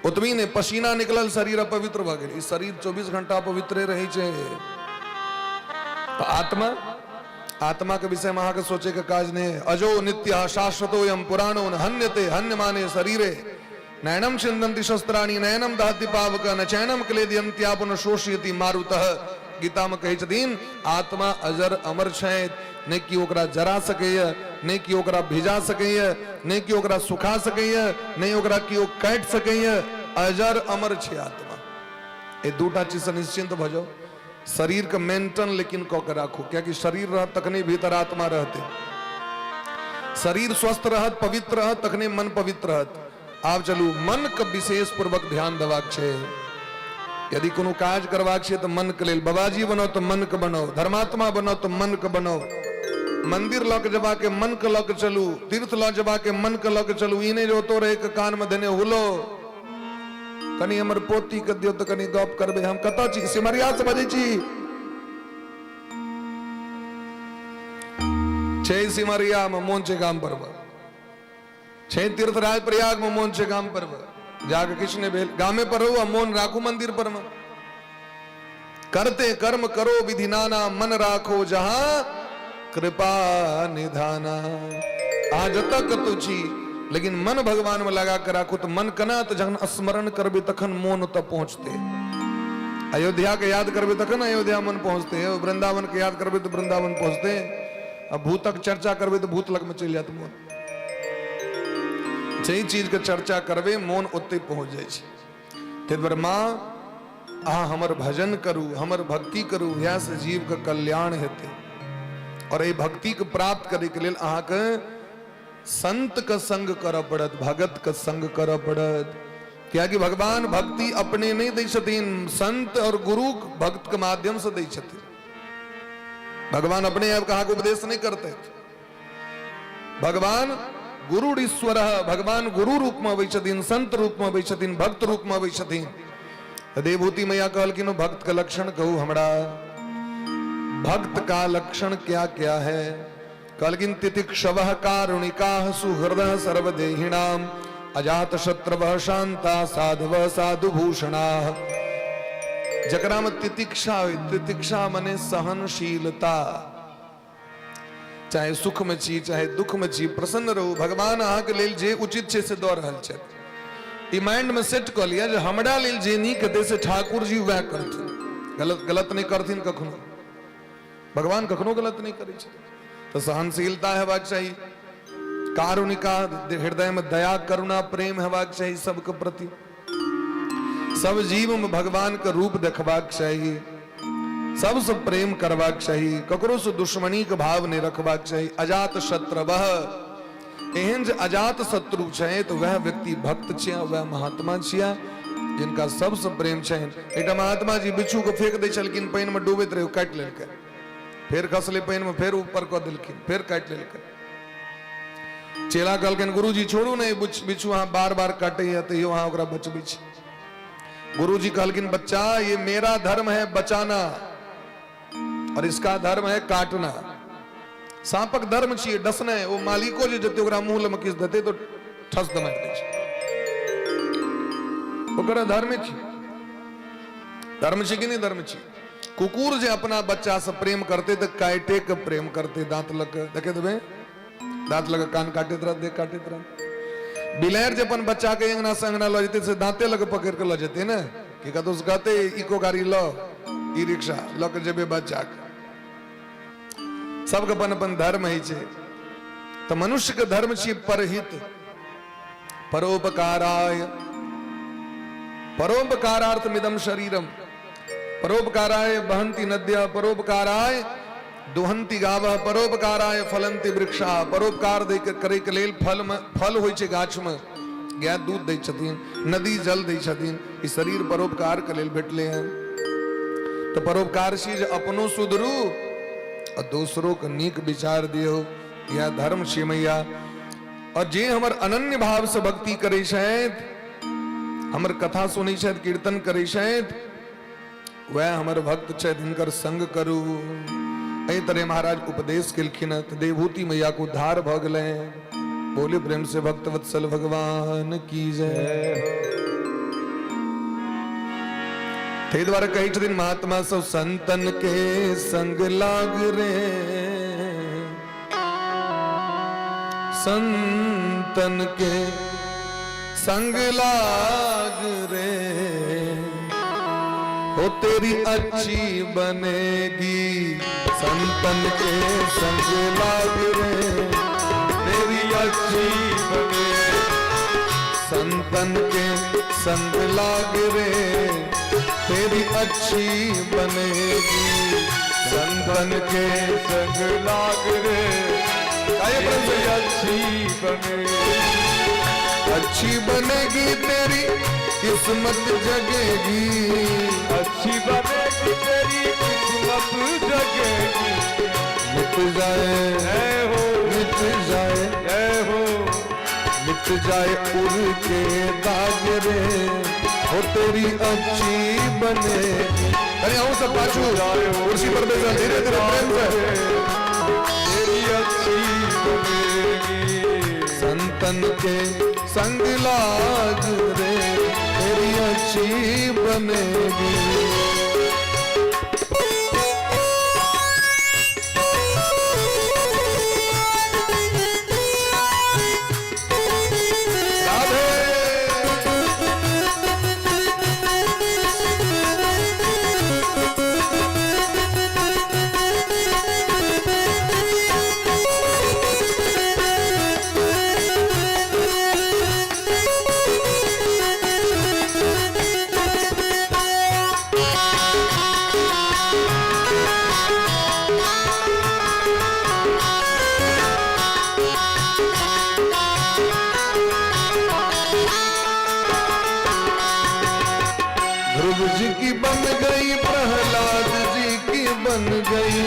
ओतबी नहि, पसीना निकलल, शरीर अपवित्र भऽ गेल। ई शरीर 24 घंटा अपवित्रे रहै छै, तऽ आत्मा, आत्मा के विषय में अहाँके सोचे के काज नहीं। अजो नित्य शाश्वतोयम पुराणो न हन्यते हन्य माने शरीरे, नयनम छिंदन्ति शस्त्राणि नयनम दहति पावक न चैनम क्लेदयन्त्यापुन शोषयति मारुतः। गीता में कहै छथिन आत्मा अजर अमर छै, नहि कि ओकरा जरा सकैए, नहि कि ओकरा भिजा सकैए, नहि कि ओकरा सुखा सकैए, नहि ओकरा केओ काटि सकैए। अजर अमर छै आत्मा। एहि दूटा चीजसँ निश्चिन्त भऽ जाउ। शरीरके मेंटेन लेकिन कऽ के राखू, कियाकि शरीर रहत तखने भीतर आत्मा रहतै। शरीर स्वस्थ रहत, पवित्र रहत, तखने मन पवित्र रहत। आब चलू, मन के विशेष पूर्वक ध्यान देबाक छै। यदि कोनो काज करबाक छै तऽ मन के लेल। बाबाजी बनाउ तऽ मन के बनाउ, धर्मात्मा बनाउ तऽ मन के बनाउ। मंदिर लऽ के जेबाक मन के लऽ के चलू, तीर्थ लऽ जेबाक मन के लऽ के चलू। ई नहि जे ओतौ रहि के कान मे देने हुलो, कनि हमर पोती के दियौ तऽ कनि गप करबै। हम कतऽ छी? सिमरिया से बजै छी। छै सिमरिया मे, मोन छै गाम पर। छै तीर्थराज प्रयाग मे, मोन छै गाम पर। जाके किछु नहि भेल। गामे पर रहू आ मोन राखू मंदिर पर मे। करते कर्म करो विधि नाना, मन राखो जहां कृपा निधाना। अहाँ जतऽ कतौ छी लेकिन मन भगवान में लगा के राखू तऽ मन केना, तऽ जखन स्मरण करबै तखन मोन ओतऽ पहुँचतै। अयोध्या के याद करबै तखन अयोध्या मन पहुँचतै, वृंदावन के याद करबै तऽ वृंदावन पहुँचतै, आ भूतक चर्चा करबै तऽ भूत लगमे चलि जायत मोन। जाहि चीज के चर्चा करबै मोन ओतहि पहुँच जाइ छै। ताहि दुआरे माँ अहाँ हमर भजन करू, हमर भक्ति करू, इएहसँ जीवके कल्याण हेतै। और एहि भक्तिके प्राप्त करैके लेल अहाँके संत के संग करऽ पड़त, भगत के संग करऽ पड़त। कियाकि भगवान भक्ति अपने नहि दै छथिन, संत और गुरु भक्त के माध्यम से दै छथिन। भगवान अपने आबि कऽ अहाँके उपदेश नहि करतै। भगवान गुरु ईश्वर, भगवान गुरु रूप में अबै छथिन, संत रूप में अबै छथिन, भक्त रूप में अबै छथिन। तऽ देवहूति मैया कहलखिन भक्त के लक्षण कहू हमरा, भक्त का लक्षण क्या क्या है? कहलखिन तितिक्षवः कारुणिकाः सुहृदः सर्वदेहिनाम् अजात शत्रवः शांता साधवः साधुभूषणाः। जकरा में तितिक्षा होइ, तितिक्षा मने सहनशीलता, चाहे सुख में छी चाहे दुख में छी प्रसन्न रहू, भगवान अहाँके लेल जे उचित छै से दऽ रहल छथि। ई माइंड में सेट कऽ लिअ जे हमरा लेल जे नीक हेतै से ठाकुर जी वएह करथिन, गलत गलत नहि करथिन कखनो, भगवान कखनो गलत नहि करै छथिन। तऽ सहनशीलता हेबाक चाही, कारुणिका, हृदय में दया करुणा प्रेम हेबाक चाही सबके प्रति, सब जीव में भगवान के रूप देखबाक चाही, सबसे प्रेम करबाक चाही, ककरो से दुश्मनी के भाव नहीं रखबाक चाही। अजात शत्रवः, एहन जे अजात शत्रु छै तो वह व्यक्ति भक्त छिया, वह महात्मा छिया जिनका सबसे प्रेम छनि। एकटा महात्मा जी बिच्छू के फेंक दै छलखिन, पानि में डूबैत रहै, काटि लेलकै, फेर खसलै पानि में, फेर ऊपर कऽ देलखिन, फेर काटि लेलकै। चेला कहलखिन गुरुजी छोड़ू ने, बिच्छू अहाँ बार बार काटैया तैयो अहाँ ओकरा बचबै छी। गुरुजी कहलखिन बच्चा ये मेरा धर्म है बचाना और इसका धर्म है काटना। साँपक धर्म छियै डसनाइ, ओ मालिको जे जेतै ओकरा मुँह लग किछु देतै तऽ ठस दऽ मारि दै छै, ओकर धर्म छी। धर्म छी कि नहि धर्म छी? कुकुर जे अपना बच्चा से प्रेम करते तऽ काटे के प्रेम करते, दांत लग के देखे देबै, दांत लग कान काटैत रहत, देह काटैत रहत। बिलाड़ि जे अपन बच्चा के अंगना से अंगना लऽ जेतै से दांते लग पकड़ के लऽ जेतै ने, कि कतौ से कहते इको गाड़ी लऽ, ई रिक्शा लऽ के जेबै बच्चा के। सबके अपन अपन धर्म होइ छै। तऽ मनुष्य के धर्म छियै परहित, परोपकाराय, परोपकारार्थमिदम शरीरम, परोपकाराय बहंती नद्य, परोपकाराय दुहंती गावह, परोपकाराय फलंती वृक्षा। परोपकार दै के करे के लेल फल में फल होइ छै, गाछ में गाय दूध दै छथिन, नदी जल दै छथिन, ई शरीर परोपकार के लेल भेटलै हन। तऽ परोपकार छी जे अपनो सुधरू आ दोसरो के नीक विचार दियौ, इएह धर्म छी मैया। और जे हमर अनन्य भाव से भक्ति करै छथि, हमर कथा सुनै छथि, कीर्तन करै छथि, वएह हमर भक्त छथि, हिनकर संग करू। एहि तरह महाराज उपदेश केलखिन तऽ देवहूति मैया के उद्धार भऽ गेलै। बोले प्रेम से भक्त वत्सल भगवान की जय। ताहि दुआरे कहै छथिन महात्मा सब, संतन के संग लाग रे, संतन के संग लाग रे, हो तेरी अच्छी बनेगी, संतन के संग लाग रे, तेरी अच्छी बने, संतन के संग लाग रे, तेरी अच्छी बनेगी, संतन के संग लाग रे, आइए प्रेम से। तेरी अच्छी बनेगी, अच्छी बनेगी तेरी किस्मत जगेगी, अच्छी बनेगी तेरी किस्मत जगेगी, मिट जाए जय हो, मिट जाए, जय हो, मिट जाए उड़ के दाग रे, हो तेरी अच्छी बनेगी। अरे आओ सब पाछू कुर्सी पर बैठा, धीरे धीरे प्रेम से। तेरी अच्छी बनेगी, संतन के संग लाग रे, तेरी अच्छी बनेगी। बन गई, प्रहलाद जी की बन गई।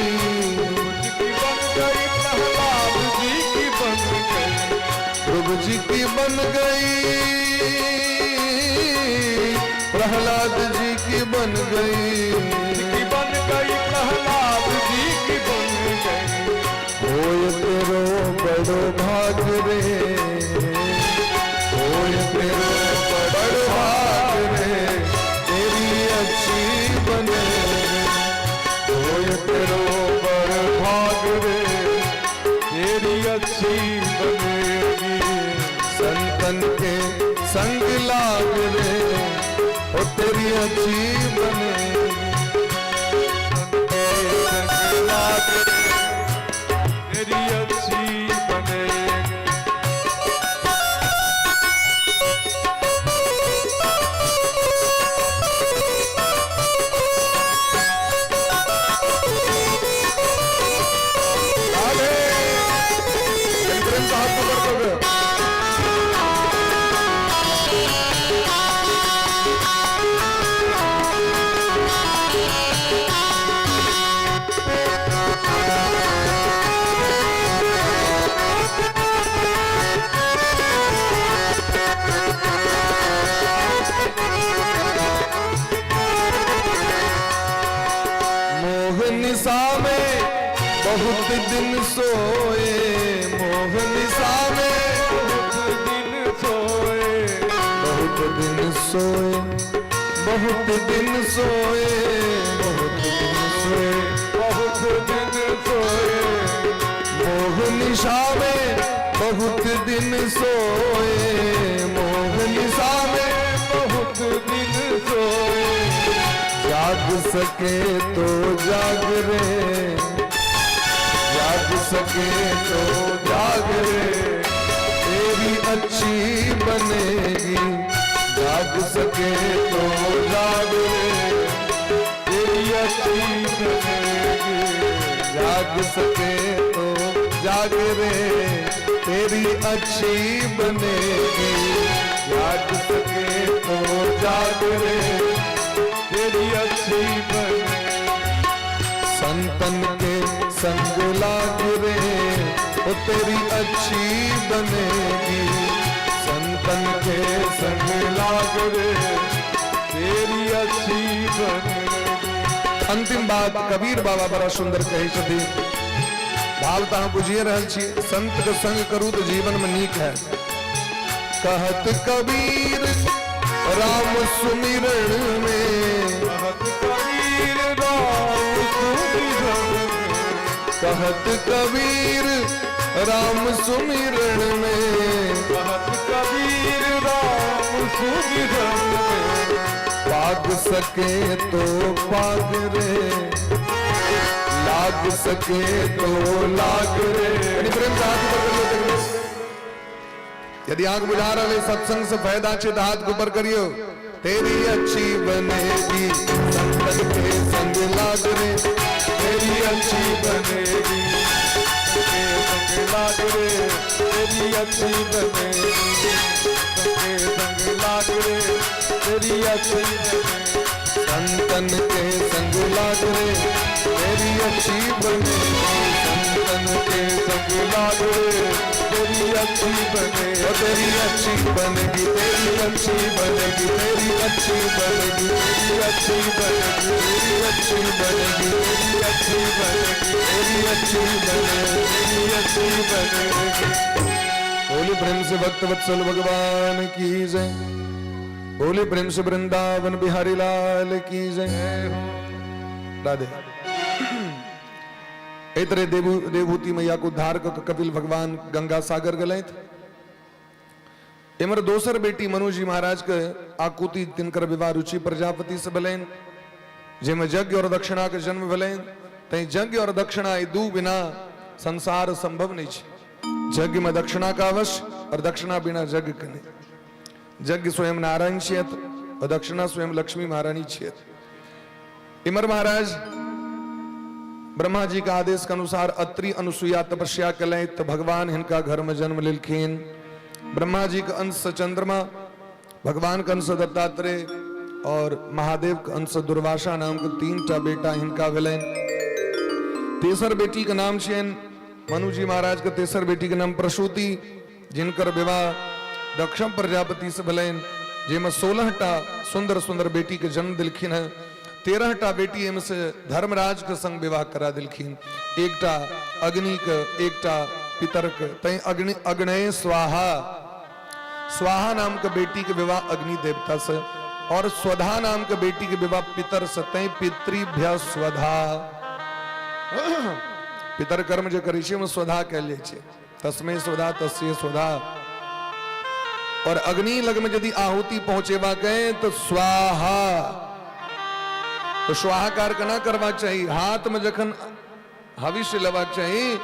ध्रुव जी की बन गई, प्रहलाद जी की बन गई। ध्रुव जी की बन गई, प्रहलाद जी की बन गई। की बन गई, प्रहलाद जी की बन गई। होय तेरो बड़ो भाग रे, होय तेरो बड़ो भाग रे, तेरी अच्छी बने। होय तेरो बड़ भाग रे, तेरी अच्छी बनेगी। संतन के संग लाग रे, ओ तेरी अच्छी बनेगी। संग लाग रे, तेरी अच्छी बनेगी। राधे। प्रेम से हाथ ऊपर करो। मोह निशा में बहुत दिन सोए, मोह निशा में बहुत दिन सोए, बहुत दिन सोए, बहुत दिन सोए, बहुत दिन सोए, बहुत दिन सोए। मोह निशा में बहुत दिन सोए, मोह निशा में बहुत दिन सोए। जाग सके तो जाग रे, जाग सके तो जाग रे, तेरी अच्छी बनेगी। जाग सके तो जाग रे, तेरी अच्छी बनेगी। जाग सके तो जाग रे, तेरी अच्छी बनेगी। जाग सके तो जाग रे, तेरी अच्छी बनेगी। संतन के संग लाग रे, ओ तेरी अच्छी बनेगी। संतन के संग लाग रे, तेरी अच्छी बनेगी। अंतिम बात कबीर बाबा बड़ा सुंदर कहै छथिन। भाव तो अहाँ बुझिए रहल छी, संत के संग करू तो जीवन में नीक है। कहत कबीर राम सुमिरण में, कहत कबीर राम सुमिरन में, कहत कबीर राम सुमिरण में, कहत कबीर राम सुमिरन में। पाग सके तो पाग रे, लाग सके तो लाग रे। यानी प्रेम से हाथ ऊपर करियो देखो। यदि आंख बुझा रहा है सत्संग से फायदा छे तो हाथ ऊपर करियो। तेरी अच्छी बनेगी संतन के संग लाग रे, तेरी अच्छी बनेगी, के संग लाग रे, तेरी अच्छी बनेगी। के संग लाग रे, तेरी अच्छी बनेगी। संतन के संग लाग रे, तेरी अच्छी बनेगी। संतन के संग लाग रे, तेरी अच्छी बनेगी। ओ तेरी अच्छी बनेगी, तेरी अच्छी बनेगी, तेरी अच्छी बनेगी, तेरी अच्छी बनेगी, तेरी अच्छी बनेगी, तेरी अच्छी बनेगी, तेरी अच्छी बनेगी, तेरी अच्छी बनेगी। बोले प्रेम से भक्त वत्सल भगवान की जय। बोले प्रेम से वृंदावन बिहारी लाल की जय। राधे। एहि तरह देवहूति मैया को उद्धार क कपिल भगवान गंगा सागर गलथि। एमहर दोसर बेटी मनुजी महाराज के आकुति तिनकर विवाह रुचि प्रजापति से भेलनि, जाहिमे यज्ञ और दक्षिणा के जन्म भेलनि। तैं यज्ञ और दक्षिणा ई दू बिना संसार संभव नहीं छै। यज्ञ में दक्षिणा का अवश्य और दक्षिणा बिना यज्ञ के नहीं। यज्ञ स्वयं नारायण छियत और दक्षिणा स्वयं लक्ष्मी महारानी छियत। इमर महाराज ब्रह्मा जी के आदेश के अनुसार अत्रि अनुसुईया तपस्या कलथि तो भगवान हिनका घर में जन्म लेलखिन। ब्रह्मा जी के अंश से चंद्रमा, भगवान के अंश से दत्तात्रेय और महादेव के अंश दुर्वासा नाम के 3टा बेटा हिनका भेलनि। तेसर बेटी के नाम छियनि मनुजी महाराज के तेसर बेटी के नाम प्रसूति, जिनकर विवाह दक्षम प्रजापति से भेलनि, जाहिमे 16टा सुंदर सुंदर बेटी के जन्म दिलखिन हैं। 13टा बेटी एहिमे से धर्मराज के संग विवाह करा दिलखिन, एकटा अग्नि के, एकटा पितर के। तैं अग्नि अग्नय स्वाहा, स्वाहा नाम के बेटी के विवाह अग्नि देवता से, और स्वधा नाम के बेटी के विवाह पितर से, तैं पितृभ्य स्वधा। पितर कर्म जे करै छै ओहिमे स्वधा कयल जाइ छै, तस्मै स्वधा तस्य स्वधा। और अग्नि लग में यदि आहुति पहुंचेबाक है तो स्वाहा, तो स्वाहाकार केना करबाक चाही? हाथ में जखन हविष्य लेबाक चाही,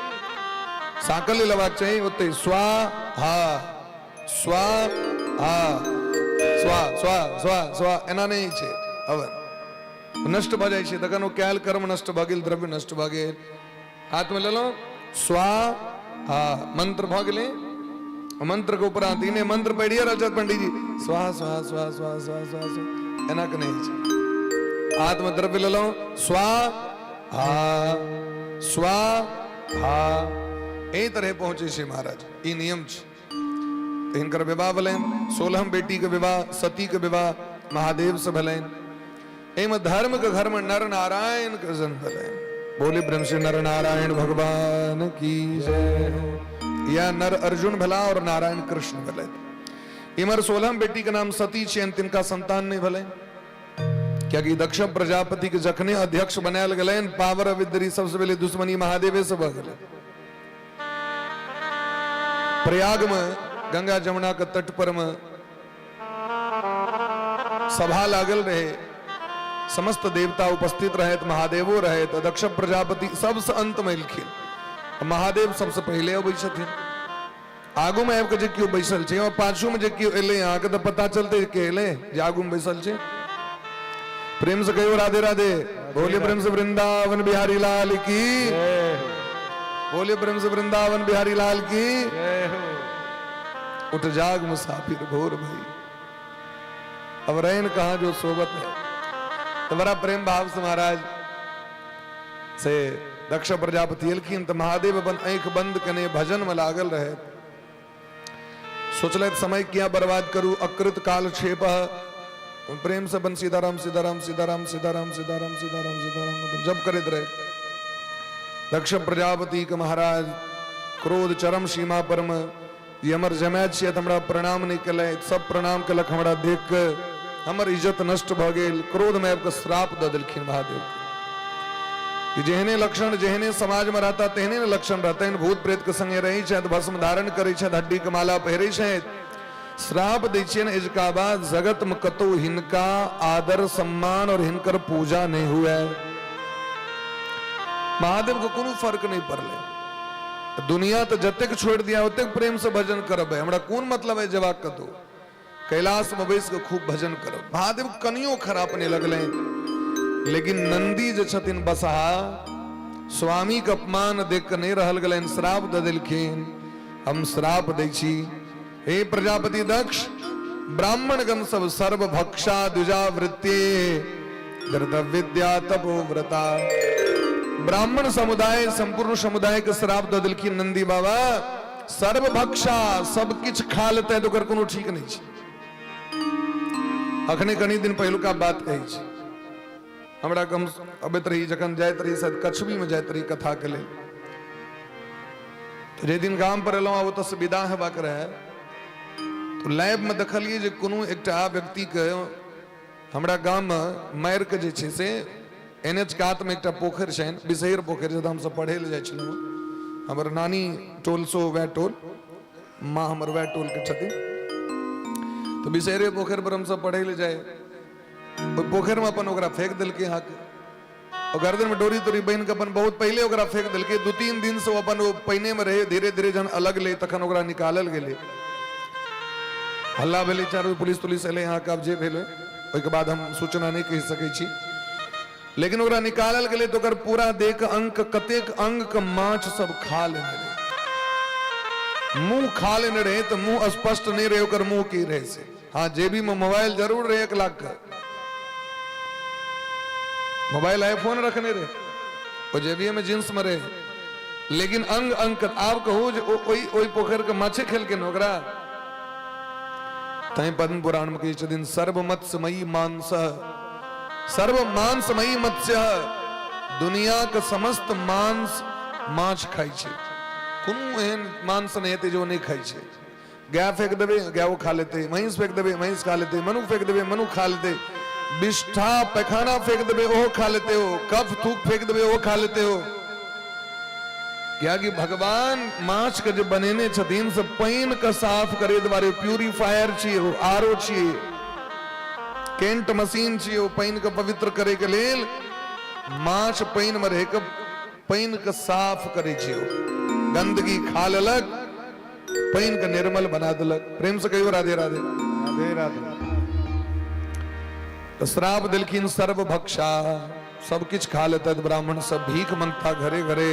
साकल्य लेबाक चाही, ओते स्वाहा स्वाहा स्वा स्वा स्वा स्वा एना नहि छै, हवन नष्ट भऽ जाइ छै। तखन ओ कयल कर्म नष्ट भऽ गेल, द्रव्य नष्ट भऽ गेल। हाथ में लेलहुँ स्वाहा मंत्र भऽ गेलै, मंत्र के उपरांत इने मंत्र पढ़िए रहल छथि पंडीजी, स्वाहा स्वाहा स्वाहा स्वाहा स्वाहा स्वाहा स्वाहा, एना के नहि छै। हाथ में द्रव्य लेलहुँ स्वाहा स्वाहा, एहि तरहे पहुँचै छै महाराज, ई नियम छै। तऽ हिनकर विवाह भेलनि, 16 बेटी के विवाह, सती के विवाह महादेव से भेलनि। एहिमे धर्म के घर में नर नारायण के जन्म भेलनि। बोले ब्रह्म श्री नर नारायण भगवान की जय हो। या नर अर्जुन भेला और नारायण कृष्ण भेलै। इमर 16 बेटी के नाम सती छियनि, तिनका संतान नहीं भेलै, कियाकि दक्ष प्रजापति के जखने अध्यक्ष बनायल गेलनि, पावर अविद्री सबसे पहले दुश्मनी महादेवे से भऽ गेलै। प्रयाग में गंगा जमुना के तट पर में सभा लागल रहे, समस्त देवता उपस्थित रहे, महादेवो रहे, दक्ष प्रजापति सबसे अंत में एलखिन, महादेव सबसे पहले अबै छथिन। आगू में आबि के जे केओ बैसल छै और पाछू में जे केओ एलै, अहाँके तऽ पता चलतै के एलै जे आगू में बैसल छै। प्रेम से कहियो राधे राधे, बोले प्रेम से वृंदावन बिहारी लाल की, बोले प्रेम से वृंदावन बिहारी लाल की। उठ जाग मुसाफिर भोर भई, अब रैन कहा जो सोबत है। तो बड़ा प्रेम भाव से महाराज से दक्ष प्रजापति एलखिन, तो महादेव अपन आंखि बंद कने भजन में लागल रहे। सोचलथि समय किया बर्बाद करू, अकृत काल क्षेप, प्रेम से अपन सीताराम सीताराम सीताराम सीताराम सीताराम सीताराम सीताराम अपन जप करैत रहे। दक्ष प्रजापति के महाराज क्रोध चरम सीमा पर में, ई हमर जमाय छियै तऽ हमरा प्रणाम नहि केलथि, सब प्रणाम केलक हमरा देख के हमर इज्जत नष्ट भऽ गेल। क्रोध में आबि कऽ श्राप दऽ देलखिन महादेव के। जेहने लक्षण जेहने समाज में रहता तेहने ने लक्षण रहतनि। भूत प्रेत के संगे रहै छथि, भस्म धारण करै छथि, हड्डी के माला पहिरै छथि। श्राप दै छियनि, एजका बाद जगत में कतौ हिनका आदर सम्मान और हिनकर पूजा नहीं हुए। महादेव के कोनो फर्क नहीं पड़लै, दुनिया तो जतेक छोड़ दिया ओतेक प्रेम से भजन करबै, हमरा कोन मतलब है जवाब कतौ, कैलाश में बैस के खूब भजन करब। महादेव कनियो खराब नहीं लगलै, लेकिन नंदी जे छथिन बसहा, स्वामी के अपमान देख के नहीं रहल गेलनि, श्राप दऽ देलखिन, हम श्राप दै छी हे प्रजापति दक्ष, ब्राह्मणगण सब सर्वभक्षा द्विजावृत्ति धृत विद्या तपोव्रता। ब्राह्मण समुदाय संपूर्ण समुदाय के श्राप दऽ देलखिन नंदी बाबा, सर्वभक्षा सब किछु खा लेतै तऽ ओकर कोनो ठीक नहि छै। अखने कनी दिन पहिलुका बात कहै छी, हमरा हम अबैत रही जखन जाइत रही शायद कछबी में जाइत रही कथा के लेल, तो जे दिन गाम पर एलहुँ आ ओतऽसँ विदा हेबाक रहै, तो लैब में देखलियै जे कोनो एकटा व्यक्तिके हमरा गाममे मारि के जे छै से एन एच कातमे एकटा पोखरि छनि, बिसहर पोखरि, जतऽ हमसब पढ़ै लए जाइ छलहुँ। हमर नानी टोल सो वएह टोल, माँ हमर वएह टोलके छथिन, तऽ बिसहरे पोखरि पर हमसब पढ़ै लए जाइ। ओहि पोखरिमे अपन ओकरा फेंक देलकै अहाँके, ओ गर्दनमे डोरी तोरी बान्हि कऽ अपन बहुत पहिले ओकरा फेंक देलकै। 2-3 दिनसँ ओ अपन ओ पानिमे रहै, धीरे धीरे जहन अलग लै तखन ओकरा निकालल गेलै। हल्ला भेलै, चारू पुलिस तुलिस एलै अहाँके, आब जे भेलै ओहिके बाद हम सूचना नहि कहि सकै छी, लेकिन ओकरा निकालल गेलै तऽ ओकर पूरा देह अंग कतेक अंगके माछ सब खा लेने रहै, मुँह खा लेने रहै, तऽ मुँह स्पष्ट नहि रहै ओकर मुँह की रहै से। हाँ, जेबी में मोबाइल जरूर रहे 1 लाख के, मोबाइल आईफोन रखने रहे, ओ जेबिये में जींस में रहे, लेकिन अंग अंग के आब कहू जे ओहि ओहि पोखरि के माछे खेलकै ओकरा। तैं पद्म पुराण में कहै छथिन, सर्व मत्स्यमयी मांस, सर्व मांसमयी मत्स्य। दुनिया के समस्त मांस माछ खाइ छै, कोनो एहन मांस नहि हेतै जे ओ नहि खाइ छै। गाय फेंक देबै, गायो खा लेतै। महींस फेंक देबै, महींस खा लेतै। मनुख फेंक देबै, मनुख खा लेतै। बिष्ठा पैखाना फेंक देबै, ओहो खा लेतै। ओ कफ थूक फेंक देबै, ओहो खा लेतै। ओ कियाकि भगवान माछ के जे बनेने छथिन से पानि के साफ करे दुआरे प्यूरिफायर छियै ओ, आर ओ छियै, केंट मशीन छियै ओ। पानि के पवित्र करे के लेल माछ पानि में रह के पानि के साफ करे छियै। ओ गंदगी खा लेलक, पानि के निर्मल बना देलक। प्रेम से कहियो राधे राधे। राधे राधे। तऽ श्राप देलखिन, सर्व भक्षा, सब किछु खा लेतै ब्राह्मण सब, भीख मंगता घरे घरे,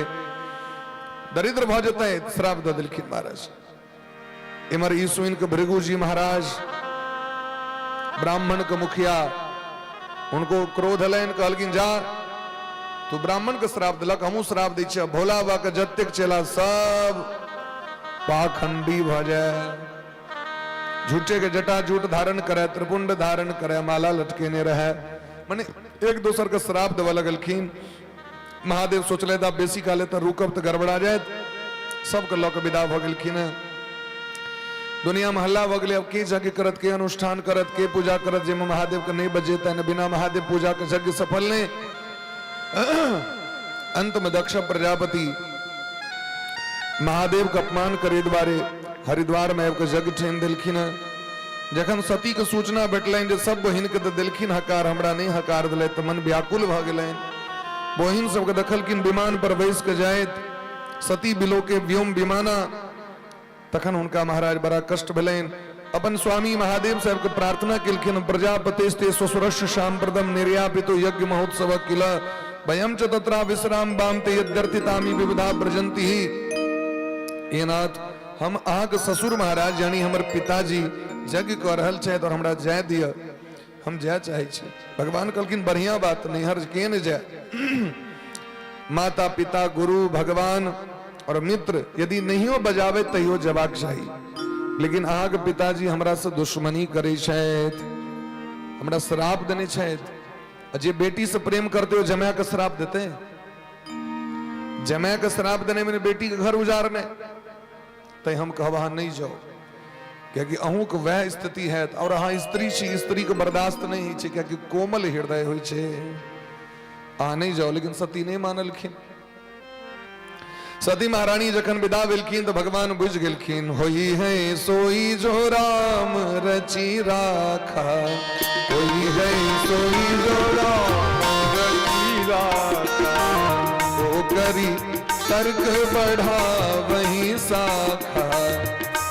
दरिद्र भऽ जेतै। श्राप दऽ देलखिन महाराज। इमर ई सुनि के भृगु जी महाराज, ब्राह्मण के मुखिया, उनको क्रोध एलनि। कहलखिन, जा, तू ब्राह्मण के श्राप देलक, हमहूँ श्राप दै छियै, भोला बाबा के जतेक चेला सब पाखंडी भऽ जाय, झूठे के जटा जूट धारण करे, त्रिपुंड धारण करे, माला लटकेने रहे। मने एक दोसर के श्राप देबऽ लगलखिन। महादेव सोचले आब बेसी काल तऽ रुकब तऽ गड़बड़ा जायत। सबके लऽ कऽ विदा भऽ गेलखिन। दुनिया में हल्ला भऽ गेलै, आब के यज्ञ करत, के अनुष्ठान करत, के पूजा करत, जाहिमे महादेव के नहि बजेतनि? बिना महादेव पूजा के यज्ञ सफल नहि। अंत में दक्ष प्रजापति महादेव के अपमान करे दुआरे हरिद्वार में आबि कऽ यज्ञ ठानि देलखिन। जखन सती के सूचना भेटलनि जे सब बहिन के तऽ देलखिन हकार, हमरा नहि हकार देलथि, तऽ मन व्याकुल भऽ गेलनि। बहिन सबके देखलखिन विमान पर बैस कऽ जाइत, सती बिलोके व्योम विमाना। तखन हुनका महाराज बड़ा कष्ट भेलनि। अपन स्वामी महादेव साहब के प्रार्थना केलखिन, प्रजापतिस्ते ससुरस्य साम्प्रतम निर्यापितो यज्ञ महोत्सव किल वयम च तत्रा विश्राम वाम ते यद्यर्थितामि विविधा ब्रजंती। हे नाथ, हम अहाँके ससुर महाराज, यानी हमर पिताजी यज्ञ कऽ रहल छथि और हमरा जाय दिअ, हम जाय चाहै छी। भगवान कहलखिन, बढ़िया बात, नैहर के नहि जाय? माता, पिता, गुरु, भगवान और मित्र यदि नहियो बजावे तैयो जबाक चाही। लेकिन अहाँके पिताजी हमरा से दुश्मनी करै छथि, हमरा श्राप देने छथि। आ जे बेटी से प्रेम करते हो, जमाय के श्राप देते? जमाय के श्राप देने में बेटी के घर उजाड़ने। तैं हम कहब, अहाँ नहि जाउ, कियाकि अहूँके वएह स्थिति हैत। और अहाँ स्त्री छी, स्त्रीके बर्दाश्त नहि होइ छै, कियाकि कोमल हृदय होइ छै। अहाँ नहि जाउ। लेकिन सती नहि मानलखिन। सती महारानी जखन विदा भेलखिन तऽ भगवान बुझि गेलखिन। होई है सोई जो राम रची राखा, होई है सोई जो राम रची राखा, ओ करी तर्क बढ़ा वही साखा,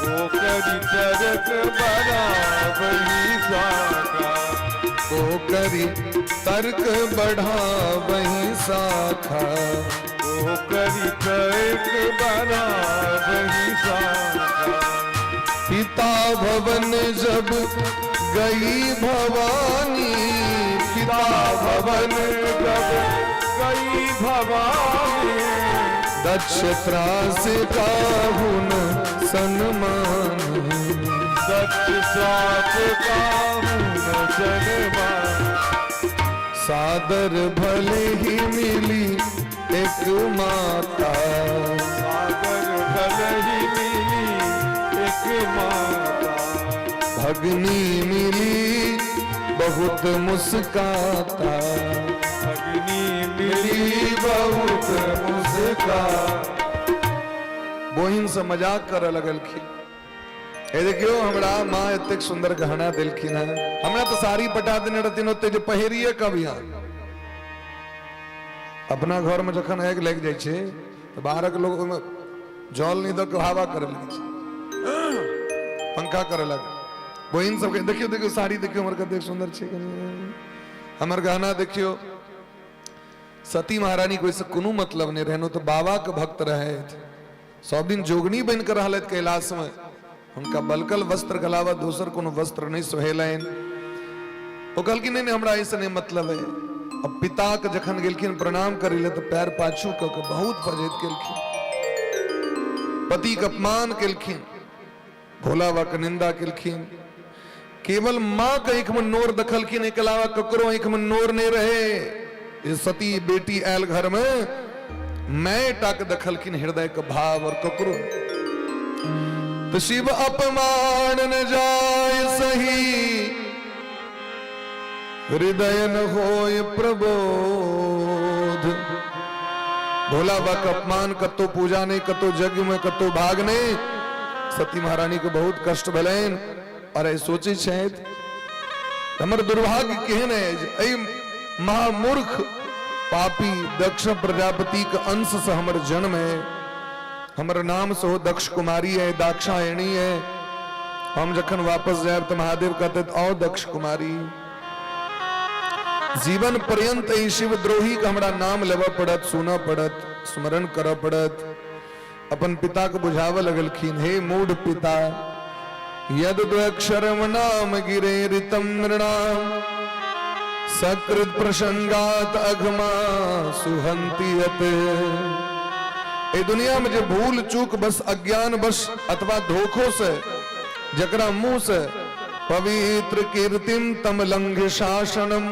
ओ करी तर्क बढ़ा वही साखा, ओ करी तर्क बढ़ा वही साखा, ओ करी तर्क बढ़ा वही साखा। पिता भवन जब गई भवानी, पिता भवन जब गई भवानी, दक्ष त्रास काहुन सन्मान, दक्ष श्राप काहुन सन्मान। सादर भले ही मिली एक माता, सादर भले ही मिली एक माता, भगनी मिली बहुत मुस्काता, भगनी मिली बहुत मुस्का। बहिन से मजाक करऽ लगलखिन, हे देखियो, हमरा माँ एतेक सुंदर गहना देलखिन है, हमरा तऽ साड़ी पटा देने रहथिन ओते जे पहिरिए कभी। अहाँ अपना घर में जखन आगि लागि जाइ छै तऽ बाहरक लोग ओहिमे जल नहि दऽ कऽ हवा करऽ लगै छै, पंखा करऽ लगै। बहिन सबके, देखियौ देखियौ, साड़ी देखियौ हमर कतेक सुन्दर छै, हमर गहना देखियौ। सती महारानी को ओहिसँ कोनो मतलब नहि रहनि। ओ तऽ बाबाके भक्त रहथि, सब दिन जोगनी बनि कऽ रहलथि कैलाशमे। हुनका बलकल वस्त्र के अलावा दोसर कोनो वस्त्र नहि सोहेलनि। ओ कहलखिन, नहि नहि, हमरा एहिसँ नहि मतलब है। आ पिताके जखन गेलखिन प्रणाम करै लए तऽ पैर पाछू कऽ के बहुत फजैत केलखिन, पतिके अपमान केलखिन, भोला बाबा के निंदा केलखिन। केवल माँ के आँखि में नोर देखलखिन, एहिके अलावा ककरो आँखि में नोर नहीं रहे। ये सती बेटी आयल घर में, मैं टाक देखलखिन हृदय के भाव और ककरो। तो शिव अपमान न जाय सही, हृदय न होय प्रबोध। भोला बाबा के अपमान कतो पूजा नहीं, कतो यज्ञ में, कतो भाग नहीं। सती महारानी के बहुत कष्ट भेलनि और एहि सोचै छथि हमर दुर्भाग्य केहन है, एहि महामूर्ख पापी दक्ष प्रजापति के अंश से हमर जन्म है, हमर नाम सेहो दक्ष कुमारी है, दाक्षायणी है। हम जखन वापस जायब तऽ महादेव कहते आओ दक्ष कुमारी। जीवन पर्यंत एहि शिवद्रोही के हमरा नाम लेबऽ पड़त, सुनऽ पड़त, स्मरण करऽ पड़त। अपन पिता के बुझाबऽ लगलखिन, हे मूढ़ पिता, यद द्वक्षरम नाम गिरे ऋतम नृणाम सकृत प्रसंगात अघमा सुहंती यत। एहि दुनिया में जे भूल चूक बस, अज्ञान बस अथवा धोखो से जकरा मुंह से पवित्र कीर्तिम तम लंघ शासनम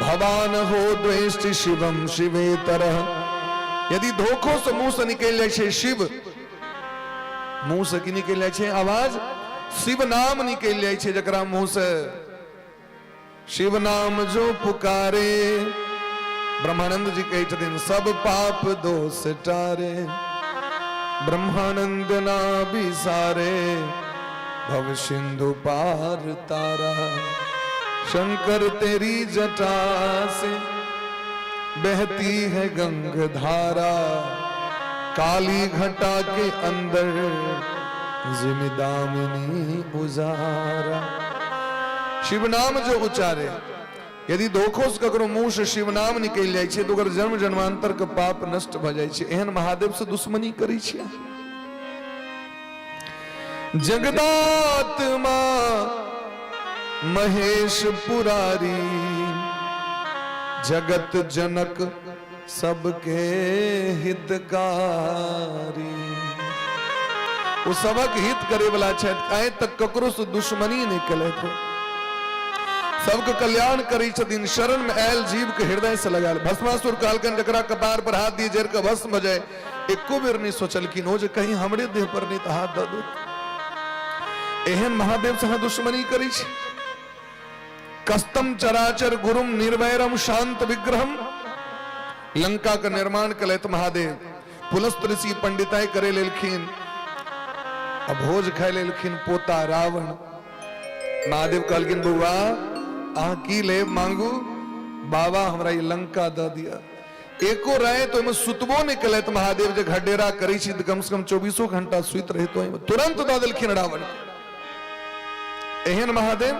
भवान हो द्वेष्टि शिवम शिवेतर। यदि धोखो से मुंह से निकलि जाइ छै शिव, मुंह से की निकलि जाइ छै आवाज, शिव नाम निकलि जाइ छै जकरा मुंह से, शिव नाम जो पुकारे, ब्रह्मानंद जी कहै छथिन सब पाप दोष टारे, ब्रह्मानंद ना बिसारे, भव सिंधु पार तारा, शंकर तेरी जटा से बहती है गंग धारा, काली घटा के अंदर जिमिदामिनी उजारा। शिव नाम जो उचारे, यदि धोखो से ककरो मुंह से शिव नाम निकलि जाइ छै तऽ ओकर जन्म जन्मांतर के पाप नष्ट भऽ जाइ छै। एहन महादेव से दुश्मनी करै छियै। जगदात्मा महेश पुरारी, जगत जनक सबके हितकारी। ओ सबक हित करे वाला छथि, आइ तक ककरो से दुश्मनी नहि केलथि, सबके कल्याण करै छथिन। शरण में आयल जीव के हृदय से लगायल। भस्मासुर कहलकनि जकरा कपार पर हाथ दिए जरि के भस्म भऽ जाय, एको बेर नहि सोचलखिन ओ जे कहीं हमरे देह पर नहि तऽ हाथ दऽ देत। एहन महादेव से अहाँ दुश्मनी करै छी। कस्तम चराचर गुरुम निर्वैरम शांत विग्रहम। लंका के निर्माण केलथि महादेव, पुलस्त ऋषि पंडिताई करे लेलखिन आ भोज खाय लेलखिन पोता रावण। महादेव कहलखिन बौआ अहाँ की लेब मांगू, बाबा हमरा ई लंका दऽ दिअ। एको राति ओहिमे सुतबो नहि केलथि महादेव, जे घडेरा करै छी तऽ कम से कम 24 घंटा सुति रहितो, ओहिमे तुरंत दऽ देलखिन रावण। एहन महादेव।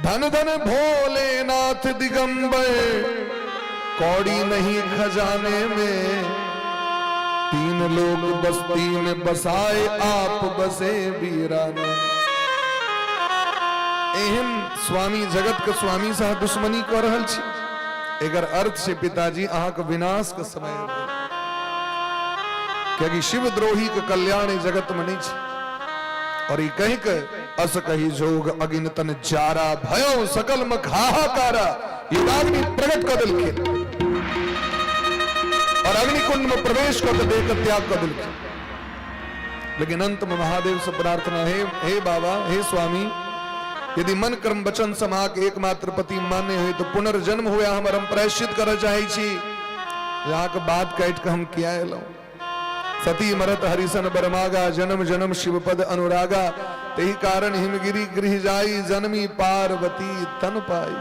धन धन भोलेनाथ दिगंबर, कौड़ी नहीं खजाने में, तीन लोग बस्ती में बसाए आप बसे वीराने। एहन स्वामी जगत के स्वामी से दुश्मनी कऽ रहल छी। एकर अर्थ छै पिताजी अहाँके विनाश के समय आबि गेल, कियाकि शिवद्रोही के कल्याण एहि जगत में नहीं छै। और ई कहि के अस कही जोग अगिन तन जारा, भयो सकल मख हाहाकारा। युगाग्नि प्रकट कऽ देलखिन और अग्निकुंड में प्रवेश कऽ के देह के त्याग कऽ देलखिन। लेकिन अंत में महादेव से प्रार्थना, हे हे बाबा, हे स्वामी, यदि मन कर्म वचन से अहाँके एकमात्र पति मान्य हुए तो पुनर्जन्म हुए हमर, हम प्रायश्चित करऽ चाहै छी। अहाँके बात काटि कऽ हम किया एलहुँ। सती मरत हरिसन बरमागा, जन्म जन्म शिवपद अनुरागा, तही कारण हिमगिरी गृह जाई, जन्मी पार्वती तन पाई।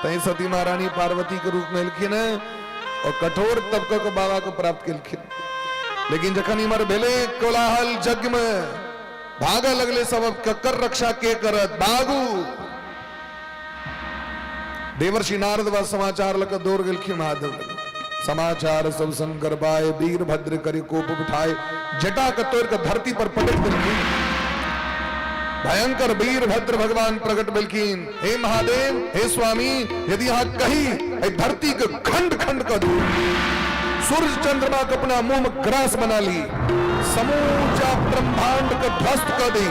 तही सती महारानी पार्वती के रूप में एलखिन और कठोर तप कऽ के बाबा के प्राप्त केलखिन। लेकिन जखन इमर भेलै कोलाहल यज्ञ में भागऽ लगले सब, अब ककर रक्षा के करत, भागू। देवर्षि नारद बा समाचार लऽ कऽ दौड़ गेलखिन महादेव लग। समाचार सब शंकर पाए, वीरभद्र करि कोप उठाए, जटा के तोड़ के धरती पर पटक देलखिन। भयंकर वीरभद्र भगवान प्रकट भेलखिन। हे महादेव, हे स्वामी, यदि अहाँ कही एहि धरती के खंड खंड कऽ दू, सूर्य चंद्रमा के अपना मुंह में ग्रास बना ली, समूचा ब्रह्मांड के ध्वस्त कऽ दी,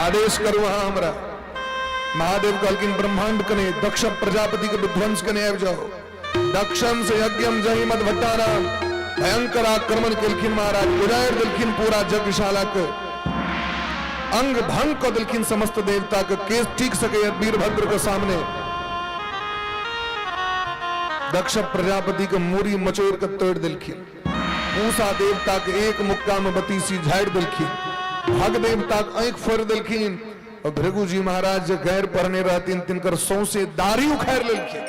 आदेश करू अहाँ हमरा। महादेव कहलखिन ब्रह्मांड कने दक्ष प्रजापति के विध्वंस कने आबि जाओ। दक्षम से यज्ञम जही मत भट्टाना। भयंकर आक्रमण केलखिन महाराज, उजाड़ि देलखिन पूरा यज्ञशाला के, अंग भंग कऽ देलखिन समस्त देवता के, केस टीक सकैए वीरभद्र के सामने। दक्ष प्रजापति के मूड़ी मचोड़ के तोड़ देलखिन। मूसा देवता के एक मुक्का में बतीसी झाड़ि देलखिन। भग देवता के आंखि फोड़ि देलखिन। और भृगु जी महाराज जे गैर पढ़ने रहथिन तिनकर सौंसे दाढ़ी उखाड़ि लेलखिन।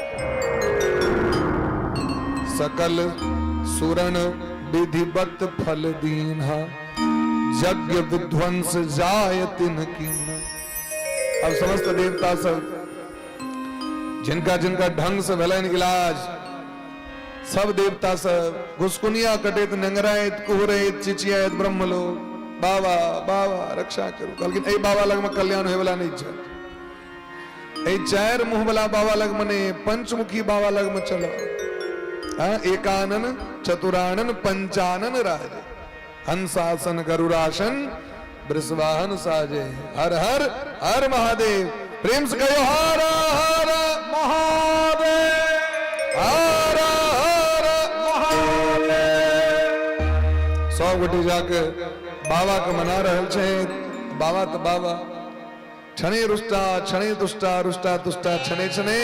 सकल सुरण विधिवत फल दीन्हा, यज्ञ विध्वंस जाय तिन कीन्हा। अब समस्त देवता सब जिनका जिनका ढंग से भेलनि इलाज, सब देवता सब घुसकुनिया कटैत नेंगराइत कुहरैत चिचियाइत ब्रह्मलोक, बाबा बाबा रक्षा करू। कहलखिन एहि बाबा लगमे कल्याण होयवला नहि छै, एहि चारि मुँह वाला बाबा लगमे नहि, पंचमुखी बाबा लगमे चलो। एकानन चतुरानन पंचानन राज, हंसासन गरुड़ासन वृषवाहन साजे, हर हर हर महादेव। प्रेम से कहो हर हर महादेव, हर हर महादेव। सब गोटे जाके बाबा के मना रहल छै। बाबा तऽ बाबा क्षणे रुष्टा क्षणे तुष्टा रुष्टा तुष्टा क्षणे क्षणे,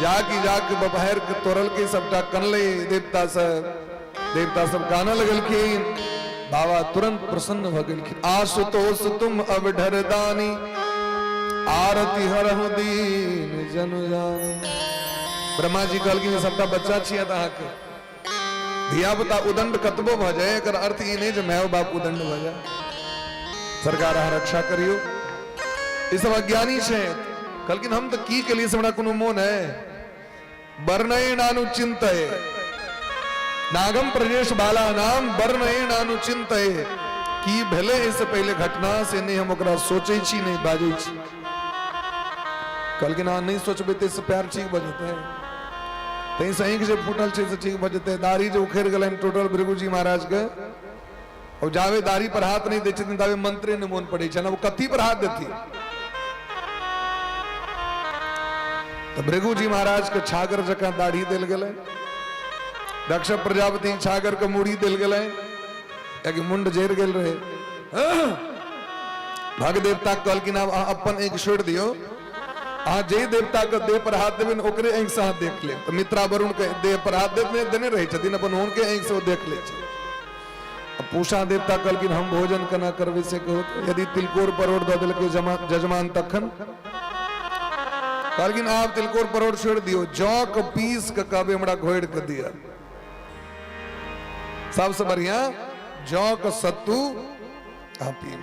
जाके जाके बपहर के तोड़ल के सबटा कनले देवता सब। देवता सब कानऽ लगलखिन। बाबा तुरंत प्रसन्न भऽ गेलखिन। आशुतोष तुम अब ढर दानी, आरती हरहु दीन जनु जानी। ब्रह्मा जी कहलखिन सबटा बच्चा छियै अहाँके, धिया पुता उदंड कतबो भऽ जाय एकर अर्थ ई नहि जे my बाप उदंड भऽ जाय। सरकार अहाँ रक्षा करियौ, ई सब अज्ञानी छै। कहलखिन हम तऽ की केलियै से हमरा कोनो मोन है। वर्णयेणानुचिन्तये नागम प्रजेश बाला नाम वर्णयेणानुचिन्तये, की भेलै एहिसँ पहिले घटना से नहि हम ओकरा सोचै छी नहि बाजै छी। कहलखिन अहाँ नहि सोचबै ताहिसँ प्यार ठीक भऽ जेतै, ताहिसँ आँखि जे फूटल छै से ठीक भऽ जेतै, दाढ़ी जे उखड़ि गेलनि टोटल भृगुजी महाराजके, और जावे दाढ़ी पर हाथ नहीं दै छथिन ताबे मंत्रे नहि मोन पड़ै छनि, अब कथी पर हाथ देथिन। तऽ भृगुजी महाराज के छागर जकाँ दाढ़ी देल गेलै, दक्ष प्रजापति छागर के मूड़ी देल गेलै, कियाकि मुंड जरि गेल रहे। भग देवता कहलखिन आब अहाँ अपन आँखि छोड़ि दियौ, अहाँ जाहि देवता के देह पर हाथ देबै ने ओकरे आँखि से अहाँ देख लेब। तऽ मित्रा वरुण के देह पर हाथ देने रहै छथिन, अपन हुनके आँखि से ओ देख लै छै। पूषा देवता कहलखिन हम भोजन केना करबै से कहू, यदि तिलकोर परोड़ दऽ देलकै जजमान तखन। कहलखिन आब तिलकोर परोड़ छोड़ि दियौ, जौ के पीस के कहबै हमरा घोरि के दिअ, सबसे बढ़िया जौ के सत्तू अहाँ पीब।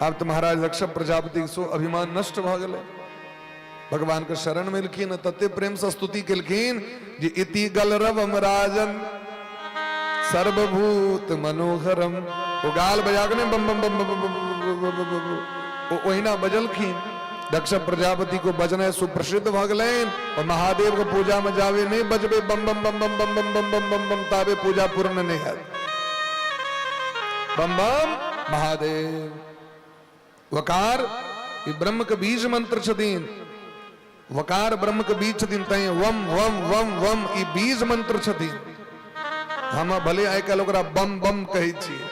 आब तऽ महाराज दक्ष प्रजापति सो अभिमान नष्ट भऽ गेलै, भगवान के शरण में एलखिन, तते प्रेम से स्तुति केलखिन जे इति गलरवम राजन सर्वभूत मनोहरम। ओ गाल बजा के बम बम बम बम बम बम ओ ओहिना बजलखिन। दक्ष प्रजापति को बजनाइ सुप्रसिद्ध भऽ गेलनि और महादेव के पूजा में जावे नहीं बजबे बम बम बम बम बम बम बम बम बम बम ताबे पूजा पूर्ण नहीं हैत। बम बम महादेव वकार ई ब्रह्म के बीज मंत्र छथिन, वकार ब्रह्म के बीज छथिन, तैं वम वम वम वम ई बीज मंत्र छथिन। हम भले आइ काल्हि ओकरा बम बम कहै छियै,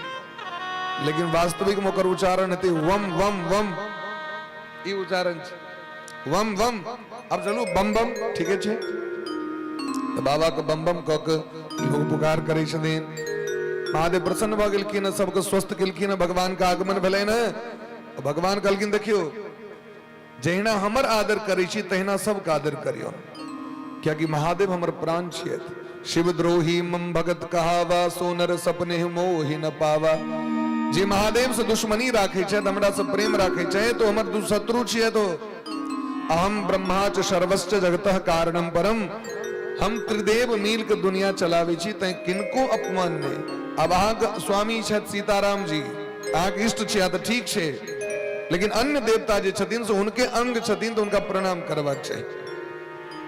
लेकिन वास्तविक में ओकर उच्चारण हेतै वम वम वम, ई उच्चारण छै वम वम। आब चलू बम बम ठीके छै। तऽ बाबा के बम बम कऽ के लोग पुकार करै छथिन। महादेव प्रसन्न भऽ गेलखिन, सबके स्वस्थ केलखिन, भगवान के आगमन भेलनि। भगवान कहलखिन देखियौ जहिना हमर आदर करै छी तहिना सबके आदर करियौ, कियाकि महादेव हमर प्राण छियथि। शिवद्रोही मम भगत कहावा, सोनर सपने मोहि न पावा। जे महादेव से दुश्मनी राखै छथि, हमरा से प्रेम राखै छथि, तो हमर शत्रु छियै। तो अहम ब्रह्मा च सर्वश्च जगतः कारणम परम, हम त्रिदेव मिल के दुनिया चलाबै छी, तैं किनको अपमान नहि। अब अहाँके स्वामी छथि सीताराम जी, अहाँके इष्ट छियै तऽ ठीक छै, लेकिन अन्य देवता जे छथिन से हुनके अंग छथिन तऽ हुनका प्रणाम करबाक चाही।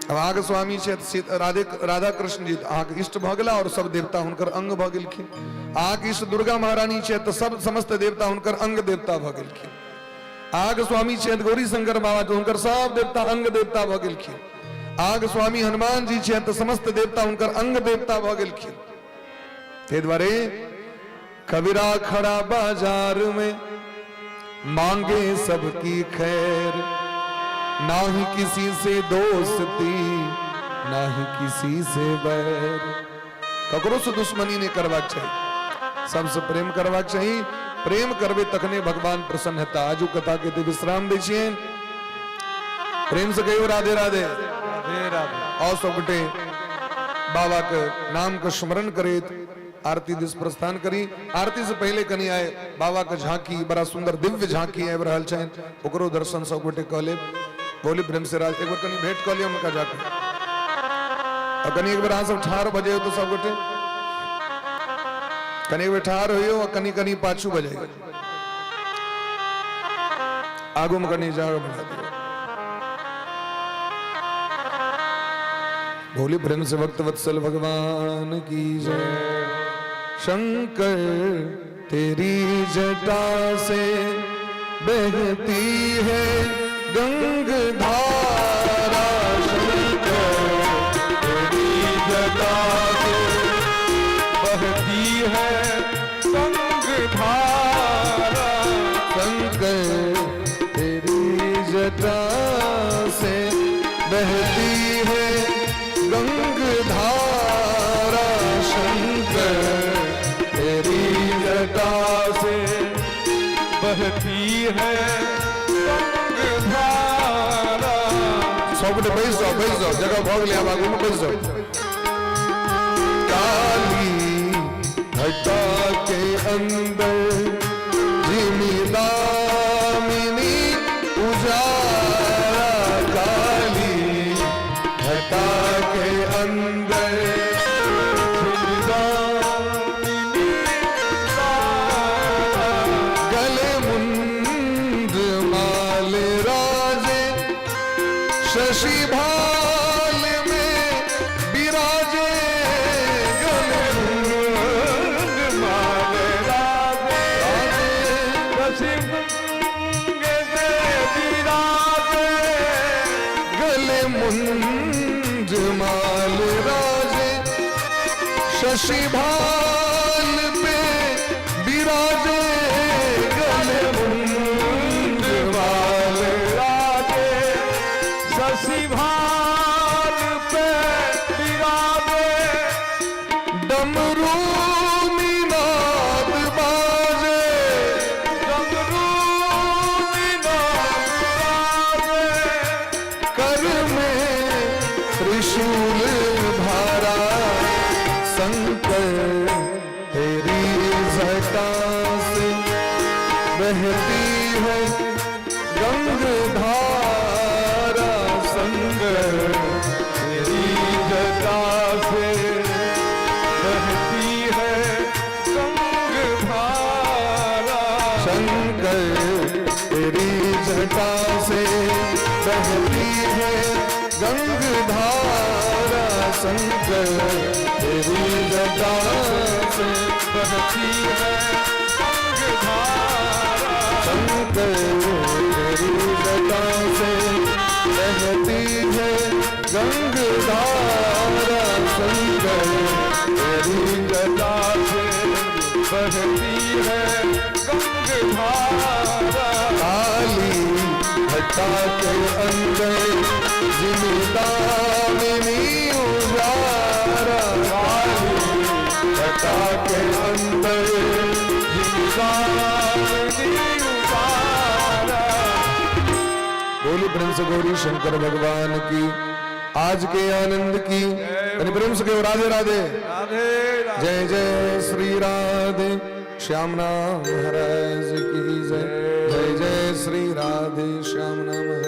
अब अहाँके स्वामी छथि राधे राधा कृष्ण जी, तऽ अहाँके इष्ट भऽ गेला और सब देवता हुनकर अंग भऽ गेलखिन। अहाँके इष्ट दुर्गा महारानी छथि तऽ सब समस्त देवता हुनकर अंग देवता भऽ गेलखिन। अहाँके स्वामी छथि गौरी शंकर बाबा तऽ हुनकर सब देवता अंग देवता भऽ गेलखिन। अहाँके स्वामी हनुमान जी छथि तऽ समस्त देवता हुनकर अंग देवता भऽ गेलखिन। ताहि दुआरे कबीरा खड़ा बाजार में मांगे सबकी खैर, ना ही किसी से दोस्ती ना ही किसी से बैर। ककरो से दुश्मनी नहीं करबाक चाही, सबसे प्रेम करबाक चाही। प्रेम करबे तखने भगवान प्रसन्न हेता। आजू कथा के विश्राम दै छियनि। प्रेम से कहियो राधे राधे। राधे राधे। और सब गोटे बाबा के नाम के स्मरण करैत आरती दिस प्रस्थान करी। आरती से पहले कनी आए बाबा के झांकी, बड़ा सुंदर दिव्य झांकी आबि रहल छनि, ओकरो दर्शन सब गोटे कऽ लेब। बोली प्रेम से राज। एक बार कनी भेंट कऽ लिअ हुनका जाके, और कनी एक बेर अहाँ सब ठाढ़ भऽ जइयौ तऽ सब गोटे कनी एक बेर ठाढ़ होइयौ आ कनी कनी पाछू भऽ जइयौ, आगू में कनी जगह बना दियौ। बोली प्रेम से भक्त वत्सल भगवान की जय। शंकर तेरी जटा से बहती है गंग धारा, शंकर तेरी जटा से बहती है गंग धारा, शंकर तेरी जटा से बहती है गंग धारा, शंकर तेरी जटा से बहती है गंग धारा। सब गोटे बैस जाओ, बैस जाओ, जगह भऽ गेलै, आब आगू में बैस जाओ। काली घटा के अंदर जिमि दामिनी उजाला, काली घटा के अंदर जिमि दामिनी उजाला, गले मुंड माल राजे शशि भाल में विराजे, गले मुंड माल राजे शशि विराजे, गले मुंड माल राजे शशि भाल पे विराजे, गले मुंड माल राजे शशि भाल पे विराजे, डमरू निनाद बाजे, डमरू निनाद बाजे, कर में त्रिशूल धारा, शंकर तेरी जटा से बहती है गंग धारा, शंकर तेरी जटा से बहती है गंग धारा, शंकर तेरी जटा से बहती है गंग धारा, शंकर तेरी जटा से बहती है गंग धारा, शंकर तेरी जटा से बहती है गंग धारा, शंकर तेरी जटा से बहती है गंग धारा, काली घटा के अंदर जिमि दामिनी उजारा, काली घटा के अंदर जिमि दामिनी उजारा। बोली प्रेम से गौरी शंकर भगवान की, आज के आनंद की। प्रेम से कहो राधे राधे, राधे राधे। जय जय श्री राधे श्याम नाम महाराज की जय, जय जय श्री राधे श्याम नाम।